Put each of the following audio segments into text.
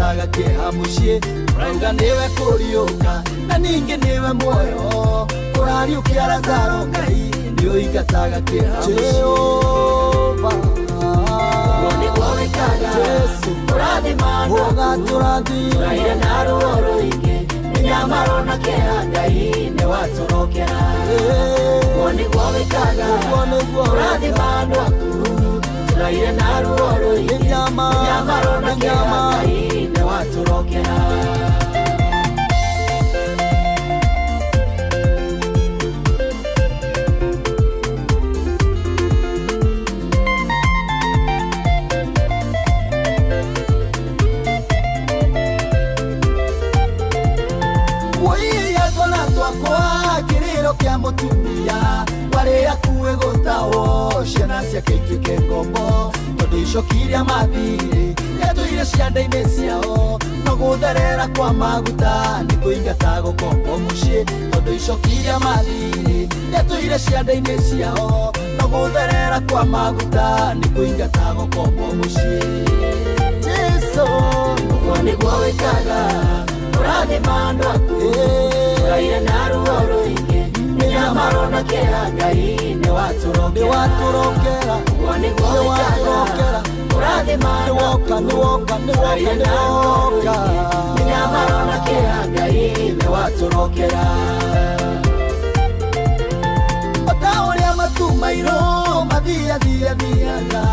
Nĩũingataga kĩeha mũciĩ, ũrauga nĩwe kũriũka na ningĩ nĩwe muoyo. Ũrariũkia Lazaro Ngai, nĩũingataga kĩeha mũciĩ. Jehova, Ũguo nĩguo wĩkaga. Jesu, Ũrathima andũ aku. ũgatũrathima. Tũraire na ruo rũingĩ, mĩnyamaro na kĩeha, Ngai nĩwatũrokera. Ũguo nĩguo wĩkaga. Ũguo nĩguo Ũrathima andũ aku. Tũraire na ruo rũingĩ, mĩnyamaro na kĩeha, Ngai nĩwatũrokera. Woiya twana twakwa kĩrĩro kĩa mũtumia warĩ akuĩ gũtawo ciana ciake ituĩke ngombo tondũ icoki iria mathirĩ rĩatũire cianda-inĩ ciao no gũtherera kwa maguta nĩ kũingata gũkombo mũciĩ tondũ icoki iria mathirĩ rĩatũire cianda-inĩ ciao no gũtherera kwa maguta nĩ kũingata gũkombo mũciĩ. Jesu, Ũguo nĩguo wĩkaga. Ũrathima andũ aku. Tũraire na ruo rũingĩ, mĩnyamaro na kĩeha, Ngai nĩwatũrokera. Nĩwatũrokera. Ũguo nĩguo wĩkaga. Nĩwatũrokera. Ũrathima andũ Nĩwoka, aku. nĩwoka, nĩwoka, Tũraire na ruo nĩwoka. rũingĩ, mĩnyamaro na kĩeha, Ngai nĩwatũrokera. O ta ũrĩa matu mairũ mathiathiathiaga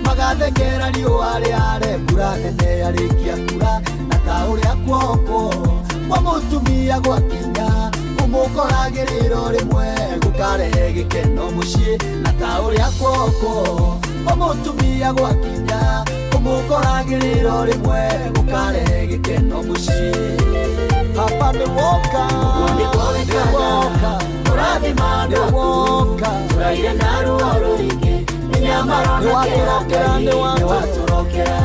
magathengera riũa rĩare mbura nene yarĩkia kura na ta ũrĩa kuoko kwa mũtumia gwakinya kũmũkoragĩrĩro rĩmwe gũkarehe gĩkeno mũciĩ na ta ũrĩa kuoko kwa mũtumia gwakinya kũmũkoragĩrĩro rĩmwe gũkarehe gĩkeno mũciĩ. Baba nĩwoka. Ũguo nĩguo wĩkaga. Nĩwoka. Ũrathima andũ aku. Nĩwoka. Tũraire na ruo rũingĩ, mĩnyamaro na kĩeha, Nĩwatũrokera, Ngai nĩwatũrokera. nĩwatũrokera.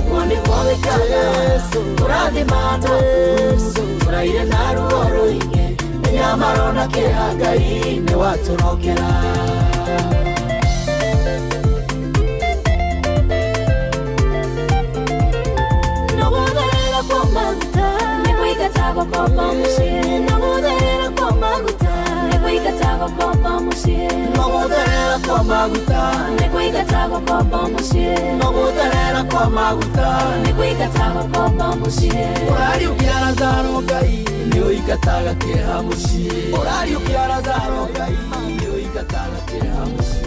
Ũguo nĩguo wĩkaga. Jesu. Ũrathima andũ aku. Jesu. Tũraire na ruo rũingĩ, mĩnyamaro na kĩeha, Ngai nĩwatũrokera. Nogutherera kwa maguta nĩkũingatagwo komba mũciĩ. Nogutherera kwa maguta nĩkũingatagwo komba mũciĩ. Nogũtherera kwa maguta Nĩkũingatagwo komba mũciĩ. Nogũtherera kwa maguta Nĩkũingatagwo komba mũciĩ. Ũrariũkia Lazaro Ngai, nĩũingataga kĩeha mũciĩ. Ũrariũkia Lazaro Ngai, nĩũingataga kĩeha mũciĩ.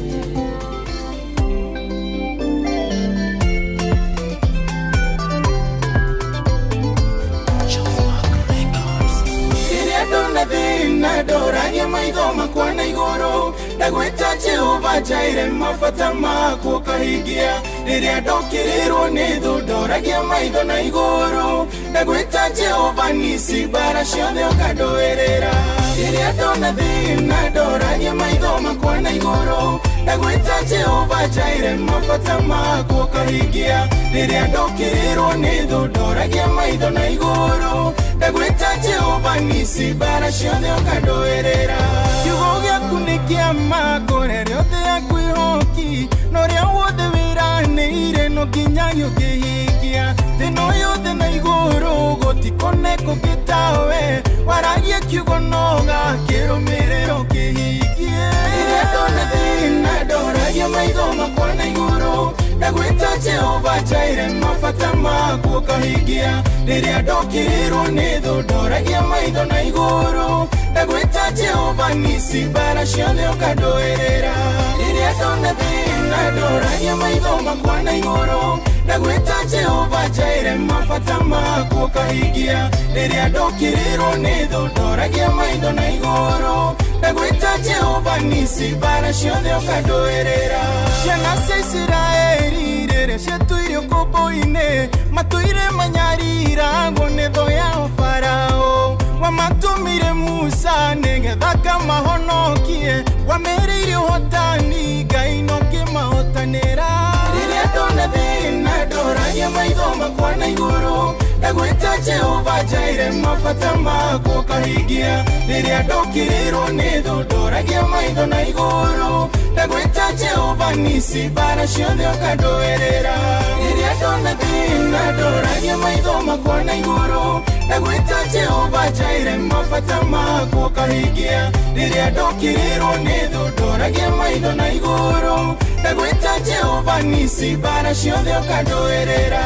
Rĩrĩa ndona thĩna ndoragia maitho makwa na igũrũ ndagwĩta Jehova njaĩre mabata makwa ũkahingia. Rĩrĩa ndokĩrĩrwo nĩ thũ ndoragia maitho na igũrũ ndagwĩta Jehova nisi mbara ciothe ũkandũĩrĩra. Rĩrĩa ndona thĩna ndoragia maitho makwa na igũrũ ndagwĩta Jehova njaĩre mabata makwa ũkahingia. Rĩrĩa ndokĩrĩrwo nĩ thũ ndoragia maitho na igũrũ ndagwĩta Jehova nisi mbara ciothe ũkandũĩrĩra. Kiugo gĩaku nĩ kĩa ma kũrĩa rĩothe akwĩhoki na ũrĩa wothe wĩranĩire no nginya ũkĩhingia. Thĩna yothe na igũrũ gũtikonekwo gĩtawe waragie kiugo no gakĩrũmĩrĩra ũkĩhingie. Rĩrĩa ndona thĩna ndoragia maitho makwa na igũrũ ndagwĩta Jehova njaĩre mabata makwa ũkahingia. Rĩrĩa ndokĩrĩrwo nĩ thũ ndoragia maitho na igũrũ ndagwĩta Jehova nisi mbara ciothe ũkandũĩrĩra. Rĩrĩa ndona thĩna ndoragia maitho makwa na igũrũ ndagwĩta Jehova njaĩre mabata makwa ũkahingia. Rĩrĩa ndokĩrĩrwo nĩ thũ ndoragia maitho na igũrũ ndagwĩta Jehova nisi mbara ciothe ũkandũĩrĩra. Ciana cia Isiraeli rĩrĩa ciatũire ũkombo-inĩ matũire manyariragwo nĩ thũ yao Farao wamatũmire Musa nĩgetha akamahonokie wamerĩire ũhotani Ngai no kĩmahotanĩra. Rĩrĩa ndona thĩna ndoragia maitho makwa na igũrũ ndagwĩta Jehova njaĩre mabata makwa ũkahingia. Rĩrĩa ndokĩrĩrwo nĩ thũ ndoragia maitho na igũrũ Ndagwĩta Jehova nisi bara ciothe ũkandũĩrĩra. Rĩrĩa ndona thĩna ndoragia maitho makwa na igũrũ. Ndagwĩta Jehova njaĩre mabata makwa ũkahingia. Rĩrĩa ndokĩrĩrwo nĩ thũ ndoragia maitho na igũrũ. Ndagwĩta Jehova nisi bara ciothe ũkandũĩrĩra.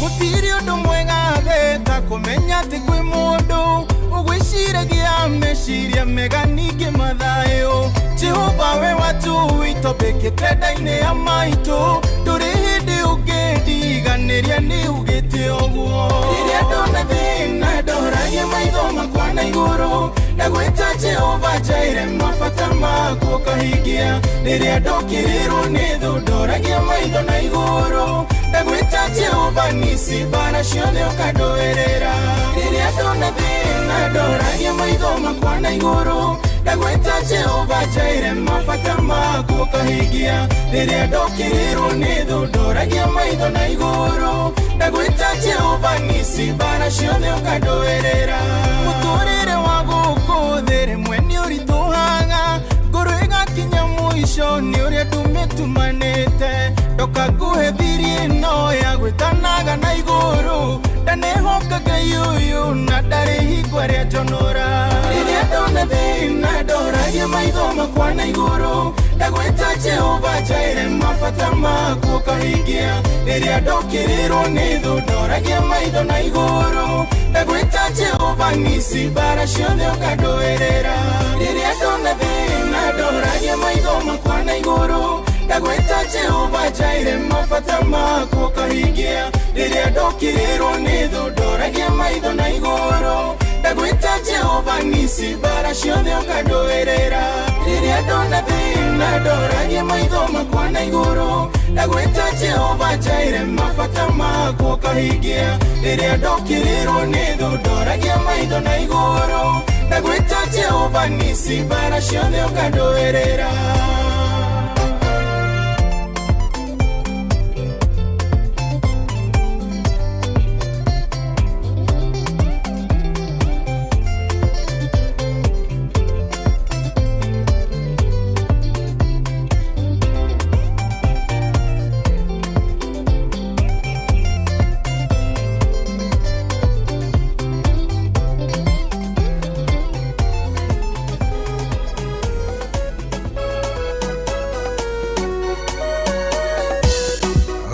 Gũtirĩ ũndũ mwega thĩ ta kũmenya atĩ kwĩ mũndũ ũgwĩciragia meciria mega ningĩ mathayũ. Jehova we watuitobĩkĩte nda-inĩ ya maitũ, ndũrĩ hĩndĩ ũngĩndiganĩria nĩ ugĩte ũguo. Rĩrĩa ndona thĩna ndoragia maitho makwa na igũrũ. Ndagwĩta Jehova njaĩre mabata makwa ũkahingia. Rĩrĩa ndokĩrĩrwo nĩ thũ ndoragia maitho na igũrũ. Ndagwĩta Jehova nisi bara ciothe ũkandũĩrĩra. Rĩrĩa ndona thĩna ndoragia maitho makwa na igũrũ. Ndagwĩta Jehova njaĩre mabata makwa ũkahingia. Rĩrĩa ndokĩrĩrwo nĩ thũ ndoragia maitho na igũrũ. Ndagwĩta Jehova nisi bara ciothe ũkandũĩrĩra. Mũtũrĩre wa gũkũ thĩ rĩmwe nĩ ũritũhaga, ngoro ĩgakinya mũico nĩ ũrĩa ndũmĩtumanĩte. Ndoka nguhe thiri ĩno ya gwĩtanaga na igũrũ. Ndanehoka Ngai ũyũ na ndarĩ hingo ĩrĩa njonora. Rĩrĩa ndona thĩna ndoragia maitho makwa na igũrũ. Ndagwĩta Jehova njaĩre mabata makwa ũkahingia. Rĩrĩa ndokĩrĩrwo nĩ thũ ndoragia maitho na igũrũ. Ndagwĩta Jehova nisi bara ciothe ũkandũĩrĩra. Rĩrĩa ndona thĩna ndoragia maitho makwa na igũrũ. Ndagwĩta Jehova njaĩre mabata makwa ũkahingia. Rĩrĩa ndokĩrĩrwo nĩ thũ ndoragia maitho na igũrũ. Ndagwĩta Jehova nisi bara ciothe ũkandũĩrĩra. Rĩrĩa ndona thĩna ndoragia maitho makwa na igũrũ. Ndagwĩta Jehova njaĩre mabata makwa ũkahingia. Rĩrĩa ndokĩrĩrwo nĩ thũ ndoragia maitho na igũrũ. Ndagwĩta Jehova nisi bara ciothe ũkandũĩrĩra.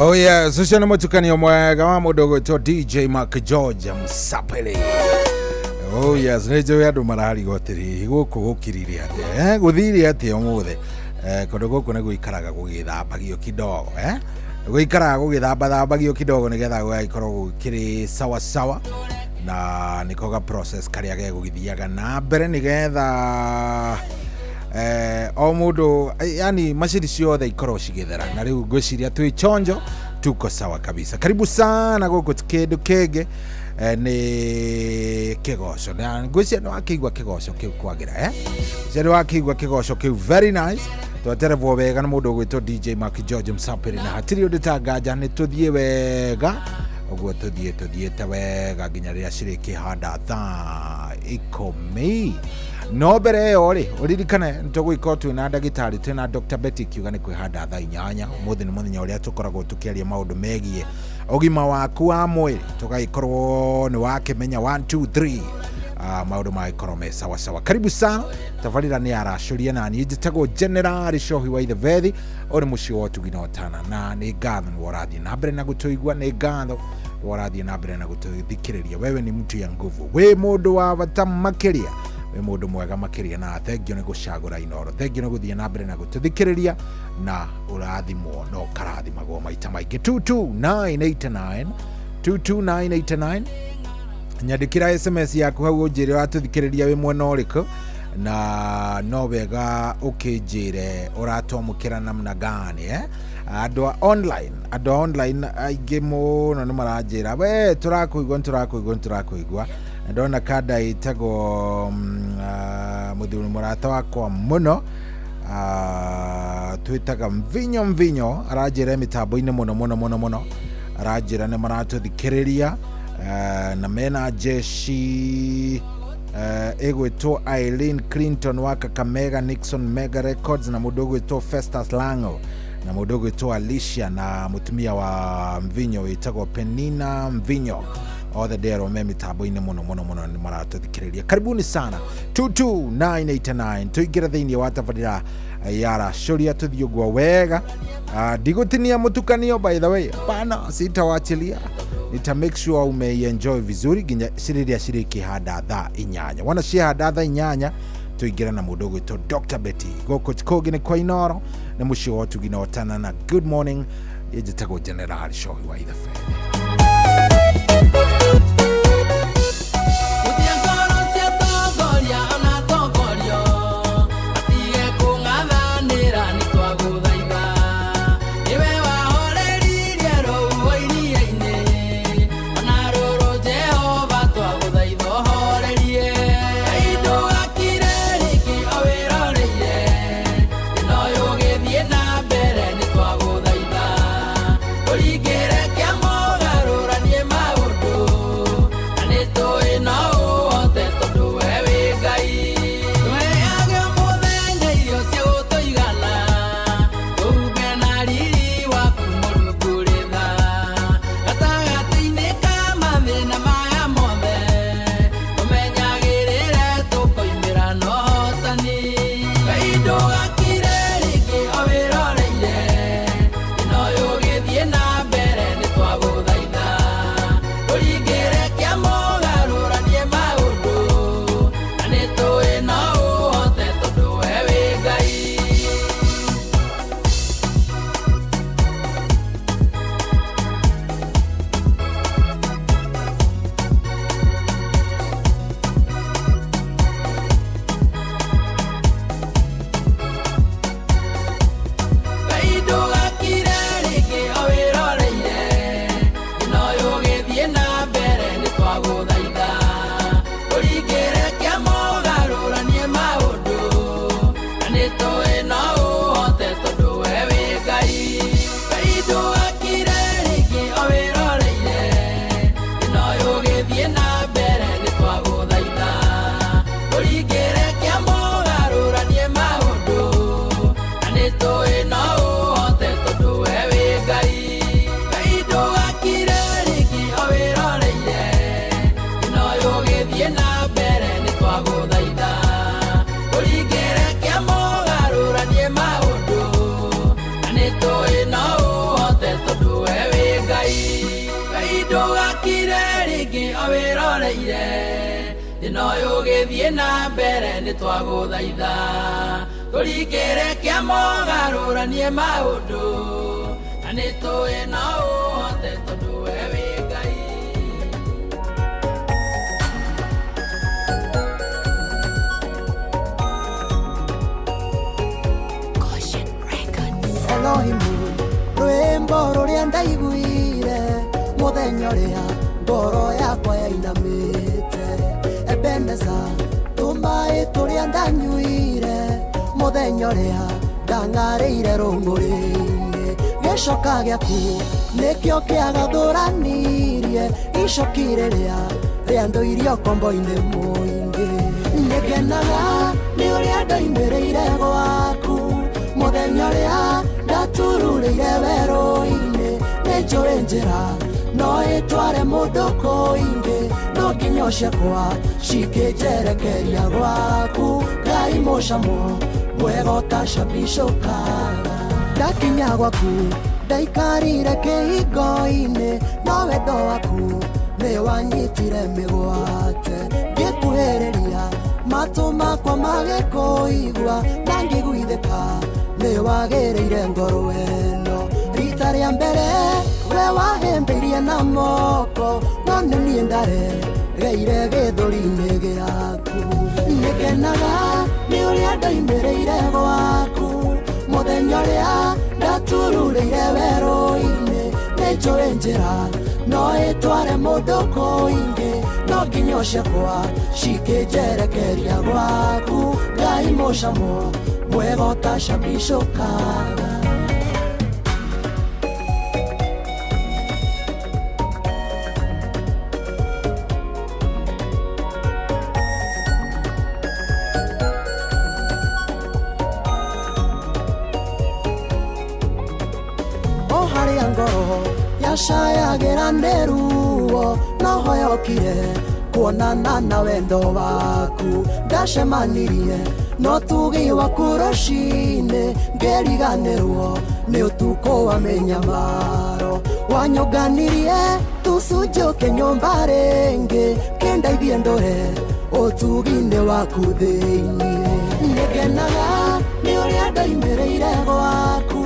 Oh yes, ucio nĩ mũtukanio mwega wa mũndũ ũgwĩtwo DJ Mark George Msapele. Oh yes, nĩ njũĩ andũ mararigwo atĩrĩ gũkũ gũkirire atĩa, gũthire atĩa ũmũthĩ. Kũndũ gũkũ nĩ gũikaraga gũgĩthambagio kidogo, gũikaraga gũgĩthambathambagio kidogo nĩgetha gũgagĩkorwo gũkĩrĩ sawa sawa, na nĩko ga process karĩa gegũgĩthiaga na mbere nĩgetha o mũndũ, yani macini ciothe ikorwo cigĩthera. Na rĩu ngwĩciria twĩ chonjo, tuko sawa kabisa. Karibu sana gũkũ kĩndũ kĩngĩ nĩ kĩgoco. Na ngwĩciria nĩ wakĩigua kĩgoco kĩu kwagĩra, ngwĩciria nĩ wakĩigua kĩgoco kĩu very nice. Tweterevwo wega nĩ mũndũ ũgwĩtwo DJ Mark George Msapiri, na hatirĩ ũndũ ta nganja nĩ tũthiĩ wega ũguo tũthiĩte wega nginya rĩrĩa cirĩkĩhanda thaa 10. No mbere ĩyo rĩ, ũririkane nĩ tũgũgĩkorwo twĩna ndagĩtarĩ, twĩna Dr. Betty kiuga nĩ kwĩhanda thaa 8. Ũmũthĩ nĩ mũthenya ũrĩa tũkoragwo tũkĩaria maũndũ megiĩ ũgima waku wa mwĩrĩ, tũgagĩkorwo nĩ wakĩmenya 1 2 3 maũndũ magĩkorwo me sawa sawa. Karibu sana, tabarĩra nĩ aracũria na niĩ njĩtagwo General Cohi wa Ithebethi, ũrĩ mũciĩ wa ũtugi na ũtana, na nĩ ngatho nĩ ũrathiĩ na mbere na gũtũigua, nĩ ngatho nĩ ũrathiĩ na mbere na gũtũthikĩrĩria. Wewe ni mtu ya nguvu, wĩ mũndũ wa bata makĩria, wĩ mũndũ mwega makĩria, na thengio nĩ gũcagũra Inooro, thengio nĩ gũthiĩ na mbere na gũtũthikĩrĩria, na ũrathimwo na ũkarathimagwo maita maingĩ. 22989 22989 nyandĩkĩra SMS yaku hau ũnjĩre ũratũthikĩrĩria wĩ mwena ũrĩkũ, na no wega ũkĩnjĩre ũratwamũkĩra namna gani, Andũ a online, andũ a online aingĩ mũno nĩ maranjĩra we tũrakũigua, nĩ tũrakũigua, nĩ tũrakũigua. Ndona kanda ĩtagwo mũthuri mũrata wakwa mũno, Twĩtaga Mvinyo Mvinyo, aranjĩra mĩtambo-inĩ mũno mũno mũno mũno, aranjĩra nĩ maratũthikĩrĩria na mena jeshi ĩgwĩtwo Eileen Clinton wa Kakamega Nixon Mega Records, na mũndũ ũgwĩtwo Festus Lango, na mũndũ ũgwĩtwo Alicia, na mũtumia wa Mvinyo wĩtagwo Penina Mvinyo. Othe ndĩrwo me mĩtambo-inĩ mũno mũno mũno, nĩ maratũthikĩrĩria. Karibuni sana. 22989 tũingĩre thĩinĩ wa tabarĩra ya Racũria, tũthiĩ ũguo wega. Ndigũtinia mũtukanio, by the way, hapana, sitawachilia, nita make sure umeienjoy vizuri nginya cirĩrĩa cirĩkĩhanda thaa 8. Wona ciahanda thaa 8, tũingĩre na mũndũ ũgwĩtwo Dr Betty. Gũkũ kũngĩ nĩ kwa Inoro, nĩ mũciĩ wa ũtugi na ũtana na good morning. Njĩtagwo General Cohi wa Ithabe. Gũtirĩ ngoro cia tongoria ona tongorio matige kũng'athanĩra, nĩ twagũthaitha. Nĩwe wahoreririe rũhuho iria-inĩ ona rũrũ, Jehova, twagũthaitha ũhorerie. Ngai, ndũgakire rĩngĩ o wĩroreire, thĩna ũyũ ũgĩthiĩ na mbere, nĩ twagũthaitha. Ũringĩre kĩama ũgarũranie maũndũ, na nĩ tũĩ no ũhote tondũ we wĩ Ngai. Tũheage o mũthenya irio cia gũtũigana, tũhumbe na riri waku Mũrungu rĩtha. Gatagatĩ-inĩ ka mathĩna maya mothe, tũmenyagĩrĩre tũkoimĩra na ũhotani. Ngai, ndũgakire rĩngĩ o wĩroreire, thĩna ũyũ ũgĩthiĩ na mbere, nĩ twagũthaitha. Ũringĩre kĩama ũgarũranie maũndũ, na nĩ tũĩ no ũhote tondũ we wĩ Ngai. Ngai, ndũgakire rĩngĩ o wĩroreire, thĩna ũyũ ũgĩthiĩ na mbere, nĩ twagũthaitha. Ũringĩre kĩama ũgarũranie maũndũ, na nĩ tũĩ no ũhote tondũ we wĩ Ngai. Ngai, ndũgakire rĩngĩ o wĩroreire, thĩna ũyũ ũgĩthiĩ na mbere, nĩ twagũthaitha. Ũringĩre kĩama ũgarũranie maũndũ, na nĩ tũĩ no ũhote tondũ we wĩ Ngai. Ngai, ndũgakire rĩngĩ o wĩroreire, thĩna ũyũ ũgĩthiĩ na mbere, nĩ twagũthaitha. Ũringĩre kĩama ũgarũranie maũndũ, na nĩ tũĩ no ũhote tondũ we wĩ Ngai. Ngai, ndũgakire rĩngĩ o wĩroreire, thĩna ũyũ ũgĩthiĩ na mbere, nĩ twagũthaitha. Tũringĩre kĩama ũgarũranie maũndũ, na nĩ tũĩ no ũhote tondũ we wĩ Ngai. Elohimu, rwĩmbo rũrĩa ndaiguire mũthenya ũrĩa ngoro yakwa yainamĩte. Ebeneza, tũmaĩ tũrĩa ndanyuire mũthenya ũrĩa ndang'arĩire rũng'ũrĩ-inĩ. Gĩcoka gĩaku nĩkĩo kĩagathũranirie icoki rĩrĩa rĩandũirie ũkombo-inĩ mũingĩ. Nĩngenaga nĩ ũrĩa ndoimĩrĩire gwaku mũthenya ũrĩa ndatururĩire werũ-inĩ. Nĩ njũĩ njĩra no ĩtware mũndũ kũingĩ, no nginya ciakwa cikĩnjerekeria gwaku. Ngai, mũcamo mwega ũtacabicũkaga. Ndakinya gwaku ndaikarire kĩhingo-inĩ, no wendo waku nĩ wanyitire mĩgwate. Ngĩkuhĩrĩria, matũ makwa magĩkũigua, na ngĩguithĩka nĩ wagĩrĩire ngoro ĩno. Rita rĩa mbere we wahĩmbĩirie na moko, no nĩ niĩ ndaregeire gĩthũri-inĩ gĩaku. Nĩngenaga nĩ ũrĩa ndoimĩrĩire gwaku mũthenya ũrĩa ndatururĩire werũ-inĩ. Nĩ njũĩ njĩra no ĩtware mũndũ kũingĩ, no nginya ciakwa cikĩnjerekeria gwaku. Ngai, mũcamo Mwega ũtacambicũkaga. O harĩa ngoro yacayagĩra nĩ ruo, no hoyokire kuonana na wendo waku. Ndacemanirie no tugi waku rũcinĩ, ngĩriganĩrwo nĩ ũtukũ wa mĩnyamaro. Wanyũnganirie tũcunjũke nyũmba rĩngĩ, kĩndeithie ndũre ũtugi-inĩ waku thĩinĩ. Nĩngenaga nĩ ũrĩa ndoimĩrĩire gwaku,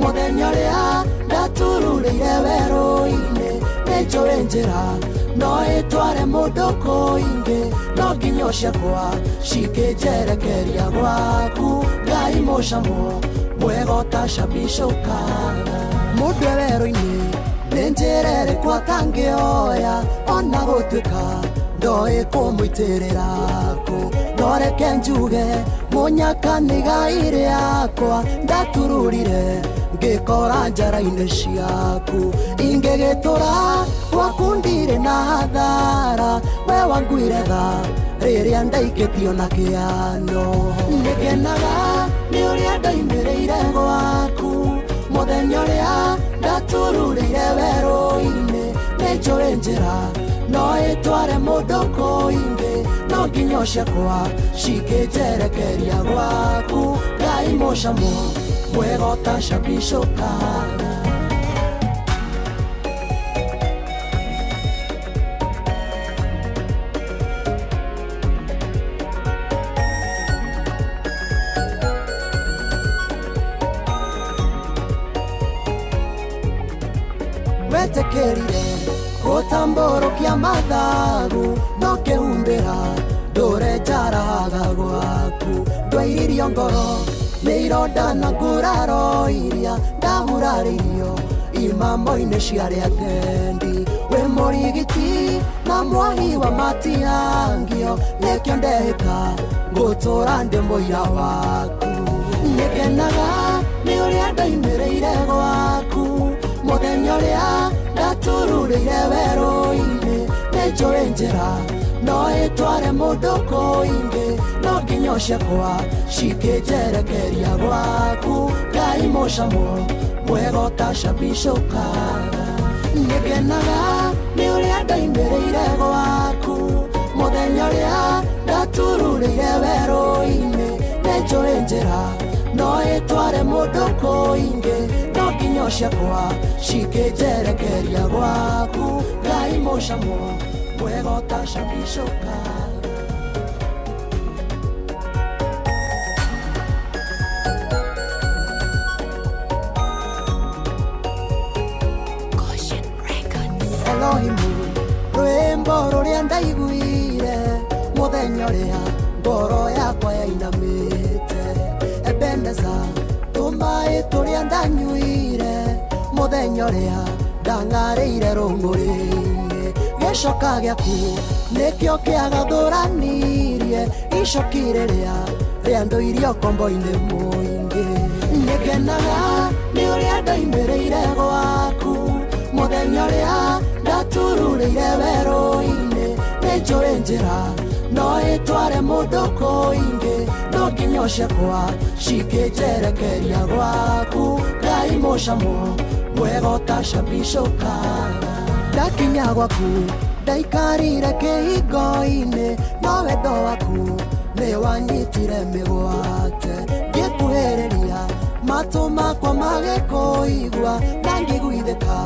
mũthenya ũrĩa ndatururĩire werũ-inĩ. Nĩnjũĩ njĩra no ĩtware mũndũ kũingĩ, no nginyo ciakwa cikĩnjerekeria gwaku. Ngai mũcamo mwega ũtacambicũkaga. Mũndũ e werũ-inĩ nĩ njĩra ĩrĩkũ atangĩoya, ona gũtuĩka ndoĩ kũmũitĩrĩra kũ. No reke njuge mũnyaka nĩ igai rĩakwa, ndatururire ngĩkora njara-inĩ ciaku. Ingĩgĩtũra gwaku ndirĩ na hathara, we wanguire tha rĩrĩa ndaikĩtio na kĩano. Nĩngenaga nĩ ũrĩa ndoimĩrĩire gwaku, mũthenya ũrĩa ndatururĩire werũ-inĩ. Nĩnjũĩ njĩra no ĩtware mũndũ kũingĩ, no nginyo ciakwa cikĩnjerekeria gwaku. Ngai mũcamo mwega ũtacambicũkaga. Wetĩkĩrire gũtambũrũkia mathagu, no kĩhumbĩra ndũre njaraga gwaku. Ndwairirio ngoro nĩ ironda na nguraro iria ndahurarĩirio imamo-inĩ cia arĩa atendi. Wĩ mũrigiti na mwahi wa matiangio, nĩkĩo ndehĩka ngũtũra ndĩ mũira waku. Nĩngenaga nĩ ũrĩa ndoimĩrĩire gwaku, mũthenya ũrĩa ndatururĩire werũ-inĩ. Nĩnjũĩ njĩra no ĩtware mũndũ kũingĩ, no nginyo ciakwa cikĩnjerekeria gwaku. Ngai mũcamo mwega ũtacambicũkaga. Nĩngenaga nĩ ũrĩa ndoimĩrĩire gwaku, mũthenya ũrĩa ndatururĩire werũ-inĩ. Nĩnjũĩ njĩra no ĩtware mũndũ kũingĩ, no nginyo ciakwa cikĩnjerekeria gwaku. Ngai mũcamo mwega ũtacambicũkaga. Elohimu rwĩmbo rũrĩa ndaiguire mũthenya ũrĩa ngoro yakwa yainamĩte. Ebeneza tũmaĩ tũrĩa ndanyuire mũthenya ũrĩa ndang'arĩire rũng'ũrĩ-inĩ. Gĩcoka gĩaku nĩkĩo kĩagathũranirie icoki rĩrĩa rĩandũirio kombo-inĩ mũingĩ. Nĩngenaga nĩ ũrĩa ndoimĩrĩire gwaku, mũthenya ũrĩa ndatururĩire werũ-inĩ. Nĩnjũĩ njĩra no ĩtware mũndũ kũingĩ, no nginyo ciakwa cikĩnjerekeria gwaku. Ngai mũcamo mwega ũtacambicũkaga. Ndakinya gwaku ndaikarire kĩhingo-inĩ, no wendo waku nĩ wanyitire mĩgwate. Ngĩkuhĩrĩria matũ makwa magĩkũigua, na ngĩiguithĩka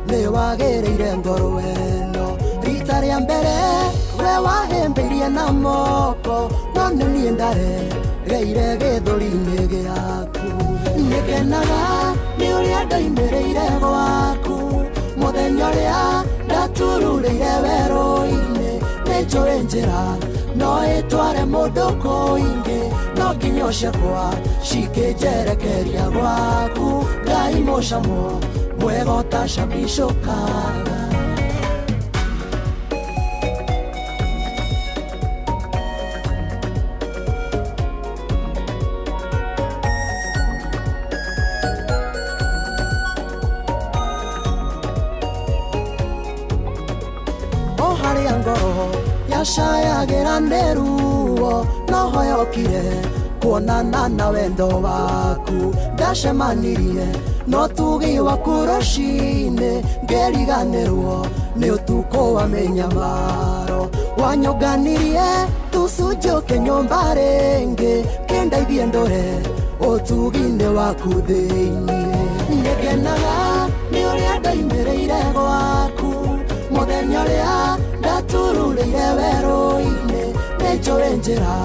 nĩ wagĩrĩire ngoro ĩno. Rita rĩa mbere we wahĩmbĩirie na moko, no nĩ niĩ ndaregeire gĩthũri-inĩ gĩaku. Nĩngenaga nĩ ũrĩa ndoimĩrĩire gwaku, mũthenya ũrĩa ndatururĩire werũ-inĩ. Nĩnjũĩ njĩra no ĩtware mũndũ kũingĩ, no nginyo ciakwa cikĩnjerekeria gwaku. Ngai mũcamo mwega ũtacambicũkaga. Harĩa ngoro yacayagĩra nĩ ruo no hoyokire kuonana na wendo waku ndacemanirie no tugi waku rũcinĩ ngĩriganĩrwo nĩ ũtukũ wa mĩnyamaro wanyũnganirie tũcunjũke nyũmba rĩngĩ kĩndeithie ndũre ũtugi-inĩ waku thĩinĩ nĩngenaga nĩ ũrĩa ndoimĩrĩire gwaku mũthenya ũrĩa ndatururĩire werũ-inĩ nĩnjũĩ njĩra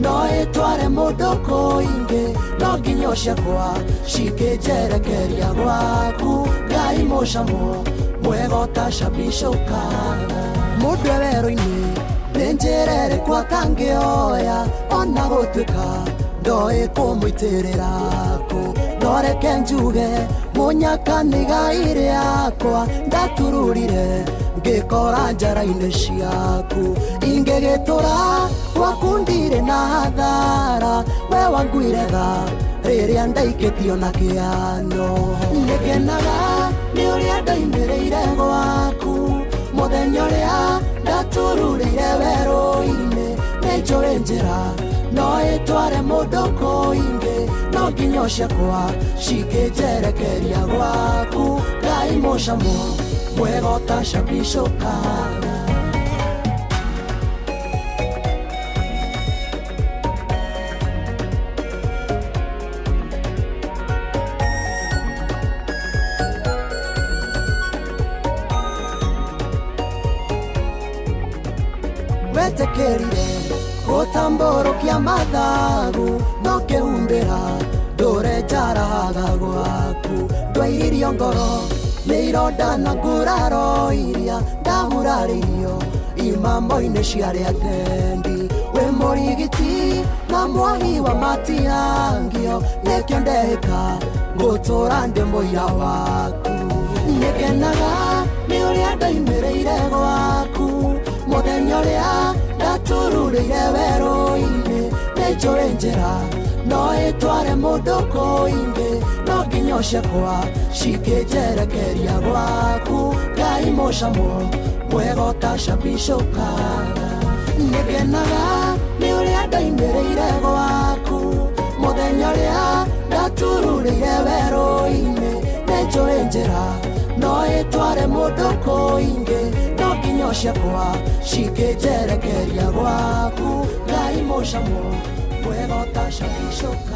no ĩtware mũndũ kũingĩ no nginyo ciakwa cikĩnjerekeria gwaku Ngai mũcamo mwega ũtacabicũkaga mũndũ e werũ-inĩ nĩ njĩra ĩrĩkũ atangĩoya ona gũtuĩka ndoĩ kũmũitĩrĩra kũ no reke njuge mũnyaka nĩ igai rĩakwa ndatururire ngĩkora njara-inĩ ciaku ingĩgĩtũra gwaku ndirĩ na hathara we wanguire tha rĩrĩa ndaikĩtio na kĩano nĩngenaga nĩ ũrĩa ndoimĩrĩire gwaku mũthenya ũrĩa ndatururĩire werũ-inĩ nĩnjũĩ njĩra no ĩtware mũndũ kũingĩ no nginyo ciakwa cikĩnjerekeria gwaku Ngai mũcamo mwega ũtacabicũkaga wetĩkĩrire gũtambũrũkia mathagu no kĩhumbĩra ndũre njaraga gwaku ndwairirio ngoro nĩ ironda na nguraro iria ndahurarĩirio imamo-inĩ cia arĩa atendi wĩ mũrigiti na mwahi wa matiangio nĩkĩo ndehĩka ngũtũra ndĩ mũira waku nĩngenaga nĩ ũrĩa ndoimĩrĩire gwaku mũthenya ũrĩa ndatururĩire werũ-inĩ nĩnjũĩ njĩra no ĩtware mũndũ kũingĩ no nginyo ciakwa cikĩnjerekeria gwaku Ngai mũcamo mwega ũtacabicũkaga nĩngenaga nĩ ũrĩa ndoimĩrĩire gwaku mũthenya ũrĩa ndatururĩire werũ-inĩ nĩnjũĩ njĩra no ĩtware mũndũ kũingĩ no nginyo ciakwa cikĩnjerekeria gwaku Ngai mũcamo mwega ũtacabicũkaga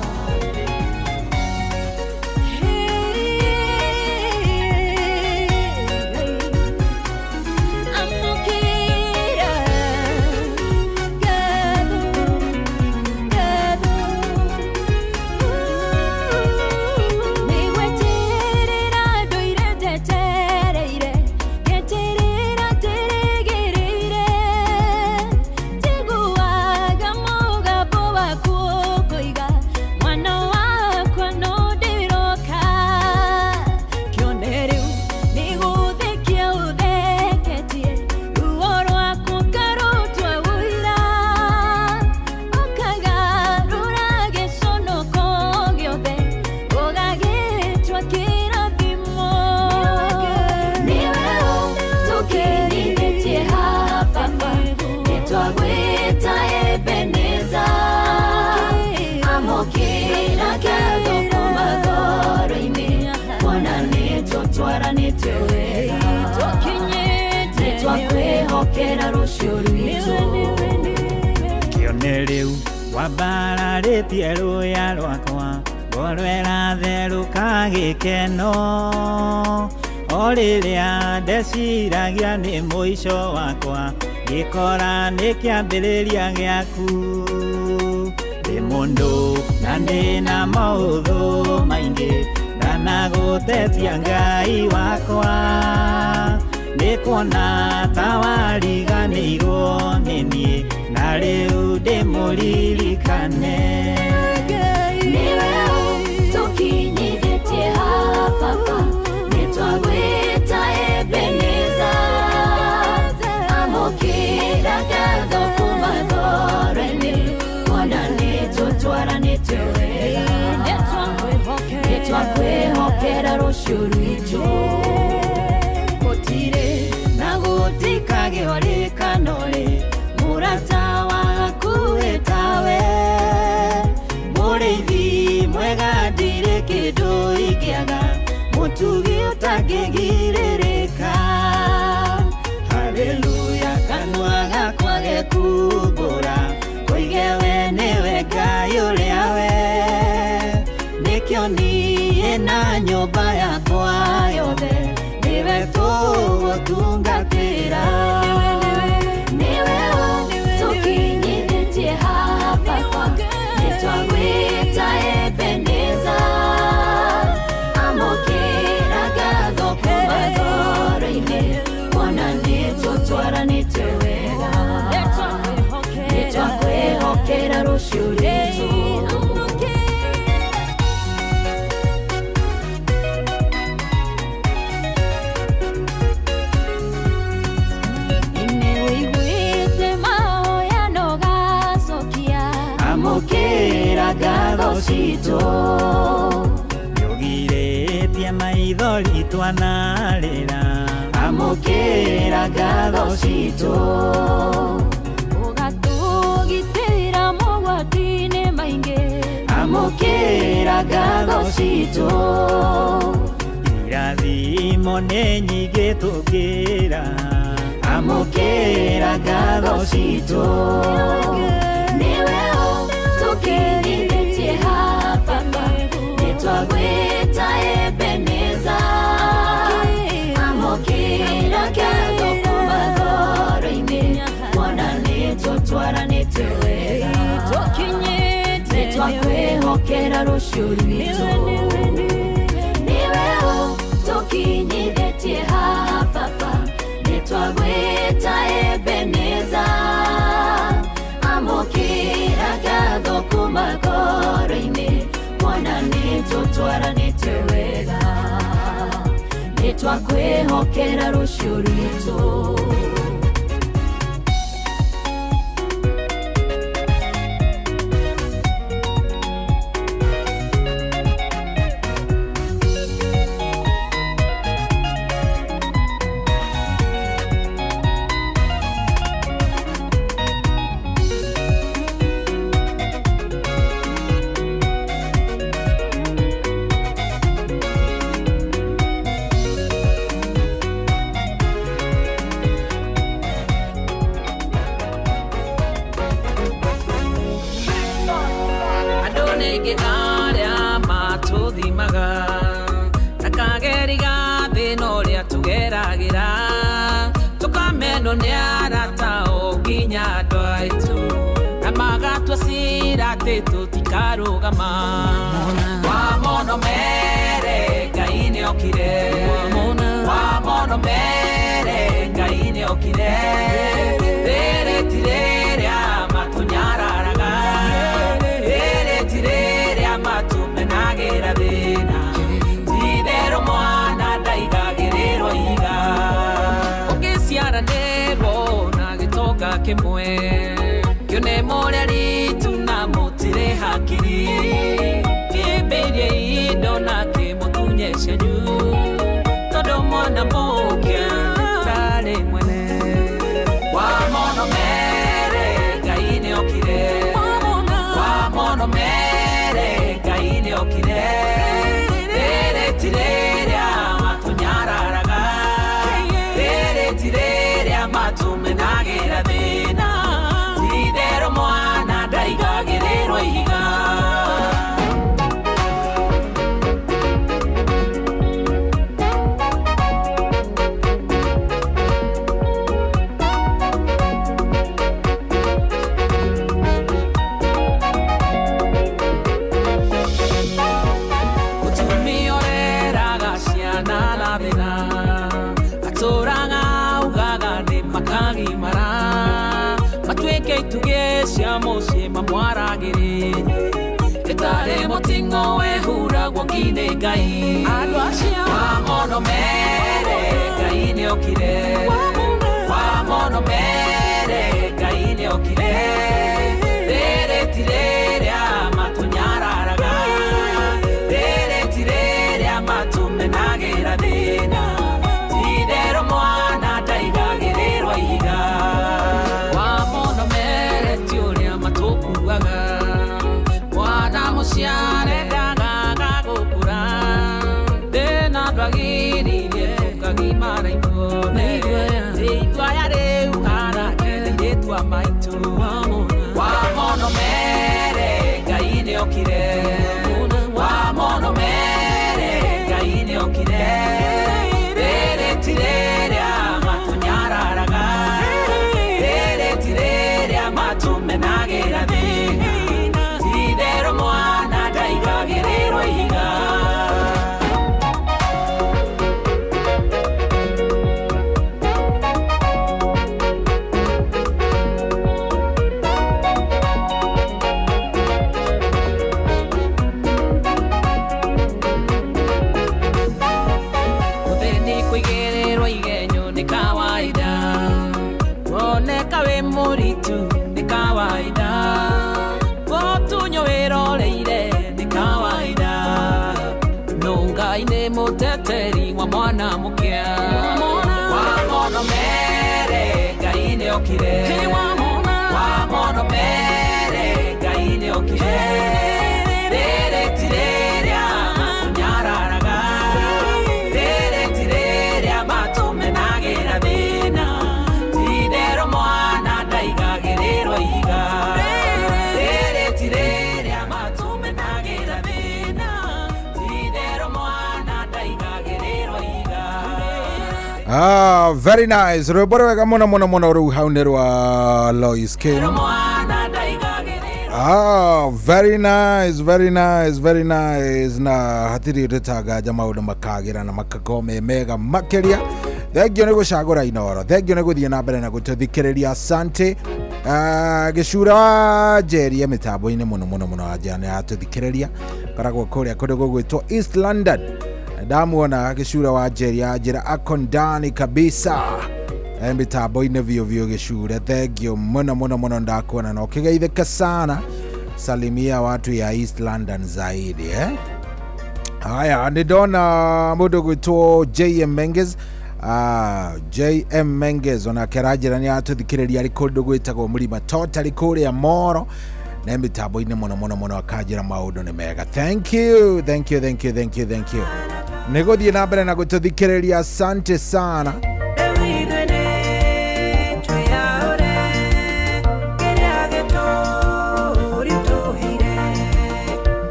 Amũkĩra ngatho ngatho nĩgweterera ndũire njetereire ngeterera ndĩrĩgĩrĩire njiguaga mũgambo waku ũkoiga mwana wakwa no ndĩroka kĩone rĩu nĩgũthekia ũtheketie ruo rwaku ngarutwo ũira ũkagarũra gĩconoko gĩothe ũgagĩtua kĩrathimo Niwe tũkinyithĩtie haha baba nĩtwagwĩta Ebeneza amũkĩra ngatho kuma ngoro-inĩ kuona nĩtũtwaranĩte wega tũkinyĩte nĩtwakwĩhokera rũciũ rwitũ kĩone rĩu wambararĩtie rũya rwakwa ngoro ĩratherũka gĩkeno o rĩrĩa ndeciragia nĩ mũico wakwa ngĩkora nĩ kĩambĩrĩria gĩaku ndĩ mũndũ na ndĩna maũthũ maingĩ ndanagũtetia Ngai wakwa nĩkuona ta wariganĩirwo nĩ niĩ na rĩu ndĩmũririkane Niwe tũkinyithĩtie haha baba nĩtwagwĩta Ebeneza amũkĩra ngatho kuma ngoro-inĩ kuona nĩtũtwaranĩte wega nĩtwakwĩhokera rũciũ rwitũ gũtirĩ na gũtirĩ Gĩtikagĩo rĩkanore mũrata waku ĩtawe mũrĩithi mwega ndirĩ kĩndũ ingĩaga mũtugi ũtangĩgirĩrĩka haleluya kanua gakwa gekumbũra koige we nĩwe Ngai ũrĩa we nĩkĩo niĩ na nyũmba yakwa yothe nĩwe tũgũtungatĩra Niwe ũtũkinyithĩtie haha baba nĩtwagwĩta Ebeneza amũkĩra ngatho kuma ngoro-inĩ kuona nĩtũtwaranĩte wega nĩtwakwĩhokera rũciũ rwitũ. Nĩwĩiguĩte mahoya na ũgacokia Amũkĩra ngatho citũ Nĩũgirĩtie maithori twanarĩra amũkĩra ngatho citũ ũgatũgitĩra mogwati-inĩ maingĩ amũkĩra ngatho citũ Irathimo nĩ nyingĩ tũkĩra amũkĩra ngatho citũ Niwe ũtũkinyithĩtie haha baba nĩtwagwĩta Ebeneza amũkĩra ngatho kuma ngoro-inĩ kuona nĩtũtwaranĩte wega tũkinyĩte nĩtwakwĩhokera rũciũ rwitũ Niwe ũtũkinyithĩtie haha baba nĩtwagwĩta Ebeneza amũkĩra ngatho kuma ngoro-inĩ kuona nĩtũtwaranĩte wega nĩtwakwĩhokera rũciũ rwitũ. Andũ nĩ aingĩ arĩa matũthimaga na kageri ga thĩna ũrĩa tũgeragĩra tũkamenwo nĩ arata o nginya andũ aitũ na magatua cira atĩ tũtikarũgama wamono mere Ngai nĩokire wamono mere Ngai nĩokire rĩrĩ ti rĩrĩa matũnyararaga rĩrĩ ti rĩrĩa matũmenagĩra thĩna ti-itherũ mwana ndaigagĩrĩrwo ihiga ũngĩciaranĩrwo na gĩtonga kĩmwe kĩone mũrĩa ritu na mũtirĩ hakiri kĩmbĩirie indo na kĩmũtunye cianyu tondũ mwana mũkĩa ndarĩ mwene wamono mere Ngai nĩokire wamono mere Ngai nĩokire rĩrĩ ti rĩrĩa matũnyararaga rĩrĩ ti rĩrĩa matũmenagĩra thĩna ti-itherũ mwana ndaigagĩrĩrwo ihiga. Mũtumia ũreraga ciana na thĩna atũraga augaga nĩ makagimara matuĩke itugĩ cia mũciĩ mamwaragĩrĩrie ĩtarĩ mũting'o wehuragwo nginĩ Ngai andũ acio wamono mere Ngai nĩokire wamono mere Ngai nĩokire rĩrĩ ti rĩrĩa matũnyararaga rĩrĩ ti rĩrĩa matũmenagĩra thĩna ti-itherũ mwana ndaigagĩrĩrwo moritũ nĩ kawaida gũtunywo wĩroreire nĩ kawaida no Ngai nĩ mũteteri wa mwana mũkĩa wa mono mere Ngai nĩ okire wa mono mere Ngai nĩ okire rĩrĩ ti rĩrĩa matũnyararaga rĩrĩ ti rĩrĩa matũmenagĩra thĩna ti-itherũ mwana ndaigagĩrĩrwo ihiga rĩrĩ ti rĩrĩa matũmenagĩra thĩna ti-itherũ mwana ndaigagĩrĩrwo ihiga. Ah, very nice. Rwĩmbo rwega mũno mũno mũno rũu hau nĩ rwa Lois King. Mwana ndaigagĩrĩrwo. Ah, very nice, very nice, very nice. Na hatirĩ ũndũ maũndũ makagĩra na makakorwo me mega makĩria. Thengio nĩ gũcagũra Inoro, thengio nĩ gũthiĩ na mbere na gũtũthikĩrĩria, asante. Gĩcura wa njerie mĩtambo-inĩ mũno mũno mũno anjia nĩ atũthikĩrĩria, koragwo kũrĩa kũndũ gũgwĩtwo East London. Ndamuona gĩcura wa njeria njĩra ako ndani kabisa mĩtambo-inĩ biũ biũ. Gĩcure, thengio mũno mũno mũno, ndakuona na ũkĩgeithĩka sana. Salimia watu ya East London zaidi, eh? Haya, nĩ ndona mũndũ gwĩtwo JM Menges. JM Menges onake aranjĩra nĩ atũthikĩrĩria arĩ kũndũ gwĩtagwo Mũrima Tot, arĩ kũrĩa Moro na mĩtambo-inĩ mũno mũno mũno, akanjĩra maũndũ nĩ mega. Thank you, thank you, thank you, thank you, thank you nĩ gũthiĩ na mbere na gũtũthikĩrĩria, asante sana. Rĩu ithuĩ nĩ twĩyaũre kĩrĩa gĩtũritũhĩire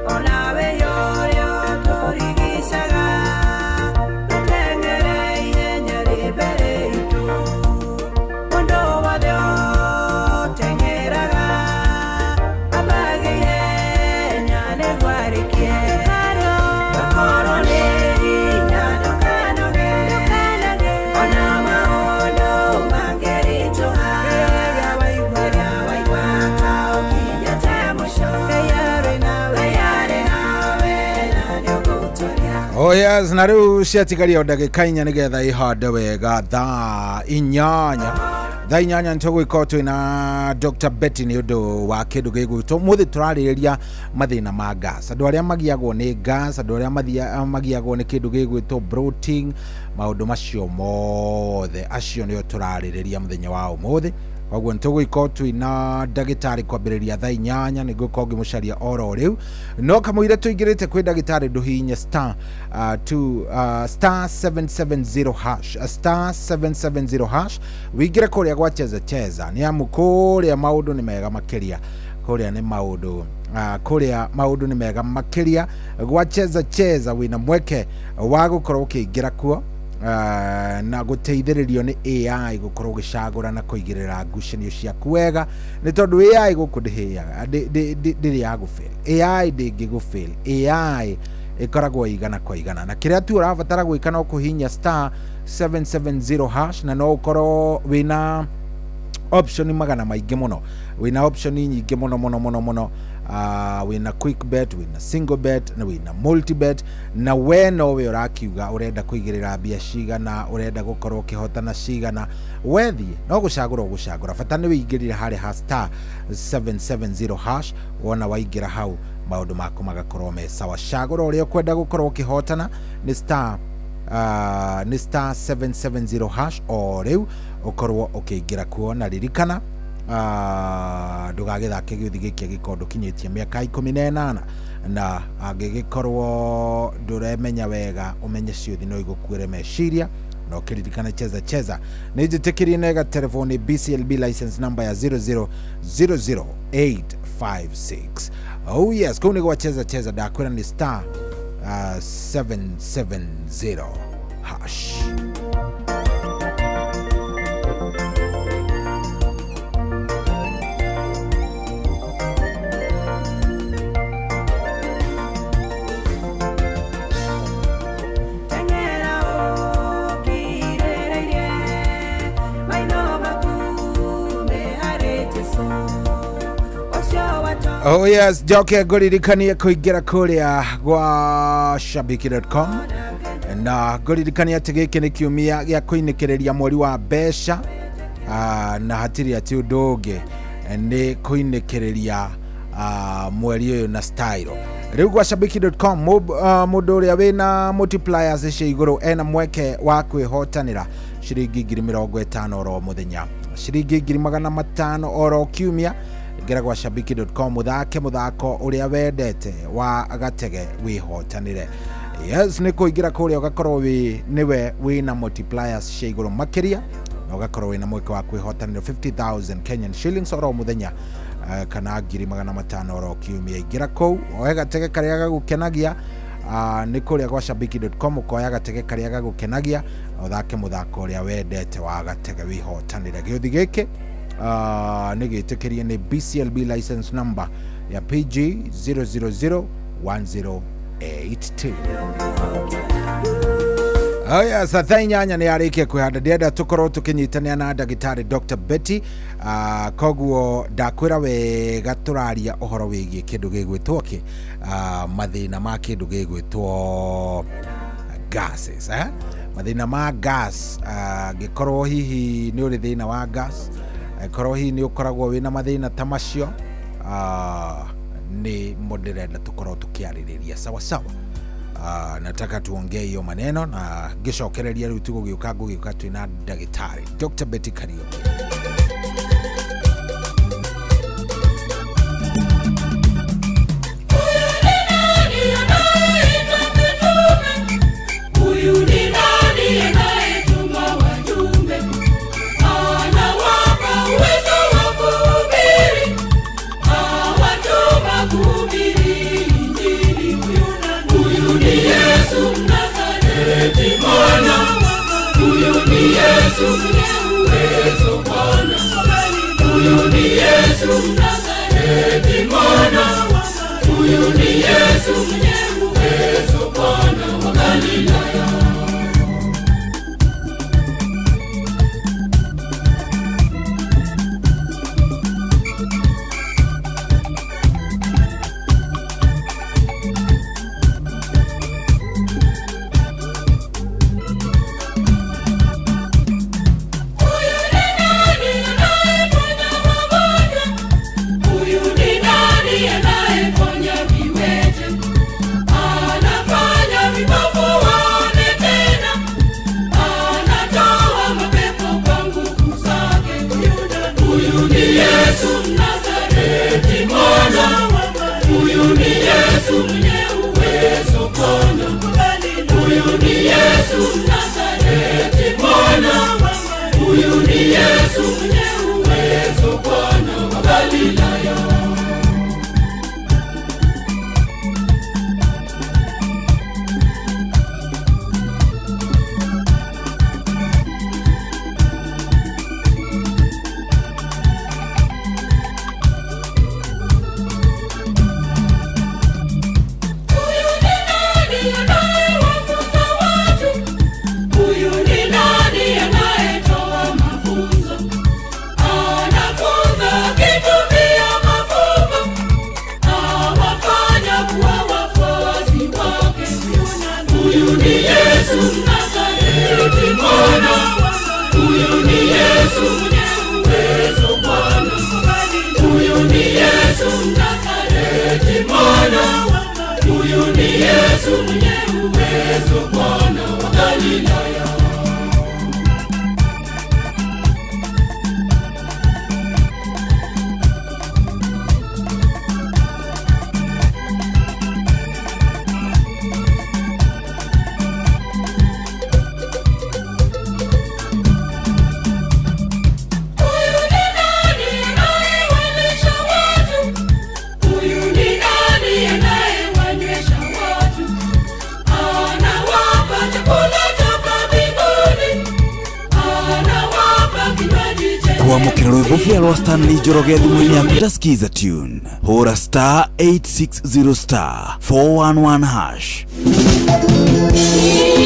onawe ũrĩa ũtũrigicaga tũteng'ere ihenya rĩ mbere itũ mũndũ wothe ũteng'eraga ambaga ihenya nĩguo arĩkie akorwo nĩ hinya ndũkanoge ona maũndũ mangĩritũha rĩrĩa waigua ta ũkinyĩte mũico Ngai arĩ nawe na nĩũgũtũria. Oh yes, na rĩu ciatigaria o ndagĩka 4 nĩgetha ihande wega thaa 8. Thaa 8 nĩtũgũgĩkorwo twĩna Dr. Betty nĩ ũndũ wa kĩndũ gĩgwĩtwo mũthĩ tũrarĩrĩria mathĩna ma gas, andũ arĩa magiagwo nĩ gas, andũ arĩa magiagwo nĩ kĩndũ gĩgwĩtwo bloating, maũndũ macio mothe, acio nĩo tũrarĩrĩria mũthenya wa ũmũthĩ. Koguo nĩtũgũgĩkorwo twĩna ndagĩtarĩ kwambĩrĩria thaa 8, nĩngũkorwo ngĩmũcaria oro rĩu, no kamũira tũingĩrĩte kwĩ ndagĩtarĩ, ndũhihinye star two, star 770 hash, star 770 hash, wĩingĩre kũrĩa gwa Cheza Cheza, nĩ amu kũrĩa maũndũ nĩ mega makĩria, kũrĩa nĩ maũndũ kũrĩa maũndũ nĩ mega makĩria gwa Cheza Cheza. Wĩna mweke wa gũkorwo ũkĩingĩra kuo na gũteithĩrĩrio nĩ AI gũkorwo ũgĩcagũra na kũigĩrĩra ngucanio ciaku wega, nĩ tondũ AI gũkũ ndĩhĩaga, ndĩrĩ ya gũfail. AI ndĩngĩgũfail, AI ĩkoragwo igana kwa igana, na kĩrĩa tu ũrabatara gwĩka no kũhihinya star 770 hash, na no ũkorwo wĩna option magana maingĩ mũno, wĩna option nyingĩ mũno mũno mũno mũno. Wĩna quick bet, wĩna single bet na wĩna multi bet, na we nowe ũrakiuga ũrenda kũigĩrĩra mbia cigana, ũrenda gũkorwo ũkĩhotana cigana. Wethiĩ no gũcagũra ũgũcagũra, bata nĩ wĩingĩrire harĩa ha star 770 hash. Wona waingĩra hau, maũndũ maku magakorwo me sawa. Cagũra ũrĩa ũkwenda gũkorwo ũkĩhotana, nĩ star 770 hash o rĩu ũkorwo ũkĩingĩra kuo. Na ririkana, ndũgagĩthake gĩũthi gĩkĩ angĩkorwo ndũkinyĩtie mĩaka 18, na angĩgĩkorwo ndũremenya wega, ũmenye ciũthi no igũkuĩre meciria. Na ũkĩririkana, Cheza Cheza nĩ njĩtĩkĩrie nega telefoni BCLB license number ya 0000856. Oh yes, kũu nĩ gwa Cheza Cheza, ndakwĩra nĩ star 770 hash. Teng'era ũkirĩrĩirie maitho maku me harĩ Jesũ ũcio watũ. Oh yes, njoke ngũririkanie kũingĩra kũrĩa gwa shabiki.com, na ngũririkanie atĩ gĩkĩ nĩ kiumia gĩa kũinĩkĩrĩria mweri wa mbeca, na hatirĩ atĩ ũndũ ũngĩ. Nĩ kũinĩkĩrĩria mweri ũyũ na style. Rĩu gwa shabiki.com, mũndũ ũrĩa wĩna multipliers cia igũrũ ena mweke wa kwĩhotanĩra ciringi 50,000 oro mũthenya, ciringi 500,000 oro kiumia. Ingĩra gwa shabiki.com, mũthake mũthako ũrĩa wendete wa gatege, wĩhotanĩre. Yes, nĩ kũingĩra kũrĩa ũgakorwo wĩ nĩwe wĩna multipliers cia igũrũ makĩria, na ũgakorwo wĩna mweke wa kwĩhotanĩra 50,000 Kenyan shillings oro mũthenya, kana 500,000 oro kiumia. Ingĩra kũu oe gatege karĩa gagũkenagia. Nĩ kũrĩa gwa shabiki.com, ũkoya gatege karĩa gagũkenagia na ũthake mũthako ũrĩa wendete wa gatege, wĩhotanĩre. Gĩũthi gĩkĩ nĩ gĩtĩkĩrie nĩ BCLB license number ya PG 0001082. Oh yes, thaa 8 nĩ yarĩkia kwĩhanda. Ndĩrenda tũkorwo tũkĩnyitanĩra na ndagĩtarĩ Dr. Betty. Koguo ndakwĩra wega, tũraria ũhoro wĩgiĩ kĩndũ gĩgwĩtwo kĩ mathĩna ma kĩndũ gĩgwĩtwo gases, eh? Mathĩna ma gas. Angĩkorwo hihi nĩ ũrĩ thĩna wa gas, angĩkorwo hihi nĩ ũkoragwo wĩna mathĩna ta macio, nĩ mo ndĩrenda tũkorwo tũkĩarĩrĩria. Sawa sawa. Nataka tuongee hiyo maneno na ngĩcokereria rĩu tũgũgĩũka, ngũgĩũka twĩna ndagĩtarĩ Dr. Betty Kariuki. Huyu ni nani anayetuma wajumbe? Anawapa uwezo wa kuhubiri, awatuma kuhubiri Injili. Huyu ni Yesu Mnazareti, Bwana. Huyu ni Yesu mwenye uwezo, Bwana. Huyu ni Yesu Mnazareti, Bwana. Huyu ni Yesu mwenye uwezo, Bwana wa Galilaya. Huyu ni nani anayeponya wagonjwa? Huyu ni nani anayeponya viwete? Anafanya vipofu waone tena, anatoa mapepo kwa nguvu zake. Huyu ni Yesu Mnazareti, Bwana. Huyu ni Yesu mwenye uwezo, Bwana. Huyu ni Yesu Mnazareti, Bwana. Huyu ni Yesu mwenye uwezo, Bwana wa Galilaya. Huyu ni nani anayewafunza watu? Huyu ni nani anayetoa mafunzo? Anafunza akitumia mafumbo, awafanya kuwa wafuasi wake. Huyu ni Yesu Mnazareti, Bwana. Huyu ni Yesu mwenye uwezo, Bwana. Huyu ni Yesu Mnazareti, Bwana. Huyu ni Yesu mwenye uwezo, Bwana wa Galilaya. Huyu ni nani anayewalisha watu? Huyu ni nani anayewanywesha watu? Anawapa chakula toka mbinguni, anawapa kinywaji chenye Kwamũkĩra rwĩmbo bĩa rwa Stanley Njoroge thimũ-inĩ yaku ta Skiza tune, hũra *860*411#.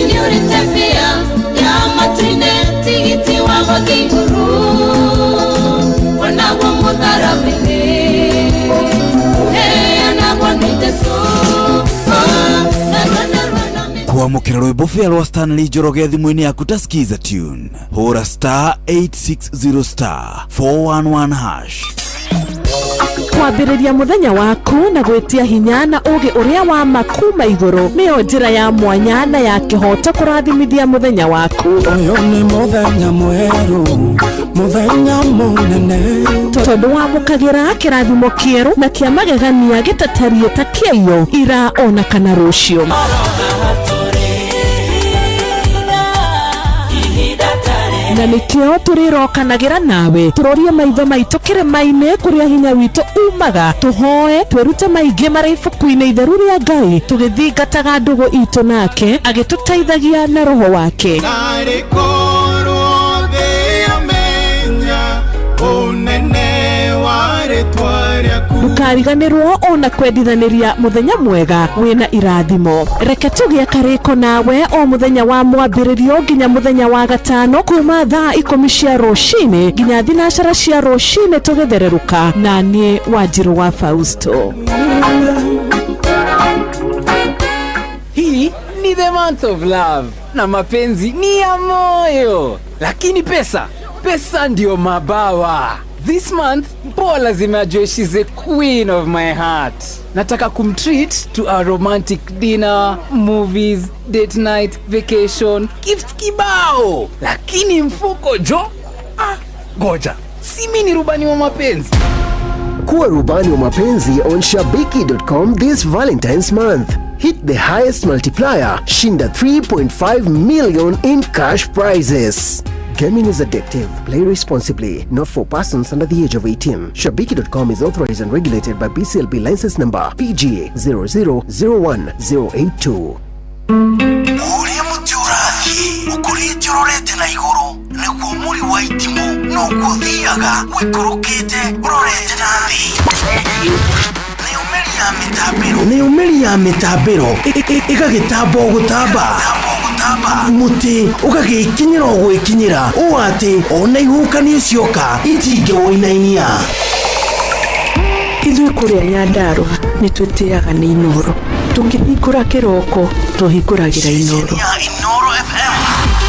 Nĩũrĩte bĩa ya matu-inĩ, tigiti wa gũthiĩ igũrũ onaguo mũtharaba-inĩ ũheanagwo nĩ Jesũ. Narua narua na Kwamũkĩra rwĩmbo bĩa rwa Stanley Njoroge thimũ-inĩ yaku ta Skiza tune, hũra *860*411#. Kwambĩrĩria mũthenya waku na gwĩtia hinya na ũũgĩ ũrĩa wa ma kuma igũrũ nĩyo njĩra ya mwanya na ya kĩhooto kũrathimithia mũthenya waku. Ũyũ nĩ mũthenya mwerũ, mũthenya mũnene. Tondũ wamũkagĩra kĩrathimo kĩerũ na kĩa magegania gĩtatariĩ ta kĩaiyo ira ona kana rũciũ. Na nĩkĩo tũrĩrokanagĩra nawe tũrorie maitho maitũ kĩrĩma-inĩ kũrĩa hinya witũ umaga, tũhoe twĩrute maingĩ marĩ ibuku-inĩ itheru rĩa Ngai, tũgĩthingataga ndũgũ itũ nake agĩtũteithagia na roho wake. Narĩ korwo thĩ yamenya ũnene wa rĩtwa rĩaku. Ndũkariganĩrwo ona kwendithanĩria mũthenya mwega wĩna irathimo. Reke tũgĩe karĩko nawe o mũthenya wa mwambĩrĩrio nginya mũthenya wa gatano kuma thaa 10 cia rũcinĩ nginya 9 cia rũcinĩ tũgĩthererũka na niĩ Wanjirũ wa Fausto. Hii ni the month of love na mapenzi ni ya moyo, lakini pesa, pesa ndio mabawa. This month Paul lazima ajue she's the queen of my heart. Nataka kumtreat to a romantic dinner, movies, date night, vacation, gift kibao. Lakini mfuko jo, goja, si mimi ni rubani wa mapenzi. Kuwa rubani wa mapenzi on Shabiki.com this Valentine's month. Hit the highest multiplier, shinda 3.5 million in cash prizes. Gaming is addictive. Play responsibly. Not for persons under the age of 18. Shabiki.com is authorized and regulated by BCLB license number PG 0001082. Ũrĩa mũtĩ ũrathiĩ ũkũrĩte ũrorete na igũrũ nĩguo mũri wa itimũ noguo ũthiaga ũikũrũkĩte ũrorete na thĩ. Nayo mĩri ya mĩtambĩro ĩgagĩtamba o gũtamba, mũtĩ ũgagĩkinyĩra o gwĩkinyĩra ũũ atĩ ona ihuhũkanio cioka itingĩwũinainia. Ithuĩ kũrĩa Nyandarũa nĩ twĩtĩaga nĩ Inooro. Tũkĩhingũra kĩroko tũhingũragĩra Inooro.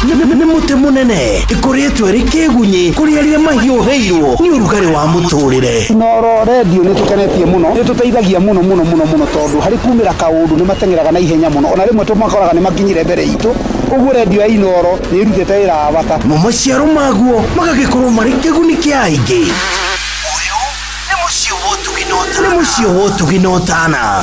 Nĩ mũtĩ mũnene ĩkũrĩtwo ĩrĩ kĩgunyĩ kũrĩ arĩa mahiũhĩirwo nĩ ũrugarĩ wa mũtũrĩre. Inooro redio nĩ tũkenetie mũno, nĩ tũteithagia mũno mũno mũno mũno tondũ harĩ kumĩra kaũndũ nĩ mateng'eraga na ihenya mũno, ona rĩmwe tũmakoraga nĩ makinyire mbere itũ. Ũguo redio ya Inooro nĩ ĩrutĩte wĩra wa bata. Mo maciaro maguo magagĩkorwo marĩ kĩguni kĩa aingĩ. Ũyũ nĩ mũciĩ wa ũtugi na ũtana. Nĩ mũciĩ wa ũtugi na ũtana.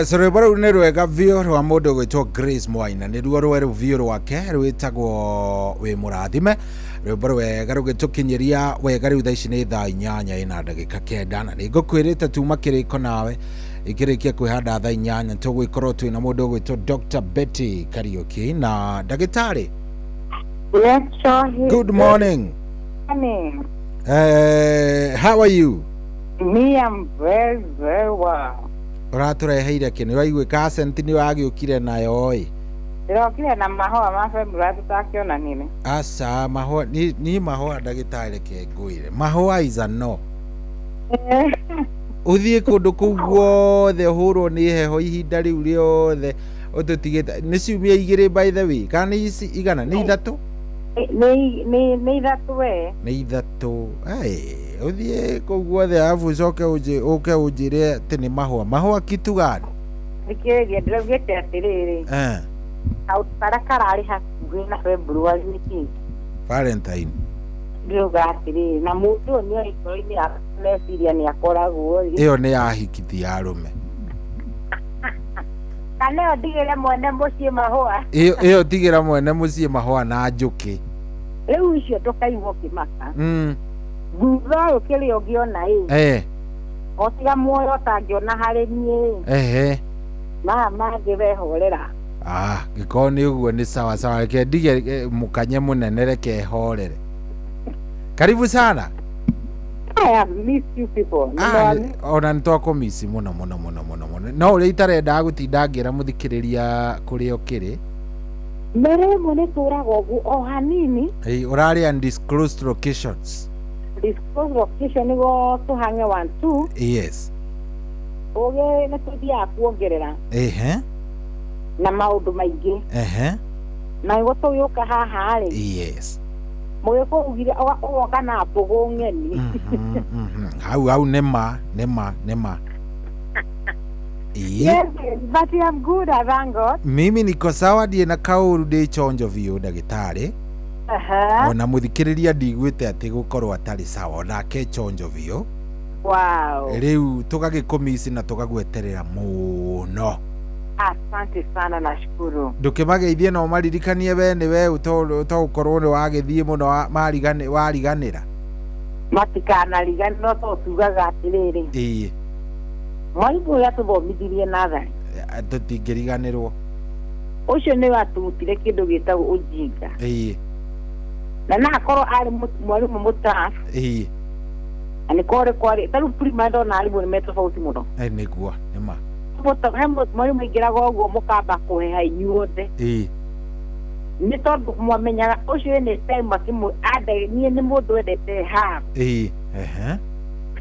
Yes, rwĩmbo rũu nĩ rwega biũ rwa mũndũ ũgwĩtwo Grace Mwaina, nĩruo rwerũ biũ rwake rwĩtagwo wĩ mũrathime. Rwĩmbo rwega rũgĩtũkinyĩria wega. Rĩu thaa ici nĩ 8:09, na nĩ ngũkwĩrĩte tuma kĩrĩko nawe ikĩrĩkia kwĩhanda 8:00 tũgwĩkorwo twĩna mũndũ ũgwĩtwo Dr. Betty Kariuki na ndagĩtarĩ. Yes, sure. Good morning. Morning. How are you? Me, I'm very, very well. Ũratũreheire kĩ? Nĩ waiguĩka accent nĩ wagĩũkire nayo ĩ. Ndĩrokire na mahũa ma February tũtakĩonanire. Aca, mahũa ni mahũa, ndagĩtarĩ, reke ngwĩre, mahũa is a no. Ũthiĩ kũndũ kũu guothe ũhũrwo nĩ heho ihinda rĩu rĩothe ũtũtigĩte nĩ ciumia 2, by the way, kana nĩ ici igana nĩ 3? Nĩ 3 we. Nĩ 3. Ai, ũthiĩ kũu guothe arabu ũcoke ũke ũnjĩre atĩ nĩ mahũa. Mahũa kitu gani? Thikĩrĩria, ndĩraugĩte atĩrĩrĩ, kaũndũ karĩa kararĩ hakuhĩ na February nĩ kĩ? Valentine. Ndĩrauga atĩrĩrĩ, na mũndũ ũyũ nĩ ngoro-inĩ yake meciria nĩ akoragwo rĩ. Ĩyo nĩ ya hiki ya arũme. Kana ĩyo ndigĩre mwene mũciĩ mahũa? Ĩyo tigĩra mwene mũciĩ mahũa na njũkĩ. Rĩu icio ndũkaigua ũkĩmaka. Thutha ũyũ kĩrĩa ũngĩona ĩ, o tiga muoyo ũtangĩona harĩ niĩ ĩ, maya mangĩ wehorera. Ah, gĩkorwo nĩ ũguo nĩ sawa sawa, reke ndige mũkanye mũnene, reke horere. Karibu sana. I have missed you people. Ah, ona nĩ twakũmici mũno mũno mũno mũno mũno, no ũrĩa itarendaga gũtinda ngĩra mũthikĩrĩria kũrĩa ũkĩrĩ. Mbere ĩmwe nĩ tũraga ũguo o hanini. Ĩ, ũrarĩ undisclosed locations. Disclose location nĩguo tũhange one two. Ũgĩ nĩ tũthiaga kuongerera na maũndũ maingĩ. Na nĩguo tũgĩũka haha rĩ, mũgĩkũ ugire ũgoka na mbũgũ ng'eni. Hau hau nĩ ma nĩ ma nĩ ma. Ĩ. Yes, but I'm good, I thank God. Mimi niko sawa, ndiĩ na kaũru, ndĩ chonjo biũ, ndagĩtarĩ. Ona mũthikĩrĩria ndiguĩte atĩ gũkorwo atarĩ sawa, onake chonjo biũ. Rĩu tũgagĩkũmici na tũgagweterera mũno. Asante sana, nashukuru. Ndũkĩmageithie na ũmaririkanie we nĩ we ũtogũkorwo nĩ wagĩthiĩ mũno wariganĩra. Matikanariganĩrwo to tugaga atĩrĩrĩ, mwarimũ ũrĩa atũthomithirie natharĩ, Tũtingĩriganĩrwo. Ũcio nĩwe atũrutire kĩndũ gĩtagwo ũjinga. Na akorwo arĩ mwarimũ mũtabu, na nĩ kwarĩ kwarĩ ta rĩu primary ndona arimũ nĩ me tofauti mũno. Nĩguo nĩ ma. He mwarimũ aingĩraga ũguo mũkamba kũheha inyuothe, nĩ tondũ mwamenyaga ũcio nĩ time akĩmwe ande niĩ nĩ mũndũ wendete haro. ĩ ehe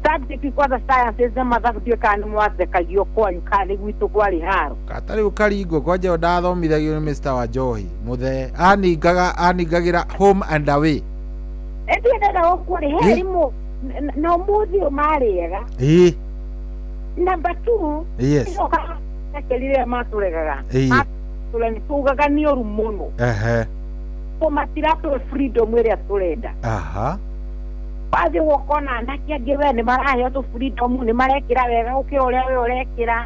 Subject kwanza sciences na mathabu, ndiũĩ kana nĩ mwathekagio kwanyu kana nĩ gwitũ kwarĩ haro. Kata rĩu karingwo kwanja ndathomithagio nĩ Mr. Wanjohi mũthee, aningaga aningagĩra home and away. Ĩthiĩ ndenda gũkũ rĩ, he arimũ na ũmũthĩ ũyũ marĩ ega. Number two, rĩrĩa matũregaga, matũre nĩ tugaga nĩ ũru mũno, ko matiratũhe freedom ĩrĩa tũrenda. Wathiĩ ũkona anake angĩ we nĩ maraheo tũ freedom, nĩ marekĩra wega gũkĩra ũrĩa we ũrekĩra.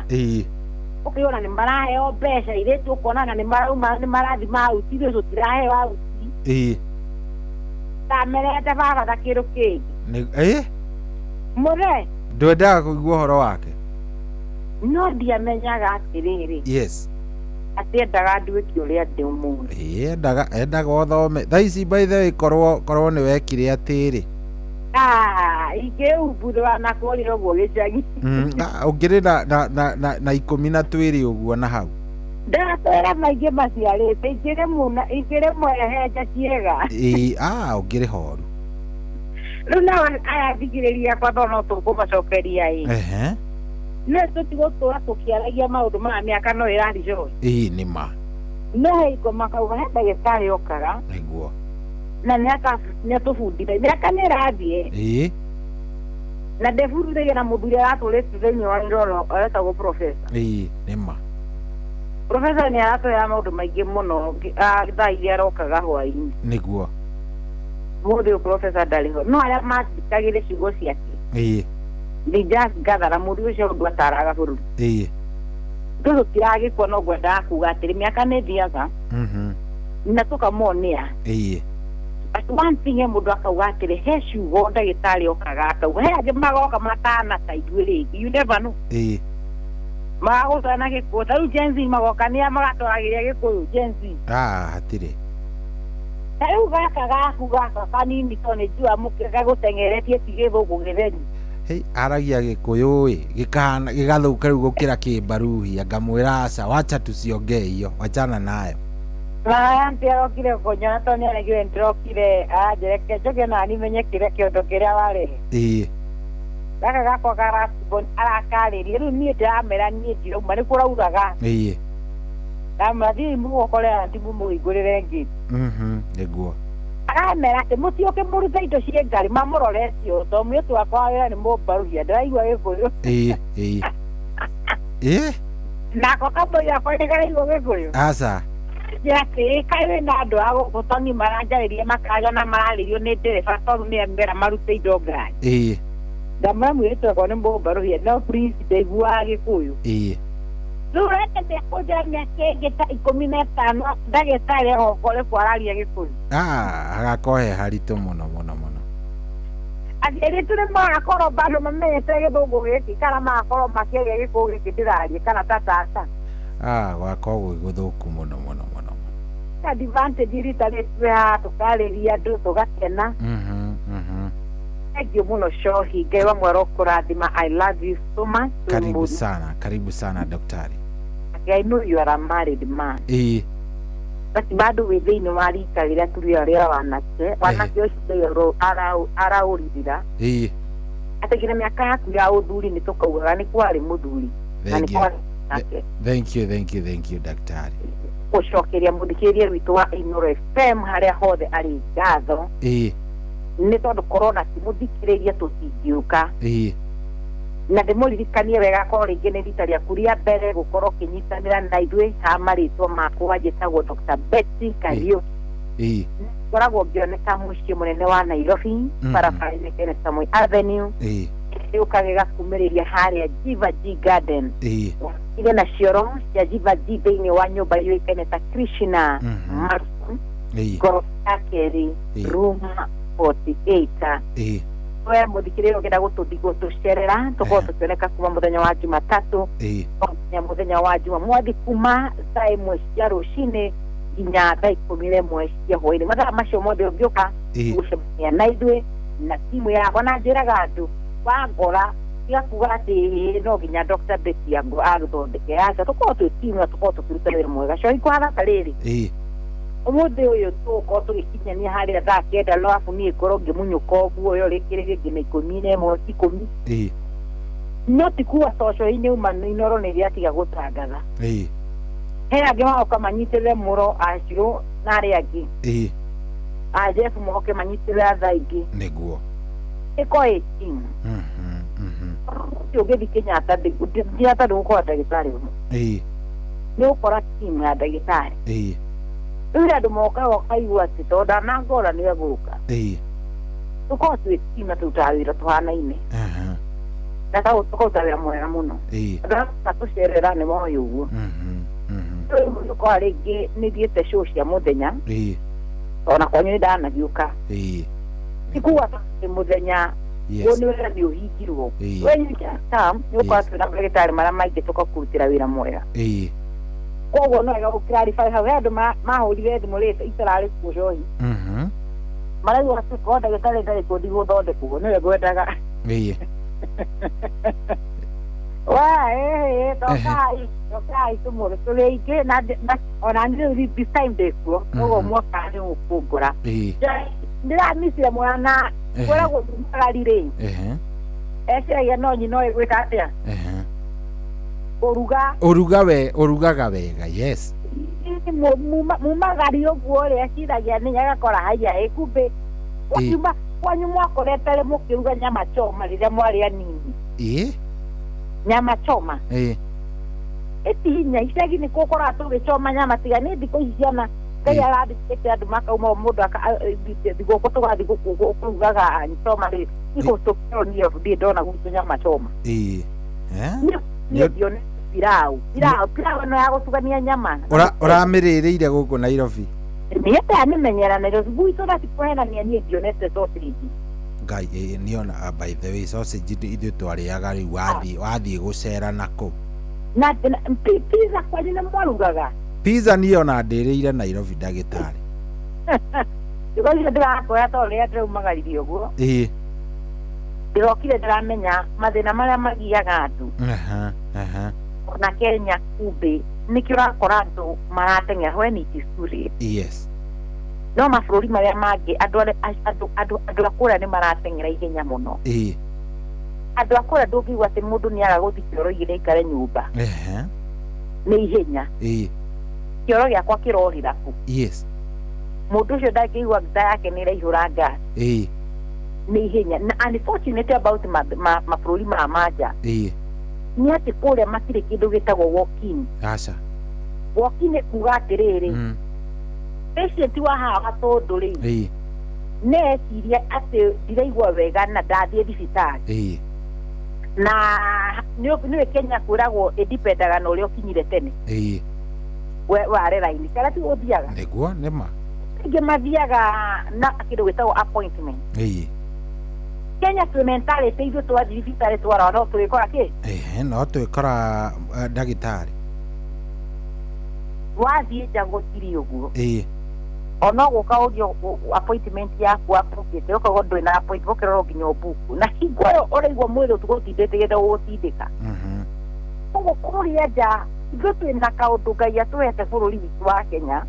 Ũkĩona nĩ maraheo mbeca, irĩtu ũkona na nĩ marauma nĩ marathi mauti, ithuĩ tũtiraheo auti. Ndamerete baba ta kĩndũ kĩngĩ. Nĩ ĩ Mũre. Ndwendaga kũigua ũhoro wake. No ndiamenyaga atĩrĩrĩ, atĩ endaga nduĩke ũrĩa ndĩ ũmũthĩ. Ĩ, endaga ũthome thaa ici. By the way, korwo nĩ wekire atĩrĩ, Ah, ingĩũmbũthũra na kũrĩa ũguo gĩcagi. Ah, ũngĩrĩ na 12 ũguo na hau. Ndatwĩra maingĩ maciarĩte ingĩrĩ mũna ingĩrĩ mwehenja ciĩga. Ĩ, ah, ũngĩrĩ horu. Rĩu nao aya thikĩrĩria akwa no tũkũmacokeria ĩ, no tũtigũtũra tũkĩaragia maũndũ maya, mĩaka no ĩrathiĩ. Ĩ, nĩ ma. No hingo makauga he ndagĩtarĩ okaga na nĩatũbundithagia, mĩaka nĩ ĩrathiĩ. Na ndĩbundithagia na mũthuri aratũrĩte thĩinĩ wa Iroro aretagwo professor. Ĩ, nĩ ma. Professor nĩ aratwĩra maũndũ maingĩ mũno thaa iria arokaga hwaĩ-inĩ. Mũthĩ ũyũ professor ndarĩ ho, no arĩa mathikagĩre ciugo ciake, they just gathara mũthuri ũcio ũndũ ataraga bũrũri. Tũtiragĩkua no ngwendaga kuga atĩrĩ mĩaka nĩ ĩthiaga na tũkamonia. But one thing mũndũ akauga atĩrĩ he ciugo ndagĩtarĩ okaga akauga he angĩ magoka matana ta ithuĩ rĩngĩ, you never know. Magagũtwara na Gĩkũyũ ta rĩu Gen Z magoka nĩa magatwaragĩria Gĩkũyũ Gen Z. Hatirĩ. Ta rĩu gaka gaku gaka kanini to nĩ njua gagũteng'eretie ti Gĩthũngũ gĩtheri. Hei, aragia Gĩkũyũ ĩ gĩkahana gĩgathũka rĩu gũkĩra Kĩmbaruhia, ngamwĩra aca, wacha tusiongee hiyo, wachana nayo. Auntie arokire kũnyona tondũ nĩaregire ndĩrokire anjĩre njoke nani menye kĩrĩa kĩondo kĩrĩa warehe. Gaka gakwa karacibon arakarĩria rĩu niĩ ndĩramera niĩ ndirauma nĩ kũrauraga. Ndamera thiĩi mũgũkore auntie mũmũhingũrĩre ngĩti. Nĩguo. Aramera atĩ mũtiũke mũrute indo ciĩ ngari mamũrorete ũũ tondũ mũirĩtu wakwa wa wĩra nĩ mũmbaruhia ndĩraigua Gĩkũyũ. Nako kamũi gakwa nĩ karaigua Gĩkũyũ. Aca. Atĩ kaĩ wĩna andũ a gũkũ tondũ maranjarĩria makanyona mararĩrio nĩ ndereba tondũ nĩ amera marute indo ngari. Ndamwĩra mũirĩtu wakwa nĩ mũmbaruhia no please ndaiguaga Gĩkũyũ. Rĩu ũrenda mĩakũnjĩra mĩaka ĩngĩ ta 15 ndagĩtarĩ agoka ũrĩkũ araria Gĩkũyũ. Hagakorwo he haritũ mũno mũno mũno. Aciari aitũ nĩ magakorwo bado mamenyete Gĩthũngũ gĩkĩ kana magakorwo makĩaria Gĩkũyũ gĩkĩ ndĩraria kana ta tata. Gwakorwo gwĩ gũthũku mũno mũno mũno. Advantage rita rĩtwe haha tũkarĩria andũ tũgakena. Thank you mũno Shohi, Ngai wa mwero kũrathima. I love you so much. Karibu sana, karibu sana daktari. I know you are a married man. But bado wĩ thĩinĩ wa rika rĩrĩa tũrĩ arĩa wanake, wanake ũcio araũrithira. Atĩ nginya mĩaka yaku ya ũthuri nĩ tũkaugaga nĩ kwarĩ mũthuri. Na nĩ kwarĩ nake. Thank you, thank you, thank you daktari. Gũcokeria mũthikĩrĩria witũ wa Inooro FM harĩa hothe arĩ ngatho. Nĩ tondũ korona ti mũthikĩrĩria tũtingĩũka. Na ndĩmũririkanie wega korwo rĩngĩ nĩ rita rĩaku rĩa mbere gũkorwo ũkĩnyitanĩra na ithuĩ ha marĩtwa makwa njĩtagwo Dr. Betty Kariuki. Ngoragwo ngĩoneka mũciĩ mũnene wa Nairobi, barabara-inĩ Kenyatta Moi Avenue. Gĩũka gĩgakumĩrĩria harĩa Jiva G Garden. Irĩ na cioro cia Jiva G thĩinĩ wa nyũmba yũĩkaine ta Krishna Mansion, ngoroba ya kerĩ, room 48. We mũthikĩrĩria ũngĩenda gũtũcerera tũkorwo tũkĩoneka kuma mũthenya wa Jumatatũ nginya mũthenya wa Jumamothi kuma thaa 1 cia rũcinĩ nginya thaa 11 cia hwaĩ-inĩ. Mathaa macio mothe ũngĩũka gũcemania na ithuĩ na timu yakwa na njĩraga andũ wangora tiga kuga atĩ no nginya Dr. Betty agũthondeke, aca tũkorwo twĩ timu na tũkorwo tũkĩruta wĩra mwega. Cohi kũhana ta rĩrĩ ũmũthĩ ũyũ tũgũkorwo tũgĩkinyania harĩa thaa 9 no arabu niĩ ngorwo ngĩmunyũka ũguo ũyũ rĩkĩrĩrie nginya 11 10. No ti kuga toco-inĩ uma Inooro nĩ rĩatiga gũtangatha. He angĩ magoka manyitĩrĩre mũro acirũ na arĩa angĩ. A Jeff moke manyitĩrĩre thaa ingĩ. Nĩguo. Ĩko ĩ timu. Ũngĩthiĩ Kenyatta Kenyatta ndũgũkora ndagĩtarĩ ũmwe. Nĩ ũgũkora timu ya ndagĩtarĩ. Rĩu andũ mokaga ũkaigua atĩ tondũ ndanangora nĩ egũka. Tũkorwo twĩ timu na tũrutaga wĩra tũhanaine. Na tũkaruta wĩra mwega mũno. Andũ arĩa matũcerera nĩ moĩ ũguo. Rĩu ũkora rĩngĩ nĩ thiĩte show cia mũthenya. Ona kwanyu nĩ ndanagĩũka. Ti kuga atĩ mũthenya ũyũ nĩ wĩra nĩ ũhingirwo. When you just come nĩ ũgũkora twĩna ndagĩtarĩ marĩa maingĩ tũgakũrutĩra wĩra mwega. Koguo no wega gũclarify hau he andũ mahũrire thimũ rĩrĩ itararĩ kuo Cohi. Marauga atĩ korwo ndagĩtarĩ ndarĩ kuo ndigũthondekwo nĩwe ngwendaga. We tokai tokai tũmũrĩ tũrĩ aingĩ na ona niĩ rĩu this time ndĩ kuo koguo mwaka nĩ ũkũngora. Ndĩramicire mwana kwĩragwo magari rĩ eciragia no nyina oĩ gwĩka atĩa kũruga. Ũruga we ũrugaga wega yes. Mumagari ũguo rĩ eciragia nĩ agakora haiya ĩ kumbĩ wakiuma kwanyu mwakorete rĩ mũkĩruga nyama choma rĩrĩa mwarĩ anini. Nyama choma ĩti hinya icagi nĩ kũkoraga tũgĩchoma nyama tiga nĩ thikũ ici ciana Ngai arathikĩte andũ makauma mũndũ thigũkũ tũgathiĩ kũrugaga choma rĩ ikũ tũkĩro niĩ ndirĩ ndona gwitũ nyama choma. Niĩ ndionete Pilau pilau pilau ĩno ya gũtugania nyama. Ũramĩrĩrĩire gũkũ Nairobi? Niĩ ndamĩmenyera Nairobi gwitũ na tikũhenania, niĩ ndionete sausage. Ngai, ĩ niona. By the way, sausage ithuĩ twarĩaga rĩu wathiĩ gũcera nako. Na pizza kwanyu nĩ mwarugaga? Pizza niĩ ona ndĩrĩire Nairobi, ndagĩtarĩ. Thikũ icio ndĩrakwĩra, tondũ rĩrĩa ndĩraumagaririe ũguo, ndĩrokire ndĩramenya mathĩna marĩa magiaga andũ. Aha, aha. Ona Kenya kumbĩ nĩkĩo ũrakora andũ marateng'era when it is too late. No mabũrũri marĩa mangĩ, andũ arĩa andũ a kũrĩa nĩ marateng'era ihenya mũno. Andũ a kũrĩa ndũngĩigua atĩ mũndũ nĩ aga gũthiĩ kĩoro 2 aikare nyũmba. Nĩ ihenya. Kĩoro gĩakwa kĩrorĩra kũ? Mũndũ ũcio ndangĩigua nda yake nĩ ĩraihũra gas. Nĩ ihenya. Na unfortunately about mabũrũri ma manja nĩ atĩ kũrĩa matirĩ kĩndũ gĩtagwo walk-in. Aca. Walk-in nĩ kuga atĩrĩrĩ, patient wa haha Gatũndũ rĩ, nĩ eciria atĩ ndiraigua wega na ndathiĩ thibitarĩ. Na nĩũĩ Kenya kwĩragwo ĩdipendaga na ũrĩa ũkinyire tene. We ware raini kana ti ũthiaga? Nĩguo nĩma. Aingĩ mathiaga na kĩndũ gĩtagwo appointment. Kenya twĩ mentality ithuĩ twathiĩ thibitarĩ twarora no tũgĩkora kĩ. Ehe, no twĩkora ndagĩtarĩ. Wathiĩ nja gũtirĩ ũguo. Ona gũka ũrio appointment yaku wabukĩte, ũkauga ndũrĩ na appointment, ũkĩrorwo nginya ũbuku na hingo ĩyo ũraigua mwĩrĩ ũtũgũtindĩte gũgũtindĩka. Koguo kũrĩa nja ithuĩ twĩna kaũndũ Ngai atũhete bũrũri witũ wa Kenya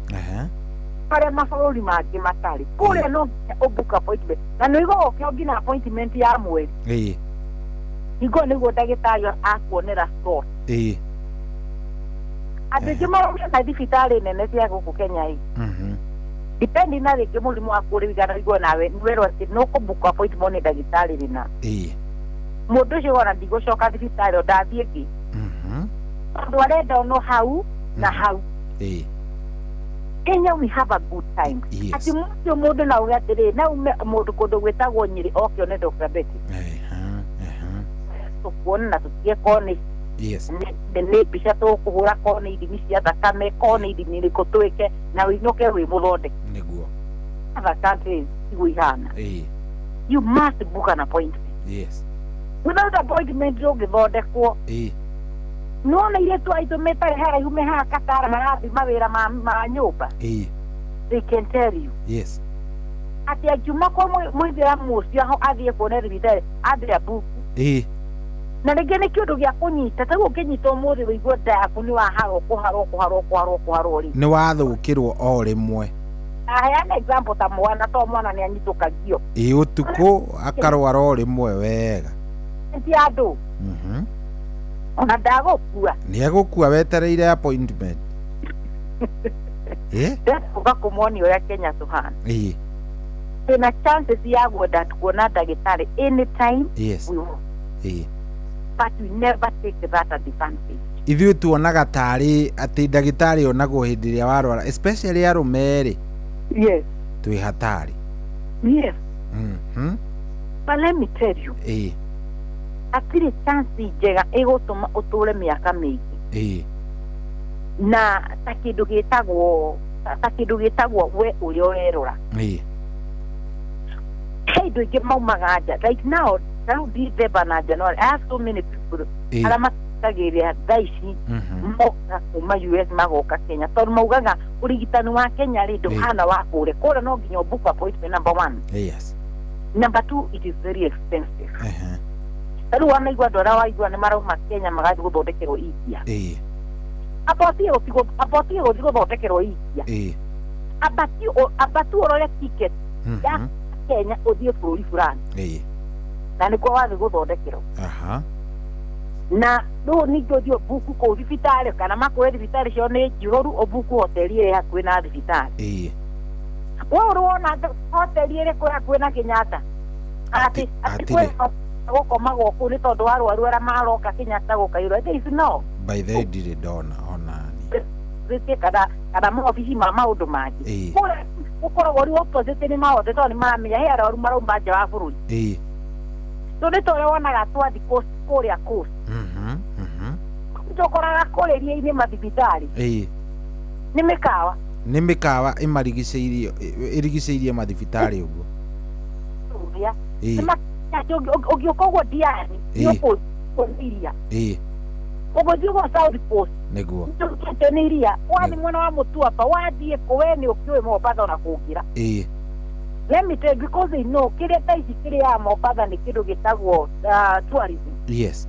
marĩa mabũrũri mangĩ matarĩ. Kũrĩa no nginya ũbook appointment na nĩ ũiguaga ũkĩo nginya appointment ya mweri. Hingo ĩyo nĩguo ndagĩtarĩ akuonera slot. Andũ aingĩ maraumia na thibitarĩ nene cia gũkũ Kenya ĩ, depending na rĩngĩ mũrimũ waku ũrĩ wĩigana, ũigue nawe nĩwerwo atĩ nĩ ũkũbook appointment nĩ ndagĩtarĩ rĩna. Mũndũ ũcio wona ndigũcoka thibitarĩ o ndathiĩ ĩngĩ, tondũ arenda ono hau na hau. Kenya we have a good time. Atĩ mũcio mũndũ na uge atĩrĩ, na ume mũndũ kũndũ gwĩtagwo Nyĩrĩ oke one Dr. Betty, tũkuona na tũtige korwo nĩ nĩ mbica tũkũhũra, korwo nĩ ithimi cia thakame, korwo nĩ ithimi irĩkũ twĩke, na wĩinũke wĩ mũthondeke. Other countries tiguo ihana. You must book an appointment. Without appointment ndũngĩthondekwo. Nĩwona airĩtu aitũ metarĩ haraihu me haha Katara marathiĩ mawĩra ma nyũmba, they can tell you atĩ angiuma kwa mũithĩramu ũcio aho athiĩ kuona thibitarĩ ambe abuku. Na rĩngĩ nĩ kĩũndũ gĩa kũnyita ta rĩu ũngĩnyita ũmũthĩ wĩigue nda yaku nĩ waharwo kũharwo kũharwo kũharwo kũharwo rĩ. Nĩ wathũkĩrwo o rĩmwe. Aheana example ta mwana, to mwana nĩ anyitũkagio. Ũtukũ akarwara o rĩmwe wega. Ti andũ ona ndagũkua. Nĩ egũkua wetereire appointment. Ndĩrauga kũmonia ũrĩa Kenya tũhana. Twĩna chances ya gwenda kuona ndagĩtarĩ anytime we want, but we never take that advantage. Ithuĩ tuonaga tarĩ atĩ ndagĩtarĩ onagwo hĩndĩ ĩrĩa warwara, especially arũme rĩ. Twĩ hatari. But let me tell you, hatirĩ chance njega ĩgũtũma ũtũre mĩaka mĩingĩ na ta kĩndũ gĩtagwo we ũrĩa ũrerora. He indo ingĩ maumaga nja right now, ta rĩu December na January, I have so many people arĩa matagĩrĩra thaa ici mokaga kuma US magoka Kenya, tondũ maugaga ũrigitani wa Kenya rĩ ndũhana wa kũrĩa. Kũrĩa no nginya ũbook appointment, number one. Number two, it is very expensive. Ta rĩu wanaigua andũ arĩa waigua nĩ marauma Kenya magathiĩ gũthondekerwo India. Amba ũtige gũthiĩ gũthondekerwo India, amba tu ũrore ticket ya Kenya ũthiĩ bũrũri fulani na nĩkuo wathiĩ gũthondekerwo. Na rĩu ningĩ ũthiĩ ũbuku kũu thibitarĩ kana makwĩre thibitarĩ cio nĩ njihũru, ũbuku hoteli ĩrĩa ĩ hakuhĩ na thibitarĩ. We ũrĩ wona hoteli ĩrĩkũ ĩ hakuhĩ na Kenyatta atĩ Hatirĩ. Kwĩ gũkomagwo kũu nĩ tondũ wa arwaru arĩa maroka Kenyatta gũkairwo? There is no By the way, ndirĩ ndona onani. Rĩtie kana maobici ma maũndũ mangĩ. Kũrĩa gũkoragwo rĩu opposite nĩ mahote, tondũ nĩ maramenya he arwaru marauma nja wa bũrũri. So nĩ ta ũrĩa wonaga twathi kũrĩa coast. Tũkoraga kũrĩria-inĩ mathibitarĩ. Nĩ mĩkawa. Nĩ mĩkawa ĩmarigicĩirie ĩrigicĩirie mathibitarĩ ũguo. Ũngĩũka ũguo Diani nĩ ũkũnĩ iria. Ũgũthiĩ ũguo South Coast nĩguo nĩũkĩte nĩ iria. Wathiĩ mwena wa Mũtuapa wathiĩ kũ we nĩ ũkĩũĩ Mombatha ona kũngĩra. Let me tell you, because they know kĩrĩa thaa ici kĩrĩaga Mombatha nĩ kĩndũ gĩtagwo tourism. Yes.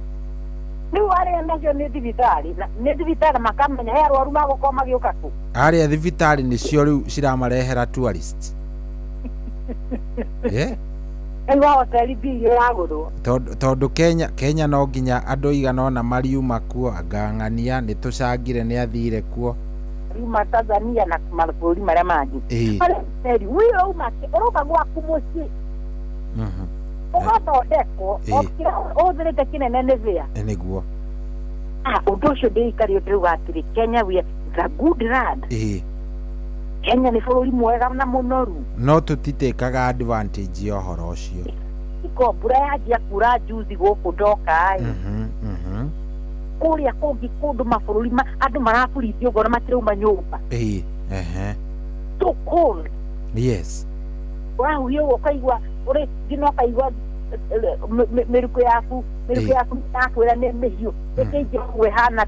Rĩu arĩa nacio nĩ thibitarĩ nĩ thibitarĩ makamenya he arwaru magũkorwo magĩũka kũ. Arĩa thibitarĩ nĩcio rĩu ciramarehera tourists. Rĩu wa hoteli mbia ĩragũrwo. Tondũ Kenya no nginya andũ igana ona mariuma kuo angang'ania nĩ tũcangire nĩ athire kuo. Riuma Tanzania na mabũrũri marĩa mangĩ. We ũrauma ũroka gwaku mũciĩ. Ũgathondekwo o kĩrĩa ũhũthĩrĩte kĩnene nĩ vĩa. Nĩguo. Ũndũ ũcio ndĩikario ndĩrauga atĩrĩ Kenya we is a good land. Kenya nĩ bũrũri mwega na mũnoru. No tũtitĩkaga advantage ya ũhoro ũcio. Iko mbura yanjia kura juzi gũkũ ndoka ĩ. Kũrĩa kũngĩ kũndũ mabũrũri andũ maraburithio ũguo na matirauma nyũmba. So cold. Yes. Ũrahuhia ũguo ũkaigua ũrĩ nginya ũkaigua mĩrukĩ yaku yakwĩra nĩ mĩhiũ. Ĩkĩingĩ ũguo ĩhana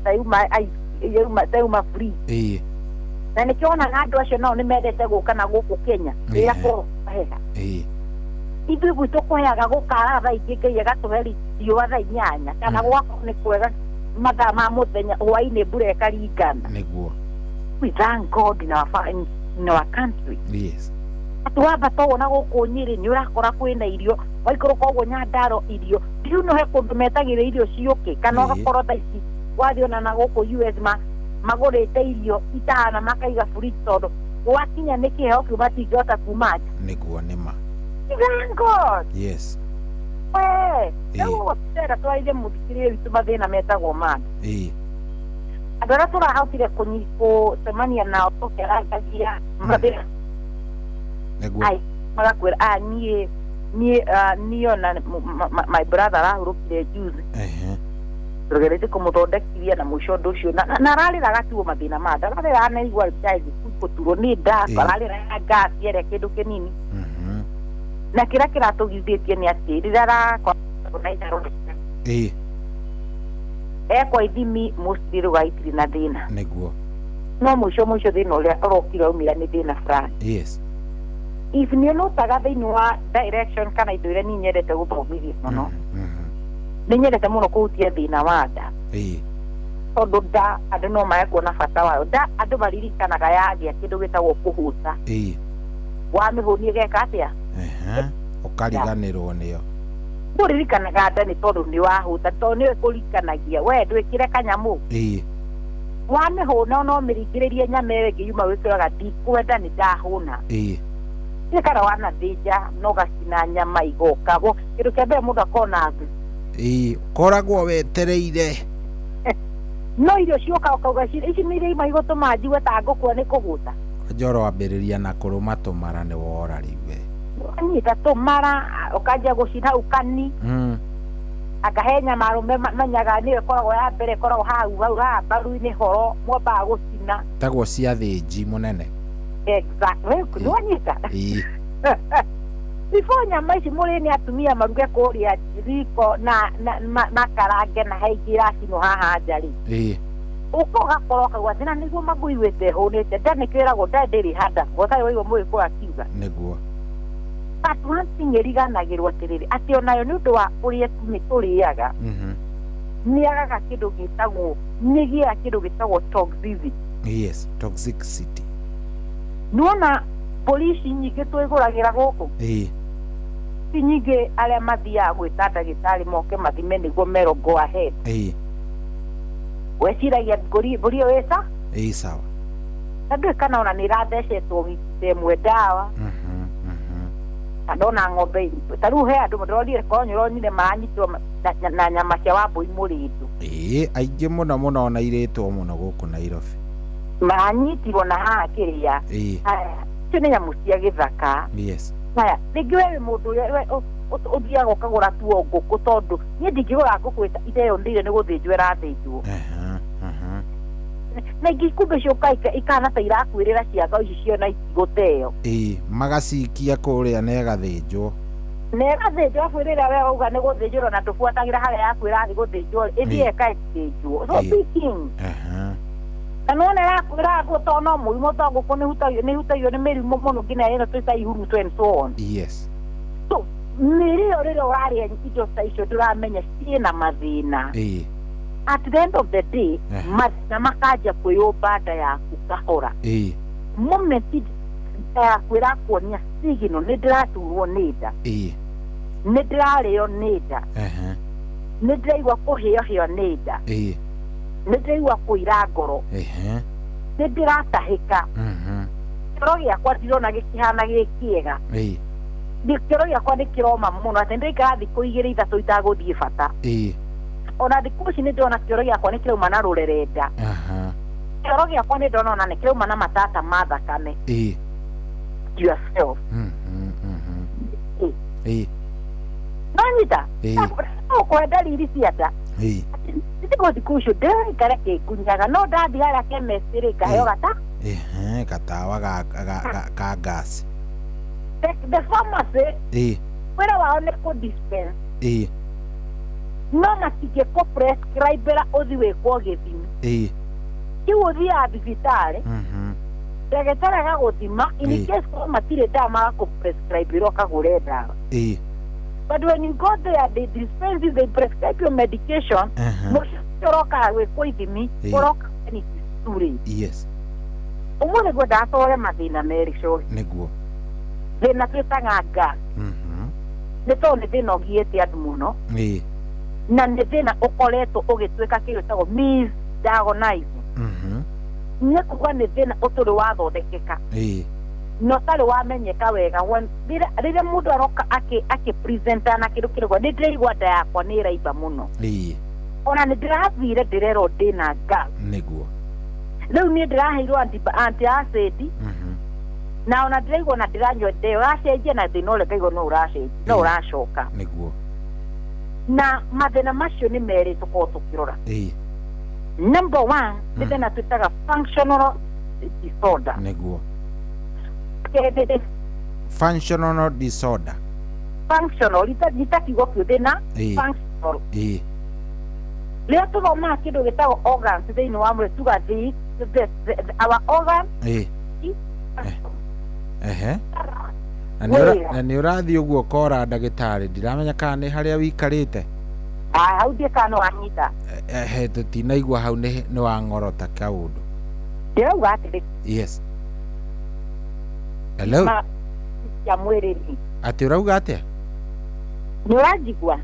ta yuma free. Na nĩkĩo wonaga andũ acio nao nĩ mendete gũka na gũkũ Kenya rĩrĩa kũheha. Ithuĩ gwitũ kũheaga gũkara thaa ingĩ Ngai agatũhe riũa thaa 8 kana gũgakorwo nĩ kwega mathaa ma mũthenya hwaĩ-inĩ mbura ĩkaringana. Nĩguo. We thank God in our country. Yes. Wambata ũguo na gũkũ Nyĩrĩ nĩ ũrakora kwĩna irio waikũrũka ũguo Nyandarua irio. Do you know he kũndũ metagĩrĩra irio ciũke kana ũgakorwo thaa ici wathiĩ ona na gũkũ US magũrĩte irio itahana makaiga fridge tondũ gwakinya nĩ kĩheo kĩu matingĩhota kuma nja. Nĩguo nĩma. Thank God. Yes. We, rĩu tũrenda twarĩrie mũthikĩrĩria witũ mathĩna metagwo manda. Andũ arĩa tũrahotire gũcemania nao tũkĩarangagia mathĩna. Nĩguo. Magakwĩra niĩ niĩ ona my brother arahurũkire juzi. Tũgeretie kũmũthondekithia na mũico ũndũ ũcio na ararĩraga tuo mathĩna ma nda ararĩraga na igua gũturwo nĩ nda ararĩraga ngasi ĩrĩa kĩndũ kĩnini. Na kĩrĩa kĩratũgithĩtie nĩ atĩ rĩrĩa arakorwo na itharũ ekwa ithimi mostly rĩu itirĩ na thĩna. Nĩguo. No mũico thĩna ũrĩa ũrokire waumĩra nĩ thĩna fulani. Yes. If nĩ ũnotaga thĩinĩ wa direction kana indo iria niĩ nyendete gũthomithia mũno nĩ nyendete mũno kũhutia thĩna wa nda. Tondũ nda andũ no mage kuona bata wayo. Nda andũ maririkanaga yagĩa kĩndũ gĩtagwo kũhũta. Wamĩhũnia ĩgeka atĩa? Ũkariganĩrwo nĩyo. Kũririkanaga nda nĩ tondũ nĩ wahũta tondũ nĩyo ĩkũririkanagia we ndwĩkĩre kanyamũ. Wamĩhũna no ũmĩringĩrĩrie nyama ĩyo ĩngĩ yuma wĩkĩraga ndikwenda nĩ ndahũna. Kana wanathĩnja no gacina nyama igoka kĩndũ kĩa mbere mũndũ akona thĩ. Koragwo wetereire. No irio cioka ũkauga ici nĩ iria ima igũtũma njigue ta ngũkua nĩ kũhũta. Njoro wambĩrĩria na kũrũma tũmara nĩ wora rĩu we. Wanyita tũmara ũkanjia gũcina ukani. Akahe nyama arũme menyaga nĩyo ĩkoragwo ya mbere ĩkoragwo hau hau haha mbaru-inĩ horo mwambaga gũcina. Tagwo cia thĩnji mũnene. Exactly. Nĩ wanyita. Before nyama ici mũrĩ nĩ atumia maruge kũrĩa riko na makarange na he ingĩ iracinwo haha nja rĩ. Ũka ũgakorwo ũkauga atĩ na nĩguo maguiguĩte hũnĩte nda nĩkĩo ĩragwo nda ndĩrĩ handa ũtarĩ waigua mũgĩkũyũ akiuga. Nĩguo. But one thing ĩriganagĩrwo atĩrĩrĩ atĩ onayo nĩ ũndũ wa ũrĩa tũrĩaga nĩagaga kĩndũ gĩtagwo nĩgĩaga kĩndũ gĩtagwo toxicity. Yes, toxicity. Nĩwona polisi nyingĩ twĩgũragĩra gũkũ. Ti nyingĩ arĩa mathiaga gwĩta ndagĩtarĩ moke mathime nĩguo merwo go ahead. Weciragia mbũri ĩyo ĩsa? Sawa. Na ndũĩ kana ona nĩ ĩrathecetwo wiki ta ĩmwe ndawa. Kana ona ng'ombe ta rĩu he andũ ndĩronire korwo nĩ ũronire maranyitirwo na nyama cia Wambũi Mũrĩndũ. Aingĩ mũno mũno ona irĩtwo mũno gũkũ Nairobi. Maranyitirwo na haha kĩrĩa. Icio nĩ nyamũ cia gĩthaka. Yes. Haya, rĩngĩ we wĩ mũndũ ũrĩa ũthiaga ũkagũra tuo ngũkũ tondũ niĩ ndingĩgũra ngũkũ ĩteyondeire nĩ gũthĩnjwo ĩrathĩnjwo. Na ingĩ kumbe ciũka ikahana ta irakuĩrĩra ciaga ici ciona itigũteo. Ĩĩ, magacikia kũrĩa na ĩgathĩnjwo. Na ĩgathĩnjwo abu rĩrĩa we wauga nĩ gũthĩnjwo na ndũbuatagĩra harĩa yaku ĩrathiĩ gũthĩnjwo ĩthiĩ ĩkathĩnjwo. So be keen. Na nĩwona ĩrakwĩra ngũ to no mũrimũ to ngũkũ nĩhutagio nĩ mĩrimũ mũno nginya ĩno twĩta ihuruto and so on. Yes. So mĩrĩo rĩrĩa ũrarĩa indo ta icio ndũramenya ciĩna mathĩna. Ĩĩ. At the end of the day, mathĩna makanjia kwĩyũmba nda yaku kahora. Ĩĩ. Moment nda yaku ĩrakuonia signal nĩ ndĩraturwo nĩ nda. Ĩĩ. Nĩ ndĩrarĩo nĩ nda. Nĩ ndĩraigua kũhĩohĩo nĩ nda. Ĩĩ. Nĩ ndĩraigua kũira ngoro. Nĩ ndĩratahĩka. Kĩoro gĩakwa ndirona gĩkĩhana gĩ kĩega. Ĩĩ. Kĩoro gĩakwa nĩ kĩroma mũno atĩ ndĩraikara thikũ igĩrĩ ithatũ itagũthiĩ bata. Ĩĩ. Ona thikũ ici nĩ ndĩrona kĩoro gĩakwa nĩ kĩrauma na rũrerenda. Kĩoro gĩakwa nĩ ndĩrona ona nĩ kĩrauma na matata ma thakame. Ĩĩ. Yourself. Ĩĩ. No nyita. Ĩĩ. Ũkũhe ndariri cia nda. Ĩĩ. Ndĩgo thikũ icio ndĩraikara kĩngunyaga no ndathiĩ harĩa chemist rĩ ngaheo gata. Ehe, gatawa ga gas. The pharmacy. Ĩĩ. Wĩra wao nĩ kũ dispense. Ĩĩ. No matingĩkũ prescribe-ra ũthiĩ wĩkwo gĩthimi. Ĩĩ. Kĩu ũthiaga thibitarĩ. Ndagĩtarĩ agagũthima in case korwo matirĩ ndawa magakũ prescribe-ra ũkagũre ndawa. Ĩĩ. But when you go there, they dispense you, they prescribe your medication. Mũciĩ ũrokaga gwĩkwo ithimi, ũroka when it is too late. Yes. Ũmũthĩ ngwendaga tũrore mathĩna merĩ cohi. Nĩguo. Thĩna twĩtaga gas. Nĩ tondũ nĩ thĩna ũgiĩte andũ mũno. Ĩĩ. Na nĩ thĩna ũkoretwo ũgĩtuĩka kĩndũ gĩtagwo misdiagnosed. Nĩ kuga nĩ thĩna ũtũrĩ wathondekeka. Ĩĩ. Na ũtarĩ wamenyeka wega. Rĩrĩa mũndũ aroka akĩ-presenta na kĩndũ kĩrĩgwa, nĩ ndĩraigua nda yakwa nĩ ĩraimba mũno. Ĩĩ. Ona nĩ ndĩrathire ndĩrerwo ndĩna gas. Nĩguo. Rĩu niĩ ndĩraheirwo anti-acid. Na ona ndĩraigua na ndĩranyua ndeo ũracenjia na thĩna ũrĩa ngaigua no ũracenjia, no ũracoka. Nĩguo. Na mathĩna macio nĩ merĩ tũkorwo tũkĩrora. Ĩĩ. Number one, nĩ thĩna twĩtaga functional disorder. Nĩguo. Functional disorder. Functional, ita kiugo kĩu thĩna functional. Ĩĩ. Rĩrĩa tũthomaga kĩndũ gĩtagwo organs thĩinĩ wa mwĩrĩ tuga our organ. Ĩĩ. Ehe. Na nĩ ũrathiĩ ũguo kora ndagĩtarĩ ndiramenya kana nĩ harĩa wĩikarĩte. Hau ndiĩ kana nĩ wanyita. Ehe, tũtinaigua hau nĩ wang'orota kaũndũ. Ndĩrauga atĩrĩ. Yes. Hello. Ya mwĩrĩ rĩ. Atĩ ũrauga atĩa? Nĩ ũranjigua?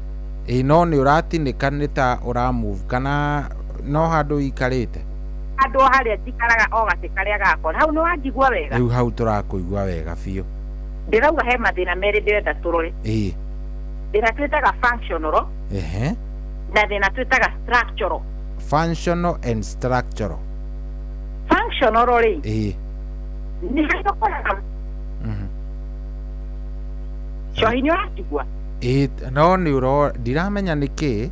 Ĩĩ, no nĩ ũratinĩka nĩ ta ũramove kana no handũ ũikarĩte? Handũ harĩa njikaraga o gatĩ karĩa gakwa. Hau nĩ wanjigua wega? Rĩu hau tũrakũigua wega biũ. Ndĩrauga he mathĩna merĩ ndĩrenda tũrore. Ĩĩ. Thĩna twĩtaga functional. Ehe. Na thĩna twĩtaga structural. Functional and structural. Functional rĩ. Ĩĩ. Nĩ harĩa ũkoraga. Cohi nĩ ũranjigua? Ĩĩ, no nĩ ũro ndiramenya nĩ kĩ.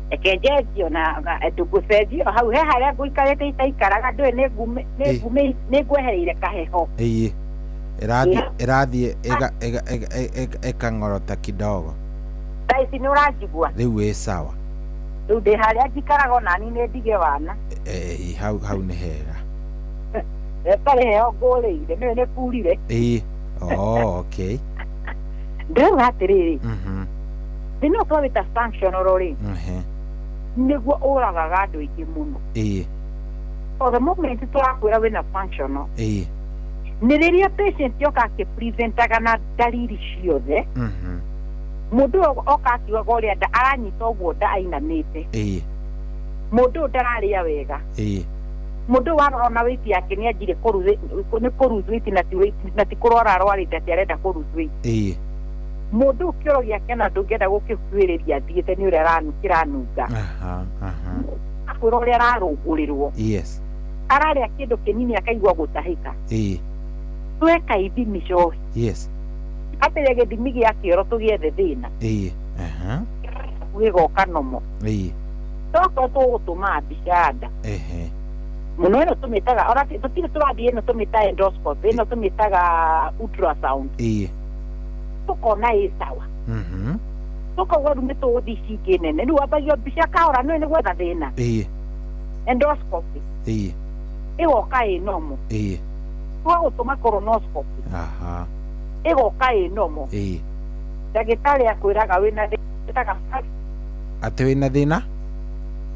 Reke njenjio na ndũgũcenjio hau he harĩa ngũikarĩte itaikaraga ndũĩ nĩ ngwehereire kaheho. Ĩĩ. Ĩrathiĩ ĩkang'orota kidogo. Thaa ici nĩ ũranjigua? Rĩu wĩ sawa. Rĩu ndĩ harĩa njikaraga onani nĩ ndige wana. Ĩĩ, hau nĩ hega. Ĩtarĩ heho ngũrĩire, nĩwe nĩ kurire. Ĩĩ. Oh, okay. Ndĩrauga atĩrĩrĩ. Thĩna ũyũ twawĩta functional rĩ. Nĩguo ũragaga andũ aingĩ mũno. Ĩĩ. O the moment tũrakwĩra wĩna functional. Ĩĩ. Nĩ rĩrĩa patient yoka akĩpresentaga na ndariri ciothe. Mũndũ ũyũ oka akiugaga ũrĩa nda aranyita ũguo nda ainamĩte. Ĩĩ. Mũndũ ũyũ ndararĩa wega. Ĩĩ. Mũndũ ũyũ warora na weight yake nĩ anjire nĩ kũ lose weight na ti kũrwara arwarĩte atĩ arenda kũ lose weight. Ĩĩ. Mũndũ ũyũ kĩoro gĩake na ndũngĩenda gũkĩkuhĩrĩria athiĩte nĩ ũrĩa kĩranunga. Akwĩra ũrĩa ararũngũrĩrwo. Yes. Ararĩa kĩndũ kĩnini akaigua gũtahĩka. Ĩĩ. Tweka ithimi cohi. Yes. Atĩrĩ gĩthimi gĩa kĩoro tũgĩethe thĩna. Ĩĩ. Gĩgoka nomo. Ĩĩ. Tokorwo tũgũtũma mbica ya nda. Ehe. Mũno ĩno tũmĩtaga ona tũtirĩ tũrathiĩ ĩno tũmĩtaga endoscopy, ĩno tũmĩtaga ultrasound. Tũkona ĩ sawa. Tũkauga rĩu nĩ tũgũthiĩ ici ingĩ nene, rĩu wambagia mbica kahora nĩ nĩ gwetha thĩna. Endoscopy ĩgoka ĩ normal. Tũgagũtũma colonoscopy. Ĩgoka ĩ normal. Ndagĩtarĩ akwĩraga wĩna thĩna, atĩ wĩna thĩna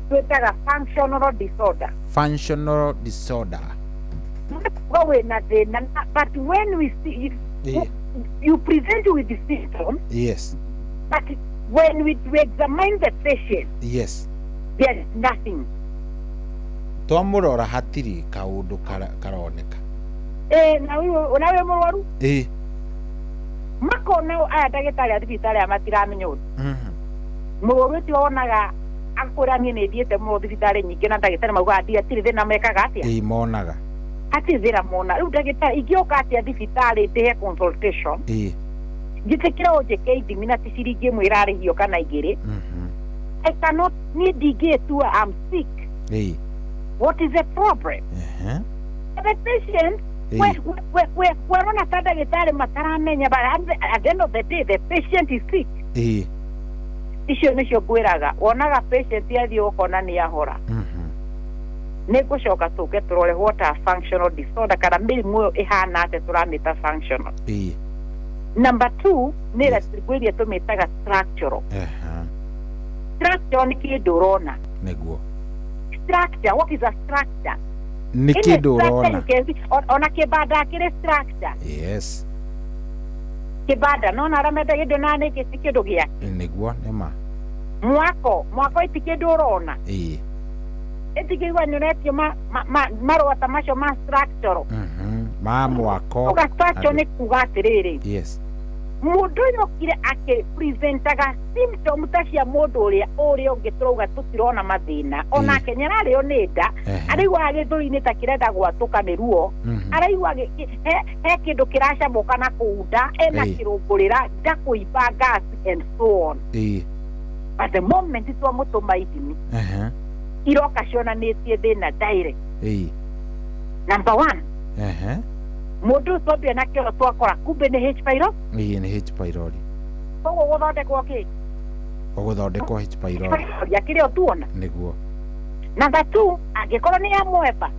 twĩtaga functional disorder. Functional disorder. Kuga wĩna thĩna, but when we see you present with the symptoms. Yes. But when we examine the patient, yes, there is nothing. Twamũrora hatirĩ kaũndũ karoneka. Na wĩ mũrwaru? Makona aya ndagĩtarĩ a thibitarĩ aya matiramenya ũndũ. Mũrwaru ti wonaga akwĩra niĩ nĩ thiĩte mũno thibitarĩ nyingĩ na ndagĩtarĩ maugaga hatirĩ thĩna mekaga atĩa? Monaga. Hatirĩ thĩna mona. Rĩu ndagĩtarĩ ingĩũka atĩa thibitarĩ ndĩhe consultation? Njĩtĩkĩre ũnjĩke ithimi na ti ciringi ĩmwe ĩrarĩhio kana igĩrĩ. I cannot, niĩ ndingĩtua I'm sick. What is the problem? The patient, werona ta ndagĩtarĩ mataramenya, but at the end of the day, the patient is sick. Icio nĩcio ngwĩraga, wonaga patient athiĩ ũkona nĩ ahora. Nĩ ngũcoka tũke tũrore what are functional disorder, kana mĩrimũ ĩyo ĩhana atĩa tũramĩta functional. Number 2 nĩ ngwĩria tũmĩtaga structural. Structural nĩ kĩndũ ũrona. Nĩguo. Structure, what is a structure? Nĩ kĩndũ ũrona. Ona kĩbanda kĩrĩ structure. Yes. Kĩbanda no na arĩa mendagia indo na nĩ ti kĩndũ gĩake. Nĩguo nĩ ma. Mwako ti kĩndũ ũrona. Ĩtigĩigua nĩ ũretio marũa ta macio ma structural. Ma mwako. Uga structure nĩ kuga atĩrĩrĩ. Yes. Mũndũ ũyũ okire akĩpresentaga symptom ta cia mũndũ ũrĩa ũngĩ tũrauga tũtirona mathĩna. Onake nĩararĩo nĩ nda, araigua gĩthũri-inĩ ta kĩrenda gwatũka nĩ ruo, araigua he kĩndũ kĩracamũka na kũu nda, ena kĩrũngũrĩra, nda kũimba gas and so on. But the moment twamũtũma ithimi, iroka cionanĩtie thĩna direct. Number 1. Mũndũ twambia na kĩoro twakora kumbe nĩ H pylori. Nĩ H pylori. Koguo gũthondekwo kĩ? Gũthondekwo H pylori. Akĩrĩ o tuona. Nĩguo. Number 2, angĩkorwo nĩ ya mweba.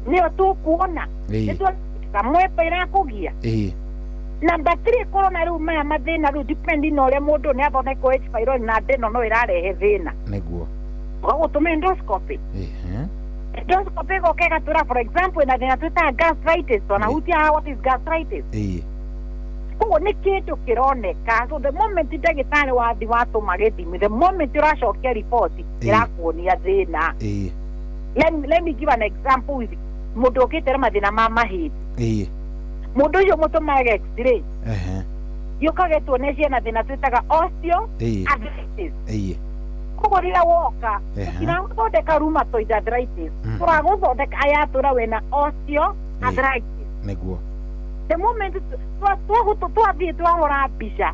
Nĩyo tũkuona. Nĩ mweba ĩrakũgia. Number 3, korwo na rĩu maya mathĩna rĩu depending na ũrĩa mũndũ nĩ athondekwo H pylori na ndĩno no ĩrarehe thĩna. Nĩguo. Ũgagũtũma endoscopy. Endoscopy ĩgoka ĩgatwĩra, for example, ĩna thĩna twĩtaga gastritis. Twanahutia what is gastritis. Koguo nĩ kĩndũ kĩroneka. So the moment ndagĩtarĩ wathi watũma gĩthimi, the moment ũracokia report ĩrakuonia thĩna. Let me give an example with mũndũ ũkĩte na mathĩna ma mahĩndĩ. Mũndũ ũcio mũtũmage x-ray. Yũkaga ĩtuonie ciena thĩna twĩtaga osteoarthritis. Koguo rĩrĩa woka tũtiragũthondeka rheumatoid arthritis, tũragũthondeka aya tũra wĩna osteoarthritis. Nĩguo. The moment twathiĩ twahũra mbica,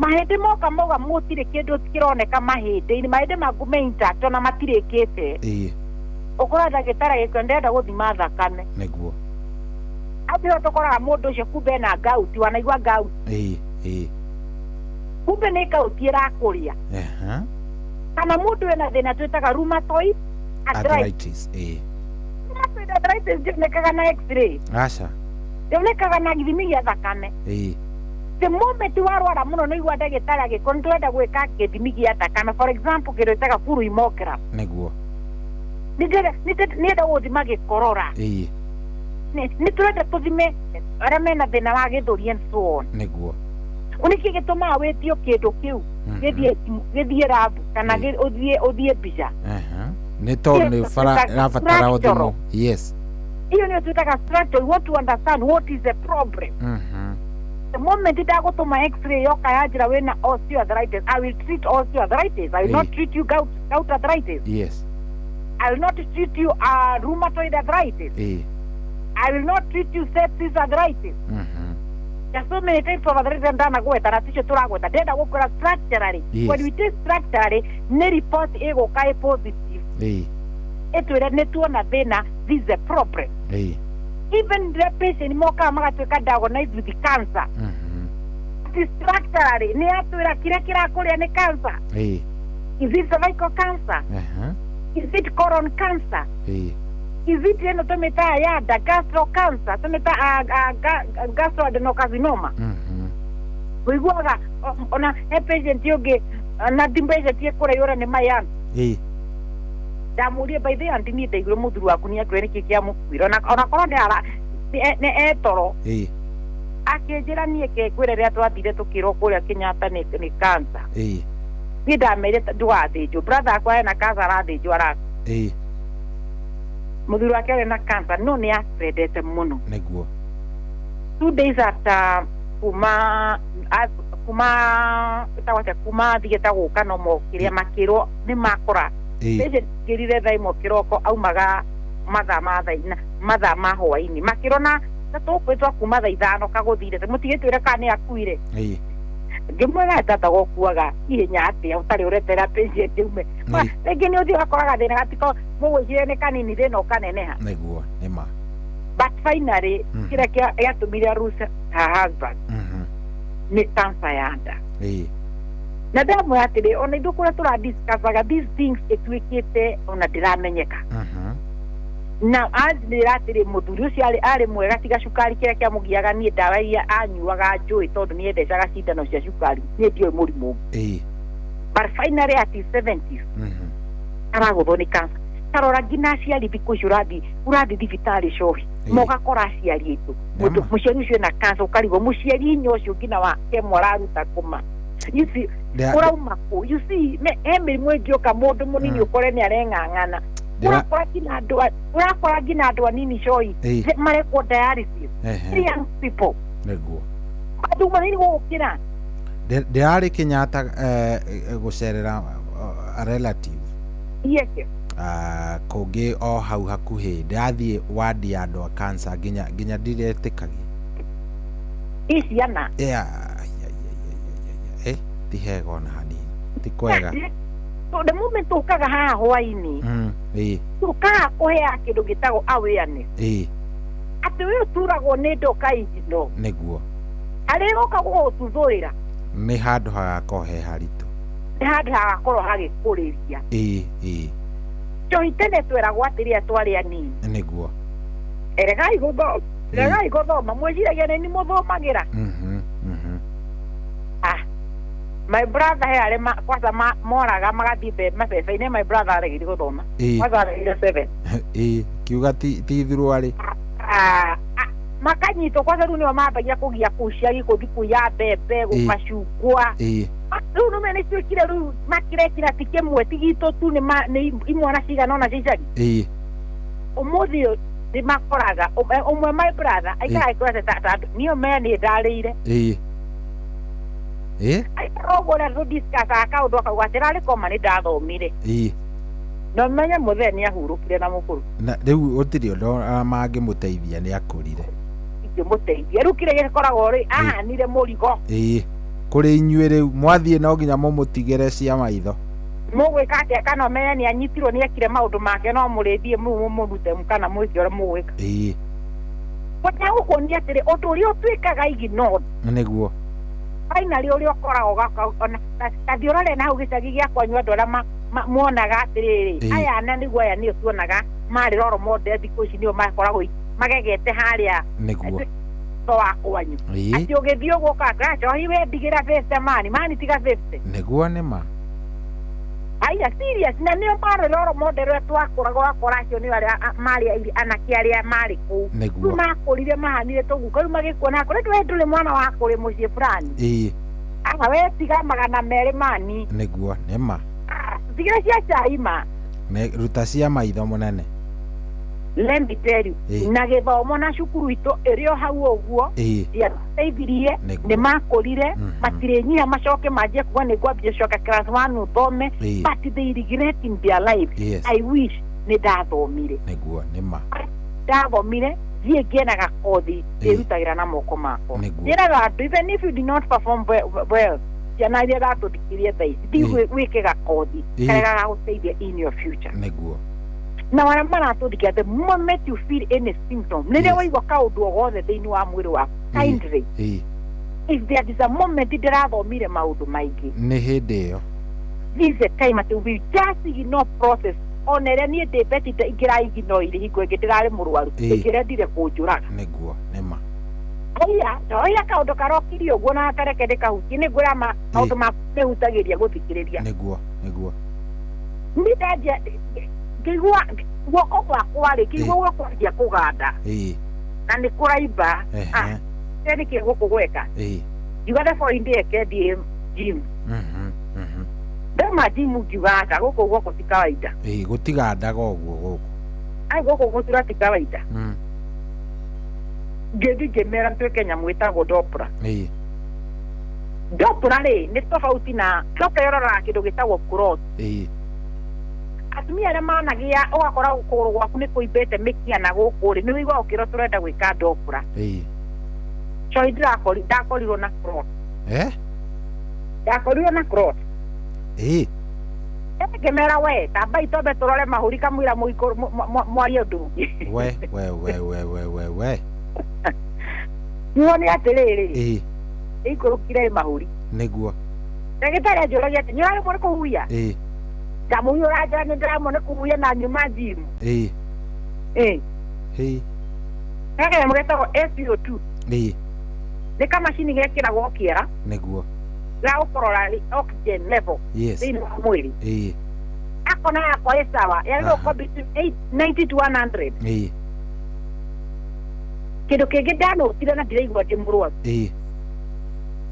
mahĩndĩ moka mauga mũtirĩ kĩndũ kĩroneka mahĩndĩ-inĩ, mahĩndĩ maku me intact ona matirĩkĩte. Ũkora ndagĩtarĩ agĩkwĩra ndĩrenda gũthima thakame. Nĩguo. Hau nĩho tũkoraga mũndũ ũcio kumbe ena gout, wanaigua gout. Kumbe nĩ gout ĩrakũrĩa. Kana mũndũ wĩna thĩna twĩtaga rheumatoid arthritis. Rheumatoid arthritis ndĩonekaga na x-ray. Aca. Ndĩonekaga na gĩthimi gĩa thakame. The moment warwara mũno nĩ igua ndagĩtarĩ agĩkorwo nĩ tũrenda gwĩka gĩthimi gĩa thakame, for example kĩndũ gĩtaga full hemogram. Nĩguo. Nĩenda gũthima gĩkorora. Nĩ tũrenda tũthime arĩa mena thĩna wa gĩthũri and so on. Nĩguo. Nĩkĩ gĩtũmaga wĩtio kĩndũ kĩu gĩthiĩ lab kana ũthiĩ mbica? Nĩ tondũ nĩ ĩrabatara ũthimo. Yes. Iyo nĩyo twĩtaga structure. We want to understand what is the problem. The moment ndagũtũma x-ray yoka yanjĩra wĩna osteoarthritis, I will treat osteoarthritis. I will not treat you gout arthritis. Yes. I will not treat you rheumatoid arthritis. I will not treat you sepsis arthritis. There are so many types of arthritis ndanagweta na ticio tũragweta. Ndĩrenda gũkwĩra structurally. Yes. When we take structurally, nĩ report ĩgũka ĩ positive. Ĩtwĩre nĩ tuona thĩna, this is a problem. Even the patient mokaga magatuĩka diagnosed with cancer. Structurally nĩ yatwĩra kĩrĩa kĩrakũrĩa nĩ cancer. Is it cervical cancer? Is it colon cancer? Is it ĩno tũmĩtaga ya nda, gastro cancer, tũmĩta gastroadenocarcinoma? Ũiguaga ona he patient ũngĩ na ti patient ĩkũraihũra nĩ my aunt. Ndamũrie, by the way, aunty, niĩ ndaiguire mũthuri waku nĩ akuire, nĩkĩ kĩamũkuire? Ona korwo nĩ ara nĩ etoro. Akĩnjĩra, niĩ ke ngwĩre, rĩrĩa twathire tũkĩrwo kũrĩa Kenyatta nĩ cancer, niĩ ndamerire ndũgathĩnjwo. Brother akwa ena cancer, arathĩnjwo araka. Mũthuri wake arĩ na cancer, no nĩ aspreadete mũno. 2 days after kuma ĩtagwo atĩa, kuma thigĩta gũka no mokĩrĩa makĩrwo nĩ makora. Patient ngĩrire thaa 1 kĩroko, aumaga mathaa ma thaa 4, mathaa ma hwainĩ, makĩrwo na tũkwĩtwa kuma thaa 5 kagũthire, mũtigĩtwĩre kana nĩ akuire. Ngĩmwĩra, tata, gũkuaga ihenya atĩa ũtarĩ ũretera patient ume? Rĩngĩ nĩ ũthiĩ ũgakora gathĩna gatiko mũgwĩciria nĩ kanini, thĩna ũkaneneha. Nĩguo, nĩ ma. But finally, kĩrĩa gĩatũmire lose her husband nĩ cancer ya nda. Na ndamwĩra atĩrĩ, ona ithuĩ kũrĩa tũradiscussaga these things ĩtuĩkĩte ona ndĩramenyeka. Na anjĩra atĩrĩ, mũthuri ũcio arĩ mwega tiga cukari kĩrĩa kĩamũgiaga. Niĩ ndawa iria anyuaga njũĩ, tondũ nĩ endecaga cindano cia cukari, niĩ ndiũĩ mũrimũ ũngĩ. But finally at his 70s aragũthwo nĩ cancer. Tarora nginya aciari thikũ ici, ũrathiĩ thibitarĩ cohi mogakora aciari aitũ. Mũciari ũcio ena cancer, ũkarigwo mũciari inya ũcio nginya wa kemo araruta kũma, you see? Ũrauma kũ? You see, he mĩrimũ ĩngĩũka mũndũ mũnini ũkore nĩ areng'ang'ana. Ũrakora nginya andũ anini coi marekwo dialysis. Very young people. Andũ manini gũgũkĩra. Ndĩrarĩ Kenyatta gũcerera a relative. Kũngĩ o hau hakuhĩ, ndĩrathiĩ wadi ya andũ a cancer, nginya ndiretĩkagia. I ciana. Yeah, ai, ai, ai, ai, ai, ai, ai. Ti hega ona hanini, ti kwega. So the moment ũkaga haha hwainĩ, tũkaga kũheaga kĩndũ gĩtagwo awareness, atĩ ũyũ ũturagwo nĩ ndoka igino. Harĩa ĩgoka gũgũtuthũrĩra. Nĩ handũ hagakorwo he haritũ. Nĩ handũ hagakorwo hagĩkũrĩria. ĩĩ ĩĩ Njohi tene tweragwo atĩrĩa twarĩ anini, regai gũthoma, regai gũthoma, mwĩciragia nĩ mũthomagĩra. Ah, my brother he arĩa kwanza moraga magathiĩ mabebe-inĩ. My brother aregire gũthoma. Kwanza aregire 7. Ĩĩ, kiuga ti ithuruarĩ. Ah, ah, makanyitwo kwanza, rĩu nĩo mambagia kũgia kũu cia gũthiĩ kũiya mbembe, macungwa. Rĩu nĩme nĩ ciũkire, rĩu makirekira ti kĩmwe, ti gitũ tu, nĩ imwana cigana ona cia icagi. Ũmũthĩ ũyũ nĩ makoraga ũmwe, my brother aikaraga ikũrate ta niĩ me nĩ ndarĩire. ĩĩ ĩĩ Aikara ũguo ũrĩa tũdiscussaga kaũndũ, akauga atĩ rarĩ koma nĩ ndathomire. Na ũmenye mũthee nĩ ahurũkire na mũkũrũ. Na rĩu gũtirĩ ũndũ mangĩmũteithia, nĩ akũrire. Ingĩmũteithia rĩu kĩrĩa gĩkoragwo rĩ, ahanire mũrigo. Ĩĩ, kũrĩ inyuĩ rĩu mwathiĩ no nginya mũmũtigĩre cia maitho. Mũgwĩka atĩa? Kana ũmenye nĩ anyitirwo, nĩ ekire maũndũ make, no mũrĩthiĩ mũmũrute kana mwĩke ũrĩa mũgwĩka. Gũkuonia atĩrĩ, ũndũ ũrĩa ũtuĩkaga ignored, finally ũrĩa ũkoragwo ona tathiĩ ũrore na hau gĩcagi gĩa kwanyu, andũ arĩa muonaga atĩrĩrĩ, aya na nĩguo aya nĩo tuonaga marĩ role model, thikũ ici nĩo makoragwo magegete harĩa to wa kwanyu. Atĩ ũgĩthiĩ ũguo ũkakora njohi, we ndigĩra 50 mani mani, tiga 50. Nĩguo, nĩ ma. Aya serious, na nĩo marĩ role model ũrĩa twakũraga, wakora acio nĩo arĩa marĩ anake arĩa marĩ kũu. Rĩu makũrire mahanire tũguka, rĩu magĩkuona kũrĩ we ndũrĩ mwana wa kũrĩ mũciĩ fulani. Aha, we tiga 200 mani. Nĩguo, nĩ ma. Tigira cia cai ma. Nĩ ruta cia maitho mũnene. Let me tell you, na gĩthomo na cukuru itũ ĩrĩ o hau ũguo, ciateithirie. Nĩ makũrire, matirĩnyiha macoke manjie kuga nĩ ngwambia coka class 1 thome. But they regret in their life. I wish nĩ ndathomire. Nĩguo, nĩ ma. Ndathomire thiĩ ngĩe na gakothi ndĩrutagĩra na moko makwa. Njĩraga andũ, even if you did not perform well, ciana iria ratũthikirie thaa ici, thiĩ wĩke gakothi karĩa gagagũteithia in your future. Na arĩa maratũthikia, the moment you feel any symptom, rĩrĩa waigua kaũndũ o gothe thĩinĩ wa mwĩrĩ waku, kindly, if there is a moment ndĩrathomire maũndũ maingĩ, Nĩ hĩndĩ ĩyo. This is the time atĩ we just ignore process ona ĩrĩa niĩ ndĩ beti ingĩraignoire hingo ĩngĩ ndĩrarĩ mũrwaru, ĩngĩrendire kũnjũraga. Nĩguo nĩma. Aya ndoya kaũndũ karokire ũguo na kareke ndĩkahutie, nĩ ngwĩra ma maũndũ ma mehutagĩria gũthikĩrĩria. Nĩguo, nĩguo. Niĩ ndanjia ngĩigua guoko gwakwa rĩ, ngĩigua guoko kwanjia kũganda na nĩ kũraimba. Ah, nĩkĩ gũkũ gweka? Ngiuga therefore ndĩeke thiĩ gym. Ndauma gym ngiuga aca, gũkũ guoko ti kawaida. Ĩĩ, gũtigandaga ũguo gũkũ. Ai, gũkũ gũtura ti kawaida. Ngĩthiĩ ngĩmera twĩke nyamũ ĩtagwo Doppler. Doppler rĩ nĩ tofauti na Doppler, ĩroraga kĩndũ gĩtagwo clot. Atumia arĩa managĩa ũgakora kũgũrũ gwaku nĩ kũimbĩte mĩkiha na gũkũ rĩ, nĩ wĩiguaga ũkĩrwo tũrenda gwĩka Doppler. Cohi ndakorirwo na clot. Eh? Ndakorirwo na clot. Ngĩmera we tambai twambe tũrore mahũri kamũira mwarie ũndũ ũngĩ. We we we we we we we. Kiugo nĩ atĩrĩrĩ, ĩikũrũkire mahũri. Nĩguo. Ndagĩtarĩ anjũragia atĩ nĩũraremwo nĩ kũhuhia, ndamũhiũra njĩra nĩ ndĩramwo nĩ kũhuhia na nyuma gym. Ĩĩ. Hĩ. He kanyamũ getagwo SpO2. Nĩ kamacini gekĩragwo kĩara ga gũkũrora oxygen level thĩinĩ wa mwĩrĩ. Akona yakwa ĩ sawa, yagĩrĩirwo gũkorwo between 90 to 100. Kĩndũ kĩngĩ ndanotire na ndiraigua ndĩ mũrwaru, niĩ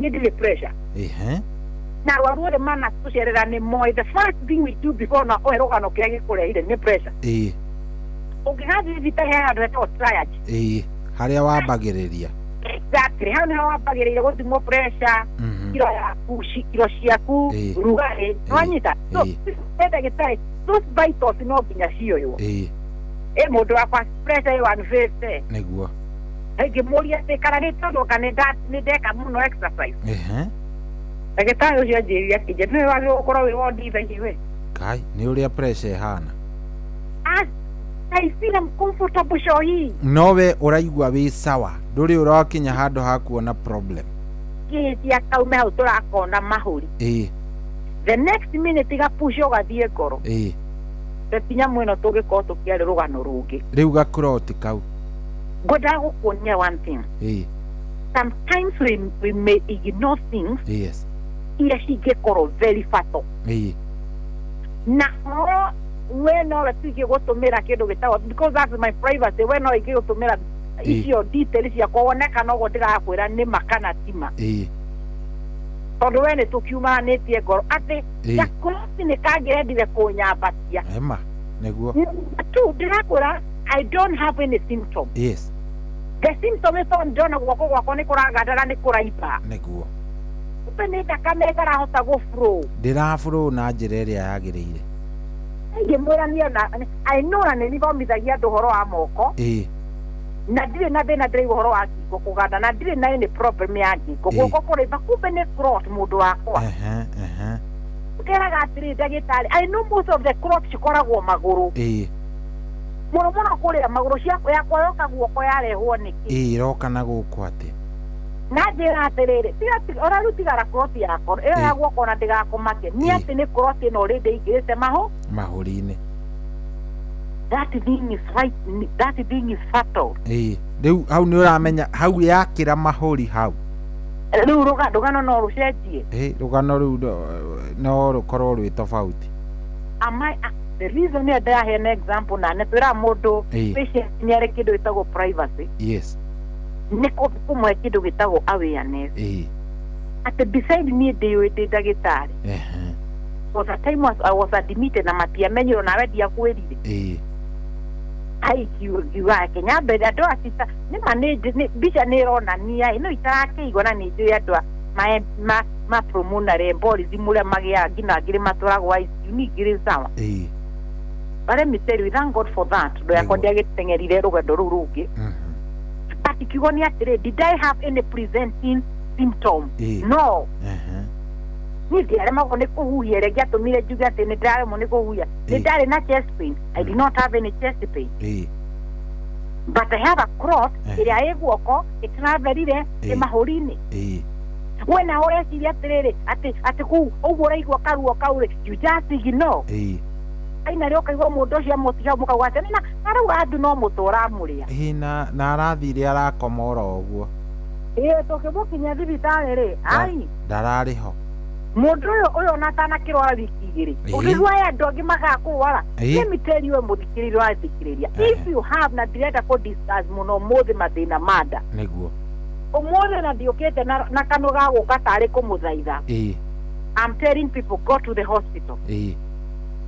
ndirĩ pressure. Na arwaru othe manatũcerera nĩ moĩ the first thing we do before na ũhe rũgano kĩrĩa gĩkũrehire nĩ pressure. Ũngĩgathiĩ thibitarĩ he handũ hetagwo triage. Ĩĩ, harĩa wambagĩrĩria. Exactly, hau nĩho wambagĩrĩire gũthimwo pressure, kiro yaku, kiro ciaku, rugarĩ, nĩwanyita? So ndagĩtarĩ, those vitals no nginya cioywo. Ĩ mũndũ wakwa pressure ĩ 150. Ngĩmũria atĩ kana nĩ tondũ ka nĩ ndeka mũno exercise. Ndagĩtarĩ ũcio anjĩrire akĩnjĩra nĩwe wagĩrĩirwo gũkorwo wĩ wondi thaa ici we. Kai, nĩ ũrĩa pressure ĩhana. As I feel I'm comfortable, cohi. Nowe ũraigua wĩ sawa, ndũrĩ ũrakinya handũ ha kuona problem. Kĩhĩtia kaume hau tũrakona mahũri. The next minute gapush ũgathiĩ ngoro. Ti nyamũ ĩno tũngĩkorwo tũkĩaria rũgano rũngĩ. Rĩu gakuroti kau. Ngwendaga gũkuonia one thing. Sometimes we may ignore things iria cingĩkorwo very fatal. Na ũhoro we nowe tu ingĩgũtũmĩra kĩndũ gĩtagwo, because that's my privacy, we no ingĩgũtũmĩra icio details ciakwa wone kana ũguo ndĩrakwĩra nĩ ma kana ti ma. Tondũ we nĩ tũkiumanĩtie ngoro atĩ gakuroti nĩ kangĩrendire kũnyambatia. Ema nĩguo. Number two, ndĩrakwĩra I don't have any symptom. The symptom nĩ tondũ ndĩrona guoko gwakwa nĩ kũraganda na nĩ kũraimba. Kumbe nĩ thakame ĩtarahota gũ-flow. Ndĩra-flow na njĩra ĩrĩa yagĩrĩire. Ngĩmwĩra niĩ ona I know na nĩ nithomithagia andũ ũhoro wa moko. Na ndirĩ na thĩna, ndĩraigua ũhoro wa ngingo kũganda na ndirĩ na any problem ya ngingo. Guoko kũraimba, kumbe nĩ clot, mũndũ wakwa. Ehe ehe Ngeraga atĩrĩ ndagĩtarĩ, I know most of the clot cikoragwo magũrũ. Mũno mũno kũrĩa magũrũ, ciakwa yakwa yoka guoko yarehwo nĩkĩ? Ĩĩ, ĩroka na gũkũ atĩ. Na njĩra atĩrĩrĩ, tiga ona rĩu tigara clot yakwa ĩyo ya guoko na ndĩgakũmakie nĩ atĩ nĩ clot ĩno already ĩingĩrĩte mahũri-inĩ. That thing is right, that thing is fatal. Ĩĩ, rĩu hau nĩ ũramenya hau yakĩra mahũri hau. Rĩu rũgano no rũcenjie. Ĩĩ, rũgano rĩu no rũkorwo rwĩ tofauti. Am I the reason nĩ ndĩraheana example na nĩ twĩraga mũndũ patient nĩ arĩ kĩndũ gĩtagwo privacy. Nĩ kũmũhe kĩndũ gĩtagwo awareness. Atĩ beside niĩ ndĩũĩ ndĩ ndagĩtarĩ. Was a time was, I was admitted na matiamenyirwo nawe ndiakwĩrire. Ai, ngiuga Kenya mbere andũ acita nĩ ma nĩ mbica nĩ ĩronania ĩ no itarakĩigua na nĩ njũĩ andũ ma pulmonary embolism ũrĩa magĩaga nginya angĩ matwaragwo ICU, ningĩ rĩ sawa. But let me tell you, thank God for that, tondũ yakwa ndiagĩteng'erire rũgendo rũu rũngĩ. But kiugo nĩ atĩrĩ, did I have any presenting symptom? No. Niĩ ndiaremagwo nĩ kũhuhia ĩrĩa ĩngĩatũmire njuge atĩ nĩ ndĩraremwo nĩ kũhuhia. Nĩ ndarĩ na chest pain. I did not have any chest pain. But I have a clot ĩrĩa ĩ guoko ĩtravelire ĩ mahũri-inĩ. We nawe ũreciria atĩrĩrĩ atĩ kũu ũguo ũraigua karuo kau rĩ, you just ignore. Aina rĩ ũkaigua mũndũ ũcio amũtiga mũkauga atĩ na rĩu andũ no mũtũ ũramũrĩa. Ĩĩ na arathire arakoma oro ũguo. Ĩĩ tũkĩmũkinyia thibitarĩ rĩ, ai ndararĩ ho. Mũndũ ũyũ ona atanakĩrwara wiki igĩrĩ. Ũkĩigua aya andũ angĩ magaga kũrwara. Let me tell you mũthikĩrĩria ũrathikĩrĩria. If you have na ndirenda kũ discuss mũno ũmũthĩ mathĩna ma nda. Nĩguo. Ũmũthĩ na ndiũkĩte na kanua ga gũka tarĩ kũmũthaitha. I'm telling people go to the hospital.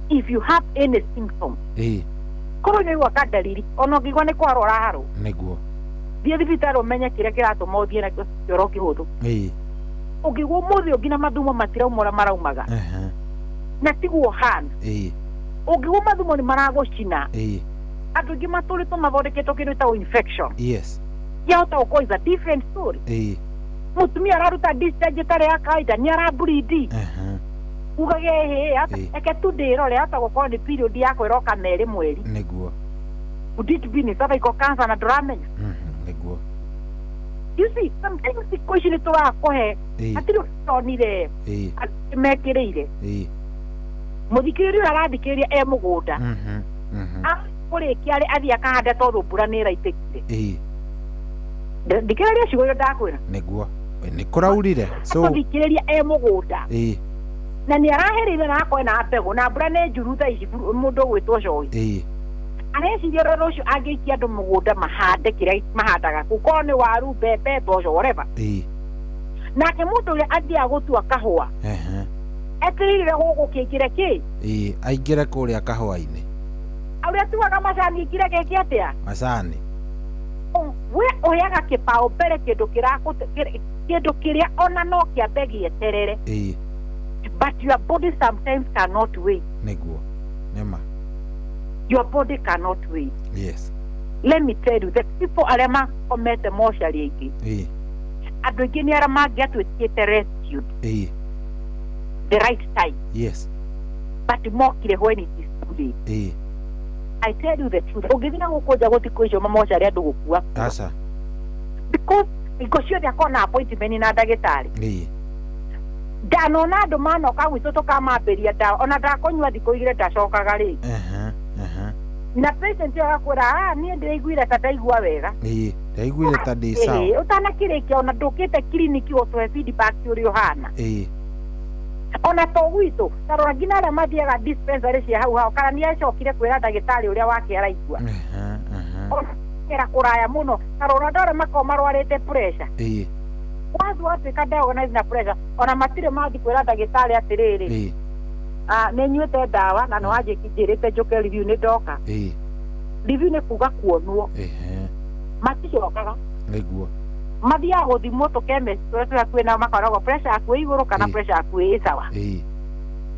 If you have any symptom. Korwo nĩ ũraigua ka dalili ona ũngĩigua nĩ kũharwo ũraharwo. Nĩguo. Thiĩ thibitarĩ ũmenye kĩrĩa kĩratũma ũthiĩ na kĩoro kĩhũthũ. Ũngĩigua ũmũthĩ ũngĩ na mathumo matirauma ũrĩa maraumaga. Na tiguo ũhana. Ũngĩigua mathumo nĩ maragũcina. Andũ aingĩ matũrĩtwo mathondeketwo kĩndũ gĩtagwo infection. Yes. Yahota gũkorwo is a different story. Mũtumia araruta discharge ĩtarĩ ya kawaida nĩ araburindi. Ugage hĩ eke tu ndĩrore yahota gũkorwo nĩ period yakwa ĩroka merĩ mweri. Nĩguo. Could it be nĩ cervical cancer na ndũramenya? Nĩguo. You see, sometimes thikũ ici nĩ tũrakũhe hatirĩ ũtonire mekĩrĩire. Mũthikĩrĩria ũrĩa arathikĩrĩria e mũgũnda. Kũrĩkia rĩ athiĩ akahanda tondũ mbura nĩ ĩraitĩkire. Thikĩrĩria ciugo iria ndakwĩra. Nĩguo. Nĩ kũraurire. So thikĩrĩria e mũgũnda. Na nĩ araherire na akorwo na mbegũ na mbura nĩ njuru thaa ici mũndũ ũgwĩtwo Coĩ. Areciria ũrĩa rũciũ angĩikia andũ mũgũnda mahande kĩrĩa mahandaga kũu korwo nĩ waru, mbembe, mboco, whatever. Nake mũndũ ũrĩa athiaga gũtua kahũa. Etereire gũkũ kĩingĩre kĩ? Aingĩre kũrĩa kahũa-inĩ. Ũrĩa tuaga macani aingĩre gĩkĩ atĩa? Macani. We ũheaga kĩbaũ mbere kĩndũ kĩndũ kĩrĩa ona no kĩambe gĩeterere. But your body sometimes cannot wait. Nĩguo. Nĩma. Your body cannot wait. Yes. Let me tell you, the people arĩa makomete mocarĩ aingĩ. Andũ aingĩ nĩ arĩa mangĩatuĩkĩte rescued. The right time. Yes. But mokire when it is too late. I tell you the truth. Ũngĩthiĩ na gũkũ nja gũtikũ icio mamocarĩ andũ gũkua. Aca. Because hingo ciothe akorwo na appointment na ndagĩtarĩ. Ndanona andũ manoka gwitũ tũkamambĩria ndawa ona ndakũnyua thikũ igĩrĩ ndacokaga rĩngĩ. Na patient ĩyo agakwĩra niĩ ndĩraiguire ta ndaigua wega. Ndaiguire ta ndĩ sawa. Ũtanakĩrĩkia ona ndũkĩte kiriniki gũtũhe feedback ũrĩa ũhana. Ona to gwitũ ta rora nginya arĩa mathiaga dispensary cia hau hau kana nĩ acokire kwĩra ndagĩtarĩ ũrĩa wake araigua. Ona kũraya mũno ta rora andũ arĩa makoragwo marwarĩte pressure. Once watuĩka diagnosed na pressure ona matirĩ mathiĩ kwĩra ndagĩtarĩ atĩrĩrĩ nĩ nyuĩte ndawa na nĩ wanjĩrĩte njũke review nĩ ndoka. Review nĩ kuga kuonwo. Maticokaga. Nĩguo. Mathiaga gũthimwo tũkemest tũrĩa tũrĩa kwĩna makoragwo pressure yaku ĩ igũrũ kana pressure yaku ĩ sawa.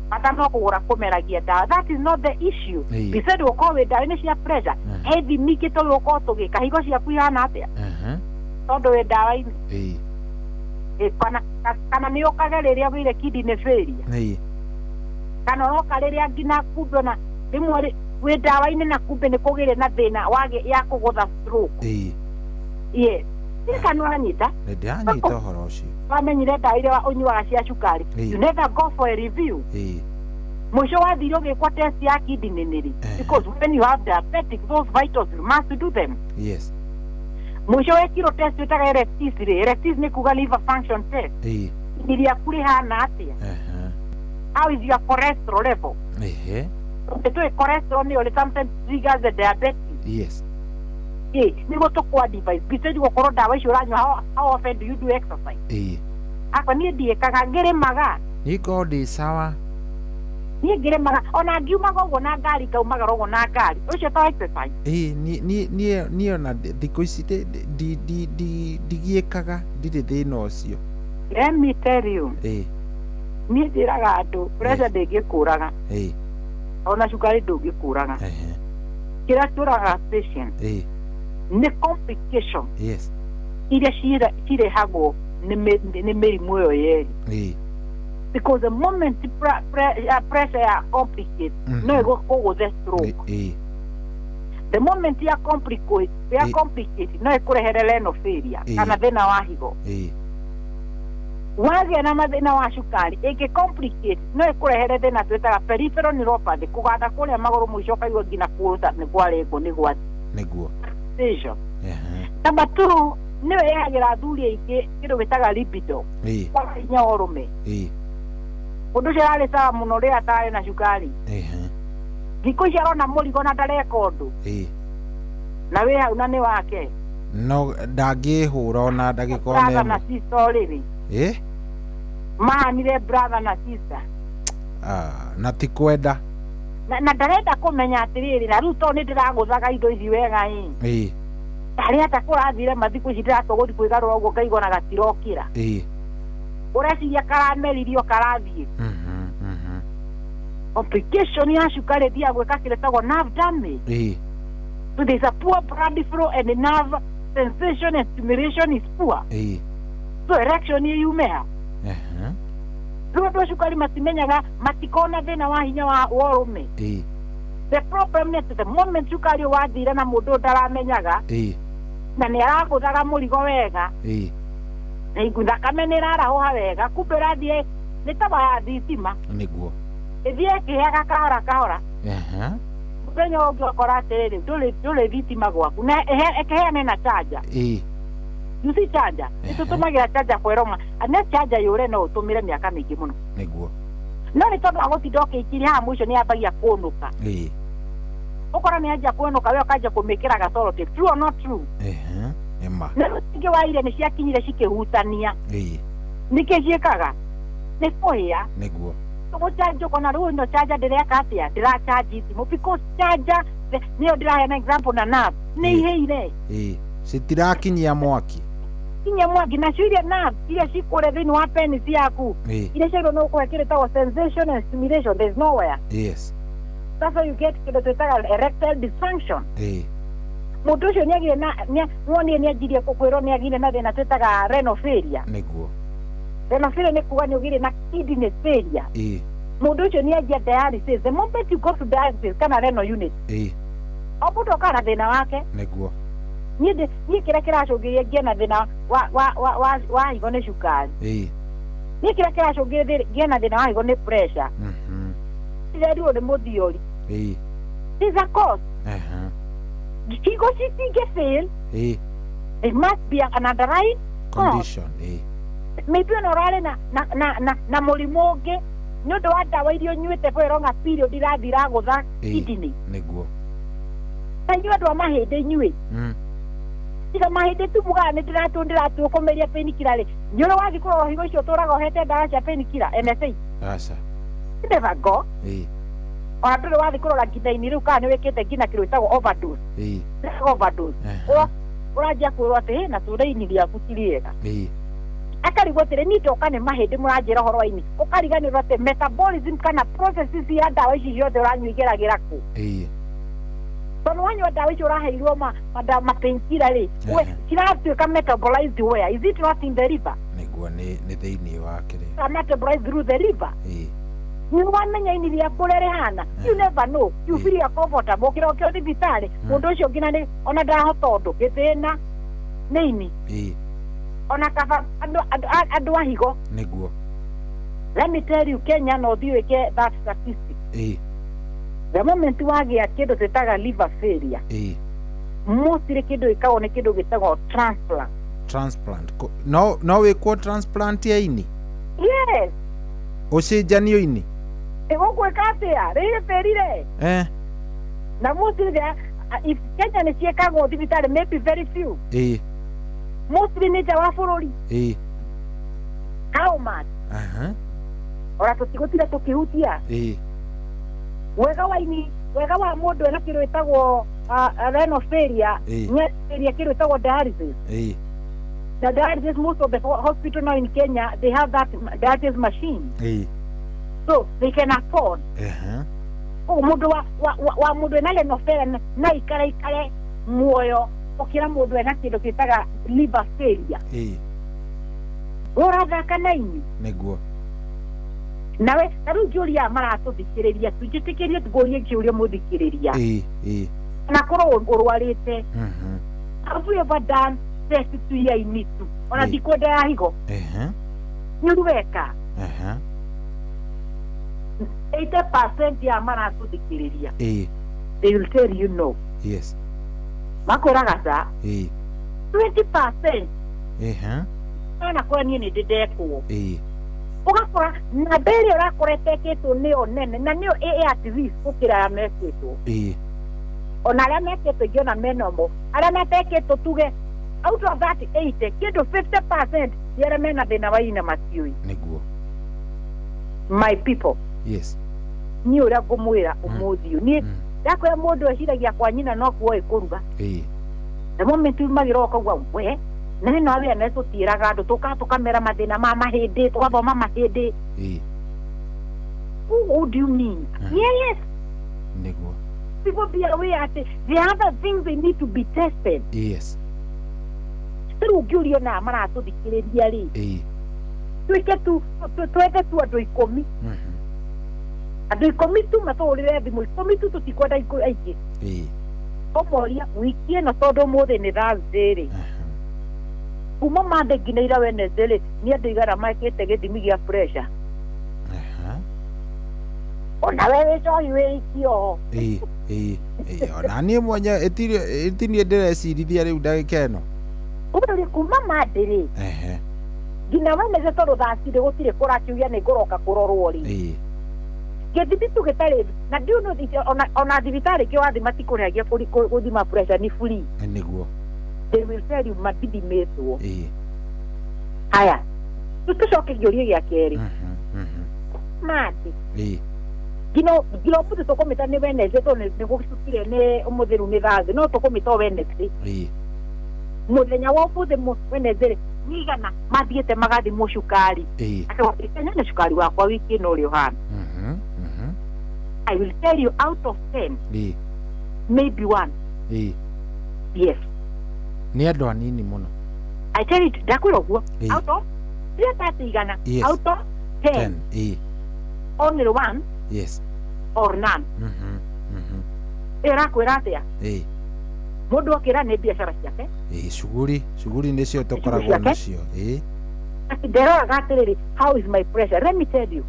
Bata no kũgũra kũmeragia ndawa. That is not the issue. Besides gũkorwo wĩ ndawa-inĩ cia pressure, he ithimi ingĩ tũgũkorwo tũgĩka higo ciaku ihana atĩa? Tondũ wĩ ndawa-inĩ. Kana nĩ ũkage rĩrĩa ũgĩire kidney failure. Kana ũroka rĩrĩa nginya kumbe ona rĩmwe wĩ ndawa-inĩ na kumbe nĩ kũgĩre na thĩna ya kũgũtha stroke. Yes. Kana ũranyita? Nĩ ndĩranyita ũhoro ũcio. Wamenyire ndawa iria ũnyuaga cia cukari. You never go for a review. Mũico wathire ũgĩkwo test ya kidney nĩrĩ. Because when you have diabetic, those vitals you must do them. Yes. Mũico wekirwo test ĩtaga LFTs rĩ. LFTs nĩ kuga liver function test. Ini rĩaku rĩhana atĩa? How is your cholesterol level? Tũĩ cholesterol nĩyo rĩ sometimes triggers the diabetes. Yes. Nĩguo tũkũ advise besides gũkorwo ndawa icio ũranyua, how often do you do exercise? Akwa niĩ ndiĩkaga ngĩrĩmaga. Niĩ ngorwo ndĩ sawa. Niĩ ngĩrĩmaga ona ngiumaga ũguo na ngari ngaumagara ũguo na ngari ũcio to exercise. Niĩ ona thikũ ici ndigiĩkaga ndirĩ thĩna ũcio. Let me tell you. Niĩ njĩraga andũ pressure ndĩngĩkũraga. Ona cukari ndũngĩkũraga. Kĩrĩa kĩũragaga patient nĩ complication. Yes. Iria cirehagwo nĩ mĩrimũ ĩyo yerĩ. Because the moment pressure ya complicate, no ĩgũkũgũthe stroke. The moment ya complicate, ya complicate no ĩkũrehere renal failure kana thĩna wa higo. Wagĩa na mathĩna wa cukari ĩngĩ complicate no ĩkũrehere thĩna twĩtaga peripheral neuropathy, kũganda kũrĩa magũrũ mũico ũkaigua nginya kũruta nĩ kwarĩngwo nĩ gwa nĩguo. Number 2, nĩyo ĩrehagĩra athuri aingĩ kĩndũ gĩtaga libido, kwaga hinya wa ũrũme. Ũndũ ũcio ararĩ sawa mũno rĩrĩa atarĩ na cukari. Thikũ ici arona mũrigo na ndareka ũndũ. Na wĩ hau na nĩ wake. No ndangĩhũra ona ndagĩka ona Brother na ĩmwe. sister rĩrĩ. Mahanire brother na sister. Na ti kwenda. Na ndarenda kũmenya atĩrĩrĩ, na rĩu tondũ nĩ ndĩragũthaga indo ici wega ĩ. Harĩa hata kũrathire mathikũ ici ndĩratua gũthiĩ kwĩgarũra ũguo ngaigua na gatirokĩra. Ũreciria karameririo karathiĩ. Complication ya cukari ĩthiaga gwĩka kĩrĩa gĩtagwo nerve damage. So there's a poor blood flow and the nerve sensation and stimulation is poor. So erection yume ha. Rĩu andũ a cukari matimenyaga, matikona thĩna wa hinya wa ũrũme. The problem is the moment cukari wathira na mũndũ ndaramenyaga, na nĩ aragũthaga mũrigo wega, na thakame nĩ ĩrarahũha wega, kumbe ĩrathiĩ nĩ ta waya thitima. Nĩguo. Ĩthiĩ ĩkĩhĩaga kahora kahora. Mũthenya ũngĩ ũkora atĩrĩrĩ, ndũrĩ thitima gwaku, na ĩkĩheane na charger. You see charger? Nĩtũtũmagĩra charger kweroma. Na charger yũre no ũtũmĩre mĩaka mĩingĩ mũno. Nĩguo. No nĩ tondũ agũtinda ũkĩikiria haha mũico nĩ yambagia kũnũka. Ũkora nĩ yanjia kũnũka, we ũkanjia kũmĩkĩra ga tape. True or not true? Ema. Na rĩu ingĩ wa ire nĩ ciakinyire cikĩhutania. Nĩkĩ ciĩkaga? Nĩ kũhĩa. Nĩguo. Tũgũchanjwo kona rĩu ĩno charger ndĩreka atĩa? Ndĩrachanji thimũ because charger nĩyo ndĩraheana example na nerve nĩ ihĩire. Citirakinyia mwaki. Kinyia mwaki nacio iria nerve iria cikũrĩa thĩinĩ wa penis yaku. Iria ciagĩrĩirwo nĩ gũkũhe kĩndũ gĩtagwo sensation and stimulation, there's nowhere. Yes. That's why you get kĩndũ twĩtaga erectile dysfunction. Mũndũ ũcio nĩagire na nĩwonire nĩanjirie kwĩrwo nĩagire na thĩna twĩtaga renal failure. Nĩguo. Renal failure nĩ kuga nĩũgire na kidney failure. Mũndũ ũcio nĩanjia dialysis. The moment you go to dialysis kana renal unit, o mũndũ okaga na thĩna wake. Nĩguo. Niĩ kĩrĩa kĩracũngĩrĩria ngĩe na thĩna wa higo nĩ cukari. Niĩ kĩrĩa kĩracũngĩrĩria ngĩe na thĩna wa higo nĩ pressure. Ndĩrerirwo nĩ mũthiori. There's a cause. Higo citingĩ fail. There must be an underlying condition. Maybe ona ũrarĩ na mũrimũ ũngĩ nĩ ũndũ wa ndawa iria ũnyuĩte for a longer period irathiĩ iragũtha kidney. Nĩguo. Ta inyuĩ andũ a mahĩndĩ inyuĩ. Tiga mahĩndĩ tu mugaga nĩ ndĩratũ kũmeria painkiller rĩ. Nĩ ũrĩ wathiĩ kũrora higo icio ũtũraga ũhete ndawa cia painkiller NSA? Aca. You never go. Ona ndũrĩ wathiĩ kũrora nginya ini rĩu kana nĩ wĩkĩte nginya kĩndũ gĩtagwo overdose. Overdose. Ũranjia kwĩrwo atĩ na tũrĩ ini rĩaku ti rĩega. Akarigwo atĩrĩ niĩ ndoka nĩ mahĩndĩ mũranjĩra ũhoro wa ini. Ũkariganĩrwo atĩ metabolism kana processes ya ndawa ici ciothe ũranyua igeragĩra kũ. Tondũ wanyua ndawa icio ũraheirwo ma painkiller rĩ, ciratuĩka metabolized where? Is it not in the liver? Nĩguo nĩ thĩinĩ wa kĩrĩa. Metabolized through the liver. Nĩ wamenya ini rĩaku ũrĩa rĩhana. You never know. You feel you're comfortable. Ũkĩrokio thibitarĩ, mũndũ ũcio nginya nĩ ona ndarahota ũndũ, gĩthĩna nĩ ini. Ona kaba andũ a higo. Nĩguo. Let me tell you, Kenya no ũthiĩ wĩke that statistic. The moment wagĩa kĩndũ twĩtaga liver failure, mostly kĩndũ gĩkagwo nĩ kĩndũ gĩtagwo transplant. Transplant. No wĩkwo transplant ya ini? Yes. Ũcenjanio ini? Ũgwĩka atĩa? Rĩrĩ failure. Na mostly if Kenya nĩ ciĩkagwo thibitarĩ maybe very few. Mostly nĩ nja wa bũrũri. How much? Ona tũtigũtira tũkĩhutia. Wega wa ini, wega wa mũndũ ena kĩndũ gĩtagwo renal failure, nĩ kĩndũ gĩtagwo dialysis. The dialysis, most of the hospital now in Kenya, they have that dialysis machine. So they can afford. Oh, mũndũ wa mũndũ ena renal failure na ikare ikare muoyo gũkĩra mũndũ ena kĩndũ gĩtaga liver failure. Ũrathaka na ini. Nĩguo. Nawe ta rĩu ngĩũria aya maratũthikĩrĩria tunjĩtĩkĩrie ngũrie kĩũria mũthikĩrĩria. Ĩ. Na korwo ũrwarĩte, have you ever done test tu ya ini tu ona ndikwenda ya higo? Nĩ ũru weka. 80% ya maratũthikĩrĩria, they will tell you no. Makwĩraga ca. 20% ona kwa niĩ nĩ ndĩ ndekwo. Ũgakora namba ĩrĩa ũrakora ĩtekĩtwo nĩyo nene na nĩyo ĩ at risk gũkĩra arĩa mekĩtwo. Ona arĩa mekĩtwo ingĩona menomo, arĩa matekĩtwo tuge out of that 80 kĩndũ 50% nĩ arĩa mena thĩna wa ina matiũĩ. Nĩguo. My people, niĩ ũrĩa ngũmwĩra ũmũthĩ ũyũ, niĩ ndakwĩra mũndũ eciragia kwa nyina no kuoĩ kũruga. The moment umagĩra ũkauga we na ĩno awareness tũtiĩraga andũ, tũkaga tũkamera mathĩna ma mahĩndĩ, tũgathoma mahĩndĩ. What do you mean? Yes. Nĩguo. People be aware atĩ there are other things they need to be tested. Rĩu ũngĩũrio na maratũthikĩrĩria rĩ, twĩke tu twethe tu andũ 10. Andũ 10 tu matũhũrĩre thimũ, 10 tu, tũtikwenda aingĩ. Ũmoria wiki ĩno tondũ ũmũthĩ nĩ Thursday rĩ, kuma Monday nginya ira Wednesday rĩ, nĩ andũ igana mekĩte gĩthimi gĩa pressure? Ona we wĩ njohi wĩ oho. Ĩ, ona niĩ mwenye ĩtiniĩ ndĩrecirithia rĩu ndagĩka ĩno. Ũguo kuma Monday rĩ nginya Wednesday, tondũ thaa cirĩ gũtirĩ kũrakiugia nĩ ngũroka kũrorwo rĩ, gĩthimi tu gĩtarĩ na ndiũ no ona thibitarĩ ĩngĩ wathi matikũrĩhagia gũthima pressure, nĩ free. Nĩguo. They will tell you matithimĩtwo. Haya, tũcoke kĩũria gĩa kerĩ. Mati nginya ũmũthĩ tũkũmĩta nĩ Wednesday, tondũ nĩ gũcukire nĩ ũmũthĩ rĩu nĩ Thursday, no tũkũmĩta o Wednesday. Mũthenya wa ũmũthĩ Wednesday rĩ, nĩ igana mathiĩte magathimwo cukari? Atĩ nyone cukari wakwa wiki ĩno ũrĩa ũhana. I will tell you out of 10, maybe one. Yes. Nĩ andũ anini mũno. I tell you, ndakwĩra ũguo. Out of 330 igana. Out of 10. Only one. Or none. Ĩrakwĩra atĩa? Mũndũ akĩra nĩ biacara ciake. Shughuli shughuli nĩcio tũkoragwo nacio. Atĩ nderoraga atĩrĩrĩ, how is my pressure? Let me tell you.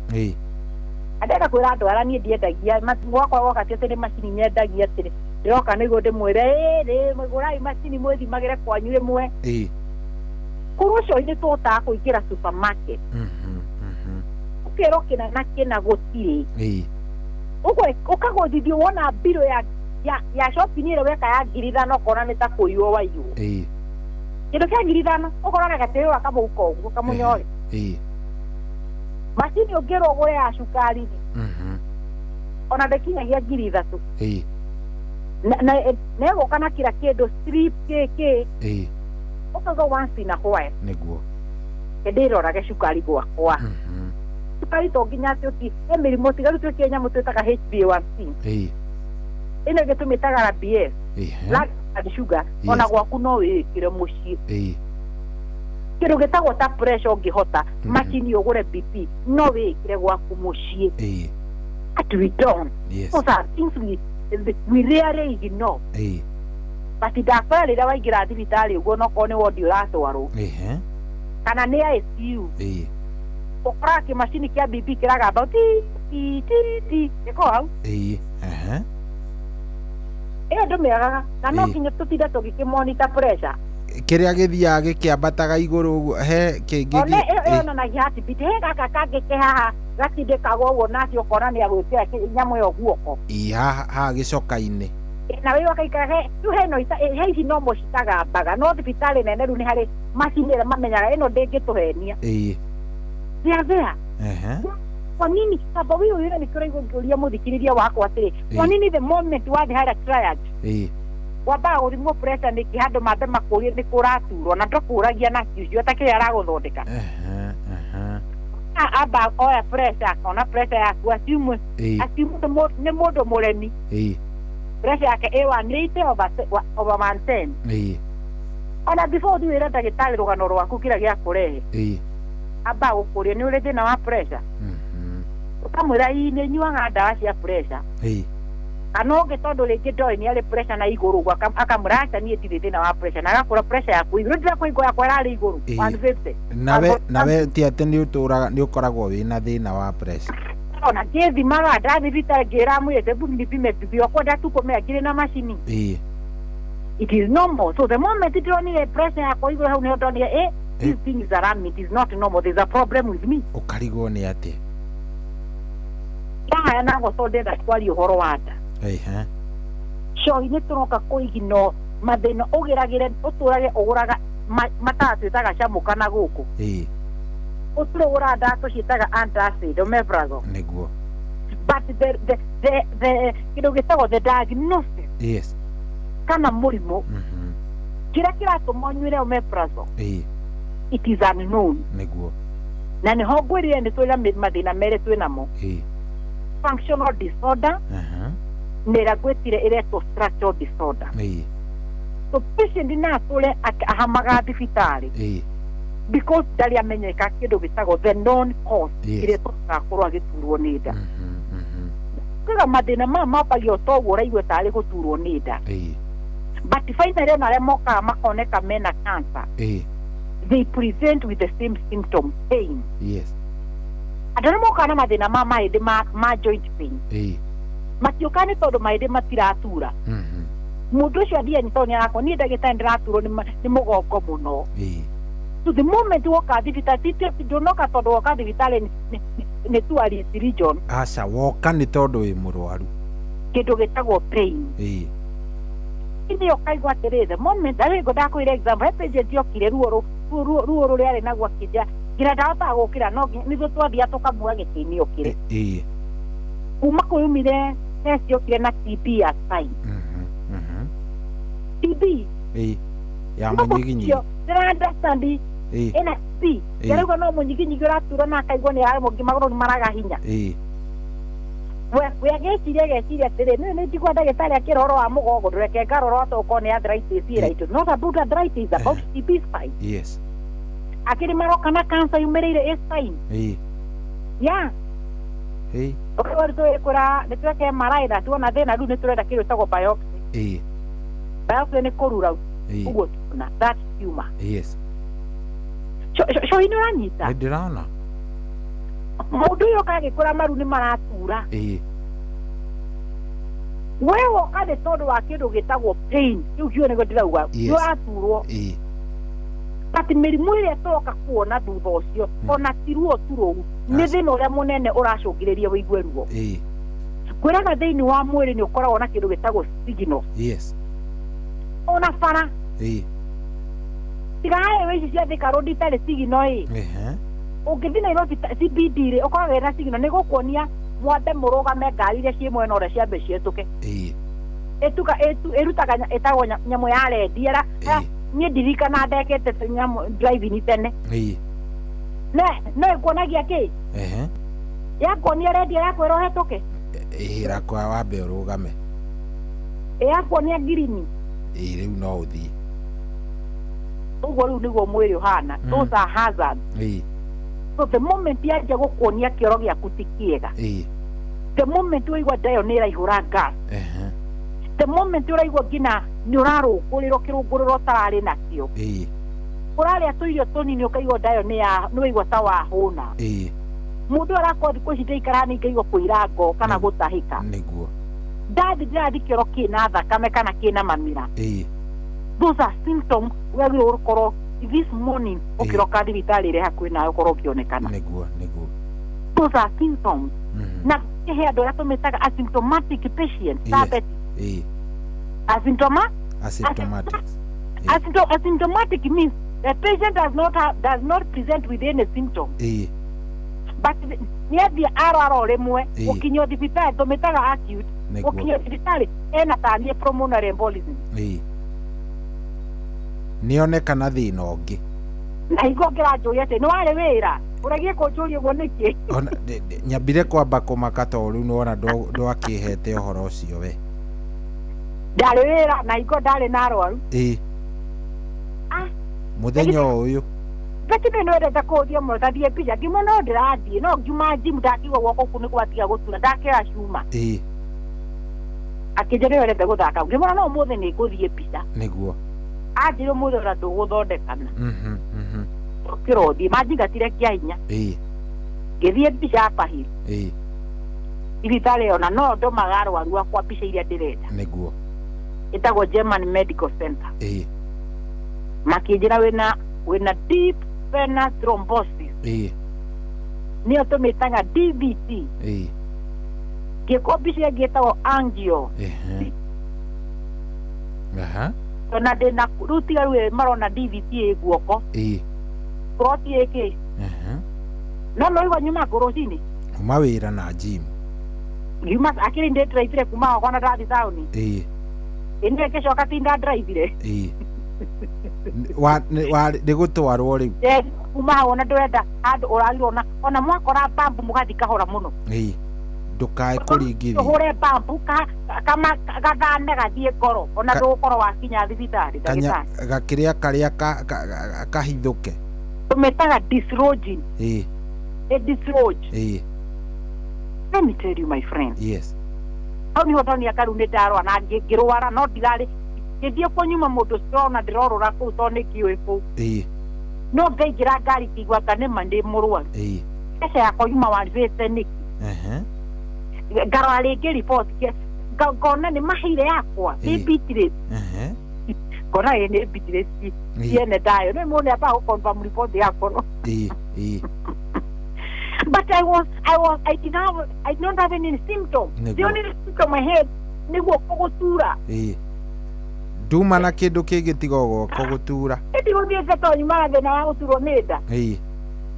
Andenda kwĩra andũ arĩa niĩ ndiendagia gwakwa woka ti atĩ nĩ macini nyendagia, atĩrĩ ndĩroka nĩguo ndĩmwĩre ĩrĩ mũgũrai macini mwĩthimagĩre kwanyu ĩmwe. Kũrũ ũcio nĩ tũhotaga kũingĩra supermarket ũkerwo kĩna na kĩna gũtirĩ. Ũguo ũkagũthithio wona mbirũ ya shopping ĩrĩa weka ya 5,000 ũkona nĩ ta kũiywo waiywo. Kĩndũ kĩa 5,000 ũkorwo na gatĩĩ gakamũhuko ũguo kamũnyore. Macini ũngĩrwo ũgũre ya cukari rĩ, ona ndĩkinyagia 3,000. Na negũka na kila kĩndũ strip kĩ ũkauga once in a while. Nĩguo. Ndĩrorage cukari gwakwa. Cukari to nginya atĩ ũti he mĩrimũ tigaru twĩkĩre nyamũ twĩtaga HbA1c. Ĩno ĩngĩ tũmĩtaga RBS. Blood sugar. Ona gwaku no wĩĩkĩre mũciĩ. Kĩndũ gĩtagwo ta pressure ũngĩhota macini ũgũre BP no wĩĩkĩre gwaku mũciĩ. But we don't. Those are things we rarely ignore. But ndakwĩra rĩrĩa waingĩra thibitarĩ ũguo nokorwo nĩ wondi ũratwarwo kana nĩ ICU, ũkoraga kĩmacini kĩa BP kĩragamba ti ti ti ti gĩkorwo hau. Ĩyo ndũmĩagaga na no nginya tũtinde tũgĩkĩmonitor pressure. Kĩrĩa gĩthiaga gĩkĩambataga igũrũ ũguo he kĩngĩ. One ĩyo yonanagia heartbeat. He gaka kangĩ ke haha gatindĩkagwo ũguo nake ũkona nĩ agwĩkĩra nyamũ ĩyo guoko. Haha gĩcoka-inĩ. Na wĩ ũgaikara rĩu he ĩno he ici no mũcitagambaga no thibitarĩ nene rĩu nĩ harĩ macini ĩrĩa mamenyaga ĩno ndĩngĩtũhenia. They are there. Kwa nini kaba wĩ ũyũ nĩkĩo ũraigua ngĩũria mũthikĩrĩria wakwa atĩrĩ, kwa nini the moment wathiĩ harĩa triage wambaga gũthimwo pressure nĩkĩ handũ mambe makũrie nĩ kũraturwo na ndũkũragia na ũcio ta kĩrĩa aragũthondeka. Amba oya pressure akona pressure yaku assume nĩ mũndũ mũremi. Pressure yake ĩ 180 over 110. Ona before ũthiĩ wĩre ndagĩtarĩ rũgano rwaku kĩrĩa gĩakũrehe, amba gũkũria nĩ ũrĩ thĩna wa pressure. Ũkamwĩra ii nĩ nyuaga ndawa cia pressure. Kana ũngĩ tondũ rĩngĩ ndoĩ nĩ arĩ pressure na igũrũ ũguo akamwĩra aca niĩ ndirĩ thĩna wa pressure na agakũra pressure yaku igũrũ ndĩrakũigua yakwa ĩrarĩ igũrũ 150. Nawe ti atĩ nĩ ũtũraga nĩ ũkoragwo wĩna thĩna wa pressure. Ona ngĩthimaga ndathiĩ thibitarĩ ngĩra mwĩrĩ hebu nipime ndiokwa ndatukũmenya ngĩrĩ na macini. It is normal. So the moment ndĩronire pressure yakwa igũrũ hau nĩho ndonire this thing is alarming, it is not normal, there is a problem with me. Ũkarigwo nĩ atĩa? Ndahaya na goto ndĩrenda kwaria ũhoro wa nda. Cohi nĩ tũroka kũigino mathĩna ũgĩragĩre ũtũrage ũgũraga mataa twĩtaga camũka na gũkũ. Ũtũre ũgũraga ndawa tũciĩtaga antacid omeprazole. Nĩguo. But the kĩndũ gĩtagwo the diagnosis. Yes. Kana mũrimũ. Kĩrĩa kĩratũma ũnyuĩre omeprazole. It is unknown. Nĩguo. Na nĩho ngwĩrire nĩ twĩna mathĩna merĩ twĩnamo. Functional disorder. Nĩ ĩrĩa ngwĩtire ĩretwo structural disorder. So patient na atũre ahamaga thibitarĩ. Because ndarĩ amenyeka kĩndũ gĩtagwo the known cause kĩrĩa tũgakorwo agĩturwo nĩ nda. Kuga mathĩna maya mambagia toguo ũraigua tarĩ gũturwo nĩ nda. But finally ona arĩa mokaga makoneka mena cancer. They present with the same symptom, pain. Yes. Andũ arĩa mokaga na mathĩna ma mahĩndĩ ma joint pain. Matiũkaga nĩ tondũ mahĩndĩ matiratura. Mũndũ ũcio athiaga nĩ tondũ nĩarakwo niĩ ndagĩtarĩ ndĩraturwo nĩ mũgongo mũno. So the moment woka thibitarĩ ndũnoka tondũ woka thibitarĩ nĩ tourist region. Aca woka nĩ tondũ wĩ mũrwaru. Kĩndũ gĩtagwo pain. Ĩndĩ ũkaigua atĩrĩ the moment arĩ ndakwĩra example he patient yokire ruo rũrĩa arĩ naguo akĩnja nginya ndahotaga gũkĩra no nĩguo twathiaga tũkamuoya gĩtĩ-inĩ okĩre. Kuma kũyumire test yokire na TB ya spine. TB ya mũnyiginyigi. Ndĩra understand ĩna TB yarauga no mũnyiginyigi ũraturwo na akaigua nĩ aremwo magũrũ nĩ maraga hinya. We agĩciria ageciria atĩrĩ nĩ njigua ndagĩtarĩ akĩra ũhoro wa mũgongo ndũreke ngarora tokorwo nĩ arthritis ĩra it is not about arthritis, about TB spine. Yes. Akĩrĩ maroka na cancer yumĩrĩire ĩ spine. Yeah. Ũkĩrwo twĩkũra nĩ tweke MRI na tuona thĩna rĩu nĩ tũrenda kĩndũ gĩtagwo biopsy. Biopsy nĩ kũrura ũguo tuona that tumor. Yes. Cohi nĩ ũranyita? Nĩ ndĩrona. Mũndũ ũyũ kagĩkũra maru nĩ maratura. We woka nĩ tondũ wa kĩndũ gĩtagwo pain kĩu kĩo nĩguo ndĩrauga nĩ ũraturwo. But mĩrimũ ĩrĩa tũroka kuona thutha ũcio ona ti ruo tu rũu nĩ thĩna ũrĩa mũnene ũracũngĩrĩria wĩigue ruo. Kwĩraga thĩinĩ wa mwĩrĩ nĩ ũkoragwo na kĩndũ gĩtagwo signal. Yes. Ona bara. Tiga highway ici cia Thika Road itarĩ signal ĩ. Ũngĩthiĩ Nairobi CBD rĩ ũkoragwo ĩna signal nĩ gũkuonia mwambe mũrũgame ngari iria ciĩ mwena ũrĩa ciambe cihetũke. Ĩtuka ĩrutaga ĩtagwo nyamũ ya rendi ĩra niĩ ndirikana ndekĩte nyamũ driving tene. No ĩkuonagia kĩ? Yakuonia rendi yakwĩra ũhetũke? Ĩrakwa wambe ũrũgame. Yakuonia ngirini? Rĩu no ũthiĩ. Ũguo rĩu nĩguo mwĩrĩ ũhana. Those are hazards. So the moment yanjia gũkuonia kĩoro gĩaku ti kĩega. The moment waigua nda ĩyo nĩ ĩraihũra gas. The moment ũraigua nginya nĩ ũrarũngũrĩrwo kĩrũngũrĩro ũtararĩ nakĩo. Ũrarĩa tũirio tũnini ũkaigua nda ĩyo nĩ waigua ta wahũna. Mũndũ arakorwo thikũ ici ndaikaraga nĩ ngaigua kũira ngo kana gũtahĩka. Nĩguo. Ndathi ndĩrathi kĩoro kĩna thakame kana kĩna mamira. Those are symptoms wagĩrĩirwo gũkorwo this morning ũkĩroka thibitarĩ ĩrĩa hakuhĩ nawe ũkorwo ũkĩonekana. Nĩguo nĩguo. Those are symptoms. Na he andũ arĩa tũmĩtaga asymptomatic patient. Yes. Asymptomatic. Asymptomatic means the patient does not present with any symptom. But nĩ athiĩ arwara o rĩmwe ũkinyio thibitarĩ tũmĩtaga acute ũkinyio thibitarĩ ena taniĩ pulmonary embolism. Nĩonekana thĩna ũngĩ. Na hingo ngĩranjũria atĩ nĩ warĩ wĩra ũragie kũnjũria ũguo nĩkĩ? Nyambire kwamba kũmaka tondũ rĩu nĩwona ndwakĩhete ũhoro ũcio we. Ndarĩ wĩra na hingo ndarĩ na arwaru. Mũthenya ũyũ Lakini nĩ wendete kũhũthia mũno tathiĩ mbica ngĩmwe no ndĩrathiĩ no ngiuma gym ndakigua guoko kũu nĩ gwatiga gũtura ndakĩoya cuma. Akĩnjĩra nĩ wendete gũthaka ngĩmwĩra no ũmũthĩ nĩ ngũthiĩ mbica. Nĩguo. Anjĩra ũmũthĩ ona ndũgũthondekana. Ũkĩra ũthiĩ manjingatire kĩa hinya. Ngĩthiĩ mbica Upper Hill. Thibitarĩ ona no ndũmaga arwaru akwa mbica iria ndĩrenda. Nĩguo. Ĩtagwo German Medical Center. Makĩnjĩra wĩna deep venous thrombosis. Nĩyo tũmĩtaga DVT. Ngĩkwo mbica ĩngĩ ĩtagwo angio. Ona ndĩna rĩu tiga rĩu marona DVT ĩ guoko. Clot ĩ kĩ. No no igua nyuma kũ rũcinĩ. Uma wĩra na gym. Ngiuma akĩrĩ ndĩ drive kuma gwakwa na ndathiĩ taũni. Ĩnĩ ĩgĩcoka ti ndandrive-ire. Nĩ gũtwarwo rĩu. Kuma hau ona ndũrenda handũ ũragirwo na ona mwakora bambu mũgathiĩ kahora mũno. Ndũkae kũringithia. Ũhũre bambu kama gathame gathiĩ ngoro ona ndũgũkorwo wakinya thibitarĩ ndagĩtarĩ. Gakĩrĩa karĩa kahithũke. Tũmĩtaga dislodging. A dislodge. Let me tell you my friend. Yes. Hau niho ndonire karu nĩ ndarwara na ngĩrwara no ndirarĩ ngĩthiĩ kũnyuma mũndũ ũcio ndĩrorũra kũu tondũ nĩ ngĩũĩ kũu. No ngaingĩra ngari ngĩigua ta nĩma ndĩ mũrwaru. Mbeca yakwa yuma warĩte nĩkĩ? Ngarora rĩngĩ report ngona nĩ maheire yakwa nĩ bitrate. Ngona ĩ nĩ bitrate ciene ndayo nĩ mũndũ nĩambaga gũ confirm report yakwa no. But I did not have any symptom. The only symptom I had nĩ guoko gũtura. Nduma na kĩndũ kĩngĩ tiga guoko gũtura. Ndigũthiĩte tondũ nyumaga thĩna wa gũturwo nĩ nda.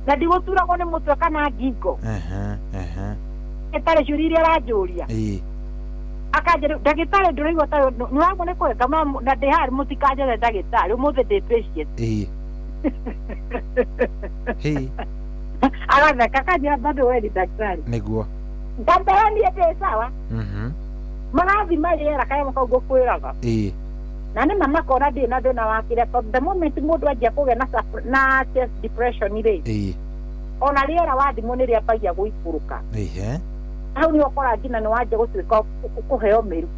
Na ndigũturagwo nĩ mũtwe kana ngingo. Ndagĩtarĩ ciũria iria aranjũria. Akanjĩra ndagĩtarĩ ndũraigua ta nĩwagwo nĩ kũheka na ndĩ haha mũtikanjĩre ndagĩtarĩ ũmũthĩ ndĩ patient. Agatheka akanjĩra bado we ni daktari. Nĩguo. Ngambĩra niĩ ndĩ sawa. Marathima rĩera karĩa kau ngũkwĩraga. Na nĩ ma makona ndĩ na thĩna wa kĩrĩa tondũ the moment mũndũ anjia kũgĩa na chest depression rĩ. Ona rĩera wathimwo nĩ rĩambagia gũikũrũka. Hau nĩ ũkora nginya nĩ wanjia gũtuĩka kũheo mĩru.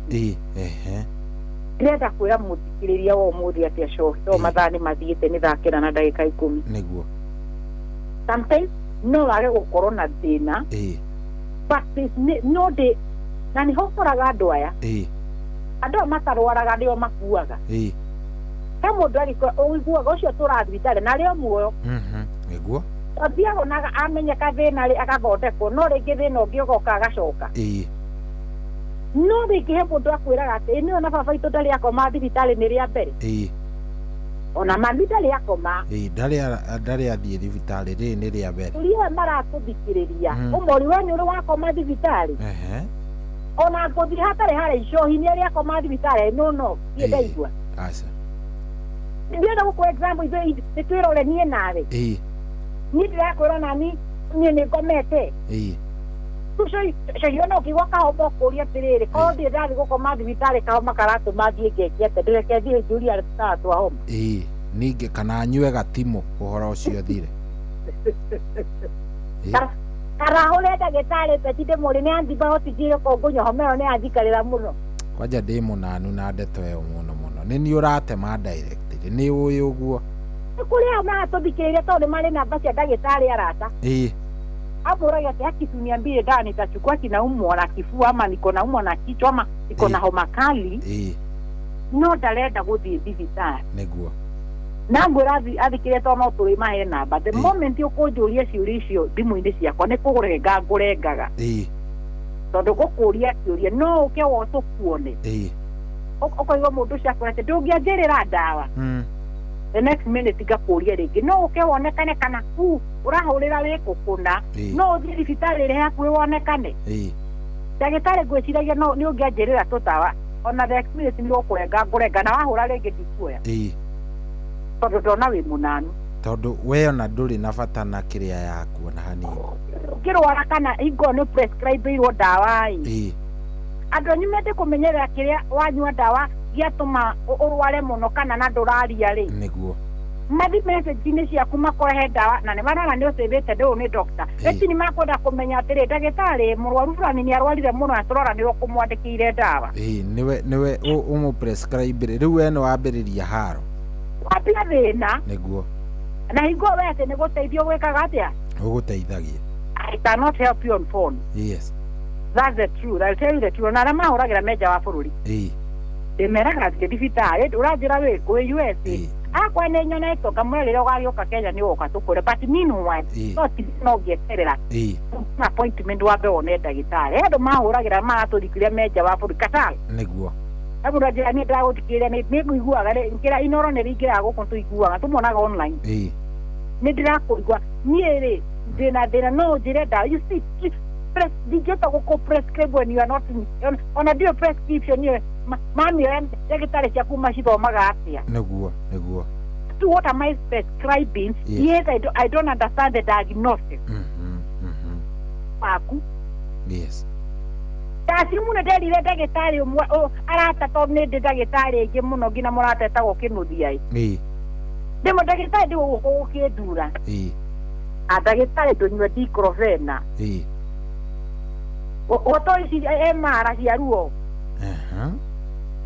Ndĩrenda kwĩra mũthikĩrĩria wa ũmũthĩ atĩ cohi to mathaa nĩ mathiĩte nĩ thaa 9 na ndagĩka 10. Nĩguo. Sometimes no wage gũkorwo na thĩna. But no ndĩ na nĩho ũkoraga andũ aya. Andũ aya matarwaraga nĩo makuaga. He mũndũ agĩkua ũiguaga ũcio tũrathiĩ thibitarĩ na arĩ o muoyo. Nĩguo. Athiaga ona amenyeka thĩna rĩ agathondekwo no rĩngĩ thĩna ũngĩ ũgoka agacoka. No rĩngĩ he mũndũ akwĩraga atĩ nĩ ona baba witũ ndarĩ akoma thibitarĩ nĩ rĩa mbere. Ona mami ndarĩ akoma. Ndarĩ athiĩ thibitarĩ rĩrĩ nĩ rĩa mbere. Ũrĩa maratũthikĩrĩria ũmori we nĩ ũrĩ wakoma thibitarĩ. Ona ngũthiĩ hatarĩ harĩa icohi nĩ arĩ akoma thibitarĩ no no niĩ ndaigua. Aca. Ndĩrenda gũkũhe example ithuĩ nĩ twĩrore niĩ nawe. Niĩ ndĩrakwĩra nani niĩ nĩ ngomete. Cohi ona ũkĩigua kahoma ũkũria atĩrĩrĩ korwo ndirĩ ndathiĩ gũkoma thibitarĩ kahoma karatũma thiĩ ngeke atĩa ndĩreke thiĩ njũrie tũtawa twa homa. Ningĩ kana nyue gatimũ ũhoro ũcio ũthire. Karahũre ndagĩtarĩ Beti ndĩmũrie nĩ antibiotic ĩrĩkũ ngũnyua homa ĩyo nĩ yanjikarĩra mũno. Kwanja ndĩ mũnanu na ndeto ĩyo mũno mũno. Nĩ niĩ ũratema direct nĩ ũĩ ũguo. Nĩ kũrĩ ao maratũthikĩrĩria tondũ nĩ marĩ namba cia ndagĩtarĩ arata. Amũragia atĩ haki tu niambie dawa nitachukua kinaumwa na kifua ama niko naumwa na kichwa ama niko na homa kali. No ndarenda gũthiĩ thibitarĩ. Nĩguo. Na ngwĩra athikĩrĩria tondũ no tũrĩmahe namba. The moment ũkũnjũria ciũria icio thimũ-inĩ ciakwa nĩ kũrenga ngũrengaga. Tondũ ngũkũria kĩũria no ũke wo tũkuone. Ũkaigua mũndũ ũcio akwĩra atĩ ndũngĩanjĩrĩra ndawa. The next minute ngakũria rĩngĩ no ũke wonekane kana ku ũrahũrĩra wĩ kũ kũna no ũthiĩ thibitarĩ ĩrĩa hakuhĩ wonekane. Ndagĩtarĩ ngwĩciragia no nĩ ũngĩanjĩrĩra tũtawa ona the next minute nĩ ũkũrenga ngũrenga na wahũra rĩngĩ ndikuoya. Tondũ ndona wĩ mũnanu. Tondũ we ona ndũrĩ na bata na kĩrĩa yaku ona hanini. Ũkĩrwara kana hingo nĩ prescribe-irwo ndawa ĩ. Andũ anyu mende kũmenyerera kĩrĩa wanyua ndawa gĩatũma ũrware mũno kana na ndũraria rĩ. Nĩguo. Mathi message-inĩ ciaku makorehe ndawa na nĩ marona nĩ ũcĩvĩte ndũũ nĩ doctor. Eti nĩ makwenda kũmenya atĩrĩ ndagĩtarĩ mũrwaru fulani nĩ arwarire mũno na tũrora nĩ ũkũmwandĩkĩire ndawa. Ĩĩ nĩwe ũmũ prescribe rĩu we nĩ wambĩrĩria haro. Wambia thĩna. Nĩguo. Na hingo we atĩ nĩ gũteithio gwĩkaga atĩa? Ũgũteithagia. I cannot help you on phone. Yes. That's the truth. I'll tell you the truth. Na arĩa mahũragĩra menja wa bũrũri. Ĩĩ. Ndĩmeraga thiĩ thibitarĩ ũranjĩra wĩ kũ US. Akwa nĩ nyonetwo ngamwĩra rĩrĩa ũgagĩũka Kenya nĩ ũgoka tũkũre but meanwhile no ti no ngĩeterera appointment wambe wone ndagĩtarĩ. Andũ mahũragĩra maratũthikĩria menja wa bũrũri Qatar. Nĩguo. Mũndũ anjĩra niĩ ndĩragũthikĩrĩria nĩ ngũiguaga kĩrĩa Inoro nĩ rĩingĩraga gũkũ tũiguaga tũmonaga online. Nĩ ndĩrakũigua niĩ rĩ ndĩna thĩna no ũnjĩre ndawa. You see ndingĩhota gũkũ prescribe when you are not ona ndio prescription ĩyo mamĩoya ndagĩtarĩ ciaku macithomaga atĩa? Nĩguo nĩguo. To what am I prescribing? Yes, I don't understand the diagnosis. Waku. Yes. Ndacimu nĩ nderire ndagĩtarĩ ũmwe arata tondũ nĩ ndĩ ndagĩtarĩ ĩngĩ mũno nginya mũrata etagwo Kĩnũthia. Ĩĩ. Ndĩmwe ndagĩtarĩ ndĩ gũkũ gũkĩndura. Ĩĩ. Ndagĩtarĩ ndũnyue diclofenac. Ĩĩ. Ũtoĩ ici MR cia ruo.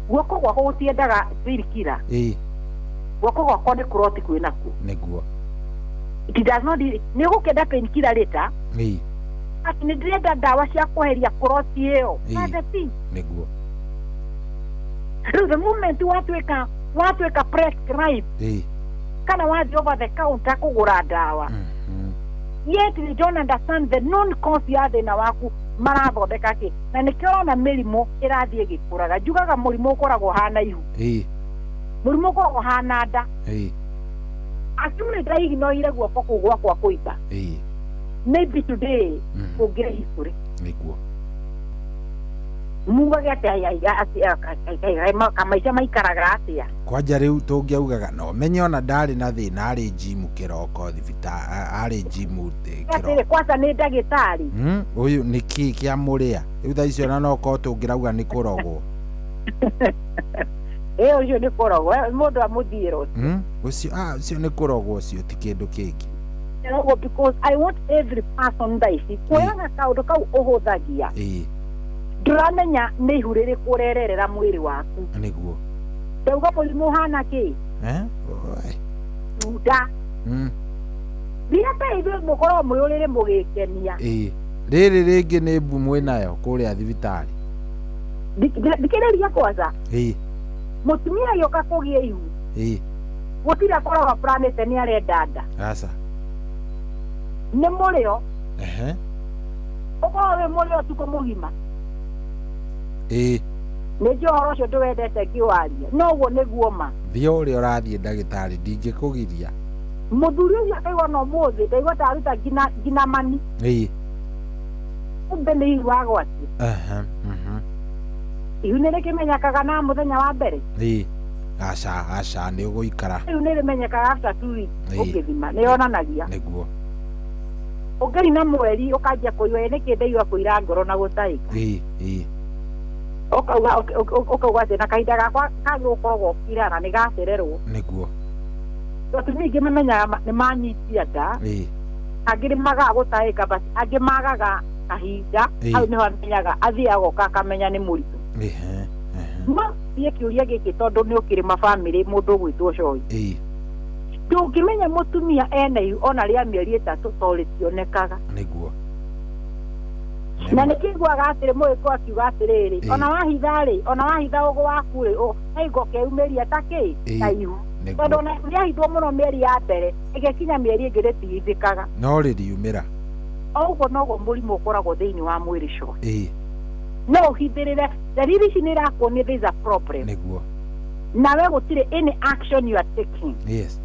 Guoko gwakwa gũtiendaga painkiller. Ĩĩ. Guoko gwakwa nĩ kũroti kwĩnakuo. Nĩguo. It does not nĩ ũgũkĩenda painkiller later. Ĩĩ. Atĩ nĩ ndĩrenda ndawa cia kweheria kũroti ĩyo. That's the thing. Nĩguo. Rĩu the moment watuĩka prescribe. Ĩĩ. Kana wathiĩ over the counter kũgũra ndawa. Yet they don't understand the known cause ya thĩna waku marathondeka kĩ. Na nĩkĩo ũrona mĩrimũ ĩrathiĩ ĩgĩkũraga. Njugaga mũrimũ ũkoragwo ũhana ihu. Ĩĩ. Mũrimũ ũkoragwo ũhana nda. Ĩĩ. Assume nĩ ndĩraignoire guoko kũu gwakwa kũimba. Ĩĩ. Maybe today ũngĩrĩ history. Nĩguo. Mugage atĩ kamaica maikaraga atĩa. Kwanja rĩu tũngĩaugaga no menye ona ndarĩ na thĩna arĩ njimu kĩroko thibitarĩ arĩ njimu kĩroko. Kwanza nĩ ndagĩtarĩ. Ũyũ nĩ kĩ kĩa mũrĩa. Rĩu thaa icio ona no korwo tũngĩrauga nĩ kũrogwo. Ĩĩ ũcio nĩ kũrogwo mũndũ amũthiĩra ũcio. Ũcio ũcio nĩ kũrogwo ũcio ti kĩndũ kĩngĩ. Because I want every person thaa ici kuoyaga kaũndũ kau ũhũthagia. Ĩĩ. Ndũramenya nĩ ihu rĩrĩkũ ũrererera mwĩrĩ waku. Nĩguo. Ndauga mũrimũ ũhana kĩ? Nda. Rĩrĩa ta ithuĩ mũkoragwo mwĩ ũrĩrĩ mũgĩkenia. Ĩĩ. Rĩrĩ rĩngĩ nĩ mbu mwĩnayo kũrĩa thibitarĩ. Thikĩrĩria kwanza. Ĩĩ. Mũtumia agĩũka kũgĩa ihu. Ĩĩ. Gũtirĩ akoragwo planĩte nĩ arenda nda. Aca. Nĩ mũrĩo. Ehe. Ũkoragwo wĩ mũrĩo ũtukũ mũgima. Ĩĩ. Nĩ njũĩ ũhoro ũcio ndũwendete ngĩwaria. No ũguo nĩguo ma. Thiĩ ũrĩa ũrathiĩ ndagĩtarĩ ndingĩkũgiria. Mũthuri ũcio akaigua no ũmũthĩ ndaigua ta aruta nginya mani. Ĩĩ. Kumbe nĩ ihu agwatia. Ihu nĩ rĩkĩmenyekaga na mũthenya wa mbere. Ĩĩ. Aca aca nĩ ũgũikara. Ihu nĩ rĩmenyekaga after 2 weeks ũngĩthima nĩ yonanagia. Nĩguo. Ũngĩrina mweri ũkanjia kũigua nĩkĩ ndaigua kũira ngoro na gũtaĩka. Ĩĩ ĩĩ. Ũkauga atĩ na kahinda gakwa kagũkoragwo ũkira na nĩ gacererwo. Nĩguo. Atumia aingĩ mamenyaga nĩ manyitia nda. Ĩĩ. Angĩ nĩ magaga gũtaĩka but angĩ magaga kahinda hau nĩho amenyaga athiĩ agoka akamenya nĩ mũritũ. No thiĩ kĩũria gĩkĩ tondũ nĩ ũkĩrĩ mabamĩrĩ mũndũ ũgwĩtwo Choi. Ĩĩ. Ndũngĩmenya mũtumia ena ihu ona rĩa mĩeri 3 tondũ rĩtionekaga. Nĩguo. Na nĩkĩiguaga atĩrĩ mũgĩkũ akiuga atĩrĩrĩ ona wahitha rĩ ona wahitha ũgũ waku rĩ hingo keumĩria ta kĩ ta ihu. Tondũ ona rĩahithwo mũno mĩeri ya mbere ĩgĩkinya mĩeri ĩngĩ rĩtihithĩkaga. No rĩriumĩra. O ũguo noguo mũrimũ ũkoragwo thĩinĩ wa mwĩrĩ Choi. Ĩĩ. No ũhithĩrĩre ndariri ici nĩ irakuonia there is a problem. Nĩguo. Nawe gũtirĩ any action you are taking. Yes.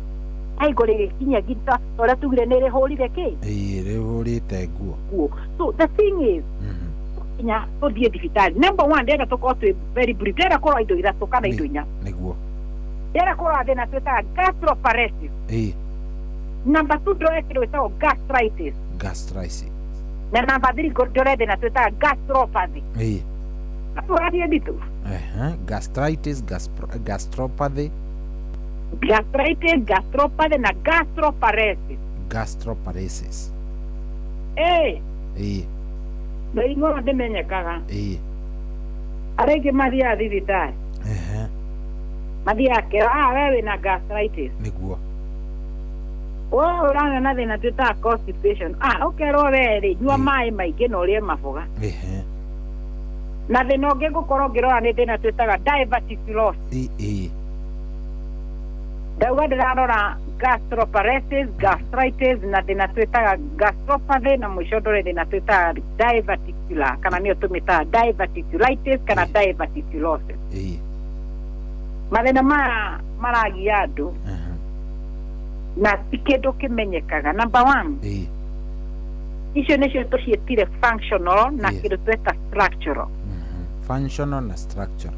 Hingo rĩgĩkinya nginya ũrĩa tugire nĩ rĩhũrire kĩ? Ĩĩ rĩhũrĩte nguo. So the thing is nginya tũthiĩ thibitarĩ. Number 1 ndĩrenda tũkorwo twĩ very brief. Ndĩrenda kũrora indo 3 kana indo 4. Nĩguo. Ndĩrenda kũrora thĩna twĩtaga gastroparesis. Ĩĩ. Number 2 ndore kĩndũ gĩtagwo gastritis. Gastritis. Na number 3 ndore thĩna twĩtaga gastropathy. Ĩĩ. Tũrathiĩ nditũ. Gastritis, gastropathy. Gastritis, gastropathy na gastroparesis. Gastroparesis. Ĩĩ. Mĩrimũ ĩno ndĩmenyekaga. Arĩa aingĩ mathiaga thibitarĩ, mathiaga kĩro, ah, we wĩna gastritis. Nĩguo. We ũragĩa na thĩna twĩtaga constipation. Ah, ũkerwo we rĩ, nyua maĩ maingĩ na ũrĩe maboga. Na thĩna ũngĩ ngũkorwo ngĩrora nĩ thĩna twĩtaga diverticulosis. Ndauga ndĩrarora gastroparesis, gastritis na thĩna twĩtaga gastropathy, na mũico ndore thĩna twĩtaga diverticular, kana nĩyo tũmĩtaga diverticulitis kana diverticulosis. Mathĩna maya maragia andũ na ti kĩndũ kĩmenyekaga. Number one, icio nĩcio tũciĩtire functional na kĩndũ tweta structural. Functional na structural.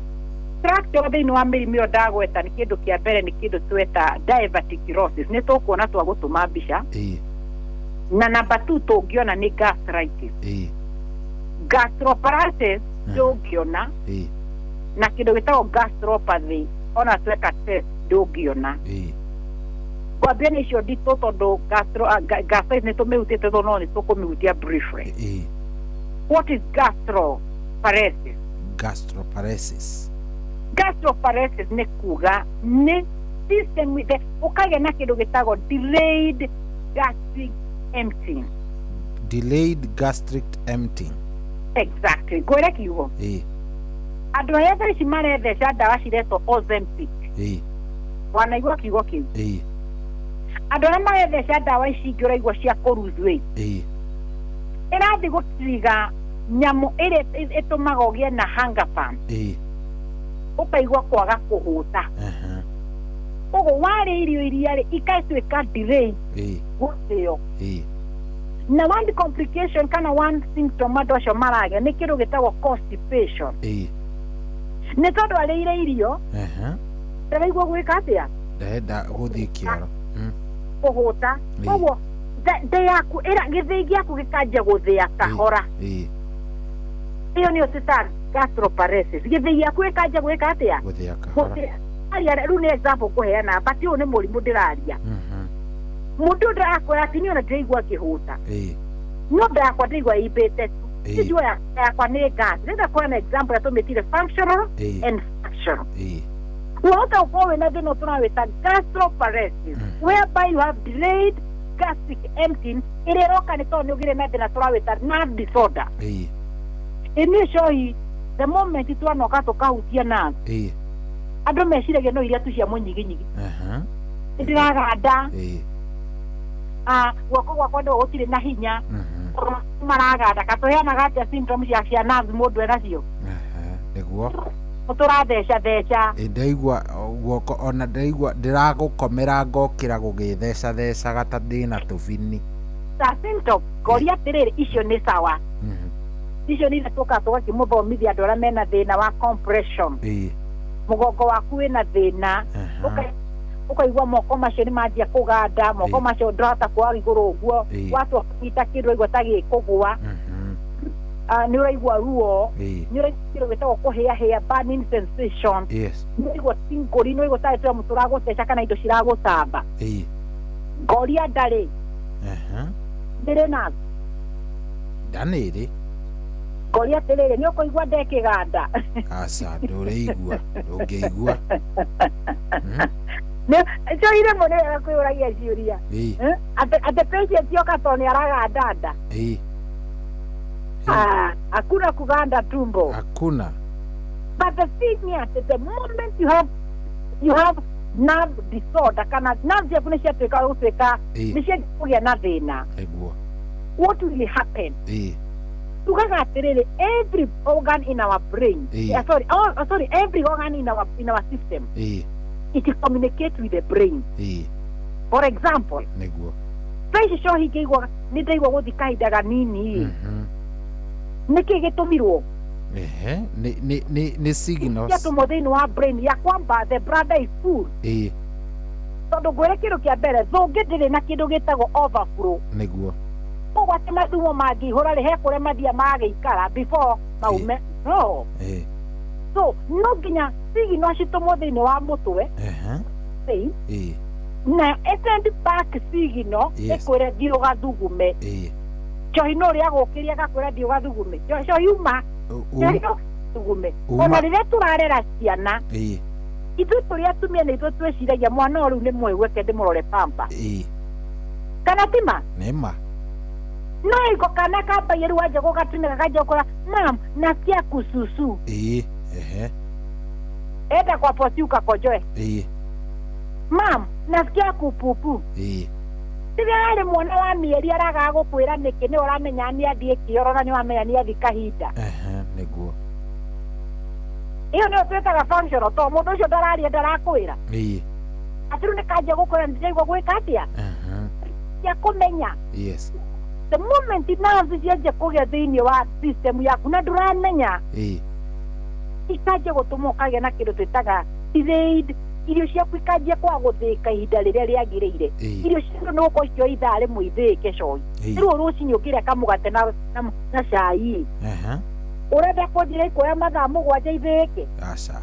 Structural thĩinĩ wa mĩrimũ ĩyo ndagweta nĩ kĩndũ kĩa mbere nĩ kĩndũ tweta diverticulosis, nĩ tũkuona twa gũtũma mbica. Na number 2 tũngĩona nĩ gastritis. Gastroparesis ndũngĩona. Na kĩndũ gĩtagwo gastropathy ona tweka test ndũngĩona. Ngwambia nĩ icio nditũ tondũ gastritis nĩ tũmĩhutĩte tondũ no nĩ tũkũmĩhutia briefly. What is gastroparesis? Gastroparesis. Gastroparesis nĩ kuga nĩ system ũkagĩa na kĩndũ gĩtagwo delayed gastric emptying. Delayed gastric emptying. Exactly. Ngwĩre kiugo. Andũ arĩa thaa ici maretheca ndawa ciretwo Ozempic. Wanaigua kiugo kĩu? Andũ arĩa maretheca ndawa ici ingĩ ũraigua cia kũ lose weight. Ĩrathiĩ gũtiga nyamũ ĩrĩa ĩtũmaga ũgĩe na hunger pang. Ũkaigua kwaga kũhũta. Koguo warĩa irio iria rĩ, ikatuĩka delay gũthĩo. Na one complication kana one symptom andũ acio maragĩa nĩ kĩndũ gĩtagwo constipation. Nĩ tondũ arĩire irio, ndaraigua gwĩka atĩa? Ndenda gũthiĩ kĩoro. Kũhũta. Koguo nda yaku gĩthĩi gĩaku gĩkanjia gũthĩa kahora. Ĩyo nĩyo twĩtaga gastroparesis. Gĩthĩi gĩaku gĩkanjia gwĩka atĩa? Gũthĩa kahora. Rĩu nĩ example ngũheana, but ũyũ nĩ mũrimũ ndĩraria. Mũndũ ndĩrakwĩra atĩ niĩ ona ndĩraigua ngĩhũta. No nda yakwa ndĩraigua ĩimbĩte tu. Njua yakwa nĩ gas. Ndĩrenda kũheana example ya tũmĩtire functional and structural. Wahota gũkorwo wĩna thĩna tũrawĩta gastroparesis, whereby you have delayed gastric emptying ĩrĩa ĩroka nĩ tondũ nĩ ũgĩre na thĩna tũrawĩta nerve disorder. Ĩniĩ cohi the moment twanoka tũkahutia nerve, andũ meciragia no iria tu cia mũnyiginyigi. Nĩndĩraganda. Guoko gwakwa ndũ gũtirĩ na hinya. Maraganda katũheanaga atĩa symptoms cia nerves mũndũ enacio? Nĩguo. Tũratheca theca. Ndaigua guoko ona ndaigua ndĩragũkomera ngokĩra gũgĩtheca thecaga ta ndĩna tũbini. Ta symptom ngoria atĩrĩrĩ, icio nĩ sawa. Icio nĩ iria tũkaga tũgakĩmũthomithia andũ arĩa mena thĩna wa compression. Mũgongo waku wĩna thĩna, ũkaigua moko macio nĩ manjia kũganda, moko macio ndũrahota kuoya igũrũ ũguo, watua kũnyita kĩndũ ũraigua ta gĩkũgũa. Nĩ ũraigua ruo, nĩ ũraigua kĩndũ gĩtagwo kũhĩahĩa, burning sensation. Nĩ ũraigua tingũri, nĩ ũraigua tarĩ tũnyamũ tũragũtheca kana indo ciragũtamba. Ngoria ndarĩ. Ndĩrĩ na nda nĩ ĩrĩ. Ngoria atĩrĩrĩ, nĩ ũkũigua ndekĩganda? Aca, ndũrĩigua, ndũngĩigua. Nĩ rĩmwe nĩ wega kwĩyũragia ciũria. Atĩ patient yoka tondũ nĩ araganda nda. Hakuna kuganda tumbo. Hakuna. But the thing is, the moment you have nerve disorder, kana nerve ciaku nĩ ciatuĩka gũtuĩka nĩ cianjia kũgĩa na thĩna. Nĩguo. What will happen? Tugaga atĩrĩrĩ, every organ in our brain, sorry, every organ in our system, it communicates with the brain. For example, nĩguo. Thaa ici cohi ingĩigua nĩ ndaigua gũthiĩ kahinda kanini. Nĩkĩ gĩtũmirwo? Nĩ signals. Ciatũmwo thĩinĩ wa brain ya kwamba the bladder is full. Tondũ ngwĩre kĩndũ kĩa mbere, thũngĩ ndĩrĩ na kĩndũ gĩtagwo overflow. Nĩguo. Koguo atĩ mathumo mangĩihũra rĩ, he kũrĩa mathia magĩikara before maume. No. So no nginya signal citũmwo thĩinĩ wa mũtwe. pain na send back signal ĩkwĩre thiĩ ũgathugume. Njohi no ũrĩa agũkĩria agakwĩra thiĩ ũgathugume. Njohi uma thugume. Ona rĩrĩa tũrarera ciana ithuĩ tũrĩ atumia nĩ ithuĩ twĩciragia mwana ũyũ rĩu nĩ mwĩgweke ndĩmũrore pamper. Kana tima? Nĩ ma. No iko kana kambagia rĩu wanja gũgatunĩka kanjia gũkora mam nasikia kususu. Enda kwa posi ukakojoe. Mam nasikia kupupu. Rĩrĩa arĩ mwana wa mĩeri aragaga gũkwĩra nĩkĩ nĩ ũramenya nĩ athiĩ kĩoro na nĩ wamenya nĩ athiĩ kahinda. Nĩguo. Ĩyo nĩyo twĩtaga functional to mũndũ ũcio ndararia ndarakwĩra. Atĩ rĩu nĩ kanjia gũkwĩra nĩndĩraigua gwĩka atĩa? Cia kũmenya. Yes. The moment nerves cianjia kũgĩa thĩinĩ wa system yaku na ndũramenya ikanjia gũtũma ũkagĩa na kĩndũ twĩtaga delayed irio ciaku ikanjia kwaga gũthĩĩka ihinda rĩrĩa rĩagĩrĩire. Irio ciaku nĩ gũkorwo cikĩoya ithaa rĩmwe ithĩĩke coi. Rĩu rũcinĩ ũkĩrĩa kamũgate na cai ũrenda kũnjĩra ikuoya mathaa 7 ithĩĩke? Aca.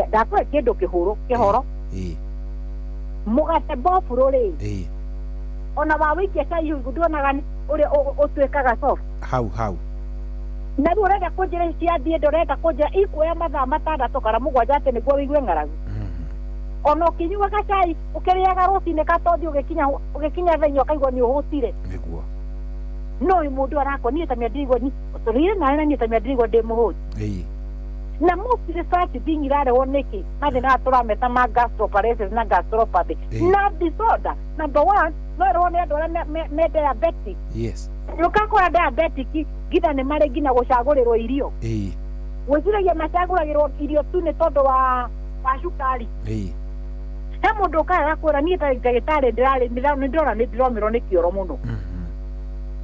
Ndakũhe kĩndũ kĩhũrũ kĩhoro. Mũgate mbobũrũ rĩ ona wa wĩikia cai nduonaga ũrĩa ũtuĩkaga soft hau hau. Na rĩu ũrenda kũnjĩra ciathiĩ ndũrenda kũnjĩra ikuoya mathaa 6 kana 7 atĩ nĩguo wĩigue ng'aragu. Ona ũkĩnyuaga cai ũkĩrĩaga rũcinĩ gatothi ũgĩkinya thaa 4 ũkaigua nĩ ũhũtire. Nĩguo. No ũyũ mũndũ arakwa niĩ ta mĩandirigua tũrĩire nawe na niĩ ta mĩandirigua ndĩ mũhũti. Na most research thing irarehwo nĩkĩ? Mathĩna maya tũrameta ma gastroparesis na gastropathy. Nerve disorder number 1 no ĩrehwo nĩ andũ arĩa me diabetic. Yes. Ũgakora diabetic nginya nĩ marĩ nginya gũcagũrĩrwo irio. Gwĩciragia macagũragĩrwo irio tu nĩ tondũ wa cukari. He mũndũ ũkaga agakwĩra niĩ ta ndagĩtarĩ ndĩrona nĩ ndĩromĩrwo nĩ kĩoro mũno.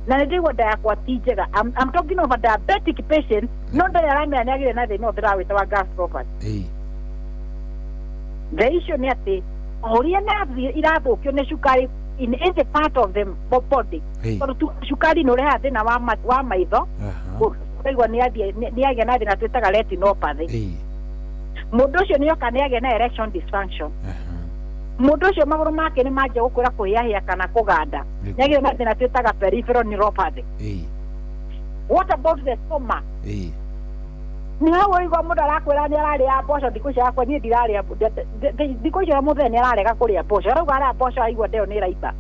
Na nĩ ndĩraigua nda yakwa ti njega. I'm talking of a diabetic patient no ndarĩ aramenya nĩ agĩire na thĩna ũyũ ndĩrawĩta wa gastropathy. The issue nĩ atĩ o ũrĩa nerves irathũkio nĩ cukari in any part of the body tondũ cukari nĩ ũrehaga thĩna wa maitho ũkaigua nĩ agĩa na thĩna twĩtaga retinopathy. Mũndũ ũcio nĩ oka nĩ agĩa na erection dysfunction. Mũndũ ũcio magũrũ make nĩ manjia gũkwĩra kũhĩahĩa kana kũganda. Nĩ agĩa na thĩna twĩtaga peripheral neuropathy. What about the stomach? Nĩ hau ũigua mũndũ arakwĩra nĩ ararĩa mboco thikũ icio akwa niĩ ndirarĩa thikũ icio mũthenya nĩ ararega kũrĩa mboco arauga arĩa mboco aigua ndeo nĩ ĩraimba.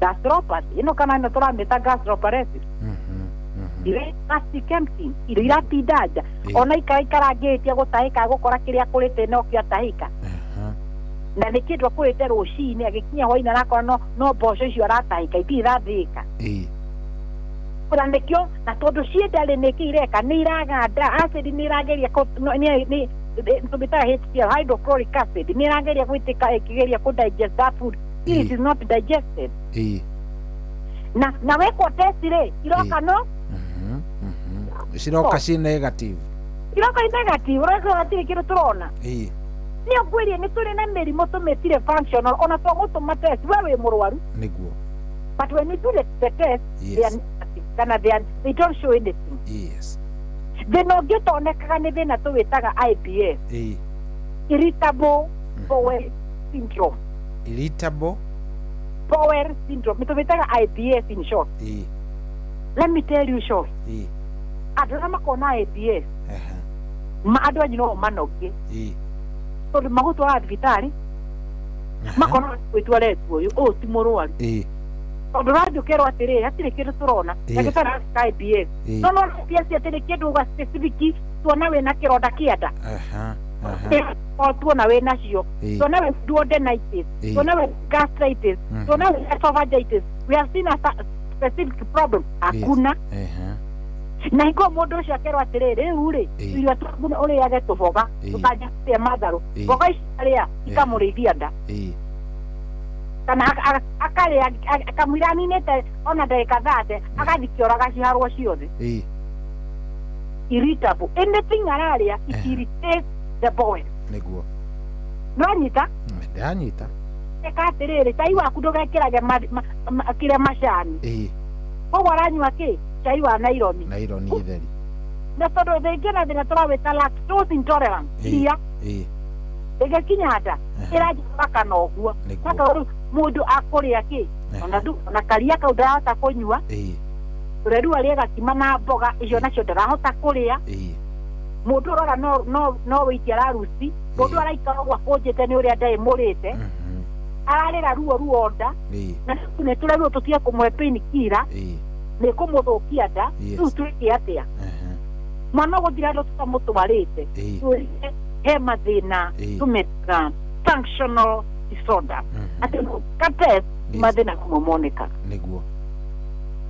Gastropathy ĩno kana ĩno tũramĩta gastroparesis. Gastric emptying irio iratinda nja ona ikaraikara ngĩtia gũtahĩka gũkora kĩrĩa akũrĩte no kĩo atahĩka. Na nĩ kĩndũ akũrĩte rũcinĩ agĩkinya hwainĩ arakora no mboco icio aratahĩka itirĩ irathĩĩka. Na nĩkĩo na tondũ ciĩ ndarĩ nĩkĩ ireka nĩ iraganda acid nĩ irageria tũmĩtaga HCl hydrochloric acid nĩ irageria gwĩtĩka ĩkĩgeria kũ digest that food. It is not digested. Na wekwo test rĩ iroka no ciroka ci negative. Iroka i negative ũroka hatirĩ kĩndũ tũrona. Nĩ ngwĩrie nĩ tũrĩ na mĩrimũ tũmĩtire functional ona twagũtũma test we wĩ mũrwaru. Nĩguo. But when you do the test, they are negative. Kana they don't show anything. Yes. Thĩna ũngĩ ũtonekaga nĩ thĩna tũwĩtaga IBS. Irritable bowel syndrome. Irritable bowel syndrome. Nĩ tũwĩtaga IBS in short. Let me tell you short. Andũ arĩa makoragwo na IBS andũ anyu no manogie. Tondũ magũtwara thibitarĩ makona gwĩtua retwo ũyũ ũyũ ti mũrwaru. Tondũ ũrathiĩ ũkerwo atĩrĩrĩ hatirĩ kĩndũ tũrona ndagĩtarĩ areka IBS. No IBS atĩ nĩ kĩndũ uga specific tuona wĩna kĩronda kĩa nda. Tuona wĩ nacio tuona wĩ duodenitis tuona wĩ gastritis tuona wĩ esophagitis. We have seen a specific problem. Hakuna. Na hingo mũndũ ũcio akerwo atĩrĩrĩ rĩu rĩ irio ũrĩage tũboga ndũkanjie kũrĩa matharũ mboga ici arĩa ikamũrĩithia nda kana akarĩa akamũira aninĩte ona ndagĩka 30 agathiĩ kĩoro agaciharwo ciothe. Irritable anything ararĩa it irritates the bowel. Nĩguo. Nĩwanyita? Ndanyita. Eka atĩrĩrĩ cai waku ndũgekĩrage kĩrĩa macani. Koguo aranyua kĩ? Cai wa naironi. Naironi gĩtheri. Na tondũ rĩngĩ na thĩna tũrawĩta lactose intolerance. Iria. Ĩgĩkinya nda ĩranjĩka na ũguo. Sasa mũndũ akũrĩa kĩ ona karia kau ndarahota kũnyua. Tũreru arĩe gakima na mboga icio nacio ndarahota kũrĩa. Mũndũ ũrora no wĩitie araruci. Mũndũ araikara ũguo akũnjĩte nĩ ũrĩa nda ĩmũrĩte. Ararĩra ruo nda. Na nĩ tũreruo tũtige kũmũhe painkiller. Nĩ kũmũthũkia nda. Rĩu twĩke atĩa? Mwana gũthira andũ tũtamũtwarĩte. He mathĩna tũmetaga functional disorder. Atĩ ka test mathĩna mamwe monekaga. Nĩguo.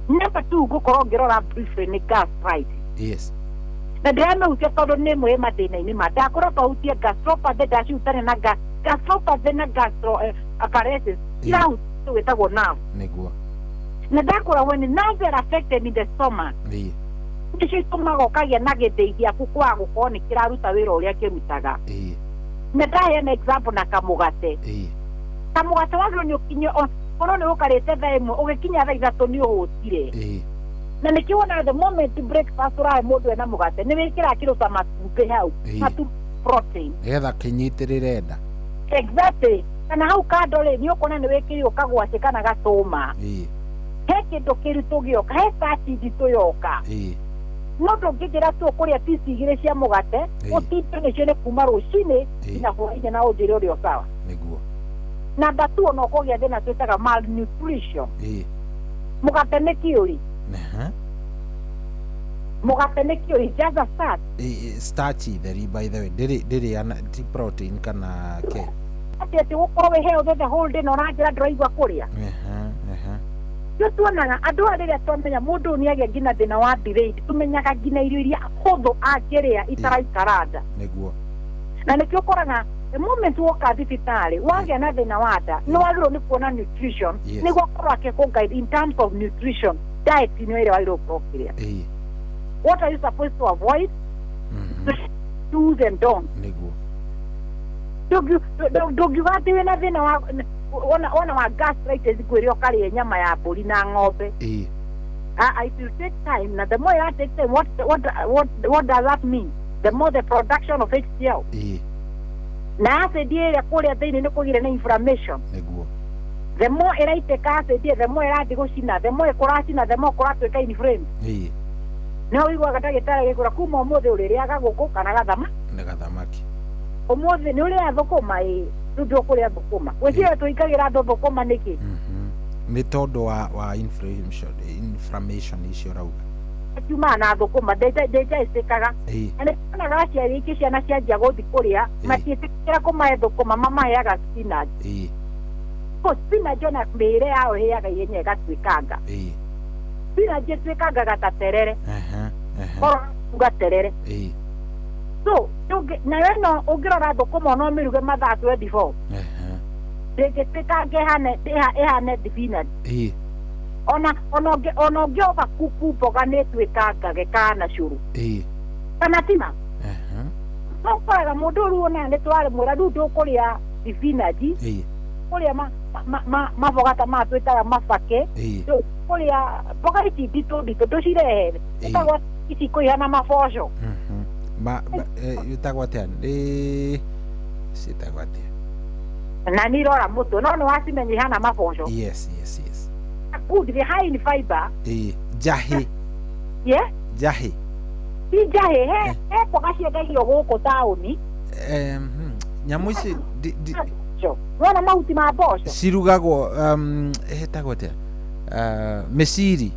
Number 2 ngũkorwo ngĩrora briefly nĩ gastritis. Yes. Na ndĩramĩhutia tondũ nĩ ĩmwe ĩ mathĩna-inĩ ma ndakorwo twahutie gastropathy ndacihutania na gastropathy na gastroparesis irahutia wĩtagwo nerve. Nĩguo. Na ndakora when nerves are affected in the stomach nĩcio itũmaga ũkagĩa na gĩthĩi gĩaku kwaga gũkorwo nĩ kĩraruta wĩra ũrĩa kĩrutaga. Na ndaheana example na kamũgate. Kamũgate wagĩrĩirwo nĩ ũkinye okorwo nĩ ũkarĩte thaa 1 ũgĩkinya thaa 3 nĩ ũhũtire. Na nĩkĩo wonaga the moment breakfast ũrahe mũndũ ena mũgate nĩ wĩkĩraga kĩndũ ta matumbĩ hau. Matumbĩ protein. Nĩgetha kĩnyitĩrĩre nda. Exactly. Kana hau kando rĩ nĩ ũkuona nĩ wĩkĩrĩirwo kagwacĩ kana gatũma. He kĩndũ kĩritũ gĩoka, he starch nditũ yoka. No ndũngĩnjĩra tu ũkũrĩa piece 2 cia mũgate ũtinde nĩcio nĩ kuma rũcinĩ nginya hwaĩ-inĩ na ũnjĩre ũrĩa sawa. Nĩguo. Number 2 ona ũkũgĩa thĩna twĩtaga malnutrition. Mũgate nĩ kĩũri. Mũgate nĩ kĩũri just a starch. Starch theri by the way ndĩrĩ ti protein kana ke. Atĩ gũkorwo wĩ healthy the whole day na ũranjĩra ndũraigua kũrĩa. Rĩu tuonaga andũ aya rĩrĩa twamenya mũndũ nĩ agĩa nginya thĩna wa delayed tũmenyaga nginya irio iria hũthũ angĩrĩa itaraikara nda. Nĩguo. Na nĩkĩo ũkoraga the moment woka thibitarĩ wagĩa na thĩna wa nda nĩ wagĩrĩirwo nĩ kuona nutrition nĩguo akorwo akĩkũ guide in terms of nutrition diet nĩ ĩrĩa wagĩrĩirwo gũkorwo ũkĩrĩa. What are you supposed to avoid? Do's and don'ts. Nĩguo. Ndũngiuga atĩ wĩna thĩna wa ona wa gastritis ngwĩre ũkarĩe nyama ya mbũri na ng'ombe. It will take time. Na the more you take time, what does that mean? The more the production of HCl. Na acid ĩrĩa kũrĩa thĩinĩ nĩ kũgĩre na inflammation. Nĩguo. The more ĩraitĩka acid the more ĩrathiĩ gũcina, the more ĩkũracina, the more kũratuĩka inflamed. No ũiguaga ndagĩtarĩ agĩkwĩra kuma ũmũthĩ ũrĩrĩaga gũkũ kana gathama. Nĩ gathamaki. Ũmũthĩ nĩ ũrĩaga thũkũma ĩ rĩu ndũkũrĩa thũkũma. Gwĩciria tũingagĩra andũ thũkũma nĩkĩ? Nĩ tondũ wa inflammation icio ũrauga. Kiumaga na thũkũma ndĩnjaicĩkaga. Na nĩ tuonaga aciari aingĩ ciana cianjia gũthiĩ kũrĩa matiĩtĩkĩra kũmahe thũkũma mamaheaga spinach. Ko spinach ona mĩrĩre yao ĩhĩaga ihenya ĩgatuĩkanga. Spinach ĩtuĩkangaga ta terere. Korwo uga terere. So nayo ĩno ũngĩrora thũkũma no ũmĩruge mathaa 24. Ndĩngĩtuĩkanga ĩhane spinach. Ona ũngĩoba kuku mboga nĩ ĩtuĩkangage kana cũrũ. Kana tima. No ũkoraga mũndũ rĩu ona nĩ twarĩmwĩra rĩu ndũkũrĩa spinach. Kũrĩa maboga ta maya twĩtaga mabake. Kũrĩa mboga ici nditũ nditũ ndũcirehere. Ĩtagwo ici kũihana maboco. Ĩtagwo atĩa? Ciĩtagwo atĩa? Na nĩ irora mũtwe no nĩ wacimenya ihana maboco. Yes yes yes. Good, the high in fiber. Njahĩ. Yeah? Njahĩ. Ti njahĩ, he mboga ciendagio gũkũ taũni. Nyamũ ici wona mahuti ma mboco cirugagwo ĩtagwo atĩa? Mĩciri.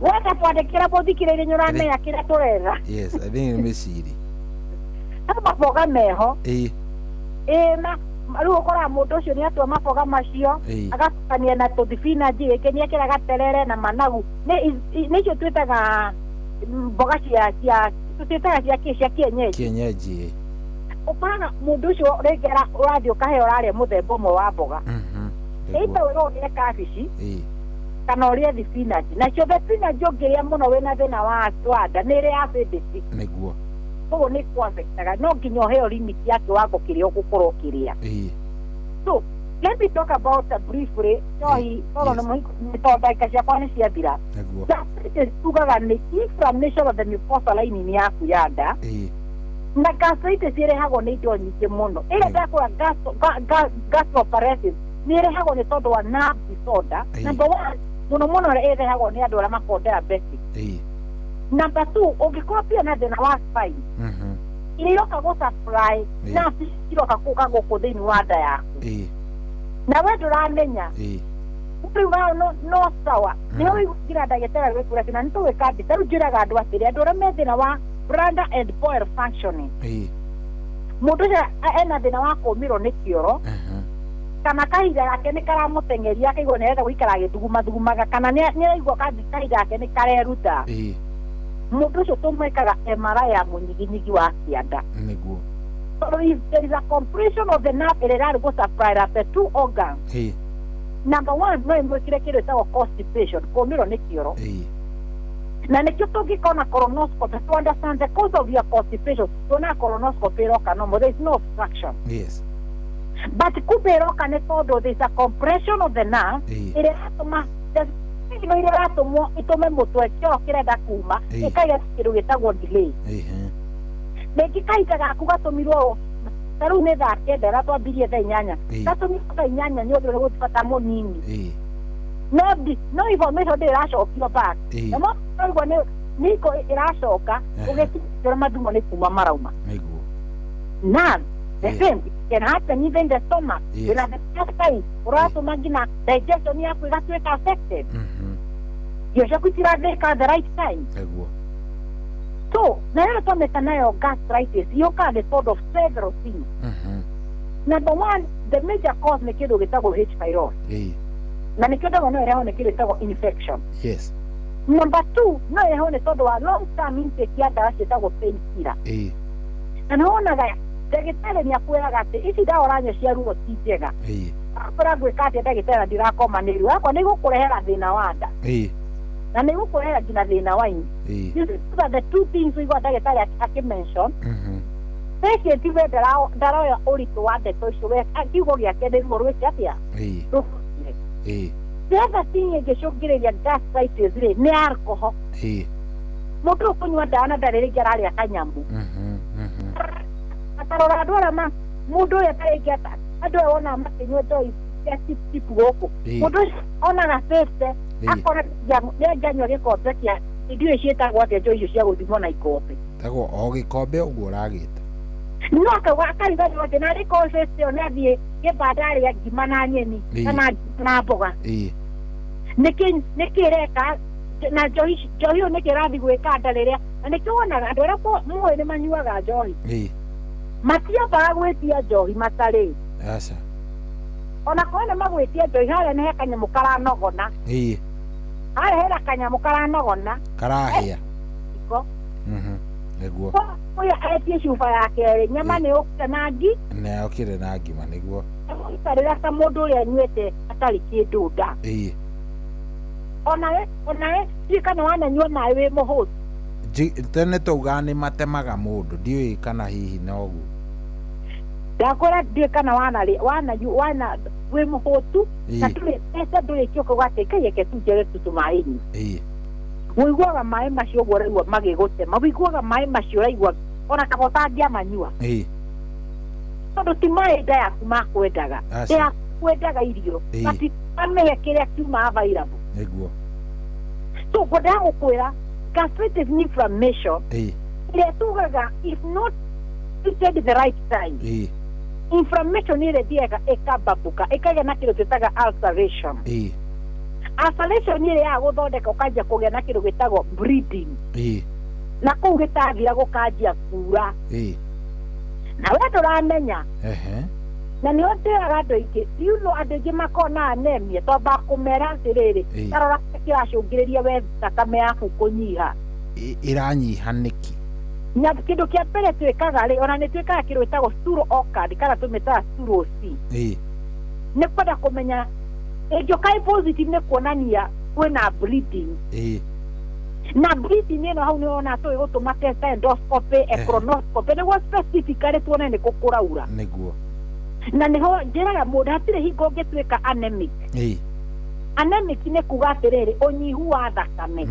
Wenda twandĩkĩra mũthikĩrĩria nĩ ũramenya kĩrĩa tũretha. Yes, I think nĩ mĩciri. He maboga meho. Na rĩu ũkoraga mũndũ ũcio nĩ atua maboga macio agacukania na tũthibinanji gĩkĩ nĩ ekĩraga terere na managu. Nĩ icio twĩtaga mboga cia twĩtaga cia kĩ cia kienyeji. Kienyeji. Ũkoraga mũndũ ũcio rĩngĩ ũrathiĩ ũkaheo ũrarĩa mũthemba ũmwe wa mboga. Either wĩrwo ũrĩe kabici kana ũrĩe thibinanji. Nacio thibinanji ũngĩrĩa mũno wĩna thĩna wa nda nĩ ĩrĩ acidity. Nĩguo. Koguo nĩ kũ-affectaga no nginya ũheo limit ya kĩwango kĩrĩa ũgũkorwo ũkĩrĩa. So let me talk about briefly njohi tondũ nĩ tondũ ndagĩka ciakwa nĩ ciathira. Diabetes tugaga nĩ inflammation of the mucosal lining yaku ya nda. Na gastritis ĩrehagwo nĩ indo nyingĩ mũno. Ĩrĩa ndakũra gastroparesis nĩ ĩrehagwo nĩ tondũ wa nerve disorder. Number 1, mũno mũno ĩrehagwo nĩ andũ arĩa makoragwo diabetic. Number 2, ũngĩkorwo pia na thĩna wa spine, iria iroka gũ supply nerve iroka kũka gũkũ thĩinĩ wa nda yaku, na we ndũramenya rĩu no sawa. Nĩ ũigũkira ndagĩtarĩ gwĩkũra atĩ na nĩ tũgwĩka mbica. Rĩu njĩraga andũ atĩrĩ, andũ arĩa me thĩna wa bladder and bowel functioning, mũndũ ũcio ena thĩna wa kũũmĩrwo nĩ kĩoro, kana kahinda gake nĩ karamũteng'eria akaigua nĩarenda gũikara agĩthugumathugumaga, kana nĩ araigua kahinda gake nĩ kareruta, mũndũ ũcio tũmwĩkaga MRI ya mũnyiginyigi wa kĩanda. Nĩguo. So if there is a compression of the nerve ĩrĩa ĩrarĩ gũ supply the two organs, number 1, no ĩmwĩkĩre kĩndũ gĩtagwo constipation, kũũmĩrwo nĩ kĩoro. Na nĩkĩo tũngĩkona colonoscopy to understand the cause of your constipation, tuona colonoscopy ĩroka normal, there is no obstruction. Yes. But kumbe ĩroka nĩ tondũ there is a compression of the nerve ĩrĩa ĩratũma ĩno ĩrĩa ĩratũmwo ĩtũme mũtwe kĩoro kĩrenda kuma ĩkagĩa kĩndũ gĩtagwo delay. Rĩngĩ kahinda gaku gatũmirwo ta rĩu nĩ thaa 9 na twambirie thaa 8, gatũmirwo thaa 8 nĩ ũndũ ũrĩa gũbata mũnini, no information ndĩ ĩracokio back. Na mo nĩ niko ĩracoka ũgĩkinyĩra mathumo nĩ kuma marauma. Nĩguo. Now the same can happen even in the stomach. Wĩna the gastritis ũratũma nginya digestion yaku ĩgatuĩka affected. Irio ciaku itirathĩka the right time. Nĩguo. So na ĩyo twamĩta nayo gastritis yũkaga nĩ tondũ of several things. Number 1, the major cause nĩ kĩndũ gĩtagwo H pylori. Na nĩkĩo ndauga no ĩrehwo nĩ kĩndũ gĩtagwo infection. Yes. Number 2, no ĩrehwo nĩ tondũ wa long term intake ya ndawa ciĩtagwo painkiller. Na nĩ wonaga ndagĩtarĩ nĩ akwĩraga atĩ ici ndawa ũranyua cia ruo ti njega. Akwĩra ngwĩka atĩa ndagĩtarĩ na ndirakoma nĩ ruo, akwa nĩ igũkũrehera thĩna wa nda. Na nĩ igũkũrehera nginya thĩna wa ini. These are the two things ũigua ndagĩtarĩ akĩmention. Patient we ndaroya ũritũ wa ndeto icio, we kiugo gĩake nĩ ruo rwĩke atĩa? The other thing ĩngĩcũngĩrĩria gastritis rĩ nĩ alcohol. Mũndũ ũkũnyua ndawa na ndarĩ rĩngĩ ararĩa kanyamũ. Atarora andũ arĩa mũndũ ũrĩa tarĩngĩ andũ aya wonaga makĩnyua njohi cia chip chip gũkũ, mũndũ ũcio onaga 50 akona nĩ angĩanyua gĩkombe kĩa ndiũĩ ciĩtagwo atĩa njohi icio cia gũthimwo na ikombe. Tagwo o gĩkombe ũguo ũragĩta. No akauga akariganĩrwo atĩ narĩ korwo 50 ĩyo nĩ athiĩ kĩbanda arĩa ngima na nyeni kana na mboga. Nĩkĩ ĩreka na njohi ĩyo nĩkĩ ĩrathiĩ gwĩka nda rĩrĩa, na nĩkĩo wonaga andũ arĩa moĩ nĩ manyuaga njohi matiambaga gwĩtia njohi matarĩ. Aca. Ona korwo nĩ magwĩtia njohi harĩa nĩ he kanyamũ karanogona. Harĩa hena kanyamũ karanogona karahĩa. Nĩguo. Ũyũ etie cuba ya kerĩ, nyama nĩ yũkire na ngi. Nĩ yũkire na ngima nĩguo. Ikarĩra ta mũndũ ũrĩa anyuĩte atarĩ kĩndũ nda. Onawe ndiũĩ kana wananyua maĩ wĩ mũhũtu. Tene twaugaga nĩ matemaga mũndũ, ndiũĩ kana hihi noguo. Ndakwĩra ndiũĩ kana wana wĩ mũhũtu na ndũrĩ mbeca ndũrĩkia ũkauga atĩ Ngai reke tu njere tu tũmaĩ nyue. Ũiguaga maĩ macio ũguo ũraigua magĩgũtema, ũiguaga maĩ macio ũraigua ona kaba ũtangĩamanyua. Tondũ ti maĩ nda yaku makwendaga, nda yaku kwendaga irio, but amĩhe kĩrĩa kiuma available. Nĩguo. So ngwendaga gũkwĩra gastritis ni inflammation ĩrĩa tugaga if not treated the right time, inflammation ĩrĩa ĩthiaga ĩkambambuka ĩkagĩa na kĩndũ twĩtaga ulceration. Ulceration ĩrĩa ya gũthondeka ũkanjia kũgĩa na kĩndũ gĩtagwo bleeding. Na kũu gĩtathira gũkanjia kuura. Na we ndũramenya. Na nĩho ndĩraga andũ aingĩ, you know andũ aingĩ makoragwo na anemia, twambaga kũmera atĩrĩrĩ, tarora kĩracũngĩrĩria we thakame yaku kũnyiha. Ĩranyiha nĩkĩ? Na kĩndũ kĩa mbere twĩkaga rĩ, ona nĩ twĩkaga kĩndũ gĩtagwo stool orchid kana tũmĩtaga stool C. Nĩ kwenda kũmenya ĩngĩũka ĩ positive nĩ kuonania kwĩna bleeding. Na bleeding ĩno hau nĩ wona tũgĩgũtũma test endoscopy, colonoscopy nĩguo specifically tuone nĩ kũ kũraura. Nĩguo. Na nĩho njĩraga mũndũ hatirĩ hingo ũngĩtuĩka anemic. Anemic nĩ kuga atĩrĩrĩ ũnyihu wa thakame.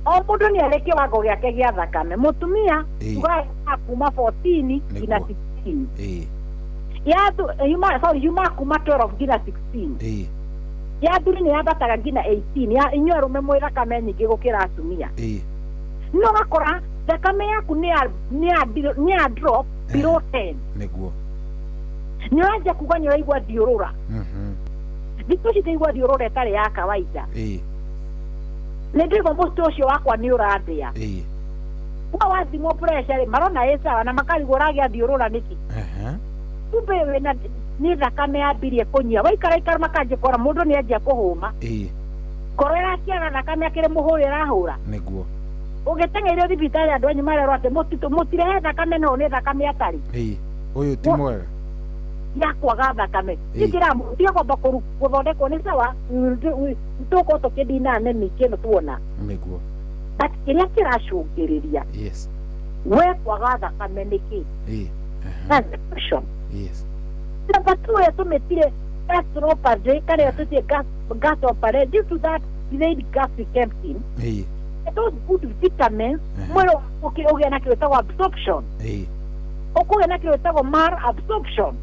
O mũndũ nĩ arĩ kĩwango gĩake gĩa thakame. Mũtumia tugaga yumaga kuma 14 nginya 16. Ya yuma kuma 12 nginya 16. Ya athuri nĩ yambataga nginya 18. Ya inyuĩ arũme mwĩ thakame nyingĩ gũkĩra atumia. No gakora thakame yaku nĩ ya drop below 10. Nĩguo. Nĩ ũranjia kuga nĩ ũraigua thiũrũra. Thikũ ici ndĩraigua thiũrũra ĩtarĩ ya kawaida. Nĩ ndĩraigua mũtwe ũcio wakwa nĩ ũrandĩa. Kwa wathimwo pressure rĩ marona ĩ sawa na makarigwo ũragĩa thiũrũra nĩkĩ. Kumbe wĩna nĩ thakame yambirie kũnyia waikaraikara makanjia kora mũndũ nĩ anjia kũhũma. Ngoro ĩrakiaga thakame akĩrĩ mũhũri ĩrahũra. Nĩguo. Ũgĩteng'erio thibitarĩ andũ anyu marerwo atĩ mũtirehe thakame no nĩ thakame atarĩ. Ũyũ ti mwega. Ya kwaga thakame. Njĩra tiga kwamba gũthondekwo nĩ sawa tũkorwo tũkĩndina nemi kĩndũ tuona. Nĩguo. But kĩrĩa kĩracũngĩrĩria. Yes. We kwaga thakame nĩkĩ? That's the question. Yes. Number 2 yatũmĩtire gastropathy kana yatũtire gastropathy due to that delayed gastric emptying. Those good vitamins mwĩrĩ waku ũgĩa na kĩndũ gĩtagwo absorption. Ũkũgĩa na kĩndũ gĩtagwo malabsorption.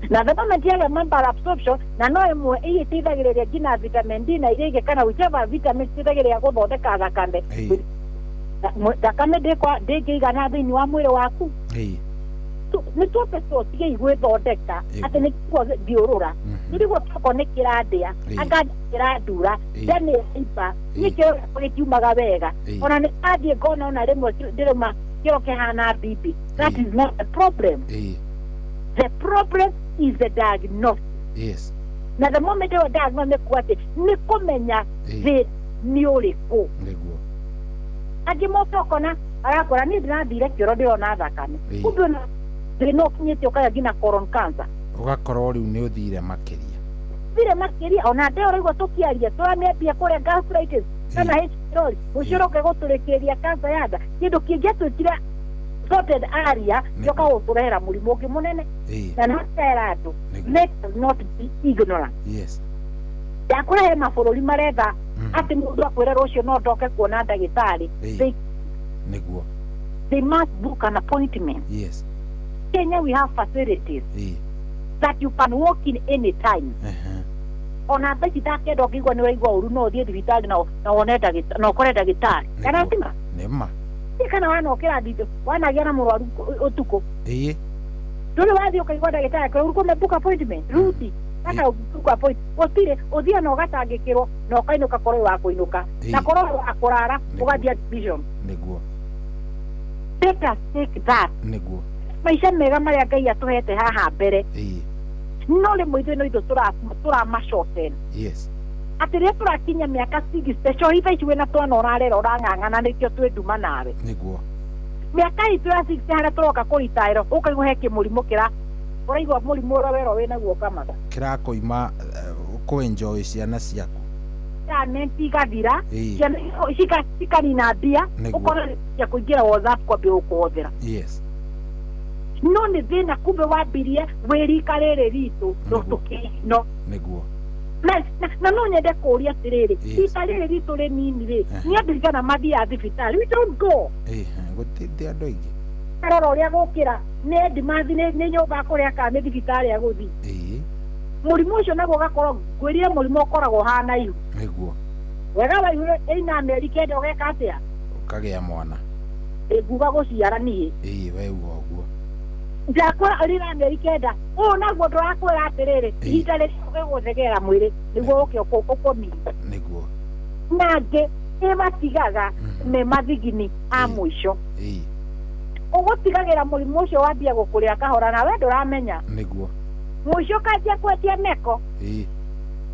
Na the moment yaga malabsorption na no ĩmwe ĩteithagĩrĩria nginya vitamin D na iria ingĩ kana whichever vitamin iteithagĩrĩria gũthondeka thakame. Thakame ndĩngĩigana thĩinĩ wa mwĩrĩ waku. Nĩ twambe tũtige gwĩthondeka atĩ nĩguo thiũrũra nĩguo tokorwo nĩ kĩrandĩa anga kĩrandura nda nĩ ĩraimba niĩ kĩro gĩakwa gĩtiumaga wega ona nĩ ndathiĩ ngona ona rĩmwe ndĩrauma kĩro kĩhana bibi. That is not the problem. The problem is the diagnosis. Yes. Na the moment ĩyo diagnosis nĩ kuga atĩ nĩ kũmenya thĩna nĩ ũrĩkũ. Nĩguo. Angĩ moka ũkona arakora niĩ ndĩrathire kĩoro ndĩrona thakame kumbe ona thĩna ũkinyĩte ũkagĩa nginya colon cancer. Ũgakorwo rĩu nĩ ũthire makĩria. Thire makĩria ona ndĩ ũraigua tũkĩaria tũramĩambia kũrĩa gastritis kana H pylori ũcoke gũtũrĩkĩrĩria cancer ya nda kĩndũ kĩngĩatuĩkire sorted area gĩoka gũtũrehera mũrimũ ũngĩ mũnene. Na no tera andũ let us not be ignorant. Yes. Ndakũrehe mabũrũri maretha atĩ mũndũ akwĩre rũciũ no ndoke kuona ndagĩtarĩ. Nĩguo. They must book an appointment. Yes. Kenya we have facilities that you can walk in any time. Ona thaa ici ndakenda ũngĩigua nĩ ũraigua ũru no ũthiĩ thibitarĩ na wone ndagĩtarĩ na ũkore ndagĩtarĩ. Kana ti ma? Nĩ ma. Kana wanokĩra nditũ wanagĩa na mũrwaru ũtukũ. Ndũrĩ wathiĩ ũkaigua ndagĩtarĩ akwĩra ũrĩ kũme book appointment rudi kana book appointment gũtirĩ ũthiĩ na ũgatangĩkĩrwo na ũkainũka korwo wa kũinũka na korwo wa kũrara ũgathiĩ admission. Nĩguo. Let us take that. Nĩguo. Maica mega marĩa Ngai atũhete haha mbere. No rĩmwe ithuĩ no ithuĩ tũramacoten. Yes. Atĩ rĩrĩa tũrakinya mĩaka 60 cohi thaa ici wĩna twana ũrarera ũrang'ang'ana nĩkĩo twĩ nduma nawe. Nĩguo. Mĩaka itũ ya 60 harĩa tũroka kũritaĩrwo ũkaigua he kĩmũrimũ kĩra ũraigua mũrimũ ũrĩa werwo wĩnaguo ũkamaga. Kĩrakũima kũ-enjoy ciana ciaku. Retirement igathira ciana cikanina mbia ũkona cia kũingĩra WhatsApp kwambia gũkũhũthĩra. Yes. No nĩ thĩna kumbe wambirie wĩ rika rĩrĩ ritũ tũkĩno. Nĩguo. Na no nyende kũũria atĩrĩrĩ rika rĩrĩ ritũ rĩnini rĩ nĩ andũ aigana mathiaga thibitarĩ? We don't go. Gũtirĩ andũ aingĩ. Arora ũrĩa gũkĩra nĩ endimathi nĩ nyũmba kũrĩa kana nĩ thibitarĩ agũthiĩ. Mũrimũ ũcio naguo ũgakorwo ngwĩrire mũrimũ ũkoragwo ũhana ihu. Nĩguo. Wega wa ihu ĩina mĩeri 9 ũgeka atĩa? Ũkagĩa mwana. Nguga gũciara niĩ. We uga ũguo. Ndakwĩra rĩna mĩeri 9 ũũ naguo ndũrakwĩra atĩrĩrĩ ihinda rĩrĩa ũgĩgũthegera mwĩrĩ nĩguo ũke ũkũnina. Nĩguo. Nangĩ ĩmatigaga me mathigini a mũico. Ũgũtigagĩra mũrimũ ũcio wambia gũkũrĩa kahora na we ndũramenya. Nĩguo. Mũico ũkanjia kwendia meko.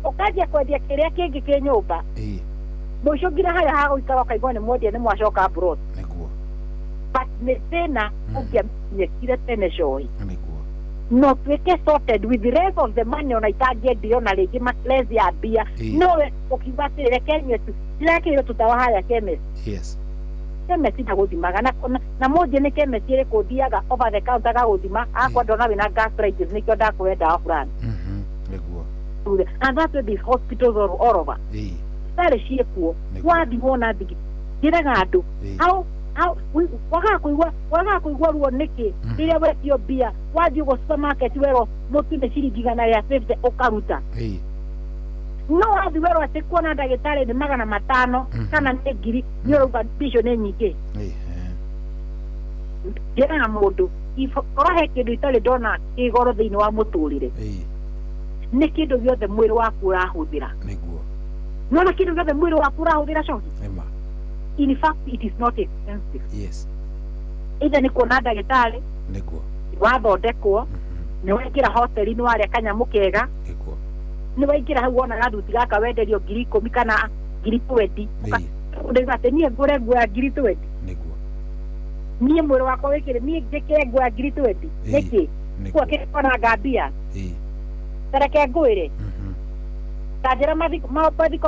Ũkanjia kwendia kĩrĩa kĩngĩ kĩ nyũmba. Mũico nginya harĩa hagũikara ũkaigua nĩ mwendia nĩ mwacoka abroad. Nĩguo. But nĩ thĩna ũngĩamenyekire tene cohi. Nĩguo. No tuĩke sorted with the rest of the money ona itangĩendio na rĩngĩ less ya mbia. No we ũkiuga atĩrĩ reke nyue tu ndirakĩrwo tũtawa harĩa chemist. Yes. Chemist ndagũthimaga na mũnjĩ nĩ chemist ĩrĩkũ thiaga over the counter gagũthima akwa ndona wĩna gastritis nĩkĩo ndakũhe ndawa fulani. Nĩguo. And that's where the hospitals all over. Thibitarĩ ciĩkuo wathimwo na thigi njĩraga andũ how Wagaga kũigua ruo nĩkĩ rĩrĩa wetio mbia wathiĩ ũguo supermarket werwo mũtu nĩ ciringi 150 ũkaruta. No wathiĩ werwo atĩ kuona ndagĩtarĩ nĩ 500 kana nĩ 1000 nĩ ũrauga mbia icio nĩ nyingĩ. Njĩraga mũndũ korwo he kĩndũ itarĩ ndona kĩ goro thĩinĩ wa mũtũrĩre nĩ kĩndũ gĩothe mwĩrĩ waku ũrahũthĩra. Nĩguo. Nĩwona kĩndũ gĩothe mwĩrĩ waku ũrahũthĩra coki? In fact it is not expensive. Yes. Either nĩ kuona ndagĩtarĩ. Nĩguo. Wathondekwo, nĩ waingĩra hoteli nĩ warĩa kanyamũ kega. Nĩguo. Nĩ waingĩra hau wona gathuti gaka wenderio 10,000 kana 20,000. Ũndaiga atĩ niĩ ngũre nguo ya 20,000. Nĩguo. Niĩ mwĩrĩ wakwa wĩkĩre niĩ njĩkĩre nguo ya 20,000. Nĩkĩ? Nguo kĩonanga mbia. Tareke ngwĩre. Ta njĩra mathiko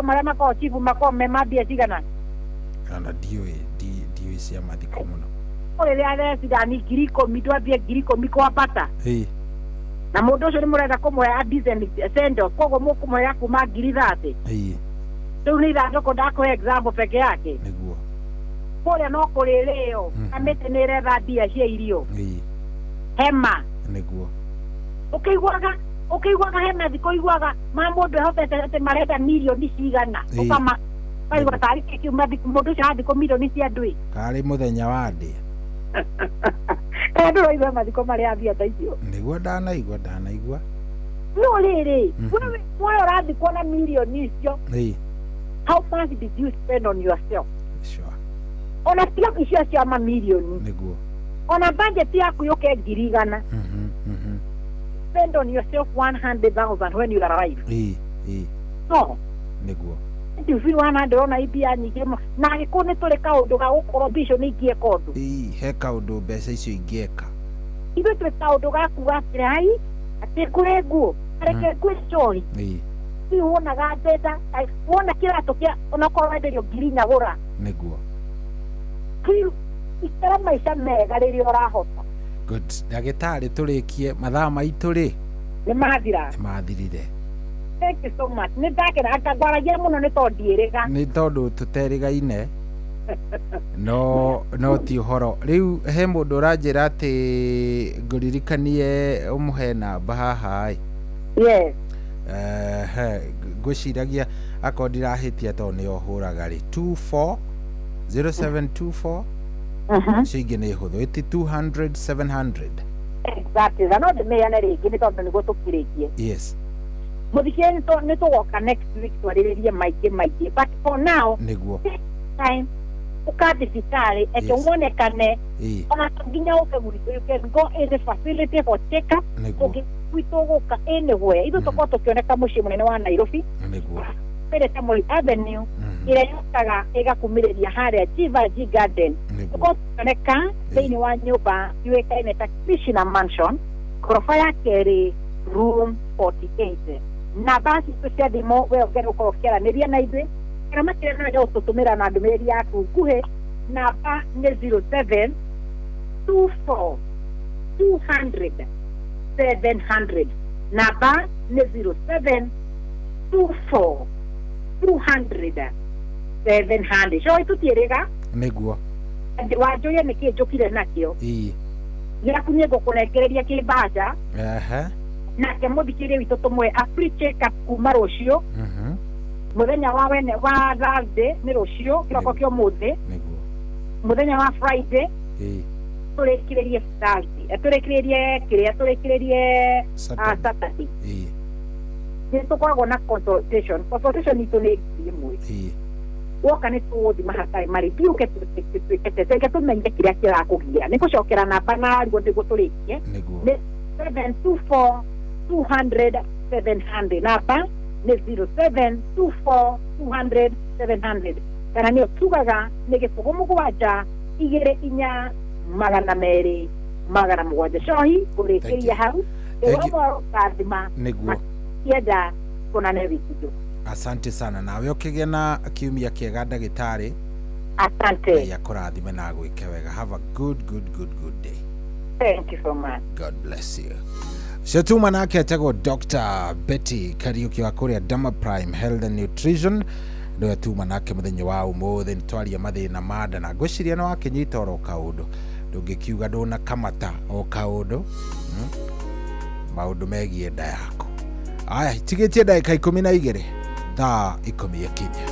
marĩa makoragwo chifu makoragwo me ma mbia cigana? Kana ndiũĩ cia mathiko mũno. Rĩrĩa arecirani 10,000 ndwambie 10,000 kwambata. Na mũndũ ũcio nĩ mũrenda kũmũhe a decent send off, koguo mũkũmũhe kuma 30,000. Rĩu nĩ ithandũkũ ndakũhe example peke yake. Nĩguo. Kũrĩa no kũrĩrĩo, kamĩtĩ nĩ ĩretha mbia cia irio. Hema. Nĩguo. Ũkĩiguaga hema thikũ iguaga ma mũndũ ehotete atĩ marenda mirioni cigana. Ũkama kaigua tarĩ kĩu mũndũ ũcio athikũ mirioni cia andũ ĩ. Karĩ mũthenya wa ndĩa. Kana ndũraigua mathiko marĩa mbia ta icio? Nĩguo ndanaigua. No rĩrĩ, wewe ũrathikwo na mirioni icio. How much did you spend on yourself? Sure. Ona tiga icio cia mamirioni. Nĩguo. Ona budget yaku yũke 100,000. Spend on yourself 100,000 when you arrive. No. Nĩguo. You feel 100 ona ibia nyingĩ na gĩkũ nĩ tũrĩ kaũndũ ga gũkorwo mbia icio nĩ ingĩeka ũndũ. He kaũndũ mbeca icio ingĩeka. Ithuĩ twĩ kaũndũ ga kuga atĩrĩ ai atĩ ngũre nguo reke ngũre njohi. Rĩu wonaga mbeca wona kĩratũ kĩa onakorwo wenderio 4,000 gũra. Nĩguo. Ikara maica mega rĩrĩa ũrahota. Good. Ndagĩtarĩ tũrĩkie mathaa maitũ rĩ? Nĩ mathira. Nĩ mathirire. Thank you so much. Nĩ ndakena ngwaragia mũno nĩ tondũ ndiĩrĩga. Nĩ tondũ tũterĩgaine. No ti ũhoro. Rĩu he mũndũ ũranjĩra atĩ ngũririkanie ũmũhe namba haha ĩ. Yes. Ngwĩciragia akorwo ndirahĩtia tondũ nĩyo hũraga rĩ 24 0724 icio ingĩ nĩ hũthũ ĩti 200 700. Exactly. Na no ndĩmĩheane rĩngĩ nĩ tondũ nĩguo tũkirĩkie. Yes. Mũthikĩrĩria nĩ tũgoka next week twarĩrĩrie maingĩ but for now nĩguo time ũka thibitarĩ eke wonekane ona to nginya ũke gwitũ, you can go in the facility for check up. Ũngĩ gwitũ gũka anywhere ithuĩ tũkorwo tũkĩoneka mũciĩ mũnene wa Nairobi. Nĩguo. Pere Moi Avenue ĩrĩa yũkaga ĩgakumĩrĩria harĩa Jivaji Garden. Tũkorwo tũkĩoneka thĩinĩ wa nyũmba yũĩkaine ta Krishna Mansion goroba ya kerĩ room 48. Namba citũ cia thimũ we ũngĩenda gũkorwo ũkĩaranĩria na ithuĩ kana makĩria no wende gũtũtũmĩra na ndũmĩrĩri yaku nguhĩ, namba nĩ 07 24 200 700. Namba nĩ 07 24 200 700. Coĩ tũtiĩrĩga? Nĩguo. Wanjũria nĩkĩ njũkire nakĩo. Gĩaku nĩ ngũkũnengereria kĩmbaca. Nake mũthikĩrĩria witũ tũmũhe a free check up kuma rũciũ. Mũthenya wa wene wa Thursday nĩ rũciũ kĩroko kĩa ũmũthĩ. Nĩguo. Mũthenya wa Friday tũrĩkĩrĩrie Thursday, tũrĩkĩrĩrie kĩrĩa tũrĩkĩrĩrie Saturday. Nĩ tũkoragwo na consultation. Consultation itũ nĩ 1,000. Woka nĩ tũgũthima hatarĩ marĩ thiũke twĩke test tũmenye kĩrĩa kĩrakũgia. Nĩ gũcokera namba na ruo nĩguo tũrĩkie. Nĩguo. Nĩ 724 200 700. Namba nĩ 0724 200 700. Kana nĩyo tugaga nĩ 0 7 2 4 200 700. Cohi kũrĩkĩria hau. Nĩguo. Kienda kuonane wiki njũku. Asante sana. Nawe ũkĩgĩa na kiumia kĩega ndagĩtarĩ. Asante. Ngai akũrathime na agwĩke wega. Have a good good good good day. Thank you so much. God bless you. Cetuma nake etagwo Dr. Betty Kariuki wa kũrĩa Dama Prime Health and Nutrition Nĩwe tuma nake mũthenya wa ũmũthĩ, nĩ twaria mathĩna ma nda na ngwĩciria nĩ wakĩnyita oro kaũndũ, ndũngĩkiuga ndũnakamata o kaũndũ maũndũ megiĩ nda yaku. Aya, tigĩtie ndagĩka 12 thaa 10 ikinye.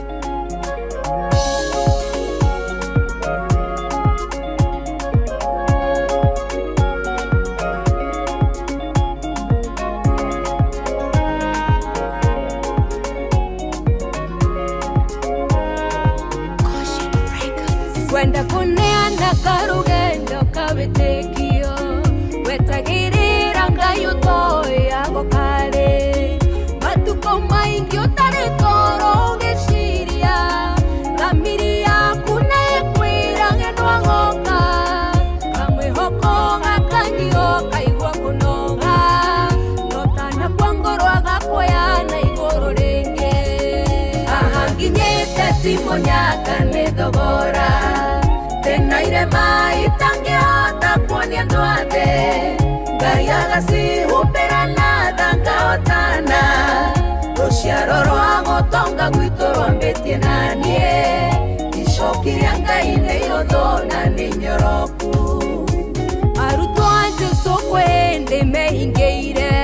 Kwenda kuneana karugendo kawitikio wetagirira Ngai utoyago kare matuko maingi utari toro ugiciria thamiri yaku na ikwira ng'endo agoka kamwihoko gakanyio kaigua kunoga notana kwa ngoro agakuoya na igũrũ rĩngĩ. Haha nginyĩte ti mũnyaka nĩ thogora tena irema itangĩhota kuonia andũ othe Ngai agacihumbĩra na tha ngahotana rũciaro rwa gũtonga gwitũ rwambĩtie na niĩ icoki rĩa Ngai nĩ ihũthũ na nĩ nyoroku. Arutwo a Jesũ kwĩ ndĩ mehingĩire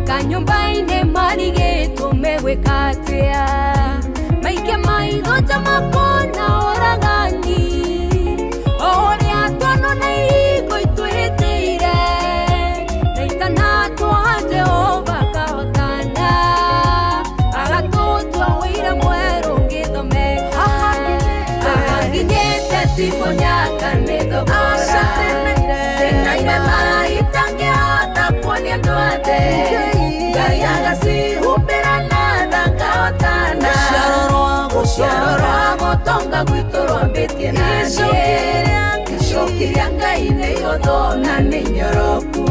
kanyũmba-inĩ marigĩtwo megwĩka atĩa maike maitho ta makona ũragani o ũrĩa tuonona ihingo itwĩhĩtĩire na itanatwa Jehova akahotana agatũtua ũira mwerũ ngĩthomeka. Haha nginyĩte ti mũnyaka nĩ thogora tena irema itangĩhota kuonia andũ othe Ngai agacihumbĩra na tha ngahotana rũciaro rwa gũtonga gwitũ rwambĩtie na niĩ icoki rĩa Ngai nĩ ihũthũ na nĩ nyoroku.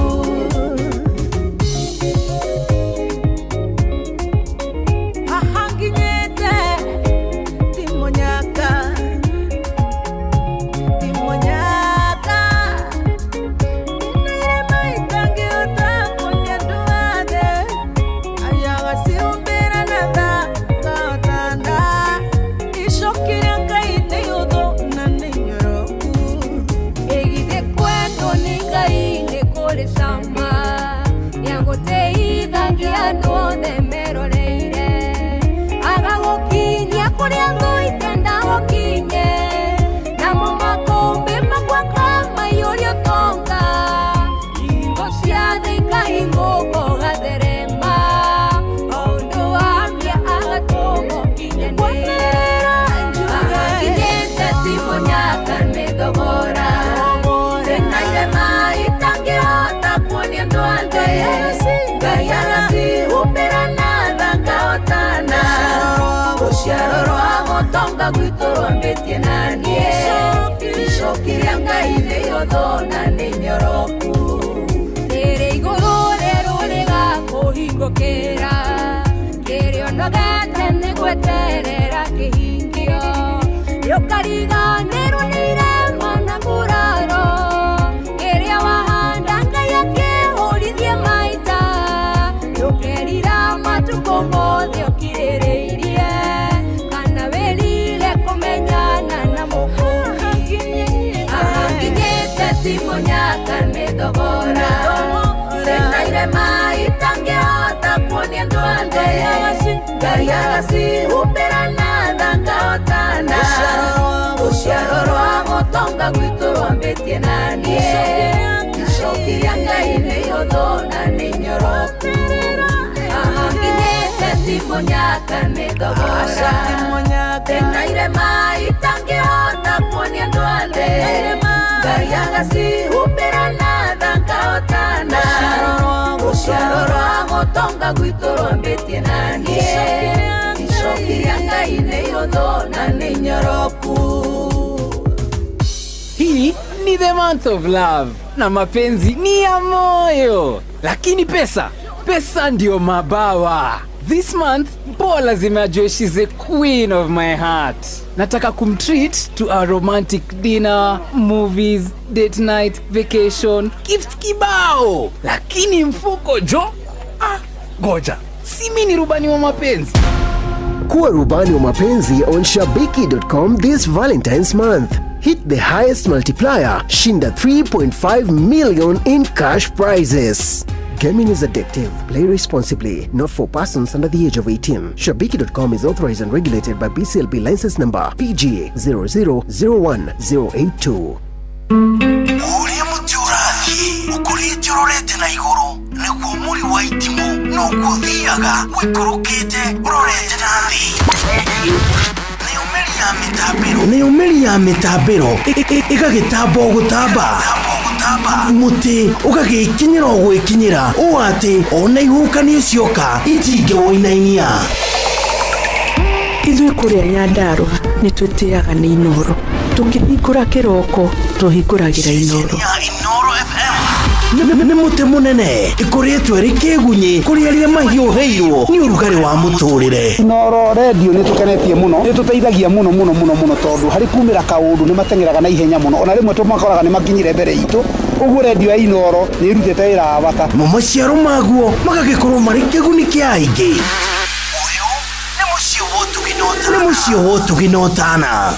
Haha nginyĩte ti mũnyaka ti mũnyaka irema itangĩhota kuonia andũ othe Ngai agacihumbĩra na tha ngahotana icoki rĩa Ngai nĩ ihũthũ na nĩ nyoroku. Ĩgithĩ kwendwo nĩ Ngai nĩ kũrĩ cama nĩagũteithagia andũ othe meroreire agagũkinyia kũrĩa thũ itenda gũkinye namo makũmbĩ makwa maiyũria ũtonga hingo cia thĩ ikahingũka ũgatherema o ũndũ wambia agatũma ũkinyanĩre. Haha nginyĩte ti mũnyaka nĩ thogora tena irema itangĩhota kuonia andũ othe Ngai agacihumbĩra na tha ngahotana rũciaro rwa gũtonga gwitũ rwambĩtie na niĩ icoki rĩa Ngai nĩ ihũthũ na nĩ nyoroku. Rĩrĩ igũrũ rĩerũ rĩgakũhingũkĩra kĩrĩa ũnogete nĩ gweterera kĩhingio nĩũkariganĩrwo nĩ irema na nguraro kĩrĩa wahanda Ngai akĩhũrithie maita ndũkerira matukũ mothe ũkirĩrĩirie kana wĩrire kũmenyana na Mũkũũri. Haha nginyĩte ti mũnyaka nĩ thogora tena irema itangĩhota kuonia andũ othe Ngai agacihumbĩra na tha ngahotana rũciaro rwa gũtonga gwitũ rwambĩtie na niĩ icoki rĩa Ngai nĩ ihũthũ na nĩ nyoroku. Haha nginyĩte ti mũnyaka nĩ thogora tena irema itangĩhota kuonia andũ othe Ngai agacihumbĩra na tha ngahotana rũciaro rwa gũtonga gwitũ rwambĩtie na niĩ icoki rĩa Ngai nĩ ihũthũ na nĩ nyoroku. Hii ni the month of love na mapenzi ni ya moyo, lakini pesa pesa ndio mabawa. This month mpoa lazima ajue she's the queen of my heart. Nataka kumtreat to a romantic dinner, movies, date night, vacation, gifts kibao. Lakini mfuko jo, goja, si mimi ni rubani wa mapenzi. Kuwa rubani wa mapenzi on shabiki.com this Valentine's month. Hit the highest multiplier, shinda 3.5 million in cash prizes. Gaming is addictive. Play responsibly. Not for persons under the age of 18. Shabiki.com is authorized and regulated by BCLB license number PG 0001082. Ũrĩa mũtĩ ũrathiĩ ũkũrĩte ũrorete na igũrũ nĩguo mũri wa itimũ noguo ũthiaga ũikũrũkĩte ũrorete na thĩ. Nayo mĩri ya mĩtambĩro ĩgagĩtamba o gũtamba, mũtĩ ũgagĩkinyĩra o gwĩkinyĩra ũũ atĩ ona ihuhũkanio cioka itingĩwũinainia. Ithuĩ kũrĩa Nyandarũa nĩ twĩtĩaga nĩ Inooro. Tũkĩhingũra kĩroko tũhingũragĩra Inooro. Nĩ mũtĩ mũnene ĩkũrĩtwo ĩrĩ kĩgunyĩ kũrĩ arĩa mahiũhĩirwo nĩ ũrugarĩ wa mũtũrĩre. Inooro redio nĩ tũkenetie mũno, nĩ tũteithagia mũno mũno mũno mũno tondũ harĩ kumĩra kaũndũ nĩ mateng'eraga na ihenya mũno, ona rĩmwe tũmakoraga nĩ makinyire mbere itũ. Ũguo redio ya Inooro nĩ ĩrutĩte wĩra wa bata. Namo maciaro maguo magagĩkorwo marĩ kĩguni kĩa aingĩ. Ũyũ nĩ mũciĩ wa ũtugi na ũtana.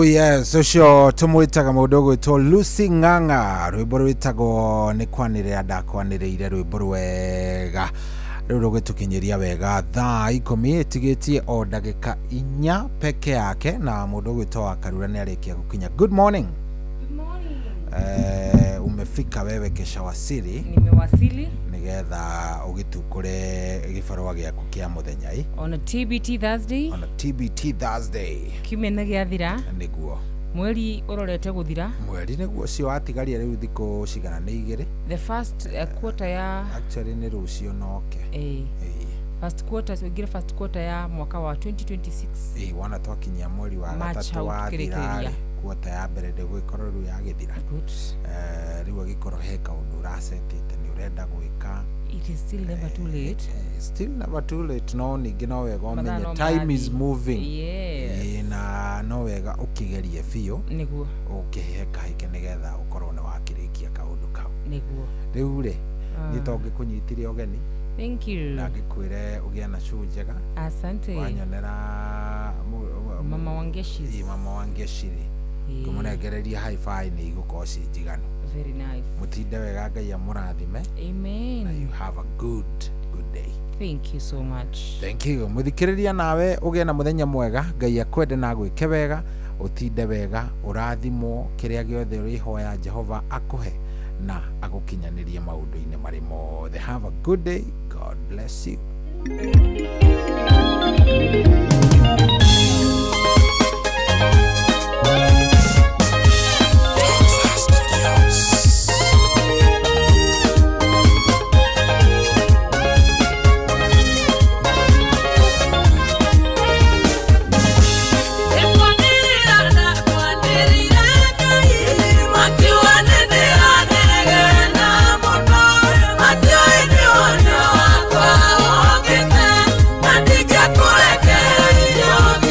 Yes, ũcio tũmwĩtaga mũndũ ũgwĩtwo Lucy Ng'ang'a, rwĩmbo rwĩtagwo nĩ kwanĩrĩra ndakwanĩrĩire, rwĩmbo rwega rĩu rũgĩtũkinyĩria wega thaa 10 ĩtigĩtie o ndagĩka 4 peke yake, na mũndũ ũgwĩtwo wa Karura nĩ arĩkia gũkinya. Good morning. Good morning. Umefika wewe kesha wasili. Nimewasili. Nigetha ũgĩtukũre gĩbarũa gĩaku kĩa mũthenya ĩ. On a TBT Thursday. On a TBT Thursday. Kiumia nĩ gĩathira. Nĩguo. Mweri ũrorete gũthira. Mweri nĩguo ũcio watigaria rĩu thikũ cigana nĩ igĩrĩ. The first quarter ya actually nĩ rũciũ noke. First quarter, so ingire first quarter ya mwaka wa 2026. Wona twakinyia mweri wa gatatũ wathira. Quarter ya mbere ndĩgũgĩkorwo rĩu yagĩthira. Rĩu agĩkorwo he kaũndũ ũracetete nĩ ũrenda gwĩka. It is still never too late. Still never too late. No ningĩ no wega ũmenye time is moving. Yes. Na no wega ũkĩgerie biũ. Nĩguo. Ũkĩhĩkahĩke nĩgetha ũkorwo nĩ wakĩrĩkia kaũndũ kau. Nĩguo. Rĩu rĩ, niĩ to ngĩkũnyitire ũgeni. Thank you. Na ngĩkwĩre ũgĩe na show njega. Asante. Wanyonera Mama Wangeshi. Mama Wangeshi rĩ. Ngĩmũnengereria hi-fi nĩ igũkorwo ci njiganu. Very nice. Mũtinde wega, Ngai amũrathime. Amen. Na you have a good day. Thank you so much. Thank you. Mũthikĩrĩria nawe ũgĩe na mũthenya mwega, Ngai akwende na agwĩke wega, ũtinde wega, ũrathimwo kĩrĩa gĩothe ũrĩhoya Jehova akũhe na agũkinyanĩrie maũndũ-inĩ marĩ mothe. Have a good day. God bless you. Kure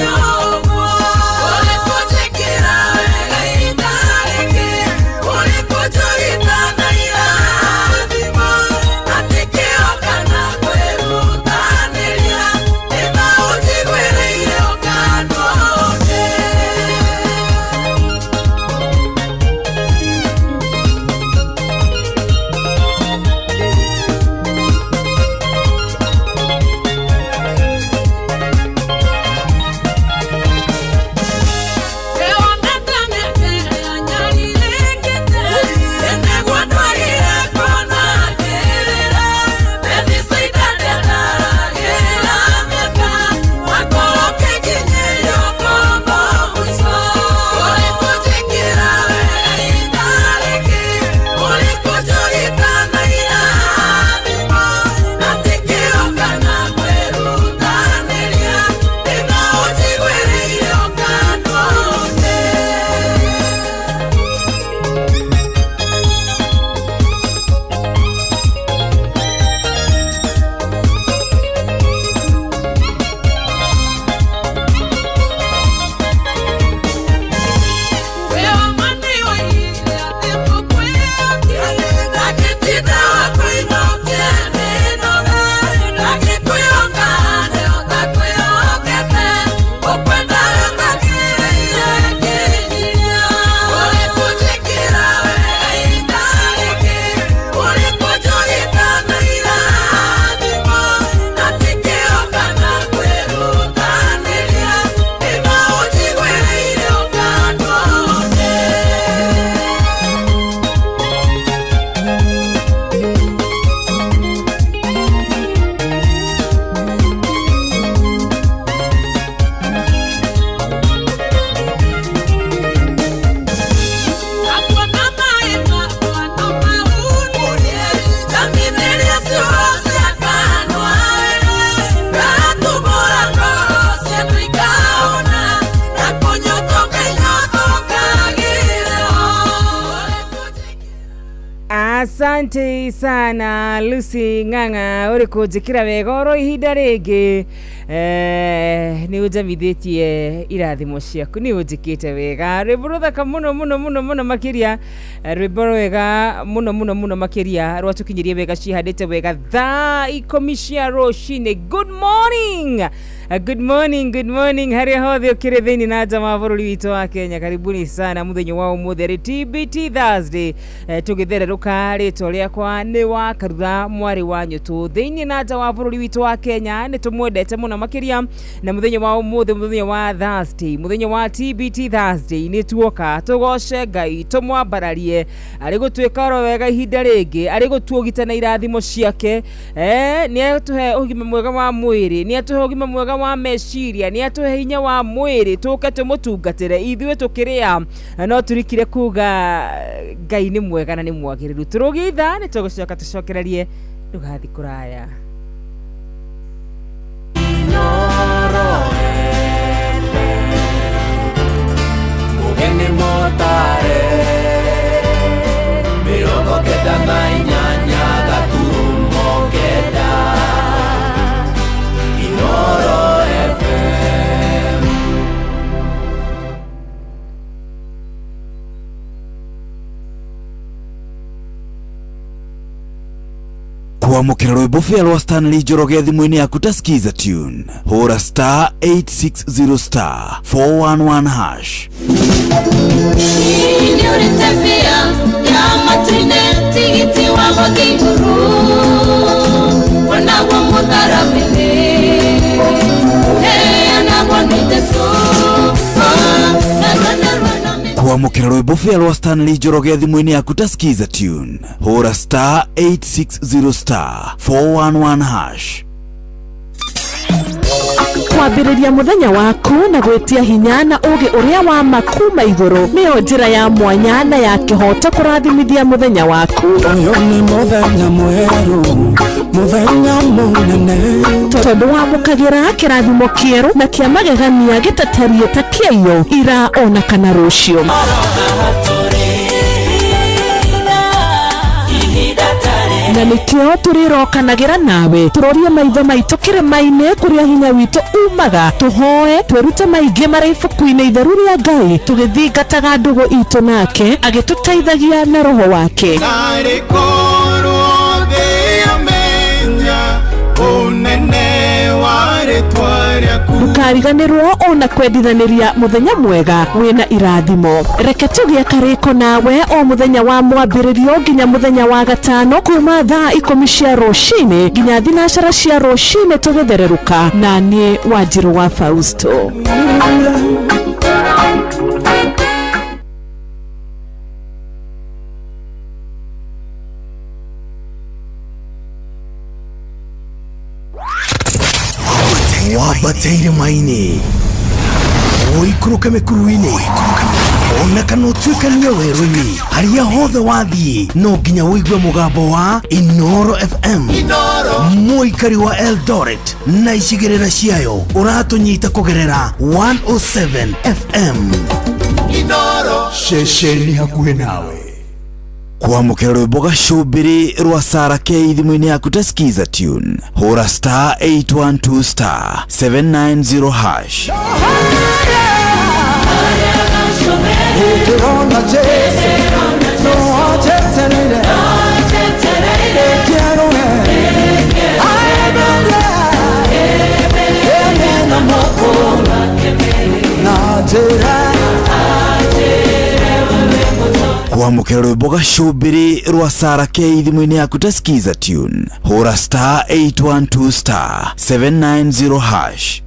Asante sana Lucy Ng'ang'a uri kunjikira wega oro ihinda ringi ni unjamithĩtie irathimo ciaku ni unjikite wega rwimbo ruthaka muno muno muno muno makiria rwimbo rwega muno muno muno makiria rwatukinyirie wega cihandĩte wega thaa 10 cia rũcinĩ. Good morning, good morning, good morning harĩa hothe ũkĩrĩ thĩinĩ na nja wa bũrũri witũ wa Kenya. Karibuni sana muthenya wa ũmũthĩ arĩ TBT Thursday. Tũgĩthererũka rĩtwa rĩakwa nĩ wa Karura mwarĩ wa Nyũtũ thĩinĩ na nja wa bũrũri witũ wa Kenya. Nĩ tũmwendete mũno makĩria na muthenya wa ũmũthĩ muthenya wa Thursday, muthenya wa TBT Thursday, nĩ tuoka tũgoce Ngai tũmwambararie arĩ gũtuĩka oro wega ihinda rĩngĩ arĩ gũtuũgita na irathimo ciake. Nĩ atũhe ũgima mwega wa mwĩrĩ, nĩ atũhe ũgima mwega wa meciria, nĩ atũhe hinya wa mwĩrĩ tũke tũmũtungatĩre ithuĩ tũkĩrĩa no turikire kuga Ngai nĩ mwega na nĩ mwagĩrĩru. Tũrũgie ithaa nĩ tũgũcoka tũcokererie ndũgathiĩ kũraya. Mugeni motare 98.9 Inoro FM. Kwamũkĩra rwĩmbo bĩa rwa Stanley Njoroge thimũ-inĩ yaku ta Skiza tune hũra star 860 star 411 hash. Ya matuine tigiti wa gũthiĩ onagwo mũtharaba-inĩ ũheanagwo nĩ Jesũ. Kwamũkĩra rwĩmbo bĩa rwa Stanley Njoroge thimũ-inĩ yaku ta Skiza tune hũra star 860 star 411 hash. Kwambĩrĩria mũthenya waku na gwĩtia hinya na ũgĩ ũrĩa wa makuma igũrũ nĩyo njĩra ya mwanya na ya kĩhoto kũrathimithia mũthenya waku. Ũyũ nĩ mũthenya mwerũ, mũthenya mũnene, tondũ wamũkagĩra kĩrathimo kĩerũ na kĩa magegania gĩtatariĩ ta kĩaiyo ira ona kana rũciũ. Na nĩkĩo tũrĩrokanagĩra nawe tũrorie maitho maitũ kĩrĩma-inĩ kũrĩa hinya witũ umaga, tũhoe twĩrute maingĩ marĩ ibuku-inĩ itheru rĩa Ngai tũgĩthingataga ndũgũ itũ nake agĩtũteithagia na roho wake. Narĩ korwo thĩ yamenya ũnene wa rĩtwa rĩaku. Ndũkariganĩrwo ona kwendithanĩria mũthenya mwega wĩna irathimo. Reke tũgĩe karĩko nawe o mũthenya wa mwambĩrĩrio nginya mũthenya wa gatano kuma thaa 10 cia rũcinĩ nginya 9 cia rũcinĩ tũgĩthererũka na niĩ Wanjirũ wa Fausto. Wambateire maini ũikũrũke mĩkuru-inĩ ona kana ũtuĩkanie werũ-inĩ harĩa hothe wathiĩ no nginya ũigue mũgambo wa Inoro FM. Mũikari wa Eldoret na icigĩrĩra ciayo ũratũnyita kũgerera 107 FM. Inoro ceceni hakuhĩ nawe. Kwamũkĩra rwĩmbo gacũmbĩrĩ rwa Sarah K thimũ-inĩ yaku ta Skiza tune hũra star 812 star 790 hash. Kwamũkĩra rwĩmbo gacũmbĩrĩ rwa Sarah K thimũ-inĩ yaku ta Skiza tune hũra star 812 star 790 hash.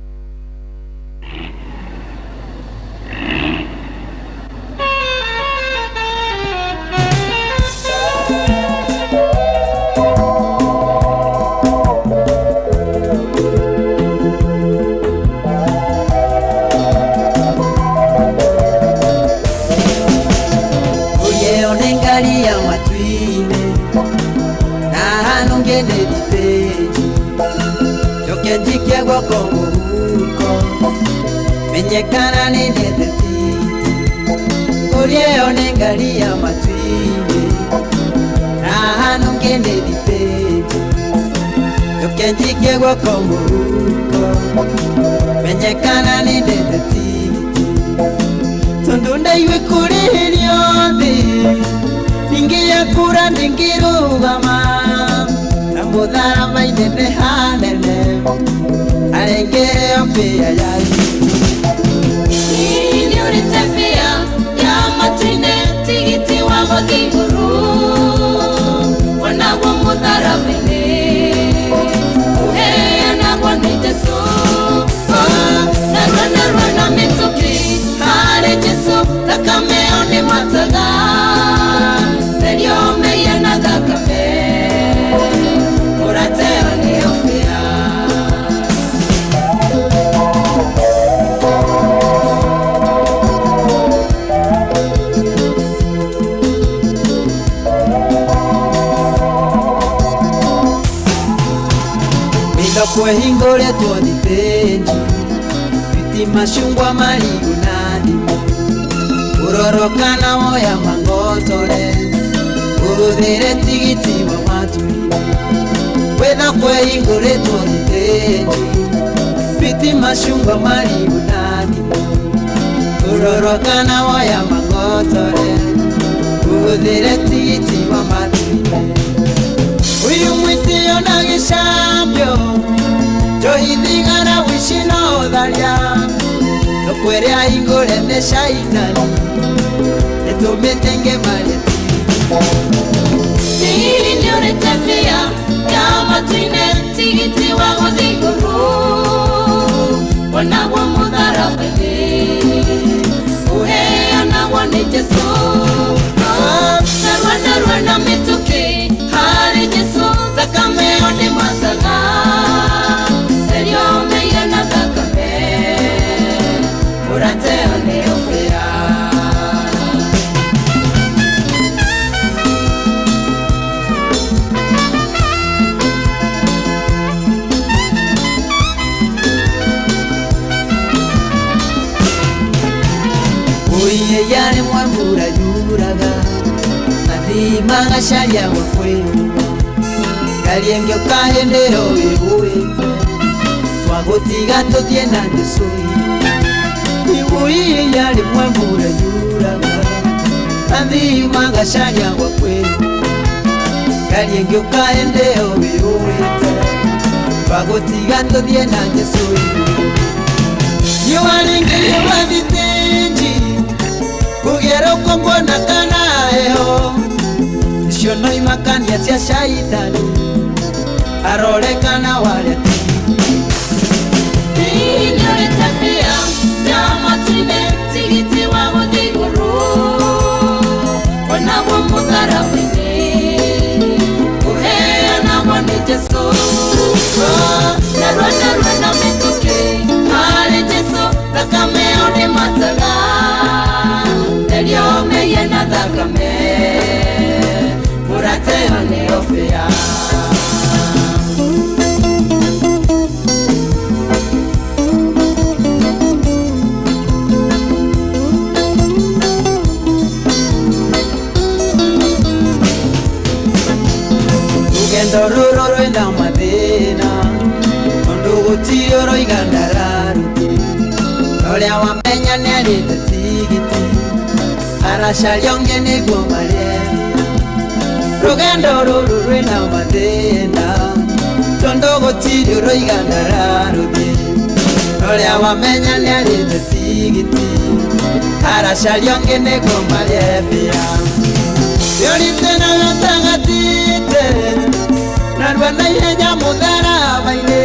Menyekana nĩ ndetete Ũrĩa nĩ ngari ya matuinĩ Na hanu ũngĩ nĩ thitĩnji Njoke njikie guoko mũhuko Menye kana nĩ ndete tigiti Tondũ ndaigue kũrĩhĩrio thĩ Ningĩakũra ndingĩrũgama Na mũtharaba-inĩ nĩ hanene Arengeo bĩa ya Nĩũrĩte bĩa ya matu-inĩ tigiti wa gũthiĩ igũrũ Wonagwo mũtharaba-inĩ Ũheanagwo nĩ Jesũ Narua narua na mĩtũkĩ harĩ Jesũ thakame ĩyo nĩ mataga Therio mehia na thakame Mũrate ĩyo nĩyo bĩa. Kwehingũrĩtwo thitĩnji Biti macungwa marigũ na ndimũ Ũroroka na woya mangotore Ũhũthĩre tigiti wa matu-inĩ Wĩna kwehingũrĩtwo thitĩnji Biti macungwa marigũ na ndimũ Ũroroka na woya mangotore Ũhũthĩre tigiti wa matu-inĩ Uyu mwĩtĩo na gĩcambio Njohi thigara ũici na ũtharia Thoko ĩrĩa hingũre nĩ caitani Ĩtũmĩte ngemarie Hihi nĩũrĩte bĩa ya matu-inĩ tigiti wa gũthiĩ igũrũ Wonagwo mũtharaba-inĩ Ũheanagwo nĩ Jesũ Narua narua na mĩtũkĩ harĩ Jesũ thakame ĩyo nĩ mataga Therio mehia na thakame Mũrate ĩyo nĩyo bĩa. Oiye yarĩ mwe mbura yuraga Mathima gacaria gwa kwĩyũa Ngari ĩngĩũka hĩndĩ ĩyo ĩgũĩte Twagũtiga tũthiĩ na Jesũ Ibuiye yarĩ mwe mbura yuraga Mathima gacaria gwa kwĩyũa Ngari ĩngĩũka hĩndĩ ĩyo ĩgũĩte Twagũtiga tũthiĩ na Jesũ Riũa rĩngĩhiũha thitĩnji Kũgera ũkũngũ na kana heho Icio no imakania cia caitani Arore kana warĩa Hihi nĩũrĩte bĩa ya matu-inĩ tigiti wa gũthiĩ igũrũ Wonagwo mũtharaba-inĩ Ũheanagwo nĩ Jesũ Narua narua na mĩtũkĩ harĩ Jesũ thakame ĩyo nĩ mataga Therio mehia na thakame Mũrate ĩyo nĩyo bĩa. Rũgendo rũrũ rwĩna mathĩna Tondũ gũtirĩ ũroiga ndararuti Ũrĩa wamenya nĩarĩte tigiti Aracaria ũngĩ nĩguo marĩe Rũgendo rũrũ rwĩna mathĩna Tondũ gũtirĩ ũroiga ndararuti Ũrĩa wamenya nĩarĩte tigiti Aracaria ũngĩ nĩguo marĩe bĩa Yũrĩte na gatagatĩte Narua na ihenya mũtharaba-inĩ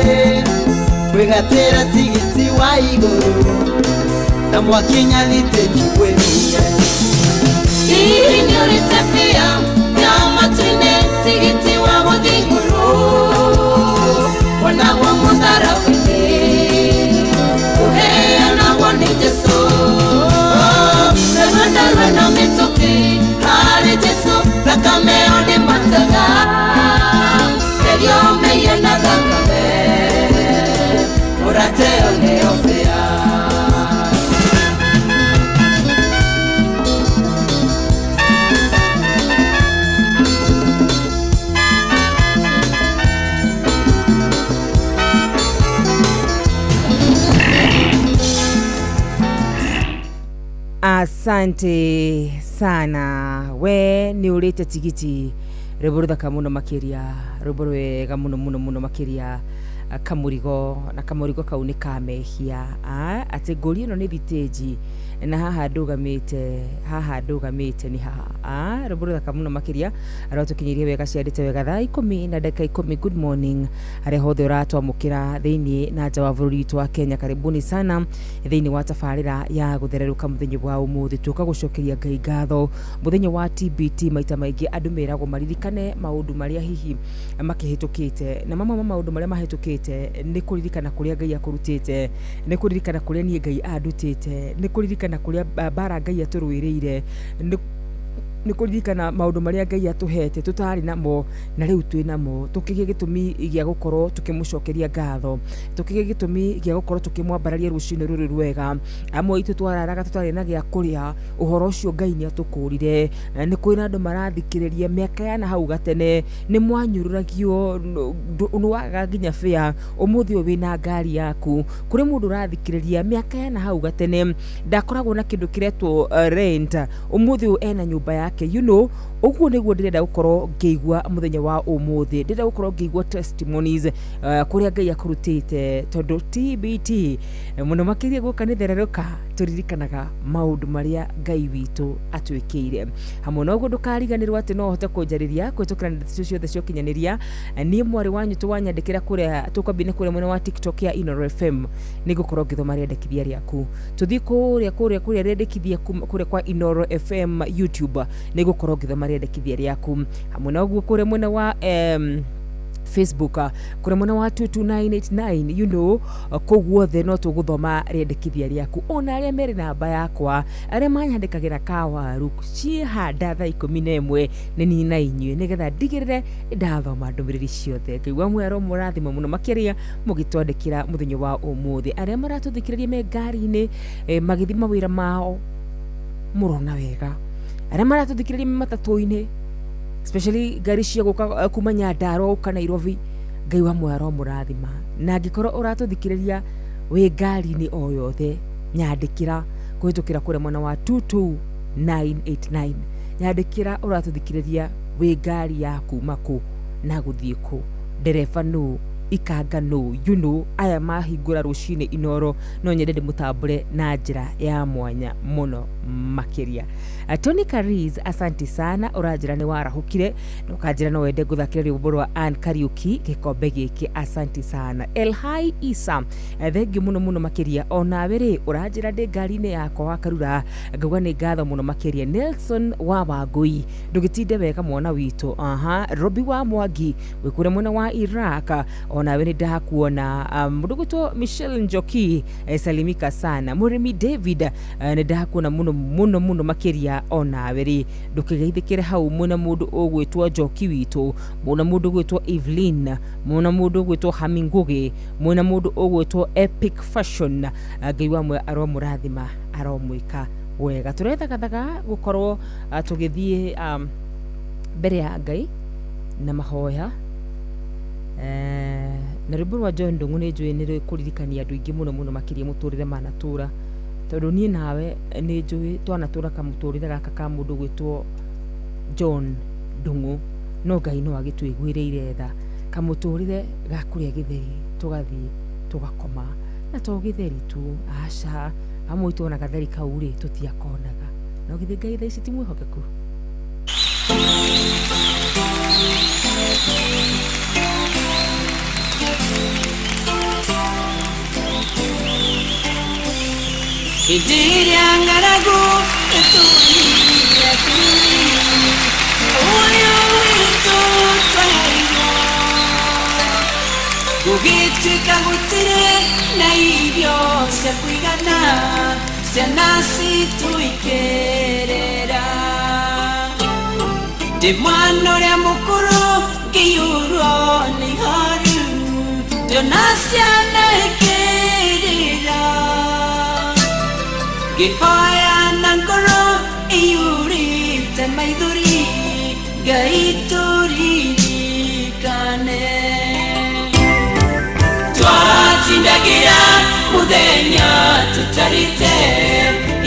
Kwĩgatĩra tigiti wa igũrũ Na mwakinya thitĩnji kwĩruge Hihi nĩũrĩte bĩa ya matu-inĩ tigiti wa gũthiĩ igũrũ Wonagwo mũtharaba-inĩ Ũheanagwo nĩ Jesũ Narua narua na mĩtũkĩ harĩ Jesũ thakame ĩyo nĩ mataga Therio mehia na thakame Mũrate ĩyo nĩyo bĩa. Asante sana. We nĩ ũrĩte tigiti, rwĩmbo rũthaka mũno makĩria, rwĩmbo rwega mũno mũno mũno makĩria. Kamũrigo na kamũrigo kau nĩ ka mehia. Atĩ ngũri ĩno nĩ thitĩnji na haha ndũgamĩte, haha ndũgamĩte nĩ haha. Rwĩmbo rũthaka mũno makĩria rwatũkinyĩrie wega, ciarĩte wega thaa 10:10. Good morning harĩa hothe ũratwamũkĩra thĩinĩ na nja wa bũrũri witũ wa Kenya. Karibuni sana thĩinĩ wa tabarĩra ya gũthererũka mũthenya wa ũmũthĩ. Tũka gũcokeria Ngai ngatho mũthenya wa TBT. Maita maingĩ andũ meragwo maririkane maũndũ marĩa hihi makĩhĩtũkĩte, na mamwe ma maũndũ marĩa mahĩtũkĩte nĩ kũririkana kũrĩa Ngai akũrutĩte, nĩ kũririkana kũrĩa niĩ Ngai andutĩte, nĩ kũririkana kũrĩa mbara Ngai atũrũĩrĩire, nĩ kũririkana maũndũ marĩa Ngai atũhete tũtarĩ namo na rĩu twĩ namo. Tũkĩgĩe gĩtũmi gĩa gũkorwo tũkĩmũcokeria ngatho, tũkĩgĩe gĩtũmi gĩa gũkorwo tũkĩmwambararia rũcinĩ rũrũ rwega. Amwe aitũ twararaga tũtarĩ na gĩa kũrĩa, ũhoro ũcio Ngai nĩ atũkũrire. Nĩ kwĩ na andũ marathikĩrĩria mĩaka ya na hau gatene nĩ mwanyũrũragio, nĩ wagaga nginya bĩa, ũmũthĩ ũyũ wĩna ngari yaku. Kũrĩ mũndũ ũrathikĩrĩria mĩaka ya na hau gatene ndakoragwo na kĩndũ kĩretwo rent, ũmũthĩ ũyũ ena nyũmba yake. You know, ũguo nĩguo ndĩrenda gũkorwo ngĩigua mũthenya wa ũmũthĩ. Ndĩrenda gũkorwo ngĩigua testimonies kũrĩa Ngai akũrutĩte, tondũ TBT mũno makĩria gũka nĩ thererũka tũririkanaga maũndũ marĩa Ngai witũ atwĩkĩire. Hamwe na ũguo ndũkariganĩrwo atĩ no ũhote kũnjarĩria kũhĩtũkĩra nenda citũ ciothe cia ũkinyanĩria. Niĩ mwarĩ wanyu tũwanyandĩkĩra kũrĩa tũkwambia nĩ kũrĩa mwena wa TikTok ya Inooro FM, nĩ ngũkorwo ngĩthoma rĩandĩkithia rĩaku. Tũthiĩ kũrĩa kũrĩa kũrĩa rĩandĩkithia kũrĩa kwa Inooro FM YouTube, nĩ ngũkorwo ngĩthoma rĩandĩkithia rĩaku. Hamwe na ũguo kũrĩa mwena wa Facebook, kũrĩa mwena wa 22989, you know, kũu guothe no tũgũthoma rĩandĩkithia rĩaku. Ona arĩa merĩ namba yakwa, arĩa manyandĩkagĩra kawaru ciĩhanda thaa 11, nĩ niĩ na inyuĩ, nĩgetha ndigĩrĩre ndathoma ndũmĩrĩri ciothe. Ngai wa muoyo aromũrathima mũno makĩria mũgĩtwandĩkĩra mũthenya wa ũmũthĩ. Arĩa maratũthikĩrĩria me ngari-inĩ, magĩthiĩ mawĩra mao, mũrona wega. Arĩa maratũthikĩrĩria me matatũ-inĩ, especially ngari cia gũka kuma Nyandarua gũka Nairobi, Ngai wa muoyo aromũrathima. Na angĩkorwo ũratũthikĩrĩria wĩ ngari-inĩ o yothe, nyandĩkĩra kũhĩtũkĩra kũrĩa mwena wa 22989. Nyandĩkĩra ũratũthikĩrĩria wĩ ngari ya kuma kũ na gũthiĩ kũ, ndereba nũ, ikanga nũ, you know, aya mahingũra rũcinĩ Inooro no nyende ndĩmũtambũre na njĩra ya mwanya mũno makĩria. Tony Kariz, asante sana, ũranjĩra nĩ warahũkire na ũkanjĩra no wende ngũthakĩre rwĩmbo rwa Ann Kariuki gĩkombe gĩkĩ, asante sana. Elhai Isa, thengiũ mũno mũno makĩria. Onawe rĩ ũranjĩra ndĩ ngari-inĩ yakwa wa Karura, ngauga nĩ ngatho mũno makĩria. Nelson wa Wangui, ndũgĩtinde wega mwana witũ. Aha, Robi wa Mwangi wĩ kũrĩa mwena wa Iraq, onawe nĩ ndakuona. Mũndũ gwĩtwo Michelle Njoki, salimika sana. Mũrĩmi David, nĩ ndakuona mũno mũno mũno makĩria. Onawe rĩ ndũkĩgeithĩkĩre hau mwĩna mũndũ ũgwĩtwo Njoki witũ, mwĩna mũndũ ũgwĩtwo Evelyn, mwĩna mũndũ ũgwĩtwo Hami Ngugi, mwĩna mũndũ ũgwĩtwo Epic Fashion. Ngai wa mwe aromũrathima, aromwĩka wega. Tũrethagathaga gũkorwo tũgĩthiĩ mbere ya Ngai na mahoya. Na rwĩmbo rwa John Ndung'u nĩ njũĩ nĩ rũkũririkania andũ aingĩ mũno mũno makĩria mũtũrĩre manatũra, tondũ niĩ nawe nĩ njũĩ twanatũra kamũtũrĩre gaka ka mũndũ gwĩtwo John Ndung'u, no Ngai no agĩtũiguĩrĩire tha. Kamũtũrĩre ga kũrĩa gĩtheri, tũgathiĩ tũgakoma, na to gĩtheri tu, aca, amwe aitũ ona gatheri kau rĩ tũtiakonaga. No githĩ Ngai thaa ici ti mwĩhokeku? Hĩndĩ ĩrĩa ng'aragu ĩtũire bũrũri ũyũ witũ twaheirwo, gũgĩtuĩka gũtirĩ na irio cia kũigana, ciana citũ ikĩrĩra. Ndĩ mwana ũrĩa mũkũrũ ngĩiyũrwo nĩ ihoru, ndĩona ciana ikĩrĩra. Ngĩhoya na ngoro ĩiyũrĩte maithori, Ngai tũririkane. Twatindagĩra mũthenya tũtarĩte,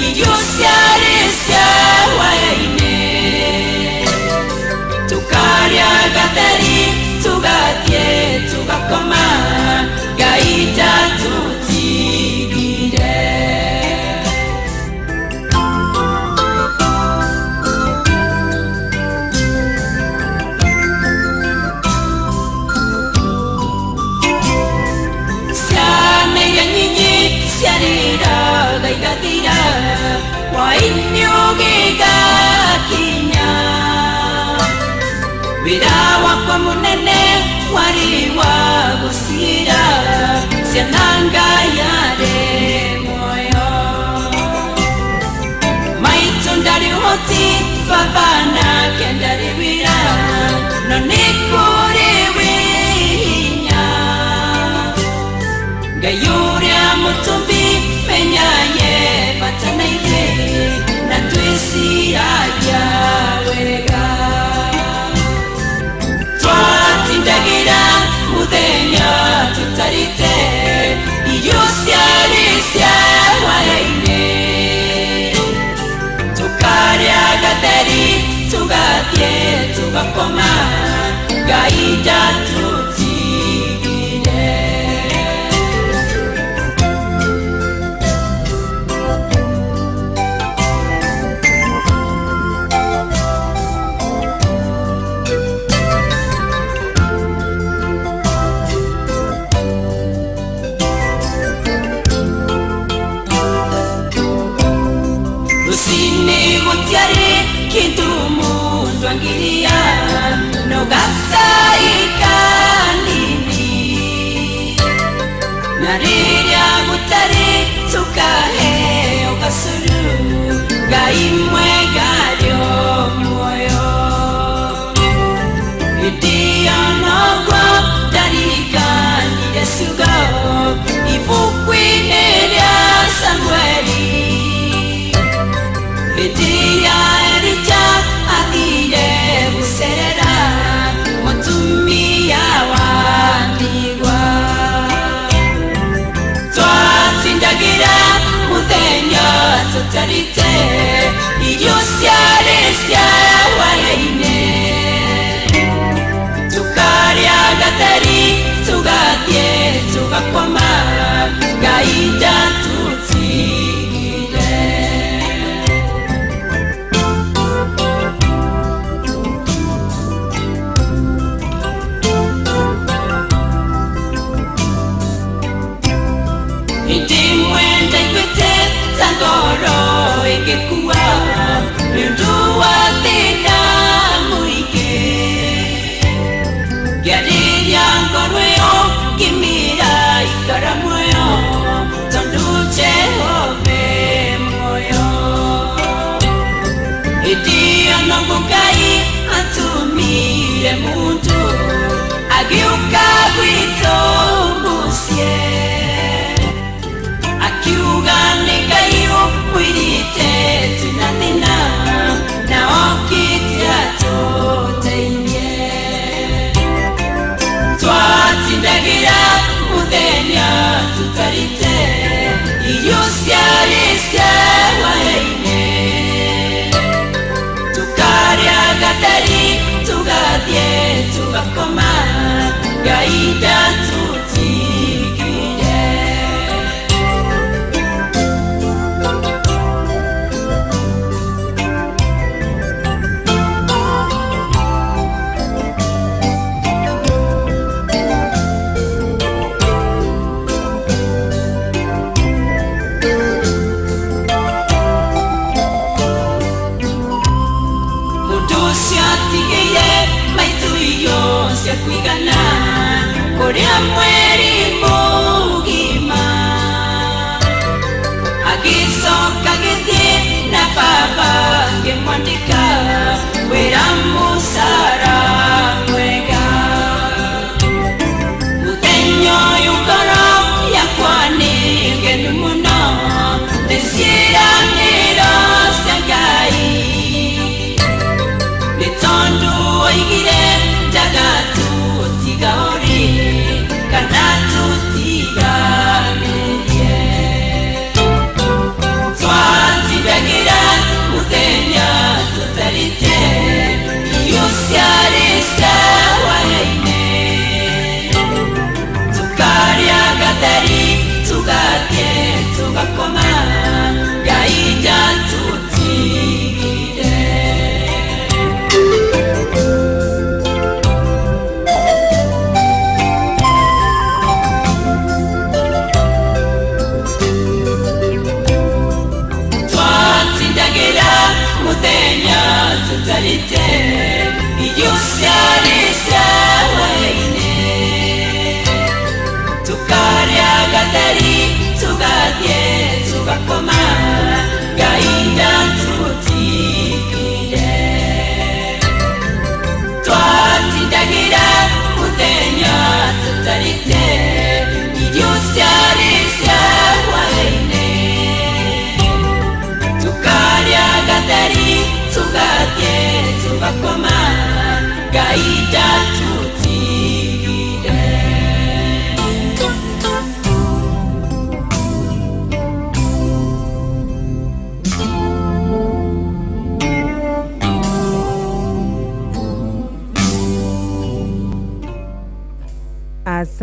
irio ciarĩ wa gũcira ciana Ngai arĩ muoyo maitũ ndarĩ ũhoti baba nake ndarĩ wĩra no nĩ kũrĩ wĩhinya Ngai ũrĩa mũtũmbi menyaye bata na ithuĩ na twĩciragia wega twatindagira muthenya tutarite irio ciarĩ cia hwaĩ-inĩ tukarĩa gatheri tugathiĩ tugakoma Ngai ndatũtigire. Rũcinĩ gũtiarĩ kĩndũ mũndũ angĩrĩa no gacai kanini na rĩrĩa gũtarĩ tũkaheo gacũrũ Ngai mwega arĩ o muoyo hĩndĩ ĩyo noguo ndaririkanire ciugo ibuku-inĩ rĩa Samueli hĩndĩ ĩrĩa Elija athire gũcerera mũtumia wa ndigwa twatindagĩra mũthenya tũtarĩte irio ciarĩ cia hwaĩ-inĩ tukarĩa gatheri tugathiĩ tugakoma Ngai ndatũtigire. Hĩndĩ ĩmwe ndaiguĩte ta ngoro ĩgĩkua nĩ ũndũ wa thĩna mũingĩ ngĩarĩria ngoro ĩyo ngĩmĩra ikara muoyo tondũ Jehova e muoyo hĩndĩ ĩyo noguo Ngai atũmire mũndũ agĩũka gwitũ mũciĩ akiuga nĩ Ngai ũmwĩrĩte twĩna thĩna na okĩte atũteithie twatindagĩra mũthenya tũtarĩte irio ciarĩ cia hwaĩ-inĩ tukarĩa gatheri tugathiĩ tugakoma Ngai ndatũtigire.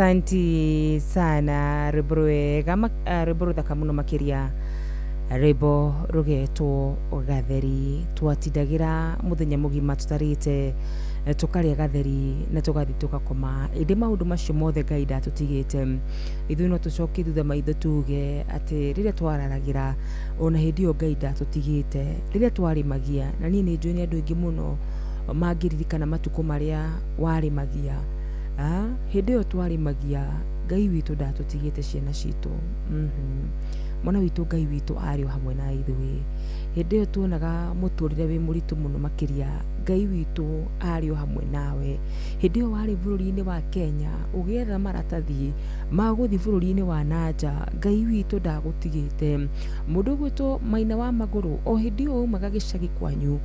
Asanti sana, rwĩmbo rwega, rwĩmbo rũthaka mũno makĩria, rwĩmbo rũgetwo gatheri. Twatindagĩra mũthenya mũgima tũtarĩte, tũkarĩa gatheri na tũgathiĩ tũgakoma, ĩndĩ maũndũ macio mothe Ngai ndatũtigĩte. Ithuĩ no tũcokie thutha maitho tuge atĩ rĩrĩa twararagĩra, ona hĩndĩ ĩyo Ngai ndatũtigĩte. Rĩrĩa twarĩmagia, na niĩ nĩ njũĩ nĩ andũ aingĩ mũno mangĩririkana matukũ marĩa warĩmagia. Hĩndĩ ĩyo twarĩmagia, Ngai witũ ndatũtigĩte ciana citũ. Mwana witũ, Ngai witũ arĩ o hamwe na ithuĩ. Hĩndĩ ĩyo tuonaga mũtũrĩre wĩ mũritũ mũno makĩria, Ngai witũ arĩ o hamwe nawe. Hĩndĩ ĩyo warĩ bũrũri-inĩ wa Kenya ũgĩetha maratathi ma gũthiĩ bũrũri-inĩ wa nanja, Ngai witũ ndagũtigĩte. Mũndũ ũgwĩtwo Maina wa Magũrũ, o hĩndĩ ĩyo umaga gĩcagi kwanyu,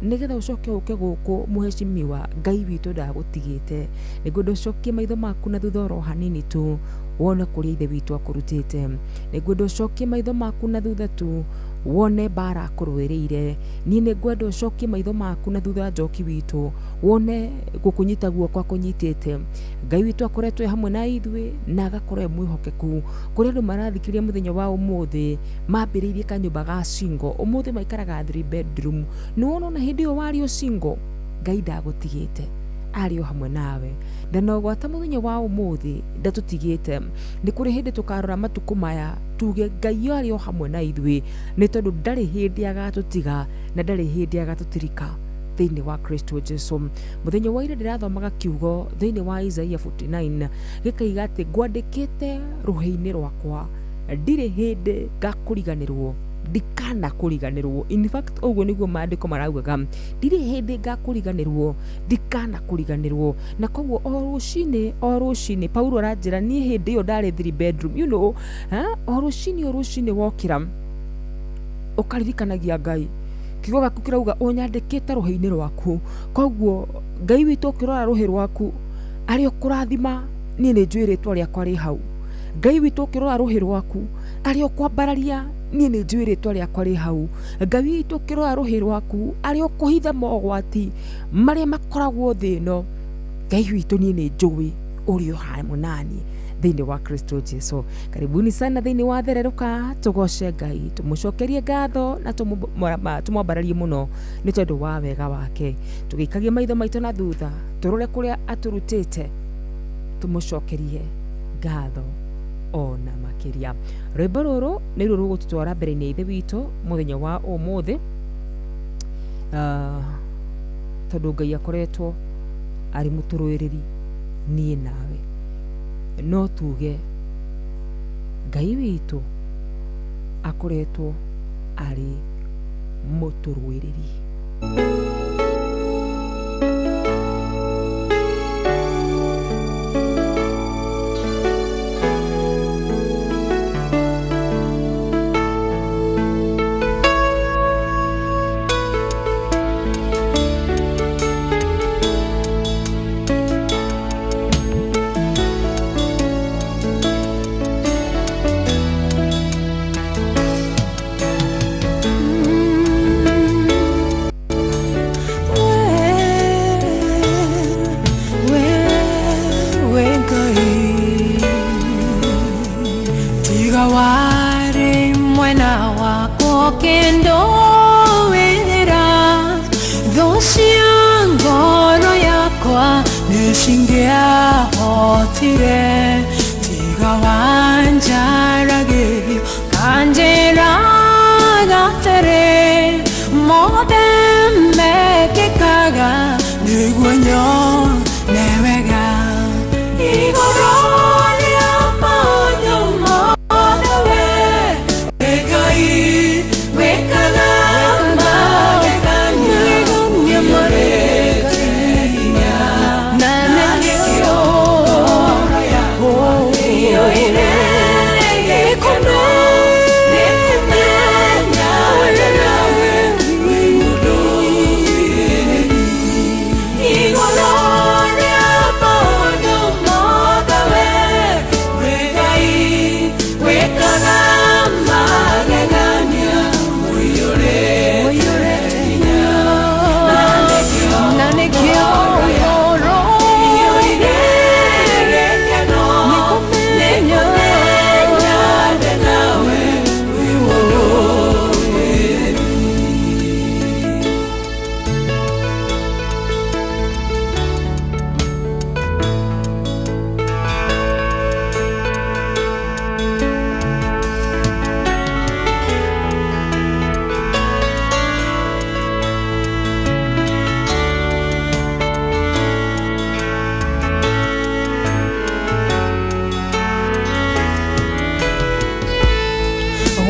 nĩgetha ũcoke ũke gũkũ mũhecimiwa, Ngai witũ ndagũtigĩte. Nĩngwenda ũcokie maitho maku na thutha oro hanini tu, wone kũrĩa Ithe witũ akũrutĩte. Nĩngwenda ũcokie maitho maku na thutha tu, wone mbara akũrũĩrĩire. Niĩ nĩngwenda ũcokie maitho maku na thutha, njoki witũ, wone gũkũnyita guoko akũnyitĩte. Ngai witũ akoretwo e hamwe na ithuĩ na agakorwo e mwĩhokeku. Kũrĩ andũ marathikĩrĩria mũthenya wa ũmũthĩ mambĩrĩirie kanyũmba ga single, ũmũthĩ maikaraga 3 bedroom. Nĩ wona ona hĩndĩ ĩyo warĩ o single, Ngai ndagũtigĩte, arĩ o hamwe nawe. Na no gwata mũthenya wa ũmũthĩ ndatũtigĩte. Nĩ kũrĩ hĩndĩ tũkarora matukũ maya tuge Ngai arĩ o hamwe na ithuĩ, nĩ tondũ ndarĩ hĩndĩ agatũtiga na ndarĩ hĩndĩ agatũtirika thĩinĩ wa Kristo Jesu. Mũthenya wa ira ndĩrathomaga kiugo thĩinĩ wa Isaiah 49 gĩkaiga atĩ ngwandĩkĩte rũhĩ-inĩ rwakwa, ndirĩ hĩndĩ ngakũriganĩrwo, ndikanakũriganĩrwo. In fact, ũguo nĩguo maandĩko maraugaga, ndirĩ hĩndĩ ngakũriganĩrwo, ndikanakũriganĩrwo. Na koguo o rũcinĩ o rũcinĩ Paulo aranjĩra niĩ hĩndĩ ĩyo ndarĩ 3 bedroom, you know, o rũcinĩ o rũcinĩ wokĩra ũkaririkanagia Ngai, kiugo gaku kĩrauga ũnyandĩkĩte rũhĩ-inĩ rwaku. Koguo Ngai witũ ũkĩrora rũhĩ rwaku arĩ ũkũrathima, niĩ nĩ njũĩ rĩtwa rĩakwa rĩ hau. Ngai witũ ũkĩrora rũhĩ rwaku arĩ ũkwambararia, niĩ nĩ njũĩ rĩtwa rĩakwa rĩ hau. Ngai witũ ũkĩrora rũhĩ rwaku arĩ ũkũhitha mogwati marĩa makoragwo thĩ ĩno, Ngai witũ niĩ nĩ njũĩ ũrĩ o hamwe naniĩ thĩinĩ wa Kristo Jesu. Karibuni sana thĩinĩ wa Thererũka, tũgoce Ngai, tũmũcokerie ngatho na tũmwambararie mũno nĩ tondũ wa wega wake. Tũgĩikagie maitho maitũ na thutha, tũrore kũrĩa atũrutĩte, tũmũcokerie ngatho ona makĩria. Rwĩmbo rũrũ nĩruo rũgũtũtwara mbere-inĩ ya Ithe witũ mũthenya wa ũmũthĩ, tondũ Ngai akoretwo arĩ mũtũrũĩrĩri niĩ nawe. No tuge Ngai witũ akoretwo arĩ mũtũrũĩrĩri. Oh,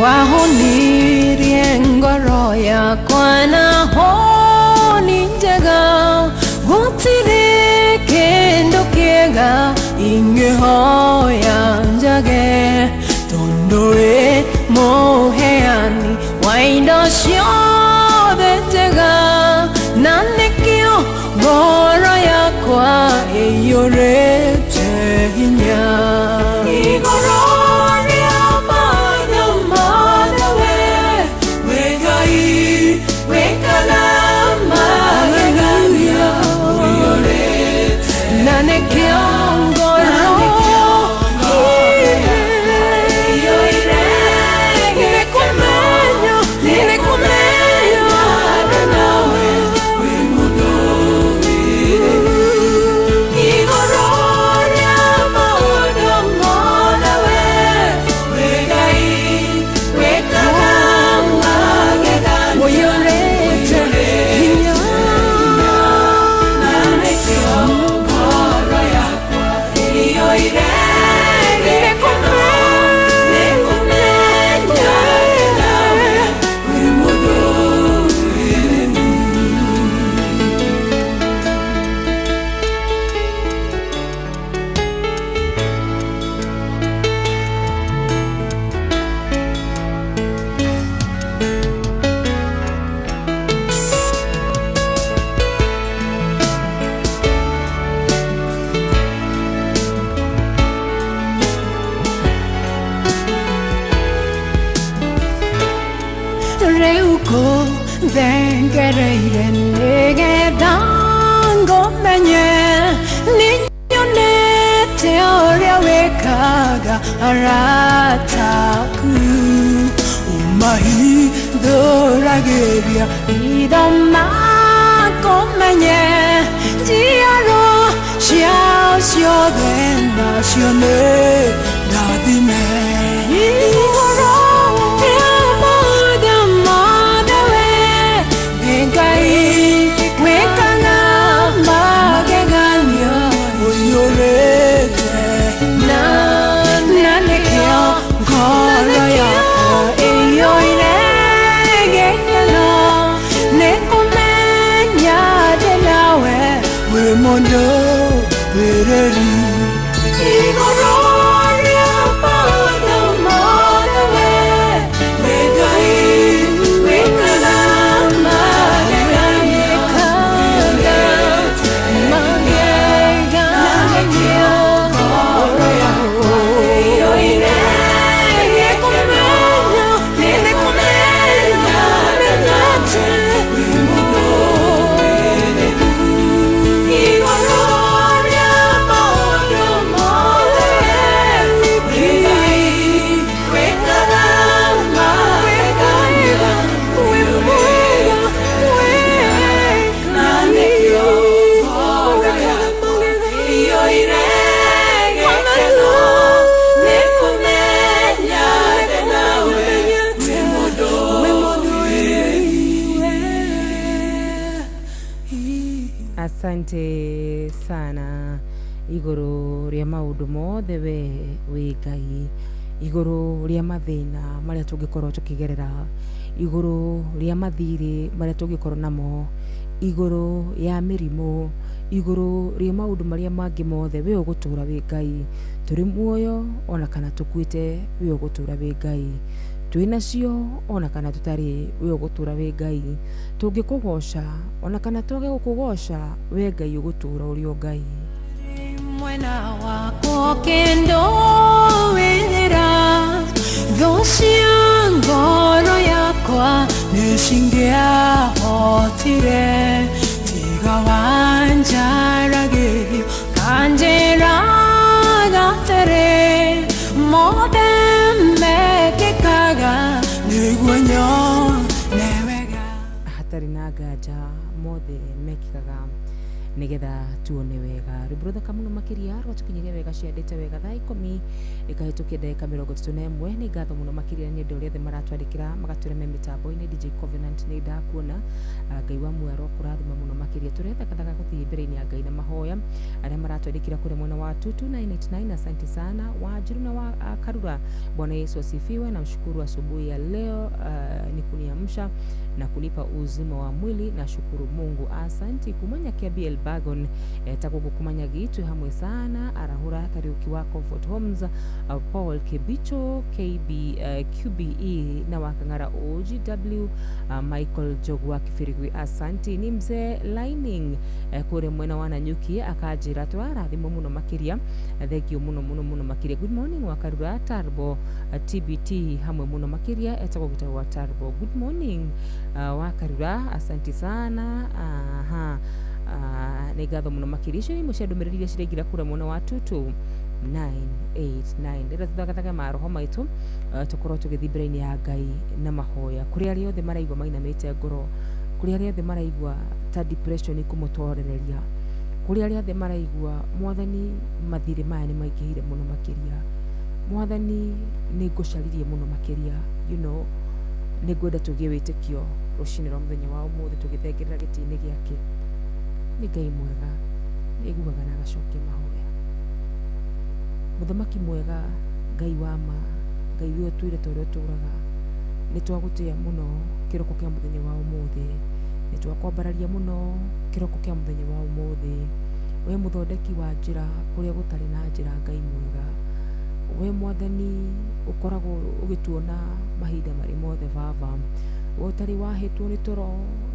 Wahonirie ngoro yakwa na honi njega, gũtirĩ kĩndũ kĩega ingĩhoya njage, tondũ wĩ mũheani wa indo ciothe njega, na nĩkĩo ngoro yakwa ĩiyũrĩte hinya. Igũrũ rĩa maũndũ mothe we wĩ Ngai wĩkaga magegania, na nĩkĩo ngoro iyũire nĩkũmenya, nĩkũmenya nawe wĩ mũndũ igũrũ rĩa maũndũ mothe we wĩ Ngai wĩkaga magegania, ũiyũrĩte hinya, na nĩkĩo ngoro yakwa ĩiyũire gĩkeno, nĩkũmenya nawe wĩ mũndũ. Rĩu kũthengereire nĩgetha ngũmenye, nĩnyonete ũrĩa wĩkaga arata aku, ũmahithũragĩria hitho makũmenye, njiaro ciao ciothe nacio nĩ ndathime. Igũrũ rĩa maũndũ mothe we wĩ Ngai wĩkaga magegania, ũiyũrĩte na nĩkĩo ngoro yakwa ĩiyũire gĩkeno, nĩkũmenya ndĩ nawe wĩ mũndũ wĩrĩri. Igũrũ rĩa maũndũ mothe we wĩ Ngai wĩkaga magegania, magegania, ngoro yakwa ĩiyũire gĩkũmenya, nĩkũmenya atĩ wĩ mũndũ igũrũ rĩa maũndũ mothe wĩ Ngai wĩkaga magegania, na nĩkĩo ngoro yakwa ĩiyũire gĩkeno, nĩkũmenya ndĩ nawe wĩ mũndũ. Asante sana igũrũ rĩa maũndũ mothe we wĩ Ngai, igũrũ rĩa mathĩna marĩa tũngĩkorwo tũkĩgerera, igũrũ rĩa mathirĩ marĩa tũngĩkorwo namo, igũrũ ya mĩrimũ, igũrũ rĩa maũndũ marĩa mangĩ mothe, we ũgũtũra wĩ Ngai. Tũrĩ muoyo ona kana tũkuĩte, we ũgũtũra wĩ Ngai. Twĩ nacio ona kana tũtarĩ, we ũgũtũra wĩ Ngai. Tũngĩkũgoca ona kana twage gũkũgoca, we Ngai ũgũtũra ũrĩ o Ngai. Mwena wakwa kĩndũĩra, thũ cia ngoro yakwa nĩcingĩahotire, tiga wanjaragĩrio kanjĩraga atĩrĩ, mothe mekĩkaga nĩguo nyone wega. Hatarĩ na nganja mothe mekĩkaga Nĩgetha tuone wega. Rwĩmbo rũthaka mũno makĩria rwatũkinyirie wega ciandĩte wega thaa 10 ĩkahĩtũkia ndagĩka 31. Nĩ ngatho mũno makĩria nĩ andũ arĩa othe maratwandĩkĩra magatwĩra me mĩtambo-inĩ. DJ Covenant, nĩ ndakuona. Ngai wa muoyo arokũrathima mũno makĩria. Tũrethagathaga gũthiĩ mbere-inĩ ya Ngai na mahoya. Arĩa maratwandĩkĩra kũrĩa mwena wa 22989, asante sana. Wanjiru na wa Karura, Bwana Yesu asifiwe. Namshukuru asubuhi ya leo ni kuniamsha na kunipa uzima wa mwili, nashukuru Mungu, asanti. Kumanya kia BL Bagon takugu kumanya gitu hamwe sana. Arahura Kariuki wa Comfort Homes, Paul Kebicho KB, QBE na Wakangara OGW, Michael Jogwa Kifirigwi, asanti. Ni mzee Lining kure mwena wa Nanyuki akanjĩra twarathimwo mũno makĩria, thengio mũno mũno mũno makĩria. Good morning Wakarura Tarbo, TBT hamwe mũno makĩria, etagwo gĩtagwo wa Tarbo. Good morning Wakarura, asanti sana. Aha, nĩ ngatho mũno makĩria. Icio nĩ imwe cia ndũmĩrĩri iria ciraingĩra kũrĩa mwena wa 22989. Rĩrĩa tũthagathaga maroho maitũ, tũkorwo tũgĩthiĩ mbere-inĩ ya Ngai na mahoya. Kũrĩ arĩa othe maraigua mainamĩte ngoro, kũrĩ arĩa othe maraigua ta depression ĩkũmũtorereria, kũrĩ arĩa othe maraigua mwathani mathirĩ maya nĩ maingĩhire mũno makĩria, mwathani nĩ ngũcaririe mũno makĩria, nĩ ngwenda tũgĩe wĩtĩkio rũcinĩ rwa mũthenya wa ũmũthĩ tũgĩthengerera gĩtĩ-inĩ gĩake. Nĩ Ngai mwega, nĩ aiguaga na agacokia mahoya. Mũthamaki mwega, Ngai wa ma, Ngai wĩ ũtũire ta ũrĩa ũtũraga, nĩ twagũtĩĩa mũno kĩroko kĩa mũthenya wa ũmũthĩ, nĩ twakwambararia mũno kĩroko kĩa mũthenya wa ũmũthĩ. We mũthondeki wa njĩra kũrĩa gũtarĩ na njĩra, Ngai mwega, we mwathani ũkoragwo ũgĩtuona mahinda marĩ mothe baba, we ũtarĩ wahĩtwo nĩ toro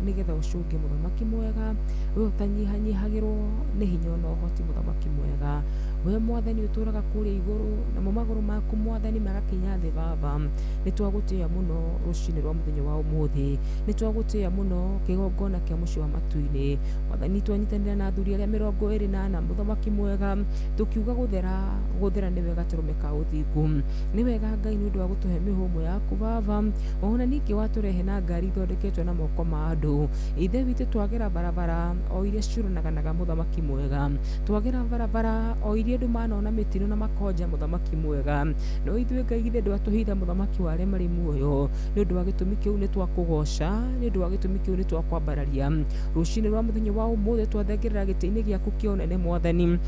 nĩgetha ũcũnge mũthamaki mwega, we ũtanyihanyihagĩrwo nĩ hinya ona ũhoti mũthamaki mwega, we mwathani ũtũraga kũrĩa igũrũ namo magũrũ maku mwathani magakinya thĩ baba, nĩ twagũtĩĩa mũno rũcinĩ rwa mũthenya wa ũmũthĩ, nĩ twagũtĩĩa mũno kĩgongona kĩa mũciĩ wa matu-inĩ mwathani. Twanyitanĩra na athuri arĩa 24 mũthamaki mwega, tũkiuga gũthera gũthera nĩ wega tũrũme ka ũthingu, nĩ wega Ngai nĩ ũndũ wa gũtũhe mĩhũmũ yaku baba, ona ningĩ watũrehe na ngari ithondeketwo na moko ma andũ. Ithe witũ twagera barabara o iria ciũranaganaga mũthamaki mwega, twagera barabara o iria andũ manona mĩtino na makonja mũthamaki mwega, no ithuĩ Ngai githĩ ndwatũhitha mũthamaki wa arĩa marĩ muoyo. Nĩ ũndũ wa gĩtũmi kĩu nĩ twakũgoca, nĩ ũndũ wa gĩtũmi kĩu nĩ twakwambararia rũcinĩ rwa mũthenya wa ũmũthĩ. Twathengerera gĩtĩ-inĩ gĩaku kĩa ũnene mwathani,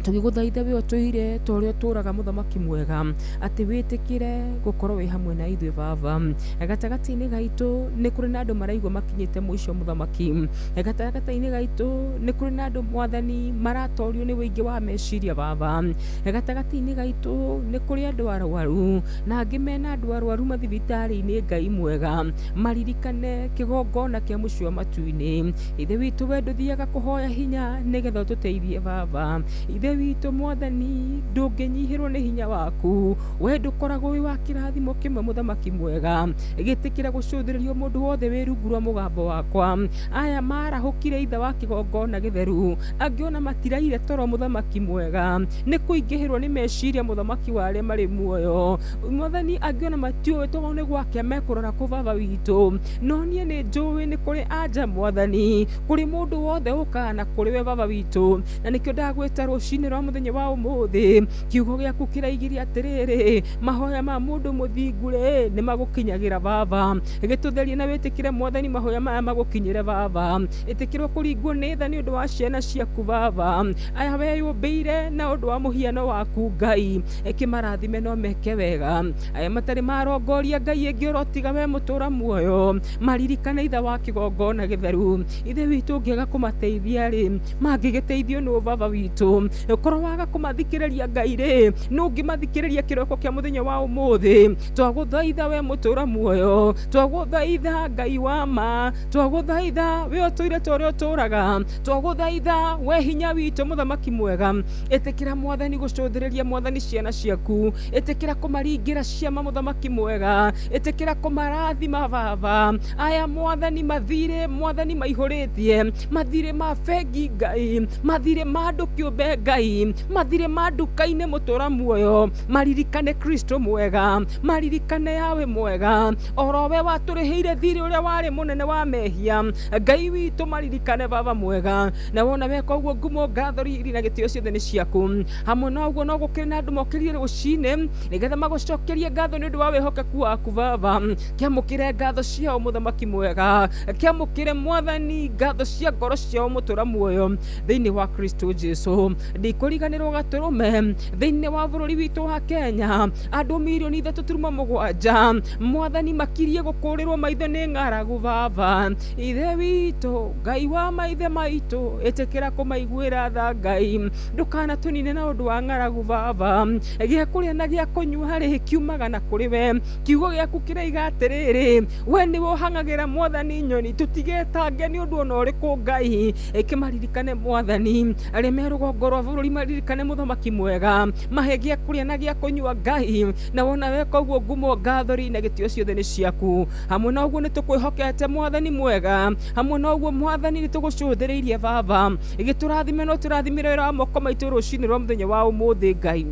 tũgĩgũthaitha we ũtũire ta ũrĩa ũtũraga mũthamaki mwega, atĩ wĩtĩkĩre gũkorwo wĩ hamwe na ithuĩ baba. Gatagatĩ-inĩ gaitũ nĩ kũrĩ na andũ maraigua makinyĩte mũico mũthamaki, gatagatĩ-inĩ gaitũ nĩ kũrĩ na andũ mwathani maratorio nĩ ũingĩ wa meciria baba, gatagatĩ-inĩ gaitũ nĩ kũrĩ andũ arwaru na angĩ mena andũ arwaru mathibitarĩ-inĩ. Ngai mwega, maririkane kĩgongona kĩa mũciĩ wa matu-inĩ. Ithe witũ we ndũthiaga kũhoya hinya nĩgetha ũtũteithie baba. Ithe witũ mwathani ndũngĩnyihĩrwo nĩ hinya waku, we ndũkoragwo wĩ wa kĩrathimo kĩmwe mũthamaki mwega. Gĩtĩkĩra gũcũthĩrĩrio mũndũ wothe wĩ rungu rwa mũgambo wakwa. Aya marahũkire ithe wa kĩgongona gĩtheru, angĩ ona matiraire toro mũthamaki mwega, nĩ kũingĩhĩrwo nĩ meciria mũthamaki wa arĩa marĩ muoyo mwathani, angĩ ona matiũĩ tondũ nĩ gwake mekũrora kũ baba witũ, no niĩ nĩ njũĩ nĩ kũrĩ anja mwathani, kũrĩ mũndũ wothe ũkaga na kũrĩ we baba witũ, na nĩkĩo ndagwĩta rũcinĩ rwa mũthenya wa ũmũthĩ. Kiugo gĩaku kĩraigĩria atĩrĩrĩ, mahoya ma mũndũ mũthingu rĩ nĩ magũkinyagĩra baba. Gĩtũtherie na wĩtĩkĩre mwathani mahoya maya magũkinyĩre baba. Ĩtĩkĩrwo kũringwo nĩ tha nĩ ũndũ wa ciana ciaku baba, aya weyũmbĩire na ũndũ wa mũhiano waku Ngai, ĩkĩmarathime no meke wega. Aya matarĩ marongoria Ngai ĩngĩ ũrotiga we mũtũra muoyo, maririkane ithe wa kĩgongona gĩtheru. Ithe witũ ũngĩaga kũmateithia rĩ, mangĩgĩteithio nũ baba witũ? Korwo waga kũmathikĩrĩria Ngai rĩ, nũ ũngĩmathikĩrĩria kĩroko kĩa mũthenya wa ũmũthĩ? Twagũthaitha we mũtũra muoyo, twagũthaitha Ngai wa ma, twagũthaitha we ũtũire ta ũrĩa ũtũraga, twagũthaitha we hinya witũ mũthamaki mwega. Ĩtĩkĩra mwathani gũcũthĩrĩria mwathani ciana ciaku, ĩtĩkĩra kũmaringĩra ciama mũthamaki mwega, ĩtĩkĩra kũmarathima baba. Aya mwathani mathirĩ mwathani maihũrĩtie, mathirĩ ma bengi Ngai, mathirĩ ma andũ kĩũmbe Ngai, Ngai, mathirĩ ma nduka-inĩ mũtũra muoyo, maririkane Kristo mwega, maririkane Yawe mwega, oro we watũrĩhĩire thirĩ ũrĩa warĩ mũnene wa mehia. Ngai witũ, maririkane baba mwega, na wona weka ũguo ngumo, ngatho, riri na gĩtĩo ciothe nĩ ciaku. Hamwe na ũguo no gũkĩrĩ na andũ mokĩrire rũcinĩ nĩgetha magũcokerie ngatho nĩ ũndũ wa wĩhokeku waku baba. Kĩamũkĩre ngatho ciao mũthamaki mwega, kĩamũkĩre mwathani ngatho cia ngoro ciao mũtũra muoyo thĩinĩ wa Kristo Jesu. Ndikũriganĩrwo gatũrũme thĩinĩ wa bũrũri witũ wa Kenya, andũ mirioni 3.7 mwathani makirie gũkũrĩrwo maitho nĩ ng'aragu baba. Ithe witũ, Ngai wa maithe maitũ, ĩtĩkĩra kũmaiguĩra tha Ngai, ndũkanatũnine na ũndũ wa ng'aragu baba. Gĩa kũrĩa na gĩa kũnyua rĩ kiumaga na kũrĩ we, kiugo gĩaku kĩraiga atĩrĩrĩ, we nĩwe ũhang'agĩra mwathani nyoni, tũtigetange nĩ ũndũ ona ũrĩkũ Ngai. Ĩkĩmaririkane mwathani, arĩa me rũgongo rwa bũrũri maririkane mũthamaki mwega, mahe gĩa kũrĩa na gĩa kũnyua Ngai, na wona weka ũguo ngumo, ngatho, riri na gĩtĩo ciothe nĩ ciaku. Hamwe na ũguo nĩ tũkwĩhokete mwathani mwega, hamwe na ũguo mwathani nĩ tũgũcũthĩrĩirie baba, gĩtũrathime no tũrathimĩre wĩra wa moko maitũ rũcinĩ rwa mũthenya wa ũmũthĩ Ngai.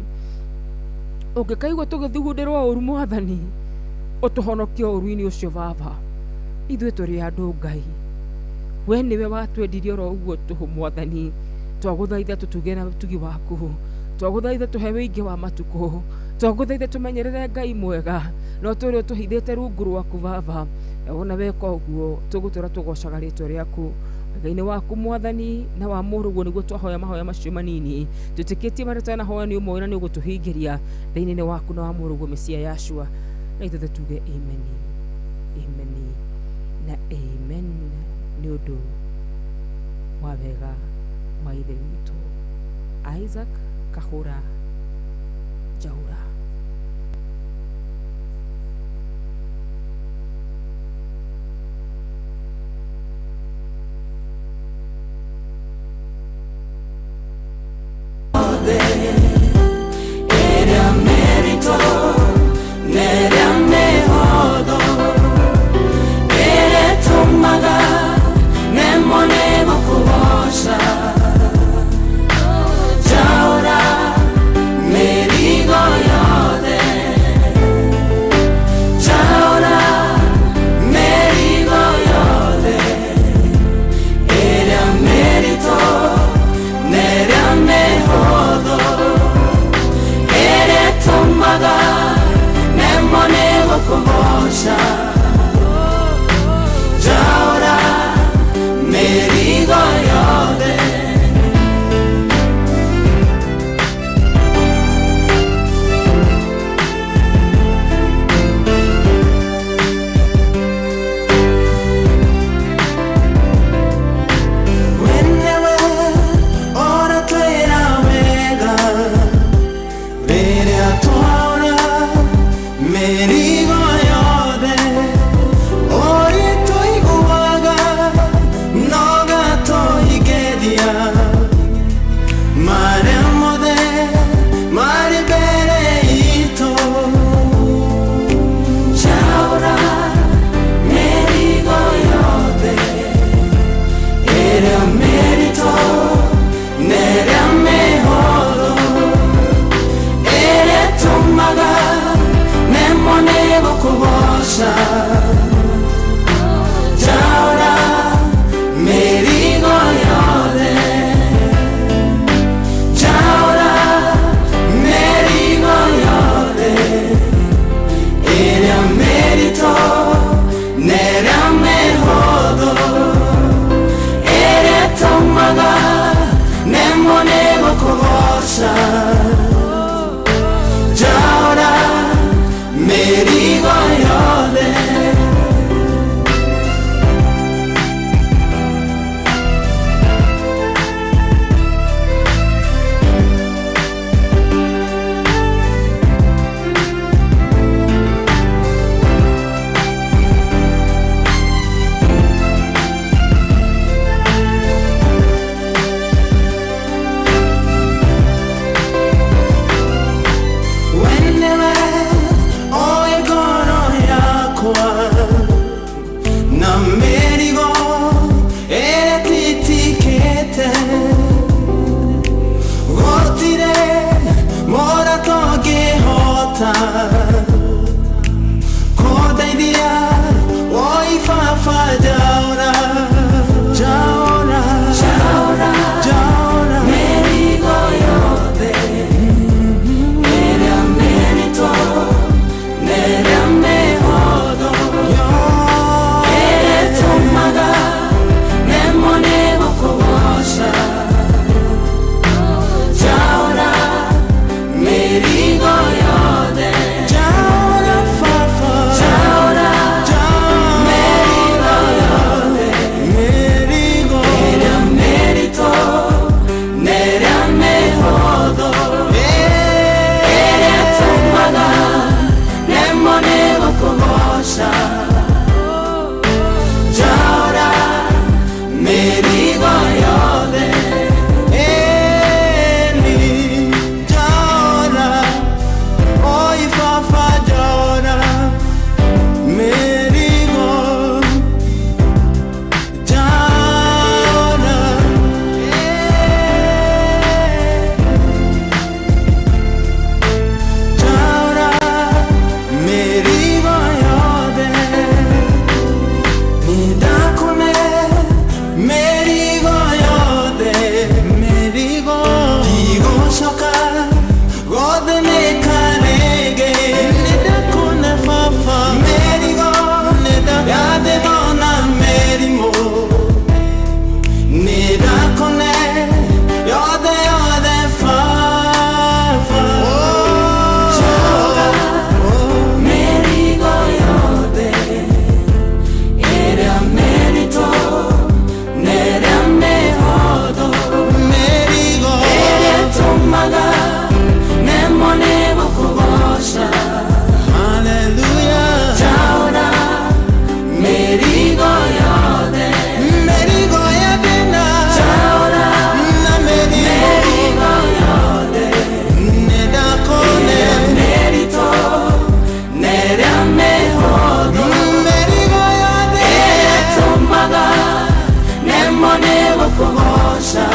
Ũngĩkaigua tũgĩthugundĩrwo ũru mwathani, ũtũhonokie ũru-inĩ ũcio baba. Ithuĩ tũrĩ andũ Ngai, we nĩwe watwendirie oro ũguo tũhũ mwathani. Twagũthaitha tũtuge na ũtugi waku, twagũthaitha tũhe wĩingĩ wa matukũ, twagũthaitha tũmenyerere Ngai mwega, no tũrĩ ũtũhithĩte rungu rwaku baba. Na wona weka ũguo tũgũtũra tũgocaga rĩtwa rĩaku. Ngai-inĩ waku mwathani na wa mũrũguo nĩguo twahoya mahoya macio manini, twĩtĩkĩtie marĩa twanahoya nĩ ũmoĩ na nĩ ũgũtũhingĩria thĩinĩ waku na wa mũrũguo Mesia Yashua, na ithuothe tuge amen, amen na amen, nĩ ũndũ wa wega wa Ithe witũ. Isaac Kahũra Njaũra. Ĩrĩa mĩritũ na ĩrĩa mĩhũthũ, ĩrĩa ĩtũmaga nemwo nĩ gũkũgoca. Njaũra. Ndũngĩhota kũndeithia woi baba njaũra njaũra Njaũra njaũra mĩrigo yothe ĩrĩa mĩritũ na ĩrĩa mĩhũthũ ĩrĩa ĩtũmaga nemwo nĩ gũkũgoca. Njaũra mĩrigo yothe njaũra baba njaũra mĩrigo yothe mĩrigo ĩrĩa mĩritũ na ĩrĩa mĩhũthũ ĩrĩa ĩtũmaga nemwo nĩ gũkũgoca. Njaũra mĩrigo yothe Eni njaũra oi baba njaũra mĩrigo njaũra njaũra mĩrigo yothe nĩndakũne mĩrigo yothe mĩrigo ndigũcoka gũthĩnĩka rĩngĩ nĩndakũne baba mĩrigo ya thĩna na mĩrimũ nĩndakũne yothe yothe baba Njaũra mĩrigo yothe ĩrĩa mĩritũ na ĩrĩa mĩhũthũ mĩrigo ĩrĩa ĩtũmaga nemwo nĩ gũkũgoca. Hallelujah Njaũra mĩrigo yothe mĩrigo ya thĩna njaũra na mĩrimũ mĩrigo yothe nĩndakũne ĩrĩa mĩritũ na ĩrĩa mĩhũthũ mĩrigo yothe ĩrĩa ĩtũmaga nemwo nĩ gũkũgoca.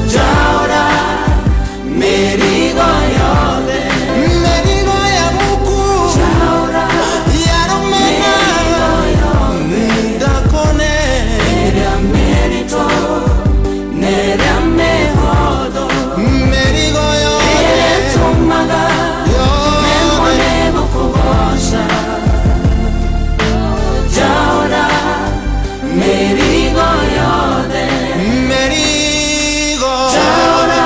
Njaũra mĩrigo yothe mĩrigo ya muku njaũra ya rũmena mĩrigo yothe ndakũne ĩrĩa mĩritũ na ĩrĩa mĩhũthũ mĩrigo ĩrĩa yothe ĩtũmaga nemwo yothe nĩ gũkũgoca. Njaũra mĩrigo yothe mĩrigo njaũra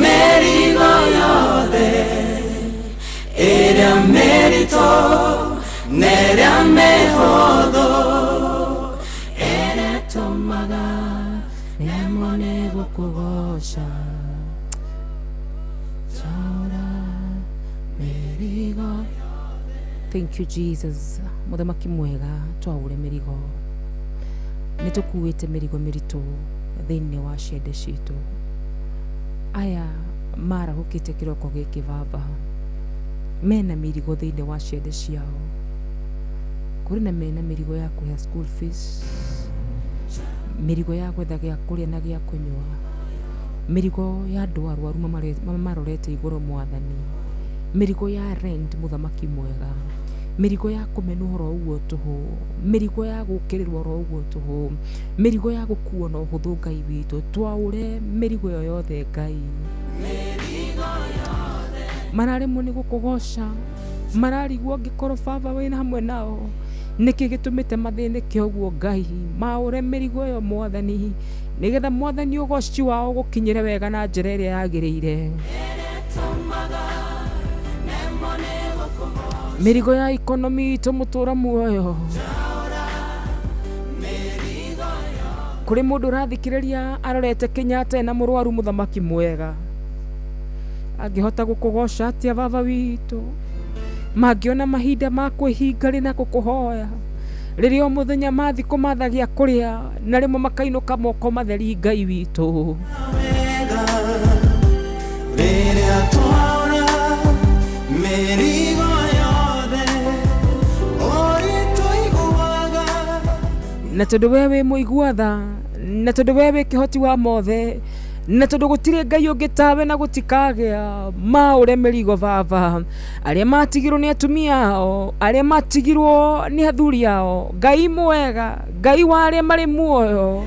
mĩrigo yothe ĩrĩa mĩritũ na ĩrĩa mĩhũthũ ĩrĩa ĩtũmaga nemwo nĩ gũkũgoca. Njaũra mĩrigo. Thank you Jesus. Mũthamaki mwega twaũre mĩrigo nĩ tũkuĩte mĩrigo mĩritũ thĩinĩ wa ciende citũ aya marahũkĩte kĩroko gĩkĩ baba mena mĩrigo thĩinĩ wa ciende ciao kũrĩ na mena mĩrigo ya kũrĩha school fees mĩrigo ya gwetha gĩa kũrĩa na gĩa kũnyua mĩrigo ya andũ arwaru mamarorete igũrũ mwathani mĩrigo ya rent mũthamaki mwega mĩrigo ya kũmenwo oro ũguo tũhũ mĩrigo ya gũkĩrĩrwo oro ũguo tũhũ mĩrigo ya gũkuo na ũhũthũ Ngai witũ twaũre mĩrigo ĩyo yothe Ngai mararemwo nĩ gũkũgoca mararigwo angĩkorwo baba wĩna hamwe nao nĩkĩ gĩtũmĩte mathĩnĩke ũguo Ngai maũre mĩrigo ĩyo mwathani nĩgetha mwathani ũgoci wao gũkinyĩre wega na njĩra ĩrĩa yagĩrĩire mĩrigo ya ikonomi itũ mũtũra muoyo kũrĩ mũndũ ũrathikĩrĩria arorete Kenyatta ena mũrwaru mũthamaki mwega angĩhota gũkũgoca atĩa baba witũ mangĩona mahinda ma kwĩhinga rĩ na gũkũhoya rĩrĩa o mũthenya mathiĩ kũmatha gĩa kũrĩa na rĩmwe makainũka moko matheri Ngai witũ wega rĩrĩa twaũra mĩrigo yothe ũrĩtũiguaga na tondũ we wĩ mũigua tha na tondũ we wĩ kĩhoti wa mothe Na tondũ gũtirĩ Ngai ũngĩ tawe na gũtikagĩa, maũre mĩrigo baba. Arĩa matigirwo nĩ atumia ao, arĩa matigirwo nĩ athuri ao, Ngai mwega, Ngai wa arĩa marĩ muoyo.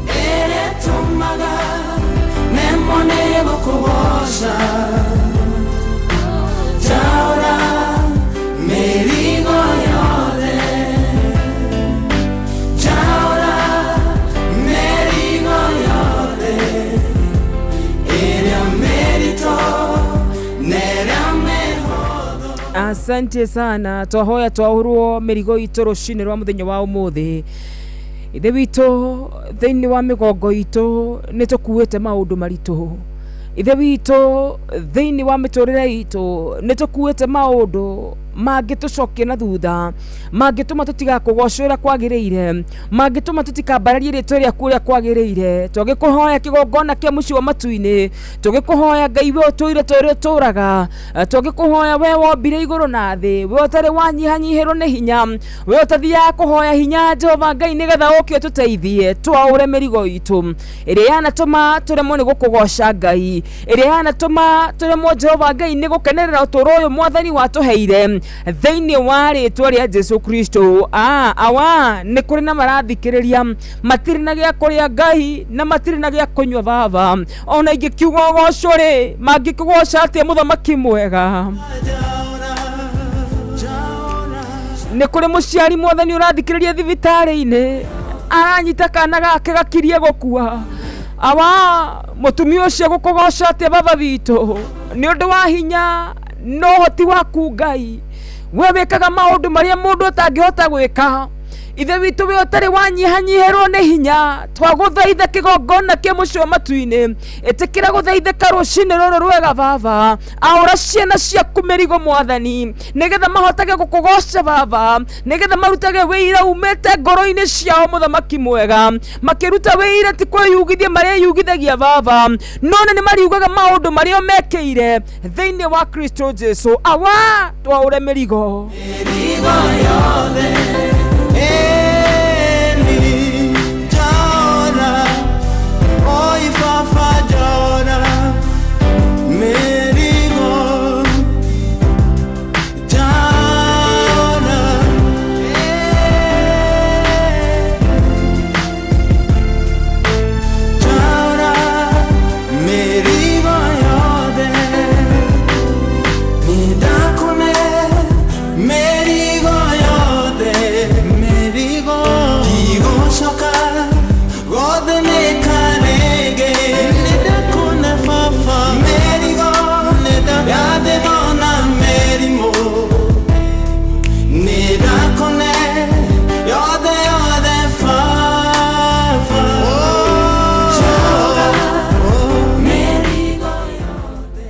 Ĩrĩa ĩtũmaga nemwo nĩ gũkũgoca. Njaũra mĩrigo yothe. Njaũra mĩrigo yothe. Ĩrĩa mĩritũ na ĩrĩa mĩhũthũ. Asante sana. Twahoya twaũrwo mĩrigo itũ rũcinĩ rwa mũthenya wa ũmũthĩ. Ithe witũ, thĩinĩ wa mĩgongo itũ nĩ tũkuĩte maũndũ maritũ. Ithe witũ, thĩinĩ wa mĩtũrĩre itũ nĩ tũkuĩte maũndũ mangĩtũcokia na thutha, mangĩtũma tũtigakũgoca ũrĩa kwagĩrĩire, mangĩtũma tũtikambararie rĩtwa rĩaku ũrĩa kwagĩrĩire. Twagĩkũhoya kĩgongona kĩa mũciĩ wa matu-inĩ, tũgĩkũhoya Ngai we ũtũire ta ũrĩa ũtũraga, twagĩkũhoya we wombire igũrũ na thĩ, we ũtarĩ wanyihanyihĩrwo nĩ hinya, we ũtathiaga kũhoya hinya Jehova Ngai nĩgetha ũke ũtũteithie twaũre mĩrigo itũ ĩrĩa yanatũma tũremwo nĩ gũkũgoca Ngai, ĩrĩa yanatũma tũremwo Jehova Ngai nĩ gũkenerera ũtũũro ũyũ Mwathani watũheire thĩinĩ wa rĩtwa rĩa Jesu Kristo. Awa nĩ kũrĩ na marathikĩrĩria matirĩ na gĩa kũrĩa Ngai na matirĩ na gĩa kũnyua baba, ona ingĩkiuga ũgocwo rĩ, mangĩkũgoca atĩa mũthamaki mwega? Nĩ kũrĩ mũciari Mwathani ũrathikĩrĩria thibitarĩ-inĩ aranyita kana gake gakirie gũkua. Awa mũtumia ũcio gũkũgoca atĩa baba witũ nĩ ũndũ wa hinya na ũhoti waku Ngai? We wĩkaga maũndũ marĩa mũndũ ũtangĩhota gwĩka. Ithe witũ, we ũtarĩ wanyihanyihĩrwo nĩ hinya, twagũthaitha kĩgongona kĩa mũciĩ wa matu-inĩ, ĩtĩkĩra gũthaithĩka rũcinĩ rũrũ rwega baba. Aũra ciana ciaku mĩrigo Mwathani, nĩgetha mahotage gũkũgoca baba, nĩgetha marutage wĩira umĩte ngoro-inĩ ciao mũthamaki mwega. Makĩruta wĩira ti kwĩyugithia mareyugithagia baba, no nĩ mariugaga maũndũ marĩa mekĩire thĩinĩ wa Kristo Jesu. Awa twaũre mĩrigo. Mĩrigo yothe. Eni, njaũra, oi baba njaũra, mĩrigo, njaũra. Njaũra, mĩrigo yothe. Nĩndakũne mĩrigo yothe, mĩrigo. Ndigũcoka gũthĩnĩka rĩngĩ. Nĩndakũne baba mĩrigo ya thĩna na mĩrimũ. Nĩndakũne yothe yothe baba. Njaũra mĩrigo yothe.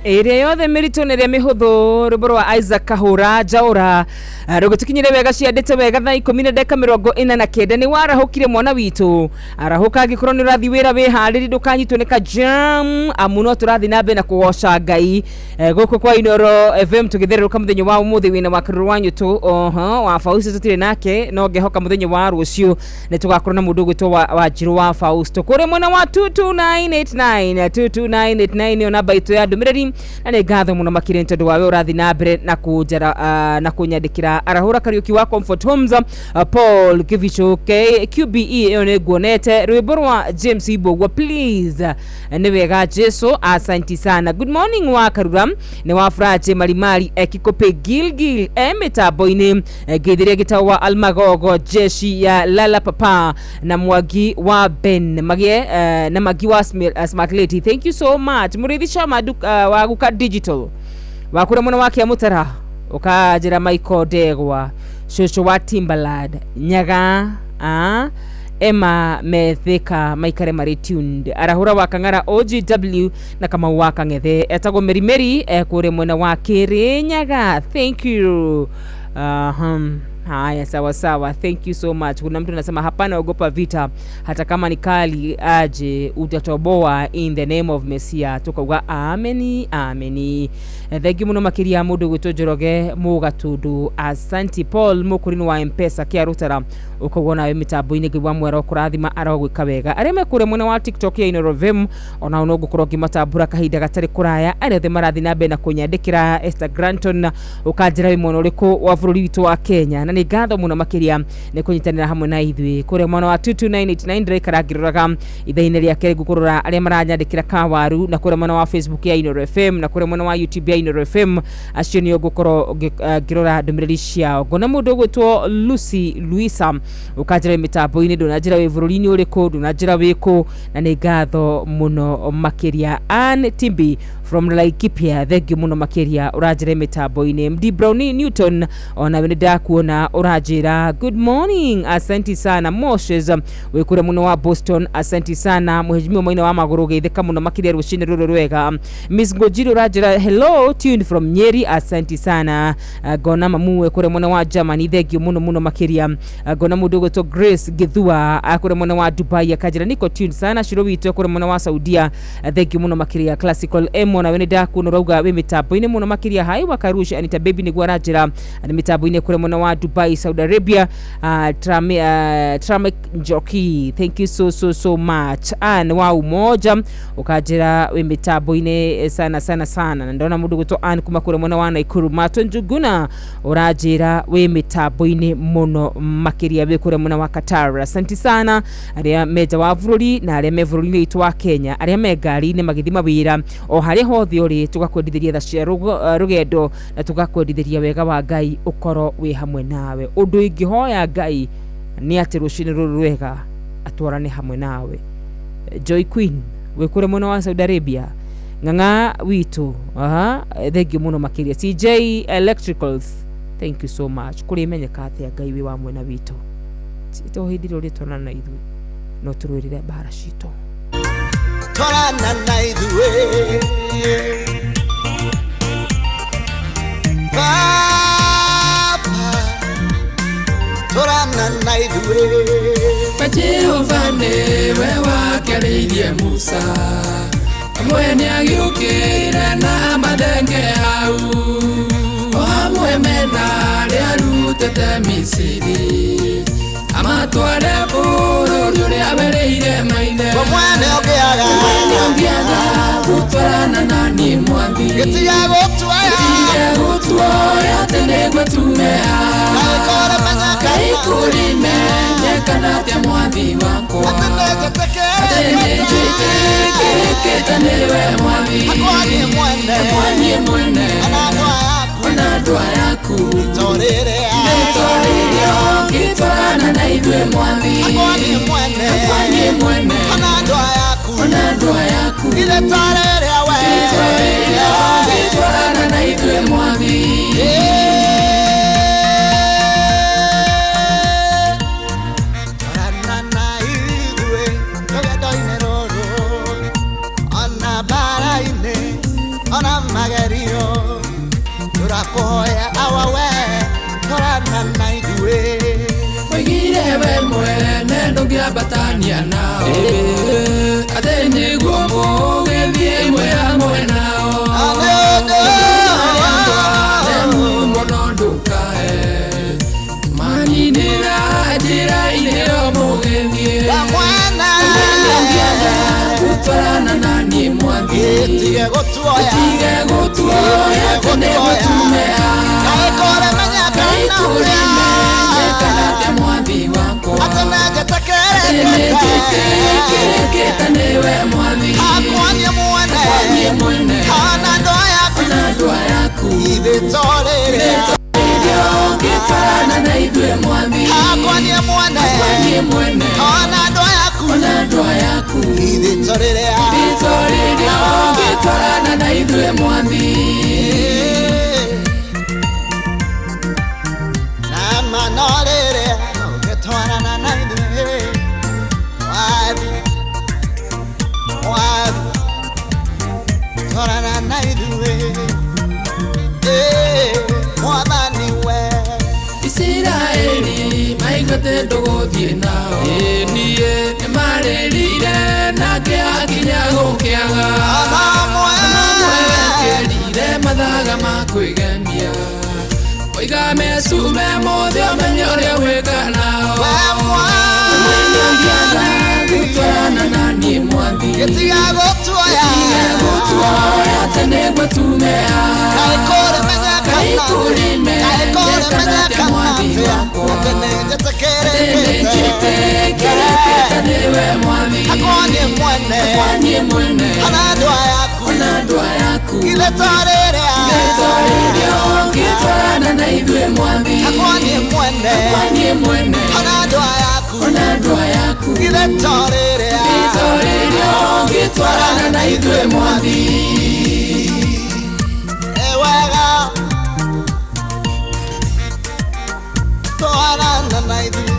Ĩrĩa yothe mĩritũ na ĩrĩa mĩhũthũ. Rwĩmbo rwa Isaac Kahũra Njaũra rũgĩtũkinyĩre wega, ciandĩte wega thaa 10:49. Nĩ warahũkire mwana witũ, arahũka angĩkorwo nĩ ũrathiĩ wĩra, wĩharĩri ndũkanyitwo nĩ kajam, amu no tũrathiĩ na mbere na kũgoca Ngai gũkũ kwa Inoro FM tũgĩthererũka mũthenya wa ũmũthĩ. Wĩna wa Karũrũ wa Nyũtũ oho wa Fausto tũtirĩ nake, no ngehoka mũthenya wa rũciũ nĩ tũgakorwo na mũndũ ũgwĩtwo wa Wanjirũ wa Fausto kũrĩa mwena wa 22989. 22989 nĩyo namba itũ ya ndũmĩrĩri, na nĩ ngatho mũno makĩria nĩ tondũ wawe ũrathiĩ na mbere na kũnjara na kũnyandĩkĩra. Arahũra Kariũki wa Comfort Homes, Paul Kibicho QBE ĩyo nĩ nguonete. Rwĩmbo rwa James Ibogwa please. Nĩ wega Jesu, asanti sana. Good morning wa Karura, nĩ wa Fraje Marimari Ekikope Gilgil e mĩtambo-inĩ. Ngĩthiria gĩtau wa Almagogo, jeshi ya Lala Papa na Mwangi wa Ben magie na Magi wa Smart Lady, thank you so much. Mũrĩithi Chama wa Guka Digital wakũrĩa mwena wa Kĩamũtara, ũkanjĩra Michael Ndegwa, cũcũ wa Timberland Nyaga, Emma Methika maikare marĩ tuned. Arahũra wa Kang'ara OGW na Kamau wa Kang'ethe, etagwo Meri Meri, kũrĩa mwena wa Kĩrĩnyaga, thank you. Haya, sawa sawa, thank you so much. Kuna mtu anasema hapana, ogopa vita hata kama ni kali aje, utatoboa in the name of Messia. Tukauga ameni ameni. Thank you muno makiria mundu gwitwo Njoroge Mugatundu. Asanti Paul Mukurini wa Mpesa kia Rutara, ukauga nawe mitambo-inĩ Ngai wa mwera ũkũrathima arogwĩka wega. Arĩa mekũrĩa mwena wa TikTok ya Inooro FM onao no ngũkorwo ngĩmatambũra kahinda gatarĩ kũraya. Arĩa othe marathiĩ na mbere na kũnyandĩkĩra, Esther Granton ũkanjĩra wĩ mwena ũrĩkũ wa bũrũri witũ wa Kenya, na nĩ ngatho mũno makĩria nĩ kũnyitanĩra hamwe na ithuĩ kũrĩa mwena wa 22989. Ndĩraikara ngĩroraga ithaa-inĩ rĩa kerĩ ngũkũrora arĩa maranyandĩkĩra kawaru, na kũrĩa mwena wa Facebook ya Inooro FM na kũrĩa mwena wa YouTube ya Inooro FM, acio nĩo ngũkorwo ngĩrora ndũmĩrĩri ciao. Ngona mũndũ ũgwĩtwo Lucy Luisa ũkanjĩra wĩ mĩtambo-inĩ, ndũnanjĩra wĩ bũrũri-inĩ ũrĩkũ, ndũnanjĩra wĩ kũ, na nĩ ngatho mũno makĩria. Ann Timbi from Laikipia, thank you mũno makĩria ũranjĩra mĩtambo-inĩ. MD Brownie Newton, onawe nĩ ndakuona ũranjĩra good morning, asanti sana. Moses wĩ kũrĩa mũno wa Boston, asanti sana. Mheshimiwa Maina wa Magũrũ geithĩka mũno makĩria rũcinĩ rũrũ rwega. Miss Ngojiri ũranjĩra hello, tuned from Nyeri, asanti sana. Ngona mamu wĩ kũrĩa mwena wa Germany, thank you mũno mũno makĩria. Ngona mũndũ ũgwĩtwo Grace Githua kũrĩa mwena wa Dubai akanjĩra niko tuned sana. Shiro witũ kũrĩa mwena wa Saudia, thank you mũno makĩria. Classical M, onawe nĩ ndakuona ũrauga wĩ mĩtambo-inĩ mũno makĩria. Hai Wakarusha Anita Baby nĩguo aranjĩra nĩ mĩtambo-inĩ kũrĩa mwena wa Dubai, Saudi Arabia. Tramek Njoki, thank you so so so much. Ann wa Umoja ũkanjĩra wĩ mĩtambo-inĩ sana sana sana, na ndona mũndũ gwĩtwo Ann kuma kũrĩa mwena wa Naikuru. Mato Njuguna ũranjĩra wĩ mĩtambo-inĩ mũno makĩria, wĩ kũrĩa mwena wa Qatar, asanti sana. Arĩa me nja wa bũrũri na arĩa me bũrũri-inĩ witũ wa Kenya, arĩa me ngari-inĩ magĩthiĩ mawĩra, o harĩa hothe ũrĩ, tũgakwendithĩria tha cia rũgendo na tũgakwendithĩria wega wa Ngai ũkorwo wĩ hamwe nawe. Ũndũ ingĩhoya Ngai nĩ atĩ rũcinĩ rũrũ rwega atwarane hamwe nawe. Joy Queen wĩ kũrĩa mwena wa Saudi Arabia, ng'ang'a witũ, aha, thank you mũno makĩria. CJ Electricals, thank you so much. Kũrĩ menyeka atĩa Ngai wĩ wa mwena witũ, to hĩndĩ ĩrĩa ũrĩtwarana na ithuĩ no tũrũĩrĩre mbara citũ. Twarana na ithuĩ Baba, twarana na ithuĩ. Jehova nĩwe wakerĩirie Musa, amwe nĩagĩũkĩire na mathenge hau, o hamwe mena arĩa arutĩte Misiri, amatware bũrũri ũrĩa werĩire maithe. We mwene ũngĩaga, Mwene ũngĩaga gũtwarana na niĩ mwathi, gĩtiga gũtuoya, gĩtige gũtuoya atĩ nĩguo tume haha. Kaĩ kũrĩ Kaĩ kũrĩmenyekana atĩa mwathi wakwa, atĩ nĩnjĩtĩkĩrĩkĩte, atĩ nĩnjĩtĩkĩrĩkĩte nĩwe mwathi, Hakwa niĩ mwene, hakwa niĩ mwene, ona andũ aya aku, ona andũ aya aku, rĩtwa rĩrĩa, rĩtwa rĩrĩa ũngĩtwarana na ithuĩ mwathi, hakwa niĩ mwene, hakwa niĩ mwene, ona andũ aya aku, ona andũ aya aku, rĩtwa rĩrĩa we, rĩtwa rĩrĩa ũngĩtwarana na ithuĩ mwathi. Twarana na ithuĩ rũgendo-inĩ rũrũ, ona mbara-inĩ, ona magerio, tũrakũhoya awa we, twarana na ithuĩ. Oigire we mwene ndũngĩambatania nao, atĩ nĩguo mũgĩthiĩ mwĩ hamwe nao. Aremu mũno ndũkae maninĩra njĩra-inĩ ĩyo mũgĩthiĩ. Mwene Mwene ũngĩaga gũtwarana na niĩ mwathi, gĩtige gũtuoya, gĩtige gũtuoya atĩ nĩguo tume haha. Kaĩ kũrĩmenyekana Kaĩ kũrĩmenyekana atĩa mwathi wakwa, atĩ atĩ nĩnjĩtĩkĩrĩkĩte, nĩnjĩtĩkĩrĩkĩte nĩwe mwathi, hakwa niĩ mwene, hakwa niĩ mwene, ona andũ aya aku, ona andũ aya aku, rĩtwa rĩrĩa, rĩtwa rĩrĩa ũngĩtwarana na ithuĩ mwathi, hakwa niĩ mwene, hakwa niĩ mwene, ona andũ aya aku, ona andũ aya aku, rĩtwa rĩrĩa, rĩtwa rĩrĩa ũngĩtwarana na ithuĩ mwathi. Na mano rĩrĩa ũngĩtwarana na ithuĩ mwathi, mwathi, twarana na ithuĩ, mwathani we. Isiraeli atĩ ndũgũthiĩ nao niĩ nĩmarĩrire nake akinya gũkĩaga ona wekĩrire mathaga ma kwĩgemia oiga mecume mothe ũmenye ũrĩa gwĩka nao mwene ũngĩaga gũtwarana na niĩ mwathi Gĩtiga gũtuoya gũtuoya tene gwĩtumea Kaĩ kũrĩ menya Kaĩ kũrĩ Kaĩ kũrĩ menya menya kana mwathi atĩa wakwa Atĩ nĩ Atĩ nĩ njĩtĩkĩrĩkĩte njĩtĩkĩrĩkĩte nĩwe mwathi Hakwa niĩ mwene Hakwa niĩ mwene Ona andũ aya aku Ona andũ aya aku Githĩ to rĩrĩa Githĩ to rĩrĩa ũngĩtwarana na ithuĩ mwathi Hakwa niĩ mwene Hakwa niĩ mwene Ona andũ aya aku Ona andũ aya aku Githĩ to rĩrĩa Githĩ to rĩrĩa ũngĩtwarana na ithuĩ mwathi Ĩ wega Twarana na ithuĩ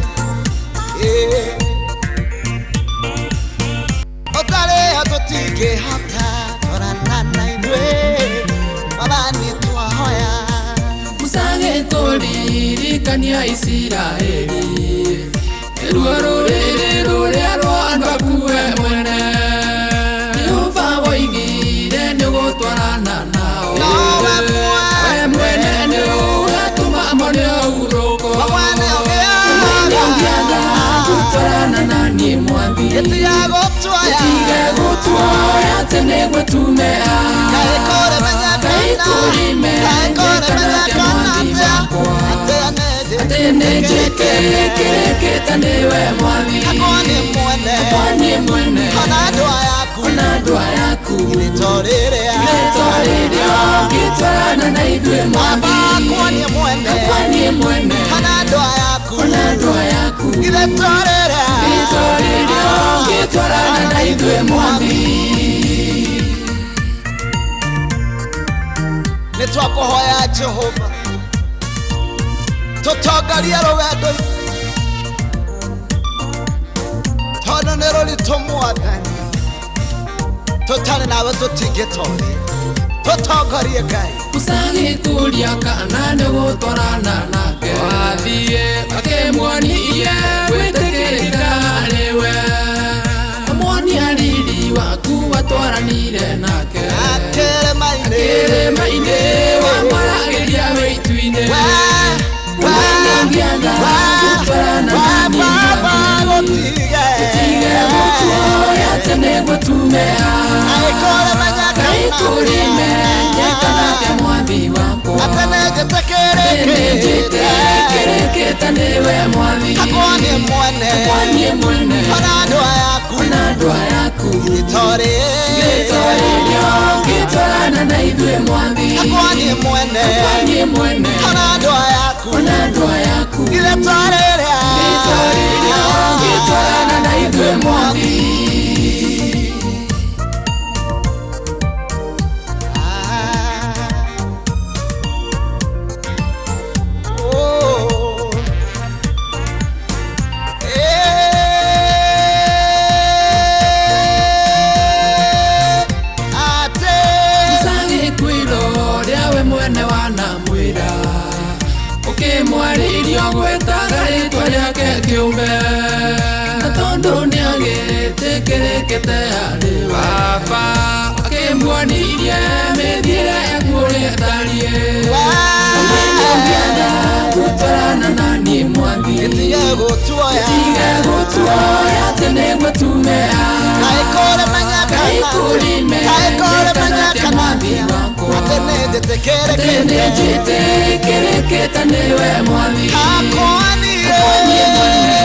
Ũtarĩ ho tũtingĩhota Twarana na ithuĩ Mwathani twahoya Musa agĩtũririkania Isiraeli Nĩruo rũrĩrĩ rũrĩa rwa andũ aku we mwene Jehova woigire nĩũgũtwarana nao We mwene nĩũgatũma mone ũhurũko Mwene ũngĩaga gũtwarana na niĩ mwathi Gĩtiga gũtuoya Gĩtige gũtuoya atĩ nĩguo tumea Kaĩ kũrĩ menya Kaĩ kũrĩ Kaĩ kũrĩ menya menya kana mwathi atĩa wakwa Atĩ nĩ Atĩ nĩ njĩtĩkĩrĩkĩte nĩwe mwathi Hakwa niĩ mwene Hakwa niĩ mwene Ona andũ aya aku Ona andũ aya aku Githĩ to rĩrĩa Githĩ to rĩrĩa ũngĩtwarana na ithuĩ mwathi Hakwa niĩ mwene Hakwa niĩ mwene Ona andũ aya aku Ona andũ aya aku Githĩ to rĩrĩa Githĩ to rĩrĩa ũngĩtwarana na ithuĩ mwathi Nĩ twakũhoya Jehova tũtongorie rũgendo tondũ nĩ rũritũ Mwathani tũtarĩ nawe tũtingĩtoria tũtongorie Ngai Musa agĩkũria kana nĩũgũtwarana nake wathiĩ akĩmuonie gwĩtĩkĩrĩka harĩwe amuonia riri waku watwaranire nake Kĩrĩma-inĩ kĩrĩma-inĩ wamwaragĩria wĩ itu-inĩ Mwene ũngĩaga gũtwarana na niĩ Baba mwathi gũtige Gũtige gũtuoya atĩ nĩguo tumea Kaĩ kũrĩ menya Kaĩ kana kũrĩ menya kana atĩa mwathi wakwa Atĩ nĩ njĩtĩkĩrĩkĩte Nĩnjĩtĩkĩrĩkĩte nĩwe mwathi Hakwa niĩ mwene Hakwa niĩ mwene Ona andũ aya aku Ona andũ aya aku Githĩ to Githĩ to rĩrĩa rĩrĩa ũngĩtwarana na ithuĩ mwathi Hakwa niĩ mwene Hakwa niĩ mwene Ona andũ aya aku Ona andũ aya aku Githĩ to rĩrĩa Githĩ to rĩrĩa ũngĩtwarana na ithuĩ mwathi Oh. Eh, atĩ Musa agĩkwĩra ũrĩa we mwene wanamwĩra ũkĩmwarĩria ũgwetaga rĩtwa rĩake kĩũmbe na tondũ nĩagĩtĩkĩrĩkĩte harĩ baba akĩmuonirie mĩthiĩre yaku ũrĩa ĩtariĩ Mwene ũngĩaga gũtwarana na niĩ mwathi Gĩtige gũtuoya Gĩtige gũtuoya atĩ nĩguo tumea Kaĩ kũrĩ menya Kaĩ kana kũrĩ Kaĩ kũrĩ menya menya kana atĩa kana mwathi wakwa Atĩ nĩ Atĩ njĩtĩkĩrĩkĩte nĩ njĩtĩkĩrĩkĩte nĩwe mwathi Hakwa niĩ Hakwa niĩ mwene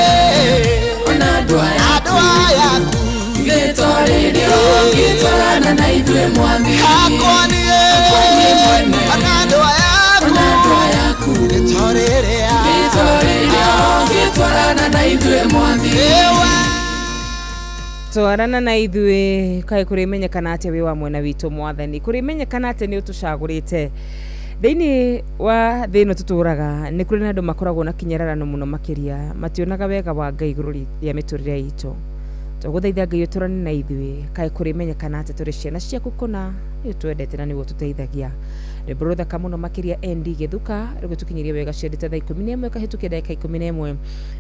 Ona andũ aya Andũ aya aku Githĩ to rĩrĩa ũngĩtwarana na ithuĩ mwathi Hakwa niĩ Hakwa niĩ mwene Ona andũ aya aku Ona andũ aya aku Githĩ to rĩrĩa Githĩ to rĩrĩa ũngĩtwarana na ithuĩ mwathi Ĩwe twarana na ithuĩ kaĩ kũrĩmenyekana atĩa wĩ wa mwena witũ mwathani kũrĩmenyekana atĩa nĩ ũtũcagũrĩte thĩinĩ wa thĩ ĩno tũtũraga nĩ kũrĩ na andũ makoragwo na kĩnyararano mũno makĩria mationaga wega wa Ngai igũrũ rĩa mĩtũrĩre itũ twagũthaitha Ngai ũtũrane na ithuĩ kaĩ kũrĩmenyekana atĩ tũrĩ ciana ciaku kũna nĩ ũtwendete na nĩwe ũtũteithagia Rwĩmbo rũthaka mũno makĩria ND Gĩthuka rũgĩtũkinyĩria wega ciendete thaa 11 kahĩtũkia ndagĩka 11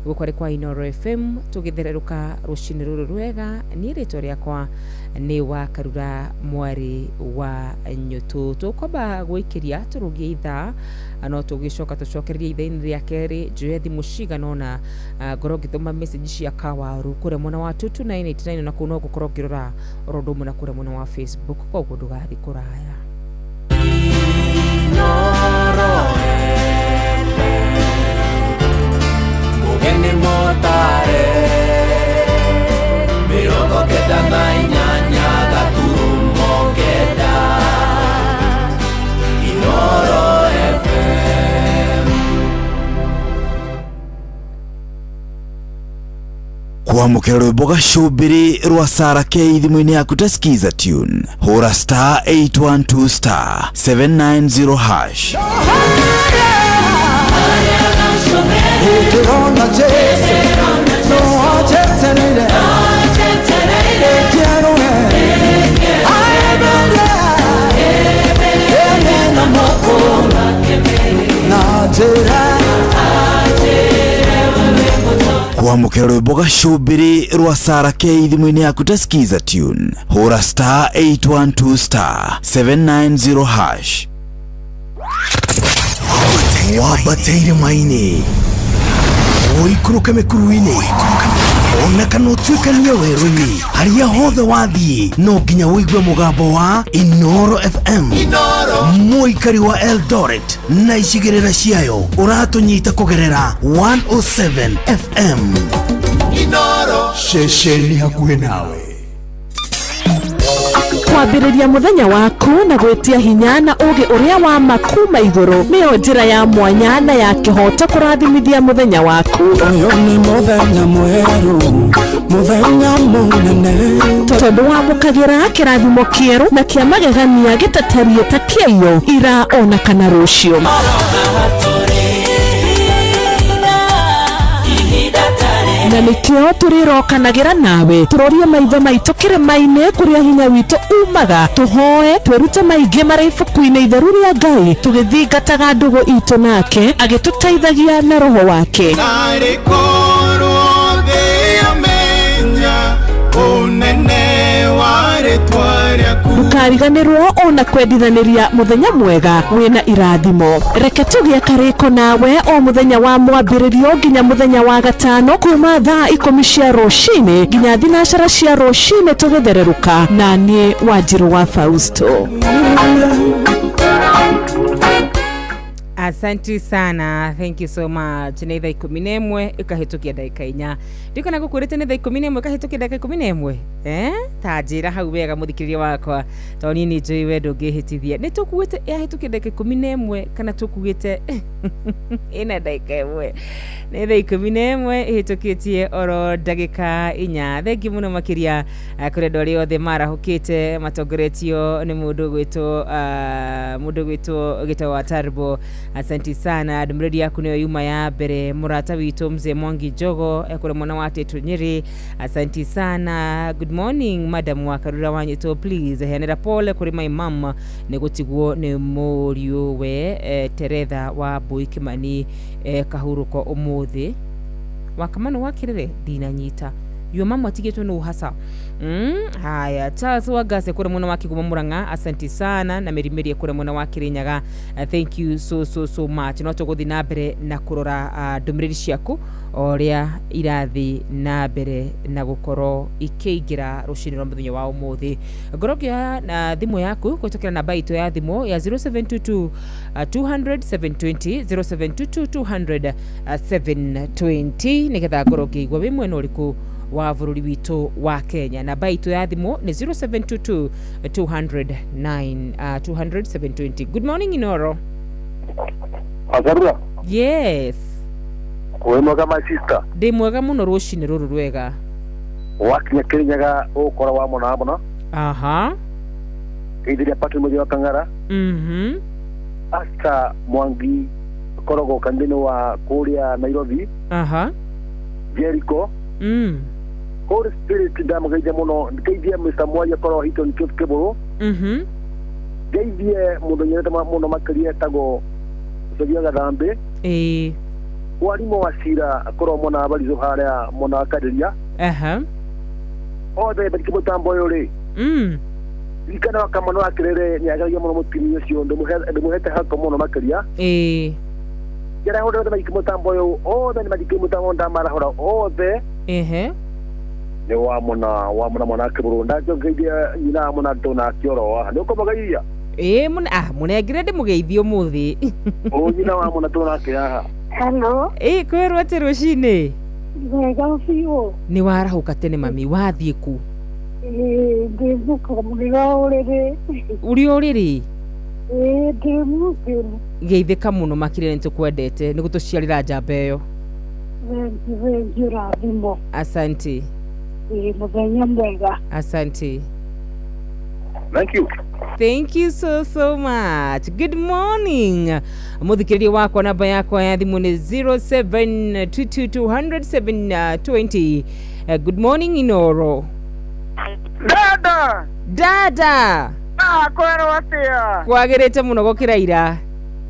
gũkũ arĩ kwa Inoro FM tũgĩthererũka rũcinĩ rũrũ rwega. Niĩ rĩtwa rĩakwa nĩ wa Karura mwarĩ wa Nyũtũ. Tũkwamba gwĩkĩria tũrũgie ithaa no tũgĩcoka tũcokererie ithaa-inĩ rĩa kerĩ njoye thimũ cigana ũna, ngorwo ngĩthoma message cia kawaru kũrĩa mwena wa 22989 na kũu no ngũkorwo ngĩrora oro ũndũ ũmwe na kũrĩa mwena wa Facebook, koguo ndũgathiĩ kũraya. Mugeni motare 98.9 Inoro FM. Kwamũkĩra rwĩmbo gacũmbĩrĩ rwa Sarah K thimũ-inĩ yaku ta Skiza tune, hũra star 812 star 790 hash. Ndĩrona Jesu no anjetereire kĩarũre aembere ene na moko na njĩra. Kwamũkĩra rwĩmbo gacũmbĩrĩ rwa Sarah K thimũ-inĩ yaku ta Skiza tune, hũra star 812 star 790 hash. Wambate irĩma-inĩ, ũikũrũke mĩkuru-inĩ, ona kana ũtuĩkanie werũ-inĩ, harĩa hothe wathiĩ no nginya ũigue mũgambo wa Inoro FM. Mũikari wa Eldoret na icigĩrĩra ciayo ũratũnyita kũgerera 107 FM. Inoro ceceni hakuhĩ nawe. Kwambĩrĩria mũthenya waku na gwĩtia hinya na ũgĩ ũrĩa wa ma kuma igũrũ nĩyo njĩra ya mwanya na ya kĩhoto kũrathimithia mũthenya waku. Ũyũ nĩ mũthenya mwerũ, mũthenya mũnene, tondũ wamũkagĩra kĩrathimo kĩerũ na kĩa magegania gĩtatariĩ ta kĩaiyo ira ona kana rũciũ. Na nĩkĩo tũrĩrokanagĩra nawe tũrorie maitho maitũ kĩrĩma-inĩ kũrĩa hinya witũ umaga, tũhoe twĩrute maingĩ marĩ ibuku-inĩ itheru rĩa Ngai tũgĩthingataga ndũgũ itũ nake agĩtũteithagia na roho wake. Narĩ korwo thĩ yamenya ũnene wa rĩtwa rĩaku. Ndũkariganĩrwo ona kwendithanĩria mũthenya mwega wĩna irathimo. Reke tũgĩe karĩko nawe o mũthenya wa mwambĩrĩrio nginya mũthenya wa gatano kuma thaa 10 cia rũcinĩ nginya 9 cia rũcinĩ tũgĩthererũka na niĩ Wanjirũ wa Fausto. Asante sana, thank you so much. Nĩ thaa 11 ĩkahĩtũkia ndagĩka 4. Ndikona gũkwĩrĩte nĩ thaa 11 ĩkahĩtũkia ndagĩka 11. Ta njĩra hau wega mũthikĩrĩria wakwa, tondũ niĩ nĩ njũĩ we ndũngĩhĩtithia. Nĩ tũkuĩte yahĩtũkia ndagĩka 11 kana tũkuĩte ĩna ndagĩka 1. Nĩ thaa 11 ĩhĩtũkĩtie oro ndagĩka 4. Thengi mũno makĩria kũrĩ andũ arĩa othe marahũkĩte matongoretio nĩ mũndũ ũgwĩtwo gĩtagwo Atarbo. Asante sana, ndũmĩrĩri yaku nĩyo yuma ya mbere. Mũrata witũ mzee Mwangi Njogo ekũrĩa mwena wa Tetu Nyeri, asante sana. Good morning madam wa Karura wa Nyũtũ, please heanĩra pole kũrĩ my mum nĩ gũtigwo nĩ mũriũ we Teretha wa Mbui Kimani kahurũko ũmũthĩ wa Kamano wa Kĩrĩrĩ ndinanyita yo mama atigĩtwo nĩ ũhasa. Haya, Charles Wagase kũrĩa mwena wa Kĩgumo Murang'a, asante sana. Na Mĩrimĩrie kũrĩa mwena wa Kĩrĩnyaga, thank you so so so much. No tũgũthiĩ na mbere na kũrora ndũmĩrĩri ciaku o ũrĩa irathiĩ na mbere na gũkorwo ikĩingĩra rũcinĩ rwa mũthenya wa ũmũthĩ. Ngorwo ngĩoya na thimũ yaku kũhĩtũkĩra namba itũ ya thimũ ya 0722 200 720 0722 200 720 nĩgetha ngorwo ngĩigua wĩ mwena ũrĩkũ wa bũrũri witũ wa Kenya. Namba itũ ya thimũ nĩ 0722 200 200 720. Good morning Inoro. Azarura. Yes. Wĩ mwega my sister. Ndĩ mwega mũno rũcinĩ rũrũ rwega. Wakinya Kĩrĩnyaga ũgũkora wa mũna mũno. Aha. Geithiria Patrick Mũthĩ wa Kang'ara. Asta Mwangi korogwo kanitha-inĩ wa kũrĩa Nairobi. Aha. Jericho. Holy Spirit ndamũgeithia mũno, ngeithia Mr. Mwaria korwo Hilton Kĩbũrũ. Ngeithie mũndũ nyendete mũno makĩria etagwo Ũcogia Gathambĩ. Ĩĩ. Mwarimũ wa cira akorwo mwena wa Baritũ harĩa mwena wa Karĩria. Aha. Othe bariki mũtambo ũyũ rĩ. Ririkana wa Kamano wa Kĩrĩrĩ nĩageragia mũno mũtumia ũcio ndĩmũhete hako mũno makĩria. Ĩĩ. Njĩra hũndũ othe bariki mũtambo ũyũ othe nĩ bariki mũtambo ndamarahũra othe. Ehe. Nĩ wa mũna wa mũna mwana kĩbũrũ ndacokeire nyina wa mũna ndona kĩoro nĩ ũkũmũgeithia. Ĩĩ mũne ah mũnengere ndĩmũgeithie ũmũthĩ. Ũ nyina wa mũna ndona kĩhaha. Hello. Ĩĩ kwĩrwo atĩ rũcinĩ. Wega biũ. Nĩ warahũka tene mami wathiĩ kũ? Ĩĩ ndĩ mũkoma mũrĩo ũrĩrĩ. Ũrĩ ũrĩrĩ? Ĩĩ ndĩ mũkĩru. Geithĩka mũno makĩria nĩ tũkwendete nĩ gũtũciarĩra njamba ĩyo. Thengiũ thengiũ rathimo. Asante. Ĩĩ mũthenya mwega. Asante. Thank you. Thank you so so much. Good morning. Muthikiriria wakwa namba yakwa ya thimu nĩ 0722200720. Good morning Inoro. Dada. Dada. Ah, kwĩrwo atĩa? Kwagĩrĩte mũno gũkĩra ira.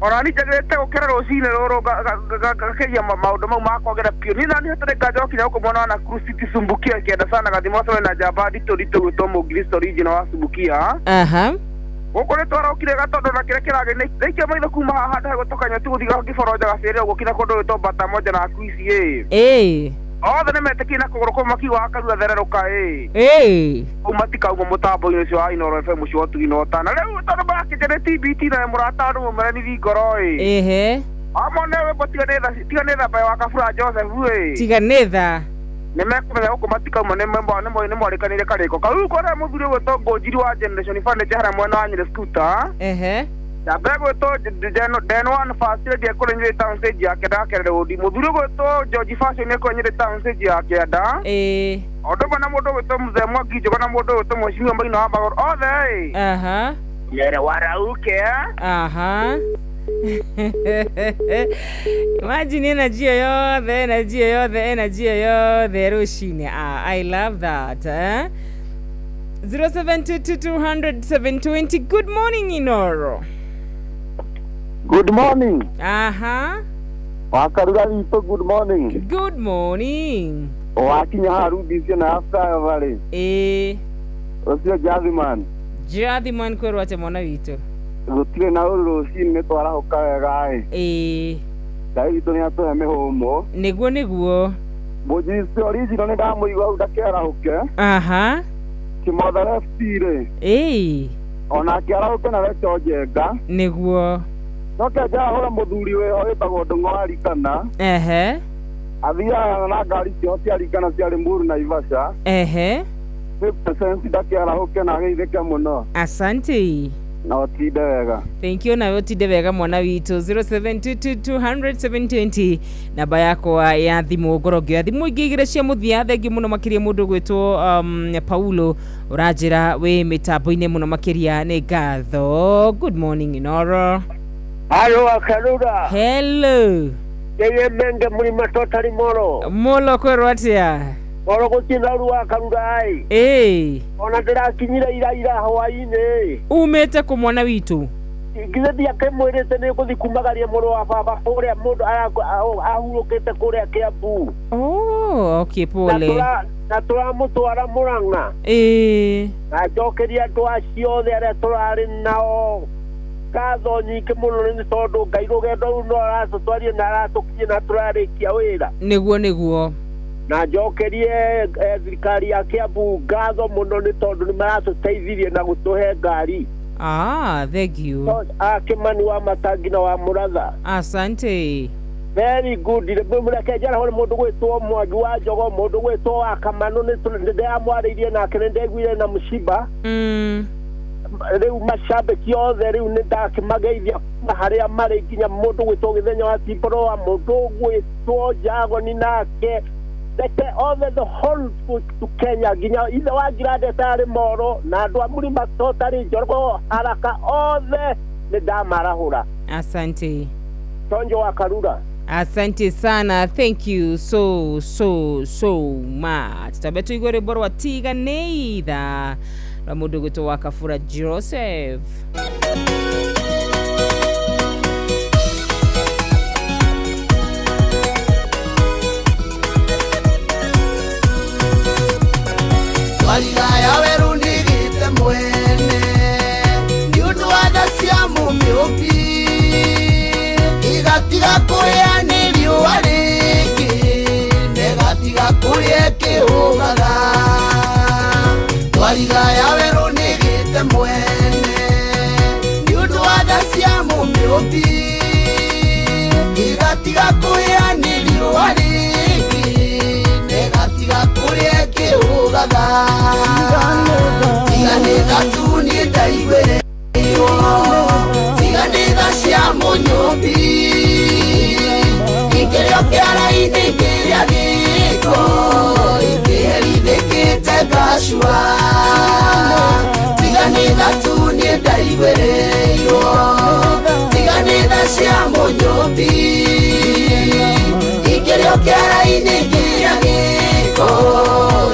Ona niĩ njagĩrĩte gũkĩra rũcinĩ rũrũ ngakĩria maũndũ mau ma kwagĩra biũ. Niĩ nani hatarĩ nganja wakinya gũkũ mwena wa Nakuru City Sumbukia kĩenda sana gathima ũcore na njamba nditũ nditũ gwĩtwo Mũngiristo original wa Sumbukia. Aha. Gũkũ nĩ twarokire gatondo na kĩrĩa kĩragĩ ndaikia maitho kuma haha handũ hegũtwo Kanyoti gũthiĩ gakĩboronja gabĩrĩra ũguo kinya kũndũ gwĩtwo Bata Moja na Akuici ĩ. Ĩĩ. Othe nĩ metĩkire na kũgũrũ kũmwe makiuga akarua thererũka ĩ. Ĩĩ. Kũu matikauma mũtambo-inĩ ũcio wa Inooro FM ũcio wa ũtugi na ũtana. Rĩu tondũ marakĩnja nĩ TBT na mũrata andũ mũmeranithi ngoro ĩ. Ehe. Amone wĩmbo tiga nĩ tha wa Kabura Joseph ĩ. Tiga nĩ tha. Nĩ mekũmenya gũkũ matikauma nĩ mwarĩkanĩire karĩko. Kau kũrĩa mũthuri ũgwĩtwo Ngũnjiri wa Generation Furniture harĩa mwena wa Nyĩrĩ Scooter. Ehe. Njamba ĩgwĩtwo Den One First Lady ekũrĩ Nyĩrĩ Town Stage ya kĩanda ya Kerere Road. Mũthuri ũgwĩtwo George Fashion ekũrĩ Nyĩrĩ Town Stage ya kĩanda. Ĩĩ. O ũndũ ũmwe na mũndũ ũgwĩtwo Mzee Mwangi Njogo na mũndũ ũgwĩtwo Mheshimiwa Maina wa Magũrũ othe ĩ. Aha. Mere warauke. Aha. Imagine energy yothe energy yothe energy yothe rũcinĩ. Ah, I love that. Eh? 0722200720. Good morning Inoro. Good morning. Aha. Wakarura witũ good morning. Good morning. Wakinya haha Rubisi na after rĩ. Ĩĩ. Ũcio Jathiman. Jathiman kwĩrwo atĩ mwana witũ. Gũtirĩ na ũru rũcinĩ nĩ twarahũka wega ĩ. Ĩĩ. Ngai witũ nĩ atũhe mĩhũmũ. Nĩguo nĩguo. Mũnjirisi original nĩ ndamũigua hau ndakĩarahũke. Aha. Kĩmotho FC rĩ. Ĩĩ. Onake arahũke na Recho Njenga. Nĩguo. Coke njarahũra mũthuri wĩho wĩtagwo Ndũng'o wa Ringana. Ehe. Athiaga na ngari ciao cia Ringana cia Limuru na Naivasha. Ehe. 50% ndakĩarahũke na ageithĩke mũno. Asante. Na ũtinde wega. Thank you nawe ũtinde wega mwana witũ. 0722200720 namba yakwa ya thimũ ngorwo ngĩoya thimũ ingĩ igĩrĩ cia mũthia. Thengiũ mũno makĩria mũndũ ũgwĩtwo Paulo ũranjĩra wĩ mĩtambo-inĩ mũno makĩria nĩ ngatho. Good morning Inoro. Halo Akarura. Hello. Yeye menge mlima totally moro. Molo kwĩrwo atĩa? Moro gũtirĩ ũru wa Karura ĩ. Ĩĩ. Ona ndĩrakinyire ira ira hwaĩ-inĩ. Umĩte kũ mwana witũ? Githĩ ndiakĩmwĩrĩte nĩ ngũthiĩ kumagaria mũrũ wa baba kũrĩa mũndũ ahurũkĩte kũrĩa Kĩambu. Oh, okay, pole. Na tũramũtwara Mũrang'a. Ĩĩ. Na njokeria andũ acio othe arĩa tũrarĩ nao ngatho nyingĩ mũno nĩ tondũ Ngai rũgendo rũu no aratũtwarie na aratũkinyia na tũrarĩkia wĩra. Nĩguo nĩguo. Na njokerie thirikari ya Kĩambu ngatho mũno nĩ tondũ nĩ maratũteithirie na gũtũhe ngari. Ah, thank you. Kĩmani wa Matangi na wa Mũratha. Asante. Very good. Mũreke njarahũre mũndũ gwĩtwo Mwangi wa Njogo, mũndũ gwĩtwo wa Kamanũ nĩ ndĩramwarĩirie nake nĩ ndaiguire na mũciba. Rĩu macambĩki othe rĩu nĩ ndakĩmageithia kuma harĩa marĩ nginya mũndũ gwĩtwo Gĩthenya wa Timboroa, mũndũ gwĩtwo Njagoni nake reke othe the whole to Kenya nginya ithe wa Ngirande tarĩ Moro na andũ a Mũrima Totally Njorogo haraka othe nĩ ndamarahũra. Asante. Tonjo wa Karura. Asante sana. Thank you so so so much. Tabe tuigwe rwĩmbo rwa tiga nĩ itha. Rwa mũndũ gwĩtwo wa Kabura Joseph. Twariga ya weru ndigite mwene nĩ ũndũ wa tha cia mũmĩũmbi igatiga kũrĩa nĩ riũa rĩngĩ negatiga kũrĩa kĩhũgaga. Twariga ya weru ndigite mwene nĩ ũndũ wa tha cia mũmĩũmbi igatiga kũrĩa nĩ riũa rĩngĩ negatiga kũrĩa kĩhũgaga. Tiga nĩ tha tu niĩ ndaiguĩrĩirwo, tiga nĩ tha cia mũnyũmbi ingĩrĩo kĩara-inĩ ngĩrĩa gĩko ingĩherithĩkĩte ngacua. Tiga nĩ tha tu niĩ ndaiguĩrĩirwo, tiga nĩ tha cia mũnyũmbi ingĩrĩo kĩara-inĩ ngĩrĩa gĩko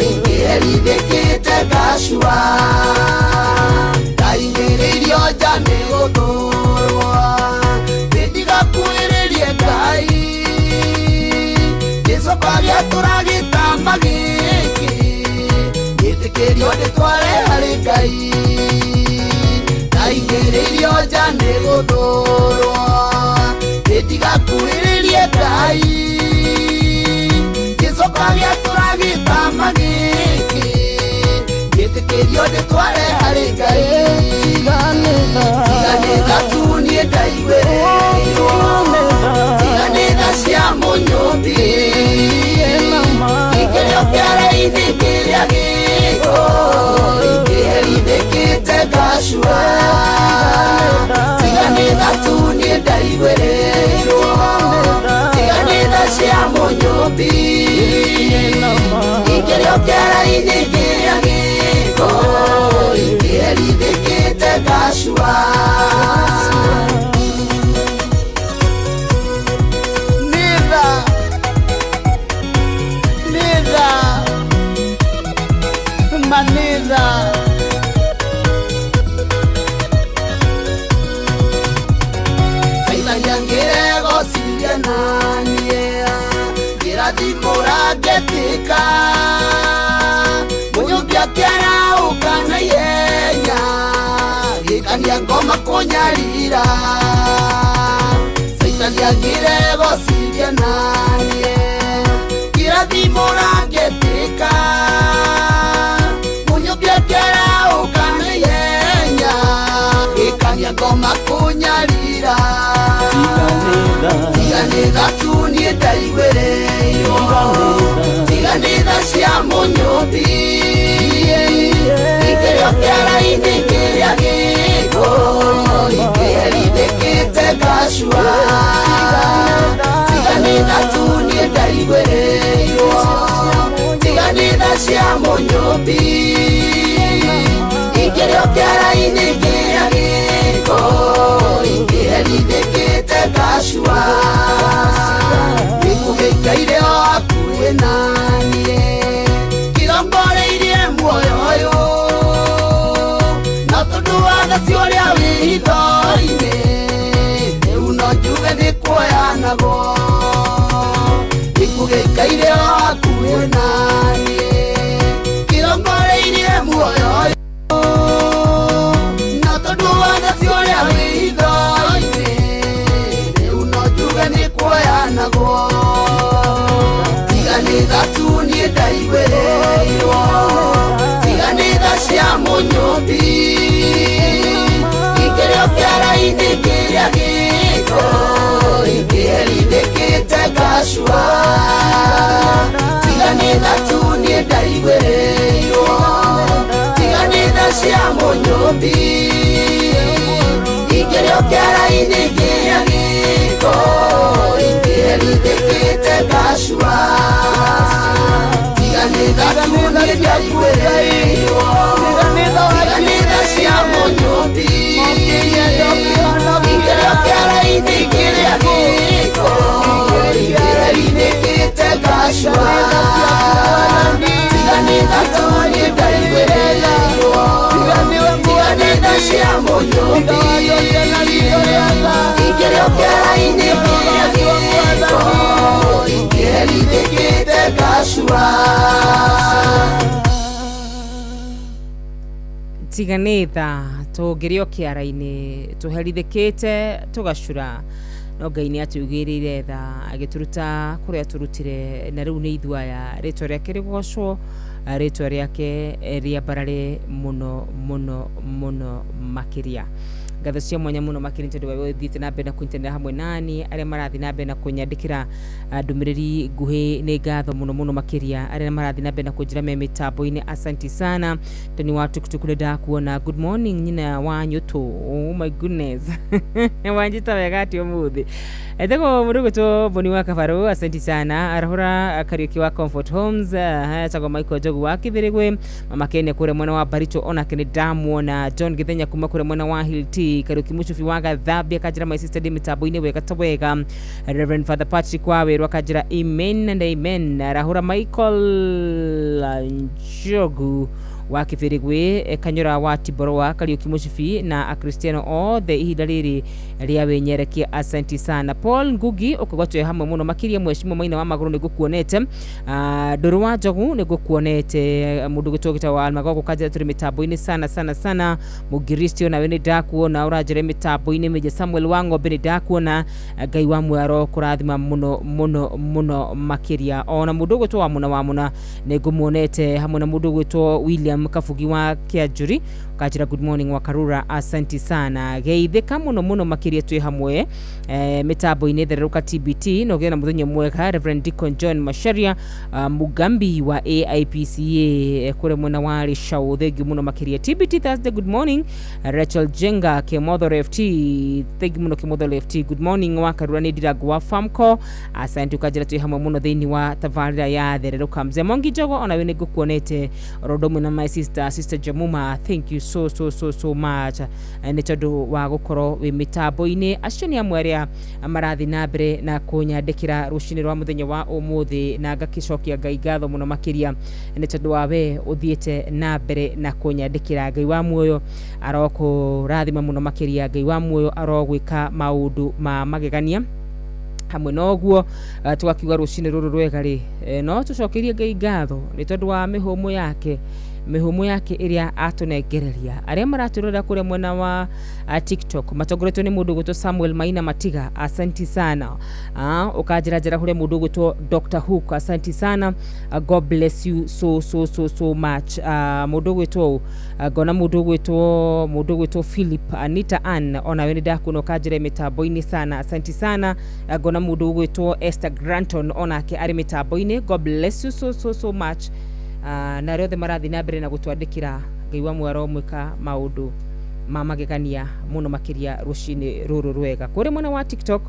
ingĩherithĩkĩte ngacua. Ndaingĩrĩirio nja nĩ gũthũrwo nĩndigakuhĩrĩrie Ngai gĩcoka gĩatũra gĩtama gĩkĩ gĩtĩkĩrio ndĩtware harĩ Ngai. Ndaingĩrĩirio nja nĩ gũthũrwo nĩndigakuhĩrĩrie Ngai gĩcoka gĩatũra gĩtama gĩkĩ gĩtĩkĩrio ndĩtware harĩ Ngai. Tiga nĩ tha tu niĩ ndaiguĩrĩirwo, tiga nĩ tha cia mũnyũmbi ingĩrĩo kĩara-inĩ ngĩrĩa gĩko ingĩherithĩkĩte ngacua. Tiga nĩ tha tu niĩ ndaiguĩrĩirwo, tiga nĩ tha cia mũnyũmbi ingĩrĩo kĩara-inĩ ngĩrĩa gĩko ingĩherithĩkĩte ngacua. Nitha manitha Saitani angĩregociria naniĩ ngĩrathimũra ngetĩka mũnyũmbi akĩarahũka na ihenya gĩkania ngoma kũnyarira. Saitani angĩregociria naniĩ ngĩrathimũra ngetĩka mũnyũmbi akĩarahũka na ihenya gĩkania ngoma kũnyarira. Tiga nĩ tha tu niĩ ndaiguĩrĩirwo, tiga nĩ tha cia mũnyũmbi ingĩrĩo kĩara-inĩ ngĩrĩa gĩko ingĩherithĩkĩte ngacua. Tiga nĩ tha tu niĩ ndaiguĩrĩirwo, tiga nĩ tha cia mũnyũmbi ingĩrĩo kĩara-inĩ ngĩrĩa gĩko ingĩherithĩkĩte ngacua. Gĩkũgĩikaire o hakuhĩ naniĩ kĩrongoreirie muoyo ũyũ no tondũ wa tha cia ũrĩa wĩ hitho-inĩ rĩu no njuge nĩ kuoyanagwo. Gĩkũgĩikaire o hakuhĩ naniĩ kĩrongoreirie muoyo ũyũ no tondũ wa tha cia ũrĩa wĩ hitho-inĩ rĩu no njuge nĩ kuoyanagwo. Tiga nĩ tha tu niĩ ndaiguĩrĩirwo, tiga nĩ tha cia mũnyũmbi ingĩrĩo kĩara-inĩ ngĩrĩa gĩko ingĩherithĩkĩte ngacua. Tiga nĩ tha tu niĩ ndaiguĩrĩirwo, tiga nĩ tha cia mũnyũmbi ingĩrĩo kĩara-inĩ ngĩrĩa gĩko ingĩherithĩkĩte ngacua. Tiga nĩ tha tu niĩ ndaiguĩrĩirwo, tiga nĩ tha cia mũnyũmbi ingĩrĩo kĩara-inĩ ngĩrĩa gĩko ingĩherithĩkĩte ngacua. Tiga nĩ tha tu niĩ ndaiguĩrĩirwo, Mũyũmbi Ingĩrĩ ũkĩara-inĩ kĩa gĩko Ingĩherithĩkĩte ngacura. Tiga nĩ tha tũngĩrĩ o kĩara-inĩ tũherithĩkĩte tũgacura, no Ngai nĩ atũigĩrĩire tha agĩtũruta kũrĩa tũrutire, na rĩu nĩ ithuĩ aya. Rĩtwa rĩake rĩgocwo, rĩtwa rĩake rĩambarare mũno mũno mũno makĩria. Ngatho cia mwanya mũno makĩria nĩ tondũ we ũthiĩte na mbere na kũnyitanĩra hamwe nani, arĩa marathiĩ na mbere na kũnyandĩkĩra ndũmĩrĩri nguhĩ, nĩ ngatho mũno mũno makĩria. Arĩa marathiĩ na mbere na kũnjĩra me mĩtambo-inĩ, asanti sana. Toni wa tuktuk nĩ ndakuona. Good morning nyina wa nyũtũ. Oh my goodness, wanjĩta wega atĩ ũmũthĩ. Etagwo mũndũ gwĩtwo Boni wa Kabarũ, asanti sana. Arahũra Kariũki wa Comfort Homes, etagwo Michael Njogu wa Kĩbĩrĩgwe, Mama Kenya kũrĩa mwena wa Baricho, onake nĩ ndamuona. John Gĩthenya kuma kũrĩa mwena wa Hill T, Kariũki Mũcubi wa Gathambia akanjĩra my sister ndĩ mĩtambo-inĩ wega ta wega. Reverend Father Patrick wa Wĩrũ akanjĩra amen and amen. Arahũra Michael Njogu wa Kĩbĩrĩgwĩ, Kanyũra wa Tiborwa, Kariũki Mũcibi na Akristiano othe ihinda rĩrĩ rĩa wĩnyerekia, asanti sana. Paul Ngugi ũkauga twĩ hamwe mũno makĩria. Mheshimiwa Maina wa Magũrũ nĩ ngũkuonete. Ndũrũ wa Njogu nĩ ngũkuonete. Mũndũ gwĩtwo gĩtagwo wa Almagogo kanjĩra tũrĩ mĩtambo-inĩ sana sana sana. Mũngiristi nawe nĩ ndakuona ũranjĩra mĩtambo-inĩ. Meja Samuel wa Ng'ombe nĩ ndakuona. Ngai wa muoyo kũrathima mũno mũno mũno makĩria. Ona mũndũ ũgwĩtwo wa Mũna wa Mũna nĩ ngũmuonete, hamwe na mũndũ ũgwĩtwo William Kabugi wa Kĩanjuri, ũkanjĩra good morning wa Karura, asanti sana. Geithĩka mũno mũno makĩria, twĩ hamwe mĩtambo-inĩ thererũka TBT na ũgĩe na mũthenya mwega. Reverend Deacon John Macharia, Mugambi wa AIPCA kũrĩa mwena wa Rĩcaũ, thengiũ mũno makĩria. TBT Thursday, good morning. Rachel Jenga Kĩmotho FT, thengiũ mũno Kĩmotho FT, good morning wa Karura. Nĩ Ndirango wa Famco, asante, ũkanjĩra twĩ hamwe mũno thĩinĩ wa tabarĩra ya thererũka. Mzee Mongi Njogo, onawe nĩ ngũkuonete, oro ũndũ ũmwe na my sister, Sister Jamuma, thank you so so so so much nĩ tondũ wa gũkorwo wĩ mĩtambo-inĩ. Acio nĩ amwe arĩa marathiĩ na mbere na kũnyandĩkĩra rũcinĩ rwa mũthenya wa ũmũthĩ, na ngakĩcokia Ngai ngatho mũno makĩria nĩ tondũ wa we ũthiĩte na mbere na kũnyandĩkĩra. Ngai wa muoyo arokũrathima mũno makĩria, Ngai wa muoyo arogwĩka maũndũ ma magegania. Hamwe na ũguo tũgakiuga rũcinĩ rũrũ rwega rĩ, no tũcokerie Ngai ngatho nĩ tondũ wa mĩhũmũ yake, mĩhũmũ yake ĩrĩa atũnengereria. Arĩa maratwĩrorera kũrĩa mwena wa TikTok matongoretio nĩ mũndũ ũgwĩtwo Samuel Maina Matiga, asanti sana. Ũkanjĩra njĩra kũrĩa mũndũ ũgwĩtwo Dr Hook, asanti sana. God bless you so so so so much. Mũndũ ũgwĩtwo ngona mũndũ ũgwĩtwo Philip Anita Ann, onawe nĩ ndakuona ũkanjĩra mĩtambo-inĩ sana, asanti sana. Ngona mũndũ ũgwĩtwo Esther Granton, onake arĩ mĩtambo-inĩ, God bless you so so so much. Na arĩa othe marathiĩ na mbere na gũtwandĩkĩra, Ngai wa muoyo aromwĩka maũndũ ma magegania mũno makĩria rũcinĩ rũrũ rwega. Kũrĩ mwena wa TikTok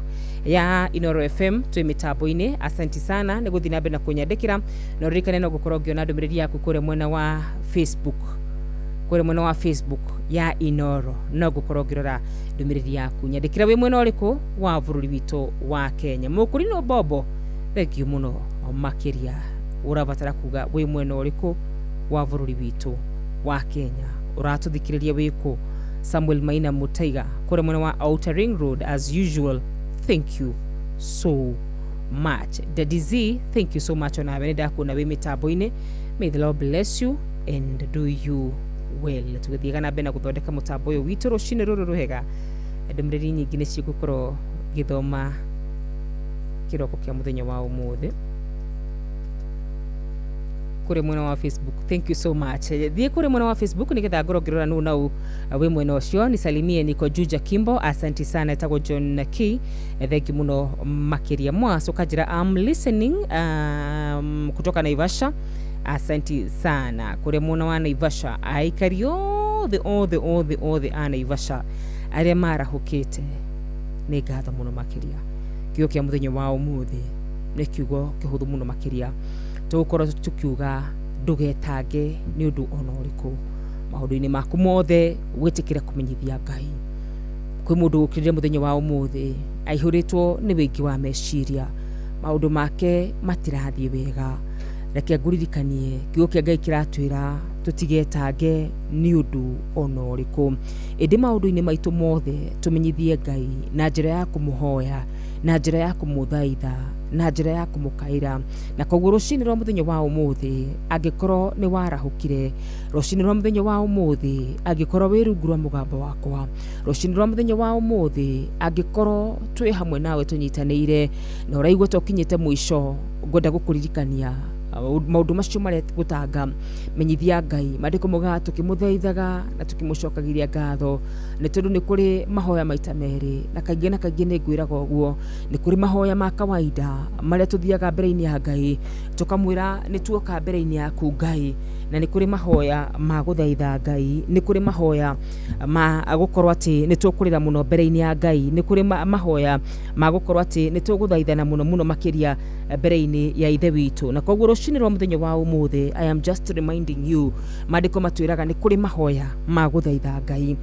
ya Inoro FM twĩ mĩtambo-inĩ, asanti sana nĩ gũthiĩ na mbere na kũnyandĩkĩra. Na ũririkane no gũkorwo ngĩona ndũmĩrĩri yaku kũrĩa mwena wa Facebook, kũrĩa mwena wa Facebook ya Inoro no ngũkorwo ngĩrora ndũmĩrĩri yaku. Nyandĩkĩra wĩ mwena ũrĩkũ wa bũrũri witũ wa Kenya. Mũkũrinũ Bobo, thengiũ mũno makĩria. Ũrabatara kuga wĩ mwena ũrĩkũ wa bũrũri witũ wa Kenya, ũratũthikĩrĩria wĩkũ. Samuel Maina Mutaiga kũrĩa mwena wa Outer Ring Road, as usual, thank you so much. Daddy Z, thank you so much, onawe nĩ ndakuona wĩ mĩtambo-inĩ. May the Lord bless you and do you well. Tũgĩthiaga na mbere na gũthondeka mũtambo ũyũ witũ rũcinĩ rũrũ rwega, ndũmĩrĩri nyingĩ nĩ cigũkorwo ngĩthoma kĩroko kĩa mũthenya wa ũmũthĩ kũrĩ mwena wa Facebook. Thank you so much. Thiĩ kũrĩ mwena wa Facebook nĩgetha ngorwo ngĩrora nũ nau wĩ mwena ũcio. Nisalimie, niko Juja Kimbo, asanti sana. Etagwo John K, thank you mũno makĩria. Mwaso kanjĩra I'm listening kutoka Naivasha, asanti sana. Kũrĩa mwena wa Naivasha, aikari othe othe othe othe a Naivasha arĩa marahũkĩte, nĩ ngatho mũno makĩria. Kiugo kĩa mũthenya wa ũmũthĩ nĩ kiugo kĩhũthũ mũno makĩria. Tũgũkorwo tukiuga ndũgetange nĩ ũndũ ona ũrĩkũ maũndũ-inĩ maku mothe, wĩtĩkĩre kũmenyithia Ngai. Kwĩ mũndũ ũkĩrire mũthenya wa ũmũthĩ aihũrĩtwo nĩ wĩingĩ wa meciria, maũndũ make matirathiĩ wega. Reke ngũririkanie kiugo kĩa Ngai kĩratwĩra tũtigetange nĩ ũndũ ona ũrĩkũ, ĩndĩ maũndũ-inĩ maitũ mothe tũmenyithie Ngai na njĩra ya kũmũhoya, na njĩra ya kũmũthaitha, na njĩra ya kũmũkaĩra. Na koguo rũcinĩ rwa mũthenya wa ũmũthĩ, angĩkorwo nĩ warahũkire rũcinĩ rwa mũthenya wa ũmũthĩ, angĩkorwo wĩ rungu rwa mũgambo wakwa rũcinĩ rwa mũthenya wa ũmũthĩ, angĩkorwo twĩ hamwe nawe tũnyitanĩire na ũraigua ta ũkinyĩte mũico, ngwenda gũkũririkania maũndũ macio marĩa gũtanga, menyithia Ngai. Maandĩko maugaga tũkĩmũthaithaga na tũkĩmũcokagĩria ngatho, nĩ tondũ nĩ kũrĩ mahoya maita merĩ, na kaingĩ na kaingĩ nĩ ngwĩraga ũguo, nĩ kũrĩ mahoya ma kawaida marĩa tũthiaga mbere-inĩ ya Ngai tũkamwĩra nĩ tuoka mbere-inĩ yaku Ngai, na nĩ kũrĩ mahoya ma gũthaitha Ngai, nĩ kũrĩ mahoya ma gũkorwo atĩ nĩ tũkũrĩra mũno mbere-inĩ ya Ngai, nĩ kũrĩ mahoya ma gũkorwo atĩ nĩ tũgũthaithana mũno mũno makĩria mbere-inĩ ya Ithe witũ. Na koguo rũcinĩ rwa mũthenya wa ũmũthĩ, I am just reminding you, maandĩko matwĩraga nĩ kũrĩ mahoya ma gũthaitha Ngai.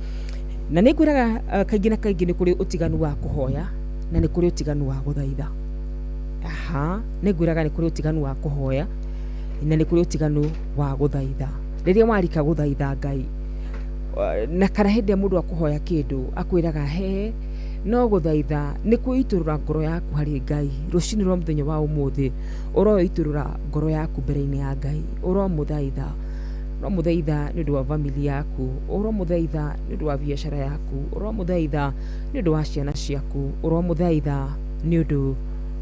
Na nĩ ngwĩraga kaingĩ na kaingĩ nĩ kũrĩ ũtiganu wa kũhoya na nĩ kũrĩ ũtiganu wa gũthaitha. Aha, nĩ ngwĩraga nĩ kũrĩ ũtiganu wa kũhoya na nĩ kũrĩ ũtiganu wa gũthaitha. Rĩrĩa warika gũthaitha Ngai, na kana hĩndĩ ĩrĩa mũndũ akũhoya kĩndũ akwĩraga he, no gũthaitha nĩ kwĩitũrũra ngoro yaku harĩ Ngai. Rũcinĩ rwa mũthenya wa ũmũthĩ ũroitũrũra ngoro yaku mbere-inĩ ya Ngai, ũromũthaitha, ũromũthaitha nĩ ũndũ wa family yaku, ũromũthaitha nĩ ũndũ wa biacara yaku, ũromũthaitha nĩ ũndũ wa ciana ciaku, ũromũthaitha nĩ ũndũ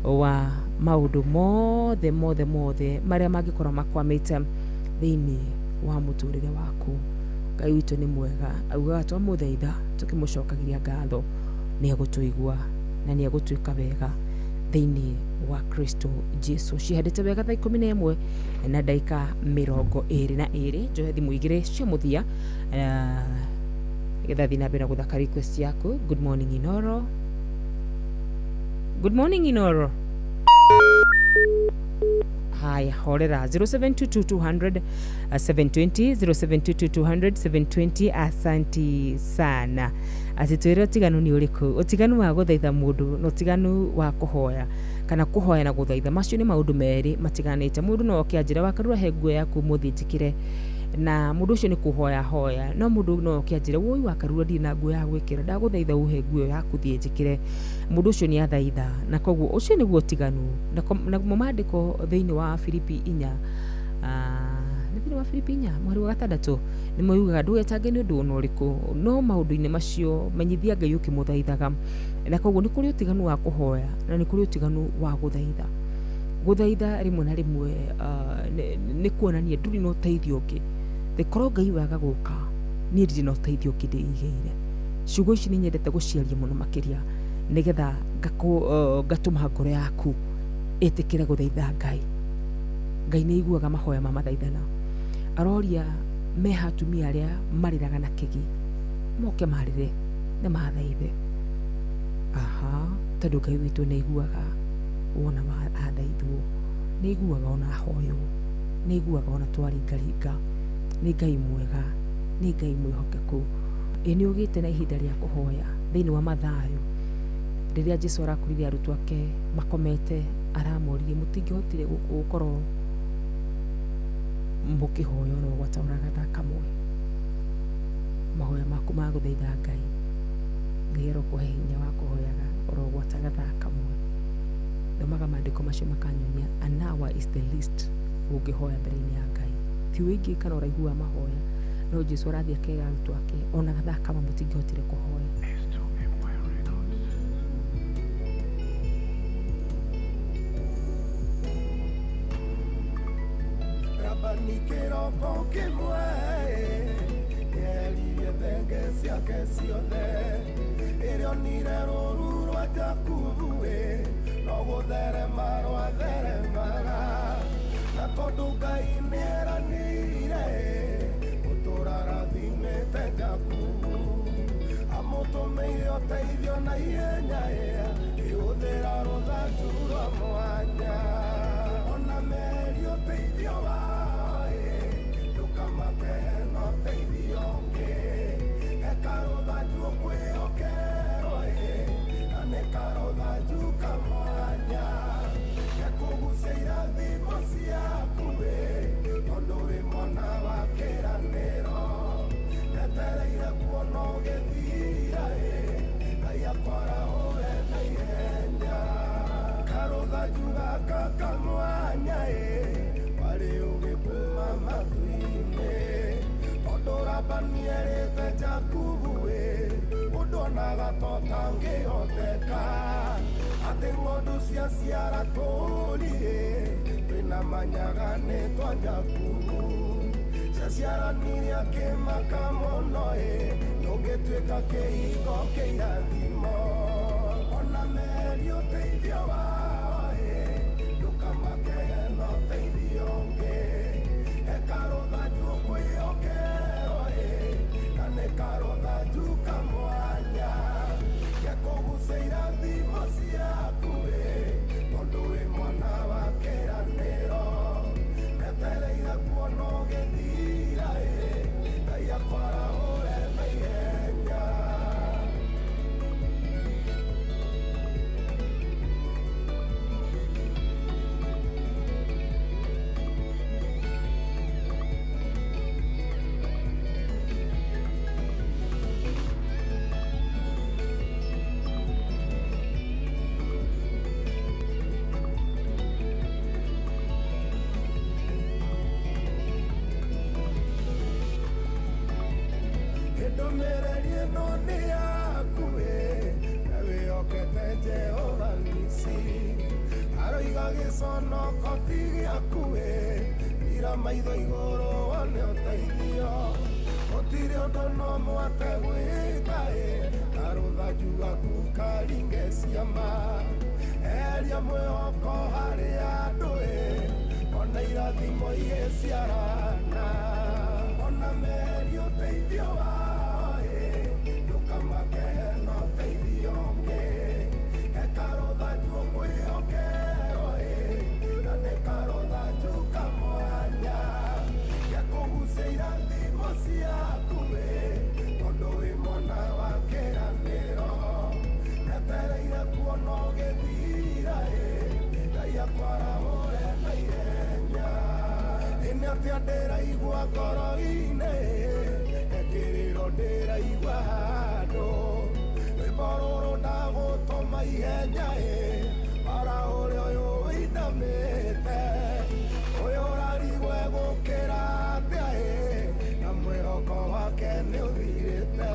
wa maũndũ mothe mothe mothe marĩa mangĩkorwo makwamĩte thĩinĩ wa mũtũrĩre waku. Ngai witũ nĩ mwega, augaga twamũthaitha tũkĩmũcokagĩria ngatho nĩ egũtũigua na nĩ egũtwĩka wega thĩinĩ wa Kristo Jesu. Cihandĩte wega thaa 11 na ndagĩka 22. Njohe thimũ igĩrĩ cia mũthia nĩgetha thiĩ na mbere na gũthaka request yaku. Good morning Inoro. Good morning Inoro. Haya, horera 0722 200 720, 0722 200 720. Asanti sana. Atĩ twĩre ũtiganu nĩ ũrĩkũ, ũtiganu wa gũthaitha mũndũ na ũtiganu wa kũhoya, kana kũhoya na gũthaitha, macio nĩ maũndũ merĩ matiganĩte. Mũndũ no oke anjĩre wakarura he nguo yaku ũmũthĩ njĩkĩre, na mũndũ ũcio nĩ kũhoya hoya, no mũndũ no oke anjĩre woi wakarura ndirĩ na nguo ya gwĩkĩra, ndagũthaitha ũhe nguo yaku thiĩ njĩkĩre, mũndũ ũcio nĩ athaitha. Na koguo ũcio nĩguo ũtiganu. Namo maandĩko thĩinĩ wa Filipi 4, nĩ thĩinĩ wa Filipi 4 mweri wa 6 nĩ moigaga ndũgetange nĩ ũndũ ona ũrĩkũ, no maũndũ-inĩ macio menyithia Ngai ũkĩmũthaithaga. Na koguo nĩ kũrĩ ũtiganu wa kũhoya na nĩ kũrĩ ũtiganu wa gũthaitha. Gũthaitha rĩmwe na rĩmwe nĩ kuonania ndũrĩ na ũteithio ũngĩ. Thĩkorwo Ngai waga gũka, niĩ ndirĩ na ũteithio ũngĩ ndĩigĩire. Ciugo ici nĩ nyendete gũciaria mũno makĩria nĩgetha ngatũma ngoro yaku ĩtĩkĩre gũthaitha Ngai. Ngai nĩ aiguaga mahoya ma mathaithana. Aroria meha atumia arĩa marĩraga na kĩgi, moke marĩre na mathaithe. Aha, tondũ Ngai witũ nĩ aiguaga wona athaithwo, nĩ aiguaga ona ahoywo, nĩ aiguaga ona twaringaringa. Nĩ Ngai mwega, nĩ Ngai mwĩhokeku. Ĩ nĩ ũgĩte na ihinda rĩa kũhoya thĩinĩ wa Mathayo, rĩrĩa Jesu arakorire arutwo ake makomete, aramoririe mũtingĩhotire gũkorwo mũkĩhoya ona gwata ona gathaa kamwe. Mahoya maku ma gũthaitha Ngai, Ngai arokũhe hinya wa kũhoyaga oro gwata gathaa kamwe. Thomaga maandĩko macio makanyonia an hour is the least ũngĩhoya mbere-inĩ ya Ngai. Ti ũingĩ kana ũraihu wa mahoya, no Jesu arathiĩ akera arutwo ake ona gathaa kamwe mũtingĩhotire kũhoya. Rabani kĩroko kĩmwe nĩeririe thenge ciake ciothe, ĩrĩa onire rũũru rwa Jakubu no gũtherema rwatheremaga, na tondũ Ngai nĩeranĩire gũtũũra arathimĩte Jakubu, amũtũmĩire ũteithio na ihenya ĩhũthĩra rũthanju rwa mwanya. Ona merio ũteithio wao ndũkamake na ũteithio ũngĩ, he karũthanju ũkwĩhokerwo na nĩ karũthanju kamwanya, gekũgucia irathimo ciaku Jakubu ĩ ũndũ onaga totangĩhoteka atĩ ng'ondu cia ciara tũri ĩ twĩna manyaga nĩ twa Jakubu ciaciaranire akĩmaka mũno ĩ ndũngĩtuĩka kĩhingo kĩirathimo ona meri ũteithio wao ĩ ndũkamake hena ũteithio ũngĩ hekarũthanju ũkwĩhokerwo ĩ na nĩ karũthanju kamwanya gekũgucia irathimo ciaku ĩ tondũ wĩ mwana wa kĩranĩro metereire kuona ũgĩthira ĩ Ngai akwarahũre na ihenya. Ndũmĩrĩri ĩno nĩ yaku ĩ na wĩhokete Jehova Nisi aroiga gĩconoko ti gĩaku ĩ ira maitho igũrũ wone ũteithio gũtirĩ ũndũ no mwate gwĩka ĩ karũthanju gaku karinge ciama eheria mwĩhoko harĩ andũ ĩ ona irathimo igĩciarana ona meri ũteithio wao ĩ ndũkamake hena ũteithio ũngĩ hekarũthanju ũkwĩhokerwo ĩ na nĩ karũthanju kamwanya gekũgucia irathimo ciaku ĩ tondũ wĩ mwana wa kĩranĩro metereire kuona ũgĩthira ĩ Ngai akwarahũre na ihenya. Nĩ atĩa ndĩraigua ngoro-inĩ kĩrĩro ndĩraigua handũ rwĩmbo rũrũ ndagũtũma ihenya ĩ warahũre ũyũ wĩinamĩte ũyũ ũrarigwo egũkĩra atĩa ĩ na mwĩhoko wake nĩ ũthirĩte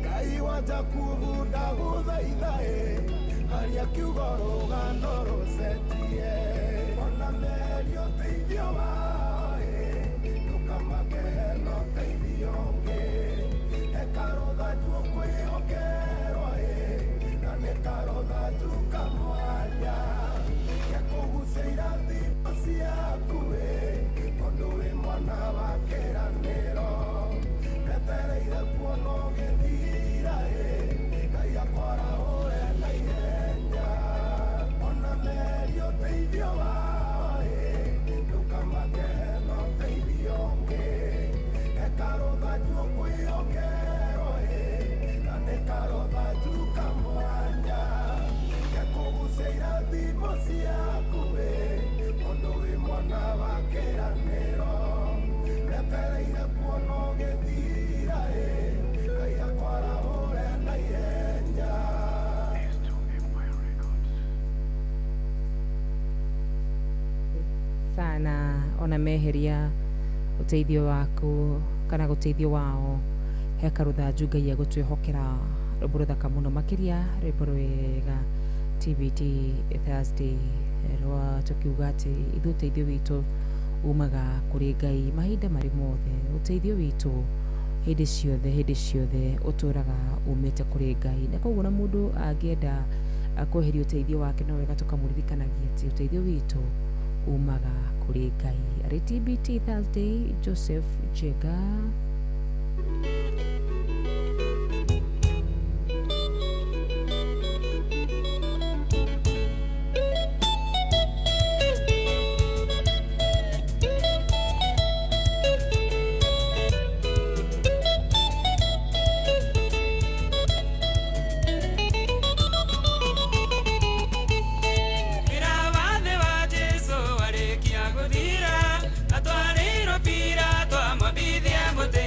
Ngai wa Jakubu ndagũthaitha ĩ aria kiugo rũgano rũcenjie ona meri ũteithio wao ĩ ndũkamake hena ũteithio ũngĩ hekarũthanju ũkwĩhokerwo ĩ na nĩ karũthanju kamwanya gekũgucia irathimo ciaku ĩ tondũ wĩ mwana wa kĩranĩro metereire kuona ũgĩthira ĩ Ngai akwarahũre na ihenya ona meri ũteithio wao ĩ ndũkamake hena ũteithio ũngĩ hekarũthanju ũkwĩhokerwo ĩ na nĩ karũthanju kamwanya gekũgucia irathimo ciaku ĩ tondũ wĩ mwana wa kĩranĩro metereire kuona ũgĩthira ĩ Ngai akwarahũre na ihenya. Sana ona meheria ũteithio waku kana gũteithio wao he karũthanju Ngai egũtwĩhokera rwĩmbo rũthaka mũno makĩria rwĩmbo rwega TBT Thursday rwa tũkiuga atĩ ithuĩ ũteithio witũ umaga kũrĩ Ngai mahinda marĩ mothe ũteithio witũ hĩndĩ ciothe ũtũraga umĩte kũrĩ Ngai na koguo na mũndũ angĩenda kweheria ũteithio wake no wega tũkamũririkanagia atĩ ũteithio witũ umaga kũrĩ Ngai. Arĩ TBT Thursday Joseph Jega. Atwarĩirwo Pilato amwambithie mũtĩ.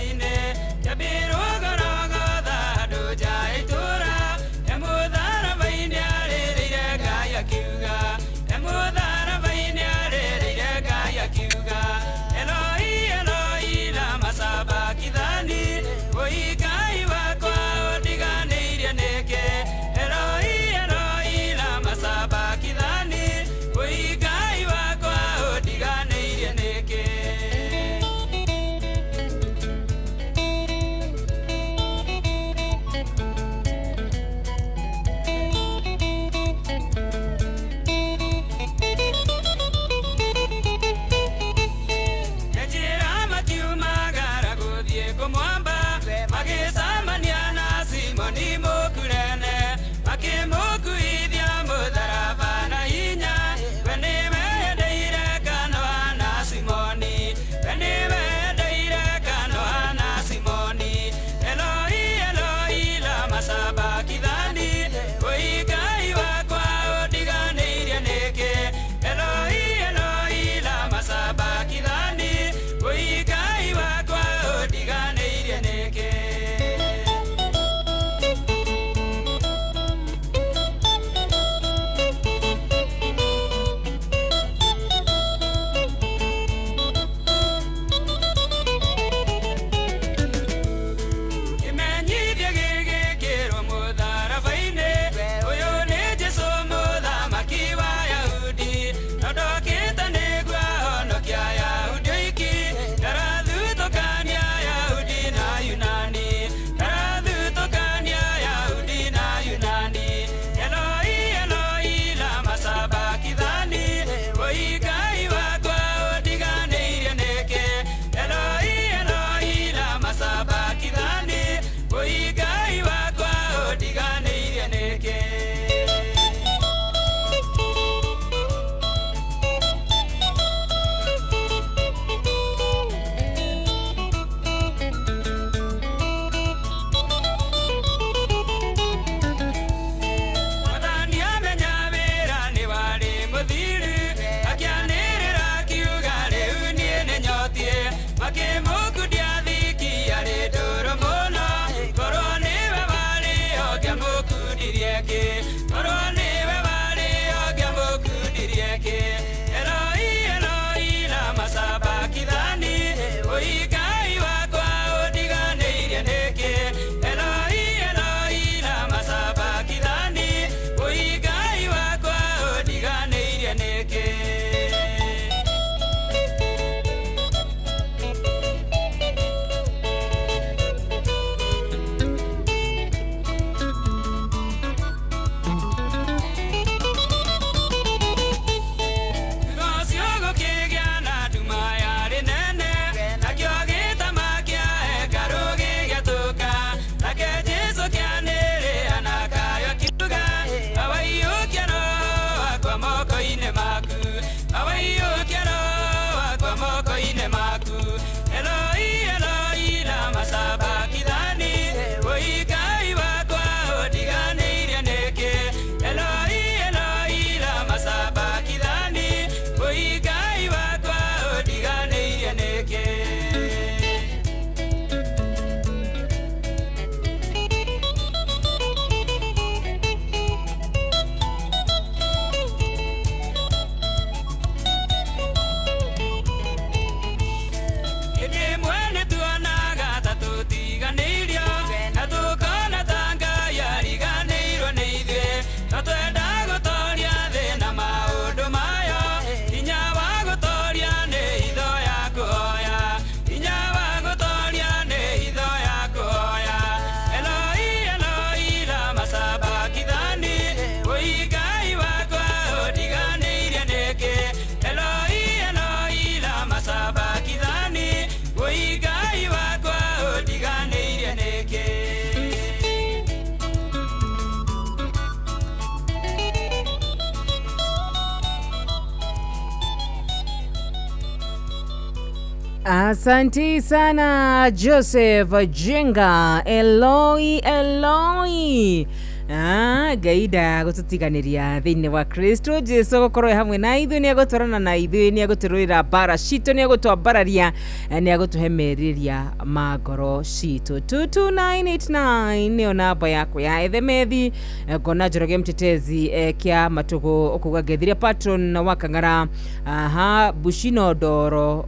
Asanti sana Joseph Jenga. Eloi Eloi. Ngai ndagũtũtiganĩria thĩinĩ wa Kristo Jesu gũkorwo hamwe na ithuĩ, nĩ agũtwarana na ithuĩ, nĩ agũtũrũĩra mbara citũ, nĩ agũtwambararia, nĩ agũtũhe merirĩria ma ngoro citũ. 22989 nĩyo namba yakwa ya ethemethi. Ngona Njoroge Mtetezi kĩa matũgũ ũkuga ngethirie patron wa Kang'ara, aha, Bushino Ndoro,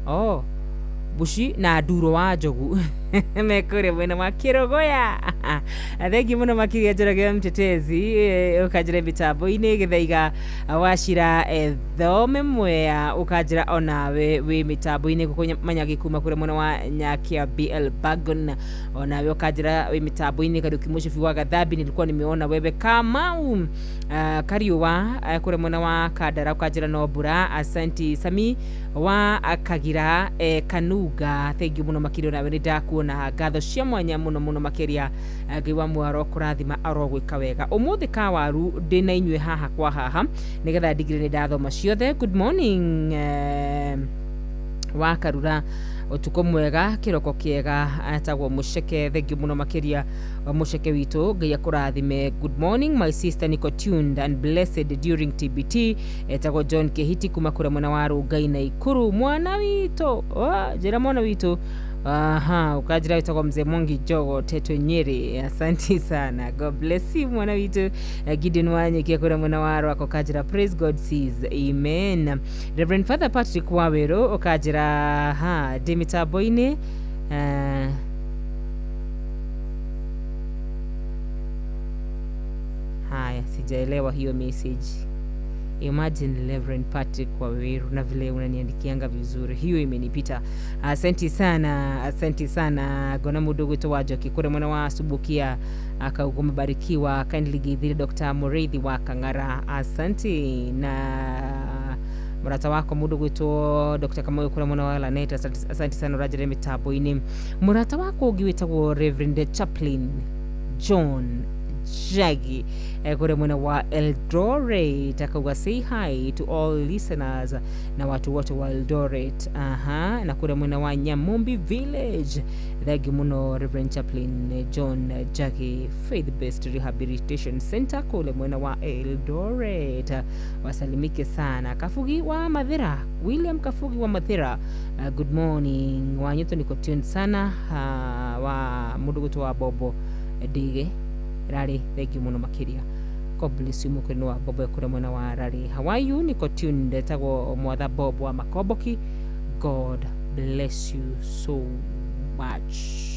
oh Bushi na Nduro wa Njogu mekũrĩa mwena wa Kĩrũgũya. Thengi mũno makĩria Njoroge Mtetezi, ũkanjĩra mĩtambo-inĩ Gĩthaiga Wacira Thome Mwea, ũkanjĩra onawe wĩ mĩtambo-inĩ gũkũ kuma kũrĩa mwena wa Nyakia BL Bagon, onawe ũkanjĩra wĩ mĩtambo-inĩ Kariuki Mũcibi wa Gathambi, nilikuwa nimeona wewe Kamau Kariũa kũrĩa mwena wa Kandara, ũkanjĩra no mbura. Asanti Sami wa Kagira Kanuga, thank you mũno makĩria, onawe nĩ ndakuona. Ngatho cia mwanya mũno mũno makĩria, Ngai wa mwaro kũrathima arogwĩka wega. Ũmũthĩ kawaru ndĩ na inyuĩ haha kwa haha nĩgetha ndigire nĩ ndathoma ciothe. Good morning wa Karura, ũtukũ mwega, kĩroko kĩega, etagwo Mũceke, thank you mũno makĩria Mũceke witũ, Ngai akũrathime. Good morning my sister, niko tuned and blessed during TBT, etagwo John Kehiti kuma kũrĩa mwena wa Rũngai na Ikuru. Mwana witũ, njĩra mwana witũ. Aha, ukanjĩra wĩtagwo Mzee Mwangi Jogo Teto Nyeri. Asante sana. God bless you mwana witũ. Gideon Wanyikia kũrĩa mwena wa Rwako ukanjĩra praise God sees. Amen. Reverend Father Patrick Waweru ukanjĩra ha ndĩ mĩtambo-inĩ. Haya, sijaelewa hiyo message. Imagine Reverend Patrick Waweru na vile unaniandikianga vizuri, hiyo imenipita. Asante sana, asante sana. Gona mudogo wetu wa Njoki kule mwana wa Subukia akaugo mabarikiwa, kindly give Dr. Mureithi wa Kang'ara. Asante na murata wako mundu gwitwo Dr. Kamau kura mwana wa Laneta, asante sana urajire mitambo-inĩ. Murata wako ũngĩ wĩtagwo Reverend Chaplain John Jagi kure mwena wa Eldoret, akauga say hi to all listeners na watu wote wa Eldoret. Aha, na kure mwena wa Nyamumbi Village, thank you muno Reverend Chaplain John Jagi, Faith Based Rehabilitation Center kule mwena wa Eldoret, wasalimike sana. Kafugi wa Mathira, William Kafugi wa Mathira, good morning wanyoto, niko tuned sana wa mudugutu wa Bobo Dige Rari, thank you muno makiria. God bless you mukwenu wa Bobo kure mwena wa Rari. How are you? Niko tuned etagwo mwatha Bob wa Makoboki. God bless you so much.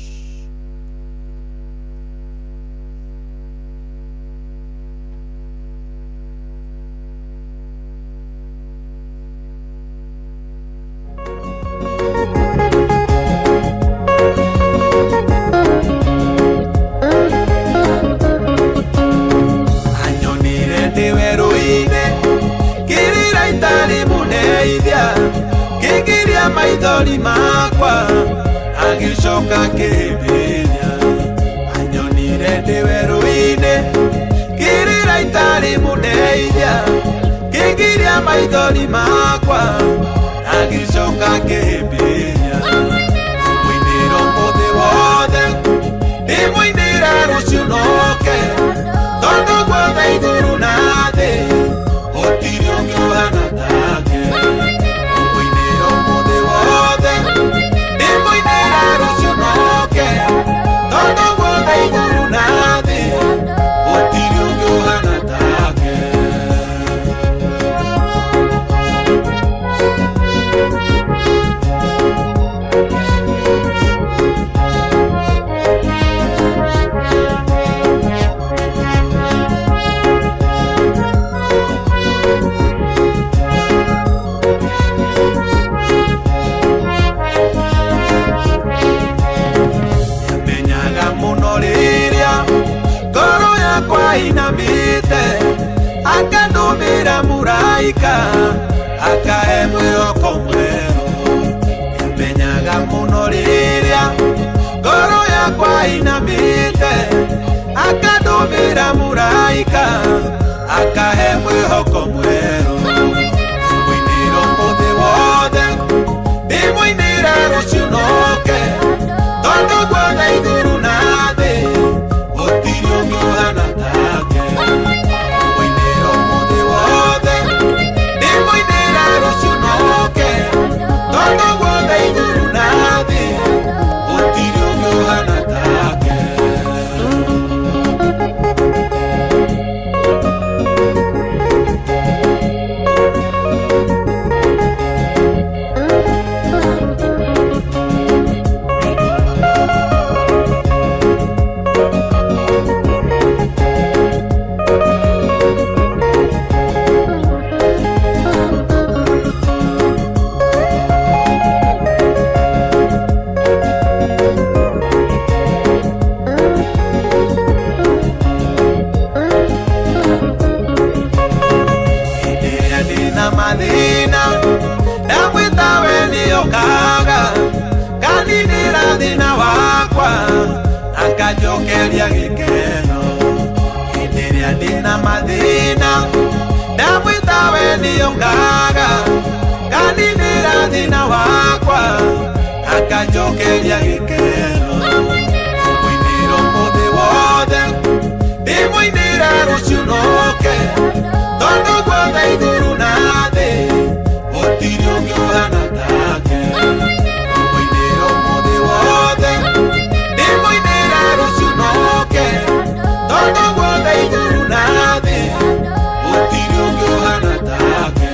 Maithori makwa agĩcoka kĩhĩmbĩria, anyonire ndĩ werũ-inĩ kĩrĩra itarĩ mũndeithia, kĩngiria maithori makwa agĩcoka kĩhĩmbĩria. Mũinĩra ũmũthĩ wothe ndĩmũinĩra rũciũ noke, tondũ guothe igũrũ na thĩ gũtirĩ ũngĩ ũhana take. Inamite akandumira muraika akahe mwĩhoko mwerũ, nĩamenyaga mũno rĩrĩa ngoro yakwa inamite, akandumira muraika akahe mwĩhoko mwerũ. Mũinĩra ũmũthĩ wothe Akanjokeria gĩkeno hĩndĩ ĩrĩa ndĩna mathĩna ndamwĩta we nĩokaga kaninĩra thĩna wakwa akanjokeria gĩkeno mũinĩra ũmũthĩ wothe ndĩmũinĩra rũciũ noke tondũ guothe igũrũ na thĩ gũtirĩ ũngĩ ũhana take mũinĩra ũmũthĩ wothe ndĩmũinĩra rũciũ noke tondũ guothe igũrũ na thĩ gũtirĩ ũngĩ ũhana take.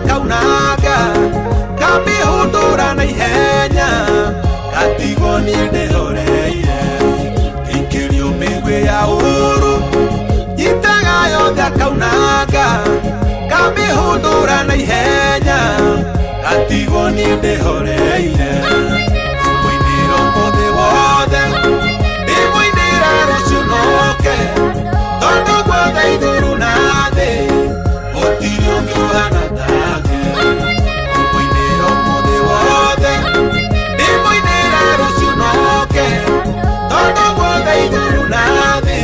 Kaunaga kamihundura na ihenya katigwo niĩ ndĩhoreire ikĩrio mĩguĩ ya ũru nyitaga yothe akaunaga kamĩhundũra na ihenya katigwo niĩ ndĩhoreire mũinĩra ũmũthĩ wothe ndĩmũinĩra rũciũ noke tondũ guothe igũrũ na thĩ gũtirĩ ũngĩ ũhana take mũinĩra ũmũthĩ wothe ndĩmũinĩra rũciũ noke tondũ guothe igũrũ na thĩ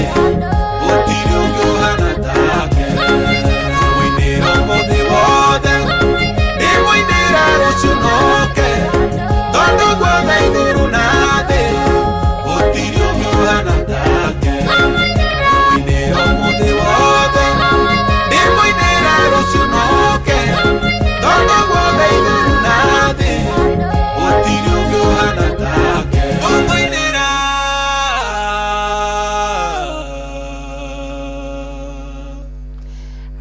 gũtirĩ ũngĩ ũhana take mũinĩra ũmũthĩ wothe ndĩmũinĩra rũciũ noke tondũ guothe igũrũ na thĩ gũtirĩ ũngĩ ũhana take mũinĩra ũmũthĩ wothe ndĩmũinĩra rũciũ noke tondũ guothe igũrũ na thĩ gũtirĩ ũngĩ ũhana take ũmũinĩra.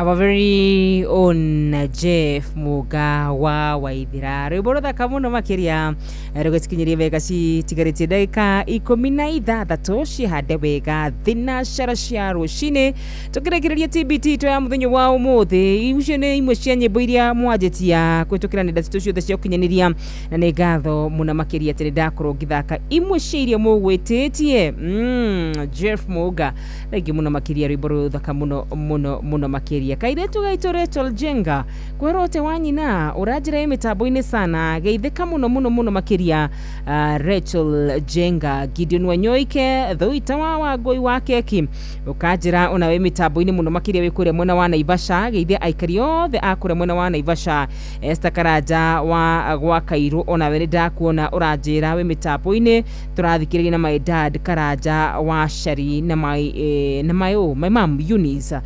Our very own Jeff Muga wa Waithira rwĩmbo rũthaka mũno makĩria rũgĩcikinyirie wega citigarĩtie ndagĩka 16 cihande wega thinacara cia rũcinĩ tũkĩrĩkĩrĩria TBT itũ ya mũthenya wa ũmũthĩ. Icio nĩ imwe cia nyĩmbo iria mwanjĩtia kũhĩtũkĩra nenda citũ ciothe cia ũkinyanĩria na nĩ ngatho mũno makĩria atĩ nĩ ndakorwo ngĩthaka imwe cia iria mũgwĩtĩtie. Jeff Muga thengiũ mũno makĩria rwĩmbo rũthaka mũno mũno mũno makĩria. Kairetu gaitũ Rachel Jenga kwerote wa nyina ũranjĩra ĩ mĩtambo-inĩ sana geithĩka mũno mũno mũno makĩria. Rachel Jenga Gideon Wanyoike thuita wa Wangũi wa keki ũkanjĩra ona wĩ mĩtambo-inĩ mũno makĩria wĩ kũrĩa mwena wa Naivasha geithia aikari othe a kũrĩa mwena wa Naivasha. Esther Karanja wa gwa Kairũ ona we nĩ ndakuona ũranjĩra wĩ mĩtambo-inĩ tũrathikĩrĩria na my dad Karanja wa Shari na my my mom Eunice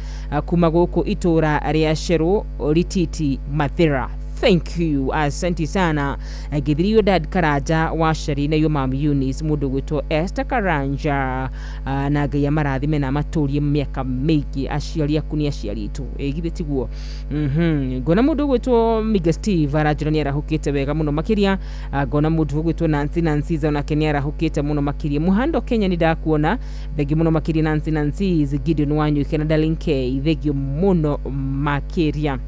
kuma gũkũ itũra rĩa Sheru Rititi Mathira. Thank you, asante sana githirio dad Karanja wa Shari na yo mam Eunice mundu gwitwo Esther Karanja na Ngai amarathime na amaturie miaka mingi aciari aku ni aciari itu githĩ tiguo. Ngona mundu gwitwo Miga Steve aranjĩra nĩ arahũkĩte wega mũno makĩria. Ngona mundu gwitwo Nancy onake nĩ arahũkĩte mũno makĩria. Muhando Kenya nĩ ndakuona thengiũ mũno makĩria Nancy Gideon Wanyuike na Darling K thengiũ mũno makĩria.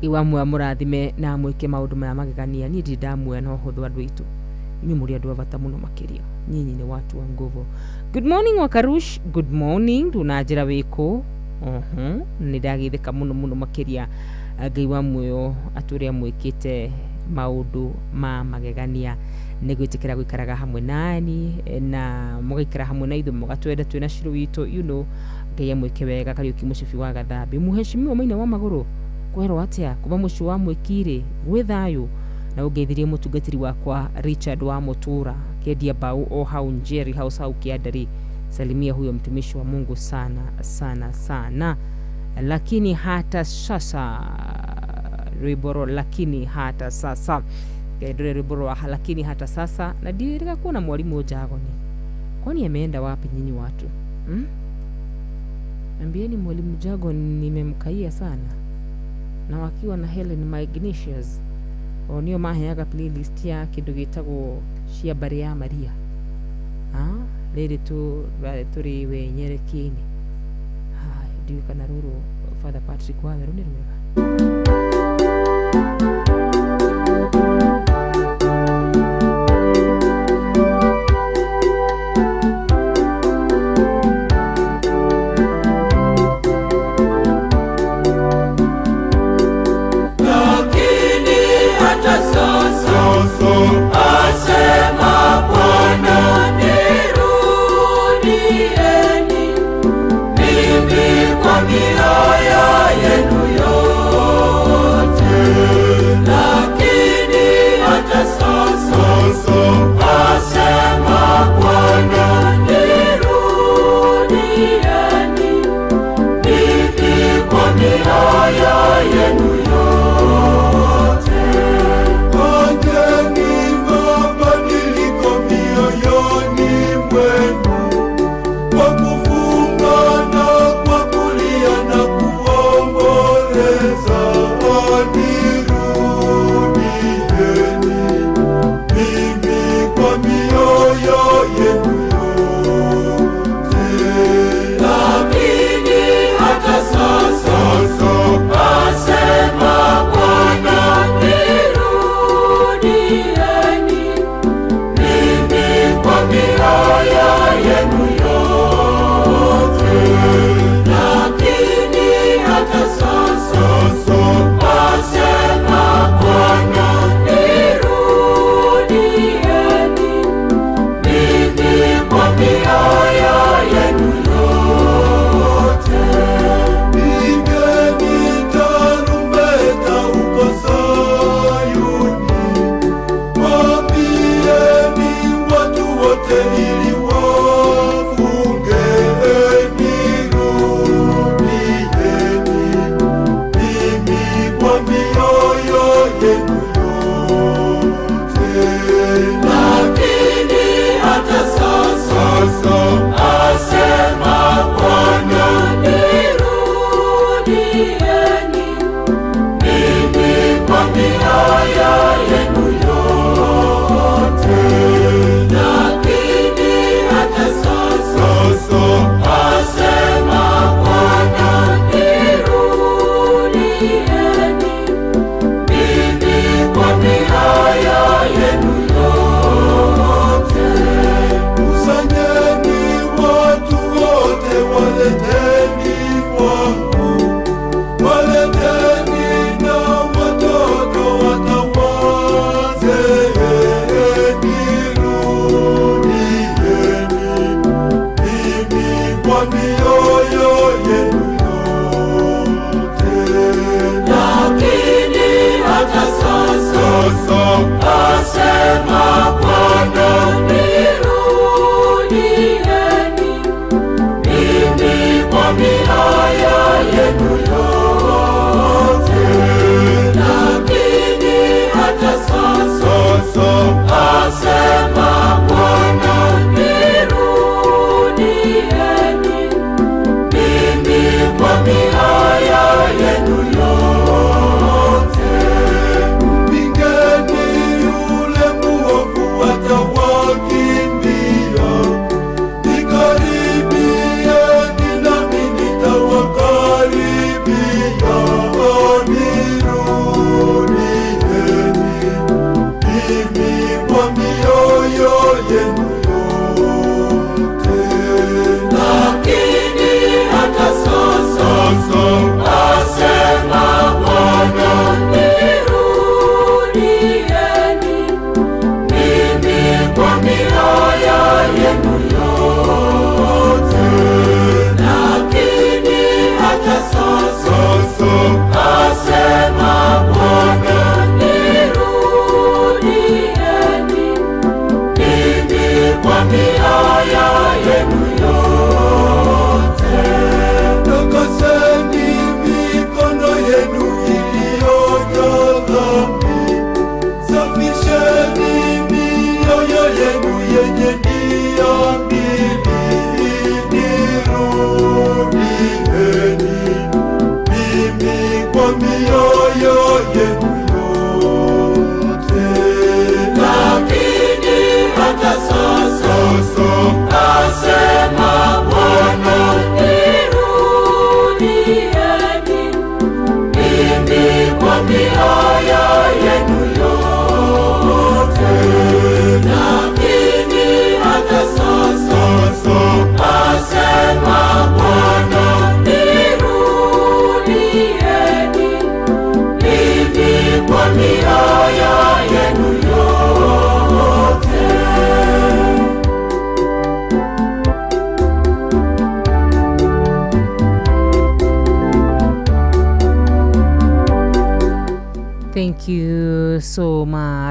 Iwamwe amũrathime na amwĩke maũndũ maya magegania. Niĩ ndirĩ ndamuoya na ũhũthũ andũ aitũ, inyuĩ mũrĩ andũ a bata mũno makĩria, nyinyi nĩ watu wa nguvu. Good morning Wakarush, good morning ndunanjĩra wĩkũ. Nĩ ndagĩthĩka mũno mũno makĩria. Ngai wa muoyo atũre amwĩkĩte maũndũ ma magegania nĩ gwĩtĩkĩra gũikaraga hamwe nani na mũgaikara hamwe na ithuĩ mũgatwenda twĩna Shiro witũ, you know. Ngai amwĩke wega. Kariũki mũcibi wa Gathambi mũheshimiwa Maina wa Magũrũ kwerwo atia kuma mũciĩ wa Mwĩkirĩ gwĩ thayũ na ũngeithirie mũtungatĩri wakwa Richard wa Mutura kendia mbau o hau Njeri House hau Kĩandari. Salimia huyo mtumishi wa Mungu sana sana sana. Lakini hata sasa rwĩmbo lakini hata sasa ndore rwĩmbo rwa lakini hata sasa na ndirĩga kuona mwalimu Jagoni kwani ameenda wapi nyinyi watu? Ambieni mwalimu Jago nimemkaia sana na wakiwa na Helen Magnesius o nio maheaga playlist ya kindu gitagwo cia mbare ya Maria. Rĩrĩ tũrĩ wenyerekia-inĩ. Ndiũĩ kana rũrũ Father Patrick Waweru nĩ rwega. Lakini hata sasa asema Bwana, nirudieni mimi kwa mioyo yenu yote. Lakini hata sasa asema Bwana, nirudieni mimi kwa mioyo yenu yote. Fanyeni mabadiliko mioyoni mwenu, kwa kufunga na kwa kulia na kuomboleza. Nirudieni mimi kwa mioyo yenu yote. Lakini hata sasa asema Bwana, nirudieni mimi kwa mioyo yenu yote. Lakini hata sasa asema Bwana, nirudieni mimi kwa mioyo yenu yote. Pigeni tarumbeta huko Sayuni, waambieni watu wote ili wafunge. Nirudieni mimi kwa mioyo yenu yote. Lakini hata sasa asema Bwana, nirudieni mimi kwa mioyo yenu yote. Lakini hata sasa asema Bwana, nirudieni mimi kwa mioyo yenu yote. Kusanyeni watu wote, waleteni kwangu, waleteni na watoto watawazee. Nirudieni mimi kwa mioyo yenu yote. Lakini hata sasa asema Bwana, nirudieni mimi kwa mioyo yenu yote. Lakini hata sasa asema Bwana, nirudieni mimi kwa mioyo yenu yote. Mpigeni yule muovu atawakimbia, nikaribieni nami nitawakaribia. Nirudieni mimi kwa mioyo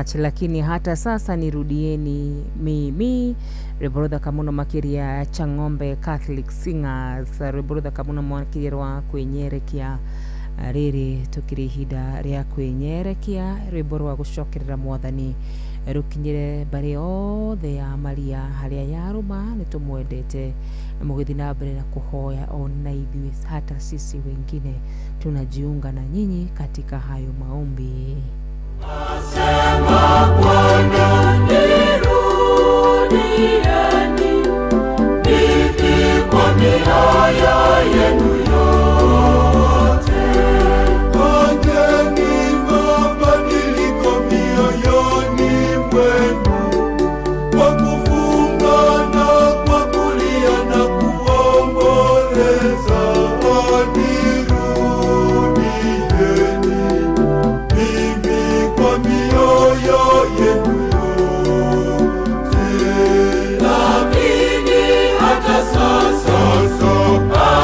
much, lakini hata sasa nirudieni mimi. Rwĩmbo rũthaka mũno makĩria, Chang'ombe Catholic Singers, rwĩmbo rũthaka mũno makĩria rwa kwĩnyerekia. Rĩrĩ tũkĩrĩ ihinda rĩa kwĩnyerekia, rwĩmbo rwa gũcokerera Mwathani rũkinyĩre mbarĩ yothe ya Maria harĩa yarũma. Nĩ tũmwendete, mũgĩthiĩ na mbere na kũhoya ona ithuĩ, hata sisi wengine tunajiunga na nyinyi katika hayo maombi. Asema Bwana, nirudieni mimi kwa mioyo yenu yote. Fanyeni mabadiliko mioyoni mwenu kwa kufunga na kwa kulia na kuomboleza. Nirudieni mimi kwa mioyo yenu yote. Lakini hata sasa,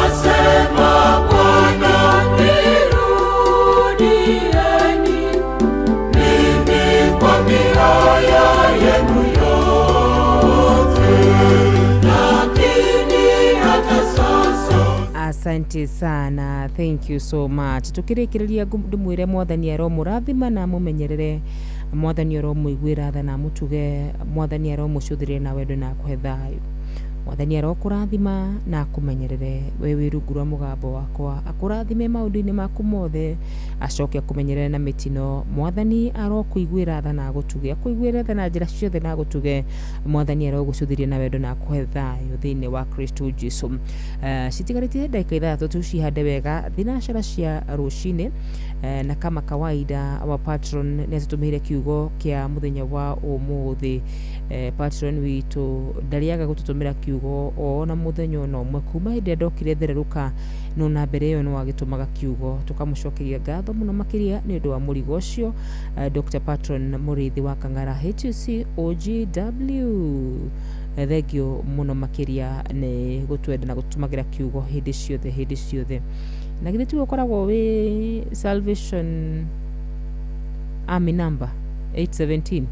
asema Bwana, nirudieni mimi kwa mioyo yenu yote. Lakini hata sasa. Asante sana, thank you so much. Tukĩrĩkĩrĩria, ndĩmwĩre Mwathani aromũrathima na amũmenyerere, Mwathani aromũiguĩra tha na amũtuge, Mwathani aromũcũthĩrĩria na wendo na akũhe thayũ. Mwathani arokũrathima na akũmenyerere we wĩ rungu rwa mũgambo wakwa, akũrathime maũndũ-inĩ maku mothe, acoke akũmenyerere na mĩtino. Mwathani arokũiguĩra tha na agũtuge, akũiguĩre tha na njĩra ciothe na agũtuge. Mwathani arogũcũthĩrĩria na wendo na akũhe thayũ thĩinĩ wa Kristo Jesu. Citigarĩtie ndagĩka 6 tucihande wega thinacara cia rũcinĩ. Na kama kawaida, our patron nĩ atũtũmĩire kiugo kĩa mũthenya wa ũmũthĩ. Patron witũ ndarĩaga gũtũtũmĩra kiugo ona mũthenya ona ũmwe kuma hĩndĩ ĩrĩa ndokire thererũka, no na mbere ĩyo no agĩtũmaga kiugo. Tũkamũcokeria ngatho mũno makĩria nĩ ũndũ wa mũrigo ũcio. Dr. Patron Mũrĩithi wa Kang'ara HC OGW, thengio mũno makĩria nĩ gũtwenda na gũtũtũmagĩra kiugo hĩndĩ ciothe, hĩndĩ ciothe. Na githĩ tiwe ũkoragwo wĩ Salvation Army number 817?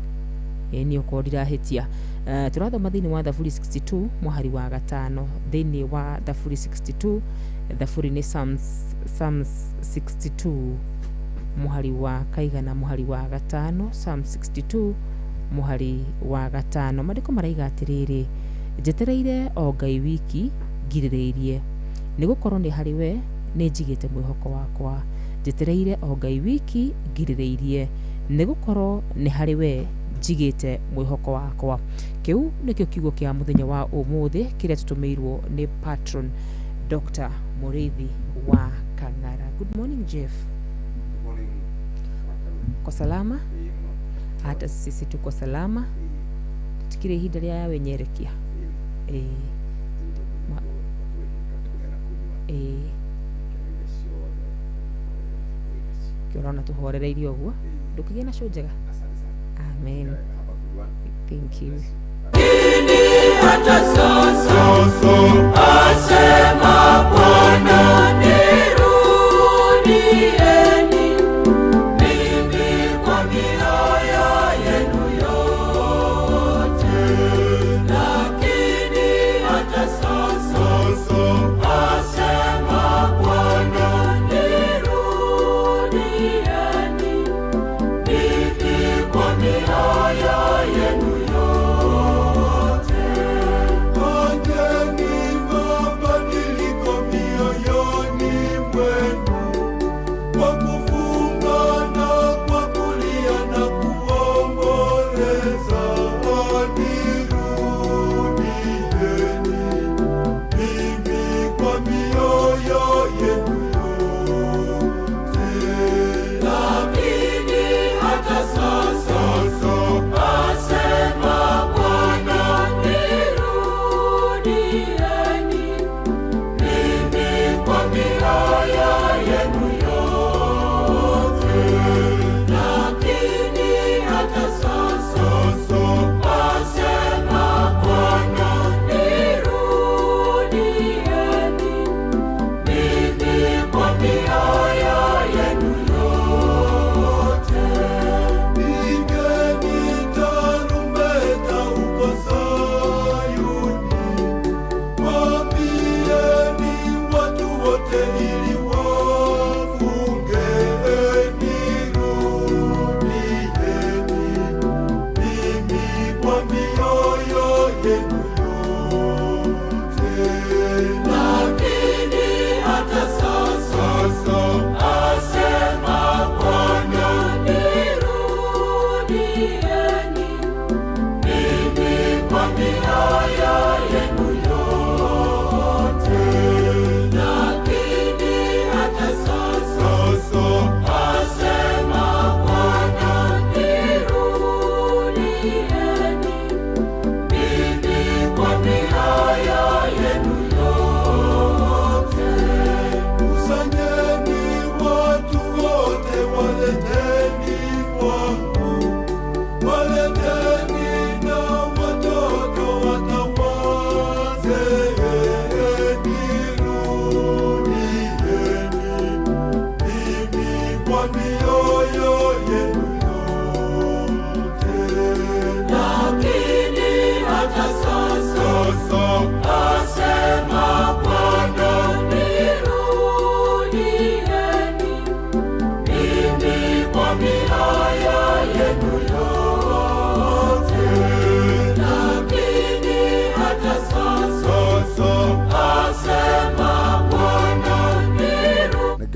Ĩĩ, niĩ okorwo ndirahĩtia. Tũrathoma thĩinĩ wa Thaburi 62 mũhari wa 5. Thĩinĩ wa Thaburi 62, Thaburi nĩ Psalms, Psalms 62 mũhari wa kaigana? Mũhari wa 5. Psalms 62 mũhari wa 5, maandĩko maraiga atĩrĩrĩ: "Njetereire o Ngai wiki ngirĩrĩirie, nĩ gũkorwo nĩ harĩ we nĩ njigĩte mwĩhoko wakwa." Njetereire o Ngai wiki ngirĩrĩirie, nĩ gũkorwo nĩ harĩ we njigĩte mwĩhoko wakwa. Kĩu nĩkĩo kiugo kĩa mũthenya wa ũmũthĩ kĩrĩa tũtũmĩirwo nĩ patron Dr. Mũrĩithi wa Kang'ara. Good morning, Jeff. Ko salama? Hata sisi tuko salama. Tukire ihinda rĩa wenyerekia. Ĩĩ. Ĩĩ, kĩo ũrona tũhorereirie ũguo. Ndũkĩgĩe na show njega. Amen, thank you. Hata sasa, asema Bwana, nirudieni mimi kwa mioyo yenu yote. Lakini hata sasa, asema Bwana, nirudieni mimi kwa mioyo yenu yote. Fanyeni.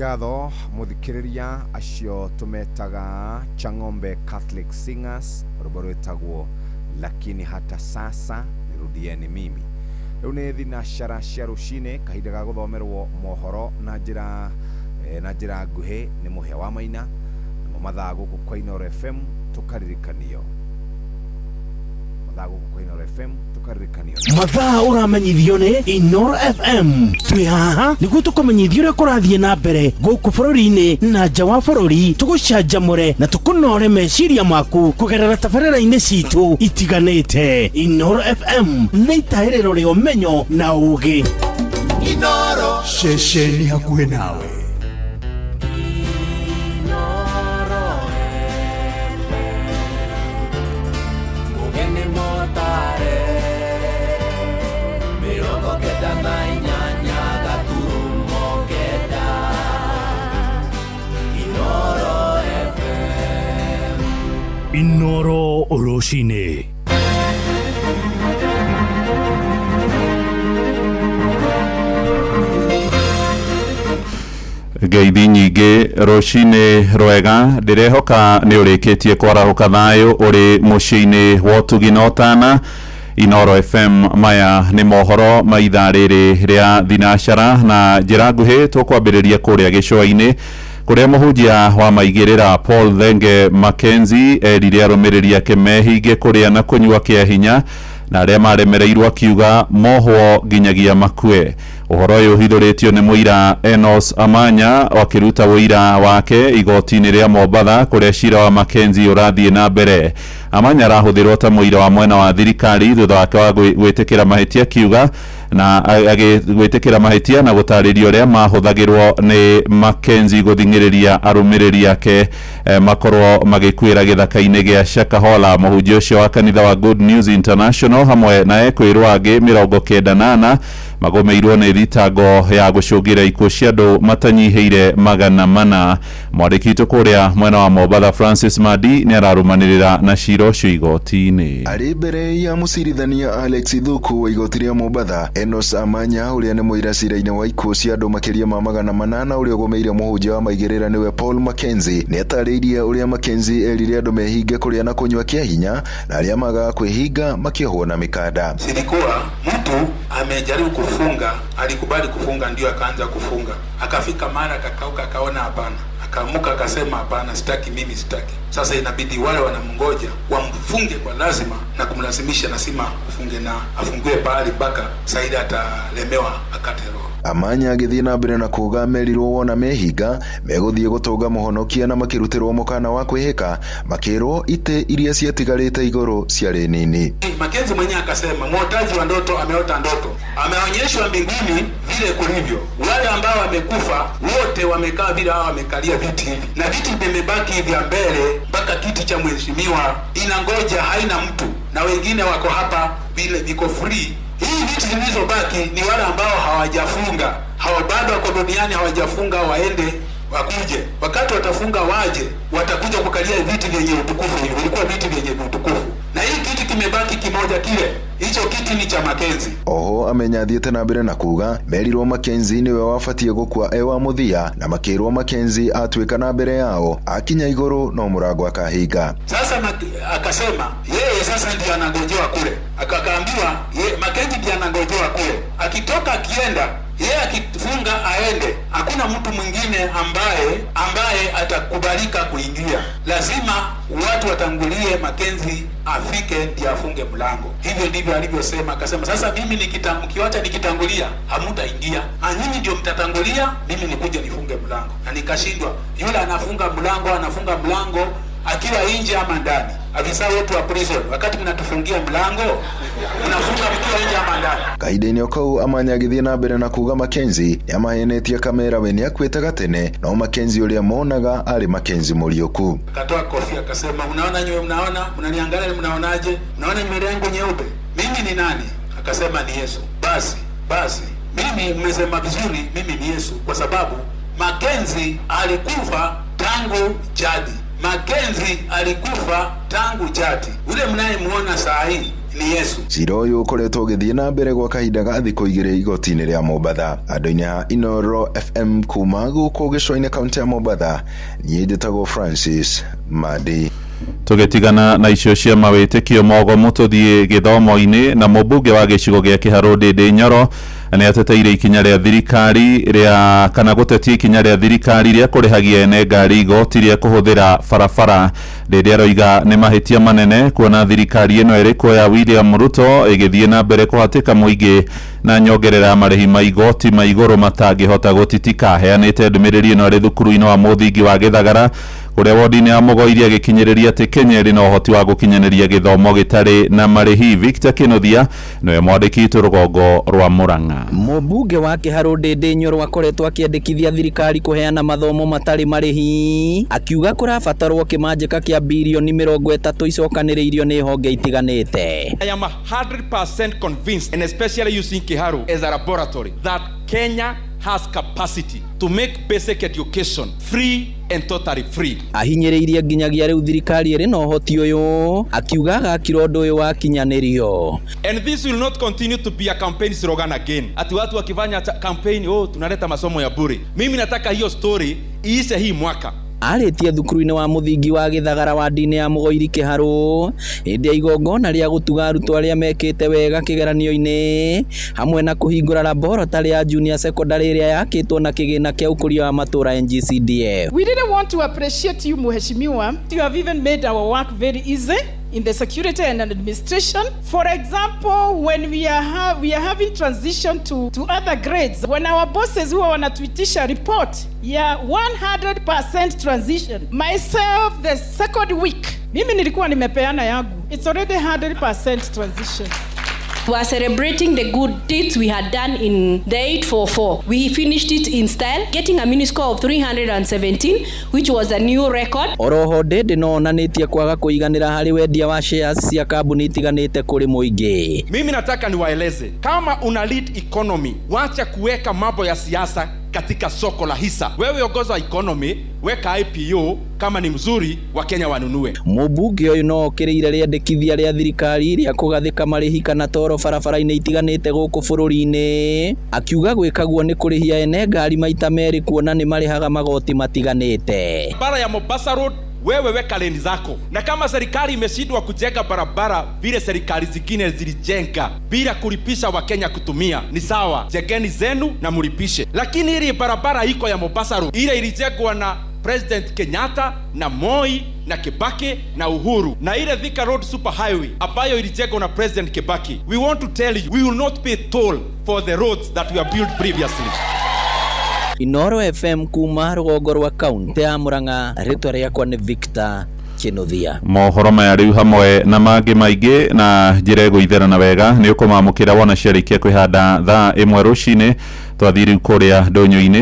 Ngatho muthikiriria acio tumetaga Chang'ombe Catholic Singers, rwĩmbo rwĩtagwo Lakini Hata Sasa Nirudieni Mimi. Rĩu nĩ thinacara cia rũcinĩ, kahinda ga gũthomerwo mohoro na njĩra na njĩra nguhĩ nĩ Mũhĩa wa Maina, namo mathaa gũkũ kwa Inooro FM tũkaririkanio, mathaa gũkũ kwa Inooro FM tũkaririkanio. Mathaa ũramenyithio nĩ Inooro FM. Twĩ haha nĩguo tũkũmenyithia ũrĩa kũrathiĩ na mbere gũkũ bũrũri-inĩ na nja wa bũrũri, tũgũcanjamũre na tũkũnore meciria maku kũgerera tabarĩra-inĩ citũ itiganĩte. Inooro FM nĩ itahĩrĩro rĩa ũmenyo na ũgĩ. Inooro. Ceceni hakuhĩ nawe. Mugeni motare 98 gaturumo 9 Inooro FM. Inooro rũcinĩ. Ngeithi nyingĩ, rũcinĩ rwega. Ndĩrehoka nĩ ũrĩkĩtie kwarahũka thayũ ũrĩ mũciĩ-inĩ wa ũtugi na ũtana. Inooro FM, maya nĩ mohoro ma ithaa rĩrĩ rĩa thinacara. Na njĩra nguhĩ tũkwambĩrĩria kũrĩa gĩcũa-inĩ, kũrĩa mũhunjia wa maigĩrĩra Paul Thenge Mackenzie erire arũmĩrĩri ake mehinge kũrĩa na kũnyua kĩa hinya, na arĩa maremereirwo akiuga mohwo nginyagia makue. Ũhoro ũyũ ũhithũrĩtio nĩ mũira Enos Amanya akĩruta ũira wake igoti-inĩ rĩa Mombatha, kũrĩa cira wa Mackenzie ũrathiĩ na mbere. Amanya arahũthĩrwo ta mũira wa mwena wa thirikari thutha wake wa gwĩtĩkĩra mahĩtia, akiuga na gwĩtĩkĩra mahĩtia na gũtarĩria ũrĩa mahũthagĩrwo nĩ Mackenzie gũthing'ĩrĩria arũmĩrĩri ake makorwo magĩkuĩra gĩthaka-inĩ gĩa Shakahola. Mũhunjia ũcio wa kanitha wa Good News International hamwe na ekwĩrwo angĩ 94 magũmĩirwo nĩ thitango ya gũcũngĩra ikuũ cia andũ matanyihĩire 400. Mwandĩki witũ kũrĩa mwena wa Mombatha Francis Madi nĩ ararũmanĩrĩra na cira ũcio igoti-inĩ. Arĩ mbere ya mũcirithania Alex Thuku wa igoti rĩa Mombatha, Enos Amanya ũrĩa nĩ mũira cira-inĩ wa ikuũ cia andũ makĩria ma 800 ũrĩa ũgũmĩire mũhunjia wa maigĩrĩra nĩwe Paul Mackenzie, nĩ atarĩirie ũrĩa Mackenzie erire andũ mehinge kũrĩa na kũnyua kĩa hinya, na arĩa magaga kwĩhinga makĩohwo na mikanda. Silikuwa mtu amejaribu kufunga, alikubali kufunga, ndio akaanza kufunga, akafika mara akakauka, akaona hapana, akaamuka akasema hapana, sitaki mimi, sitaki. Sasa inabidi wale wanamngoja wamfunge kwa lazima na kumlazimisha, nasima afunge na afungiwe pahali mpaka Saida atalemewa akate roho. Amanya agĩthiĩ na mbere na kuga merirwo wona mehinga megũthiĩ gũtũnga mũhonokia, na makĩrutĩrwo mũkana wa kwĩhĩka, makĩrwo itĩ iria ciatigarĩte igũrũ ciarĩ nini. Mackenzie mwenyewe akasema mwotaji wa ndoto ameota ndoto, ameonyeshwa mbinguni vile kulivyo. Wale ambao wamekufa wote wamekaa vile, hao wamekalia viti hivi, na viti vimebaki vya mbele mpaka kiti cha mheshimiwa inangoja, haina mtu, na wengine wako hapa vile viko free. Hii viti zilizobaki ni wale ambao hawajafunga, hawa bado wako duniani, hawajafunga, waende wakuje. Wakati watafunga waje, watakuja kukalia viti vyenye utukufu. Hivi vilikuwa viti vyenye utukufu, na hii kiti kimebaki kimoja kile, hicho kiti ni cha Mackenzie. Oho amenya athiĩte na mbere na kuga merirwo Mackenzie niwe wabatie gũkua e wa mũthia, na makĩrwo Mackenzie atuĩka na mbere yao akinya igũrũ no mũrango akahinga. Sasa akasema yeye sasa ndiye anangojewa kule, akaambiwa Mackenzie ndiye anangojewa kule, akitoka akienda yeye akifunga aende, hakuna mtu mwingine ambaye atakubalika kuingia. Lazima watu watangulie Mackenzie afike ndiye afunge mlango. Hivyo ndivyo alivyosema. Akasema sasa mimi mkiwacha nikitangulia hamtaingia, nyinyi ndio mtatangulia, mimi nikuje nifunge mlango. Na nikashindwa, yule anafunga mlango akiwa nje ama ndani. Afisa wetu wa prison, wakati mnatufungia mlango, mnafunga mkiwa nje ama ndani? Kahinda-inĩ o kau Amanya agĩthiĩ na mbere na kuga Mackenzie nĩamahenetie kamera we nĩakuĩte gatene, no Mackenzie ũrĩa monaga arĩ Mackenzie mũriũku. Akatoa kofia akasema, unaona nyewe, mnaona, mnaniangalia, mnaonaje? Mnaona nywele yangu nyeupe? Mimi ni nani? Akasema ni Yesu. Basi mimi mmesema vizuri, mimi ni Yesu, kwa sababu Mackenzie alikufa tangu jadi. Mackenzie alikufa tangu jadi. Yule mnayemuona saa hii Ni Yesu. Cira ũyũ ũkoretwo ũgĩthiĩ na mbere gwa kahinda ga thikũ 2 igoti-inĩ rĩa Mombatha. Andũ-inĩ a Inoro FM kuma gũkũ gĩcũa-inĩ kaunti ya Mombatha, niĩ njĩtagwo Francis Madi. Tũgĩtigana na icio cia mawĩtĩkio mogomu tũthiĩ gĩthomo-inĩ na mũmbunge wa gĩcigo gĩa Kĩharũ Ndĩndĩ Nyoro nĩ ateteire ikinya rĩa thirikari rĩa kana gũtetia ikinya rĩa thirikari rĩa kũrĩhagia ene ngari igoti rĩa kũhũthĩra barabara. Ndĩndĩ aroiga nĩ mahĩtia manene kuona thirikari ĩno ĩrĩ kuo ya William Ruto ĩgĩthiĩ na mbere kũhatĩka mũingĩ na nyongerera marĩhi ma igoti ma igũrũ matangĩhota gũtitika. Heanĩte ndũmĩrĩri ĩno arĩ thukuru-inĩ wa mũthingi wa Gĩthagara kũrĩa wodi-inĩ ya Mũgoiri agĩkinyĩrĩria atĩ Kenya ĩrĩ na ũhoti wa gũkinyanĩria gĩthomo gĩtarĩ na marĩhi. Victor Kĩnuthia nĩwe mwandĩki witũ rũgongo rwa Murang'a. Mũmbunge wa Kĩharũ Ndĩndĩ Nyoro akoretwo akĩendekithia thirikari kũheana mathomo matarĩ marĩhi, akiuga kũrabatarwo kĩmanjĩka kĩa birioni 30 icokanĩrĩirio nĩ honge itiganĩte. I am 100% convinced, and especially using Kiharu as a laboratory, that Kenya has capacity to make basic education free and totally free. Ahinyĩrĩirie nginyagia rĩu thirikari ĩrĩ na ũhoti ũyũ, akiuga agakira ũndũ ũyũ wakinyanĩrio. And this will not continue to be a campaign slogan again. Ati watu wakifanya campaign, oh, tunaleta masomo ya bure. Mimi nataka hiyo story iishe hii mwaka. Arĩtie thukuru-inĩ wa mũthingi wa Gĩthagara wadi-inĩ ya Mũgoiri Kĩharũ hĩndĩ ya igongona rĩa gũtuga arutwo arĩa mekĩte wega kĩgeranio-inĩ hamwe na kũhingũra laboratory ya junior secondary ĩrĩa yakĩtwo na kĩgĩna kĩa ũkũria wa matũũra NGCDF. We really want to appreciate you, Mheshimiwa. You have even made our work very easy in the security and administration. For example, when we are having transition to other grades, when our bosses who wanatuitisha report ya 100% transition, myself the second week, mimi nilikuwa nimepeana yangu, it's already 100% transition. We are celebrating the good deeds we had done in the 844. We finished it in style, getting a mini score of 317, which was a new record. Oroho Ndĩndĩ no onanĩtie kwaga kũiganĩra harĩ wendia wa shares cia kambuni itiganĩte kũrĩ mũingĩ. Mimi nataka niwaeleze, kama una lead economy, wacha kuweka mambo ya siasa katika soko la hisa. Wewe ongoza economy, weka IPO kama ni mzuri wa Kenya wanunue. Mũmbunge ũyũ no okĩrĩire rĩendekithia rĩa thirikari rĩa kũgathĩka marĩhi kana toro barabara-inĩ itiganĩte gũkũ bũrũri-inĩ, akiuga gwĩkagwo nĩ kũrĩhia ene ngari maita merĩ kuona nĩ marĩhaga magoti matiganĩte. Bara ya Mombasa Road, wewe weka leni zako, na kama serikali imeshindwa kujenga barabara vile serikali zingine zilijenga bila kulipisha Wakenya kutumia, ni sawa, jengeni zenu na mulipishe. Lakini ile barabara iko ya Mombasa Road, ile ilijengwa na President Kenyatta na Moi na Kibaki na Uhuru, na ile Thika Road Super Highway ambayo ilijengwa na President Kibaki, we want to tell you, we will not pay toll for the roads that were built previously. Inoro FM kuma rũgongo rwa kaunti ya Murang'a, rĩtwa rĩakwa nĩ Victor Kĩnuthia. Mohoro maya rĩu hamwe na mangĩ maingĩ na njĩra ĩgũitherana wega nĩ ũkũmamũkĩra wona ciarĩkia kwĩhanda thaa 1 rũcinĩ. Twathiĩ rĩu kũrĩa ndũnyũ-inĩ.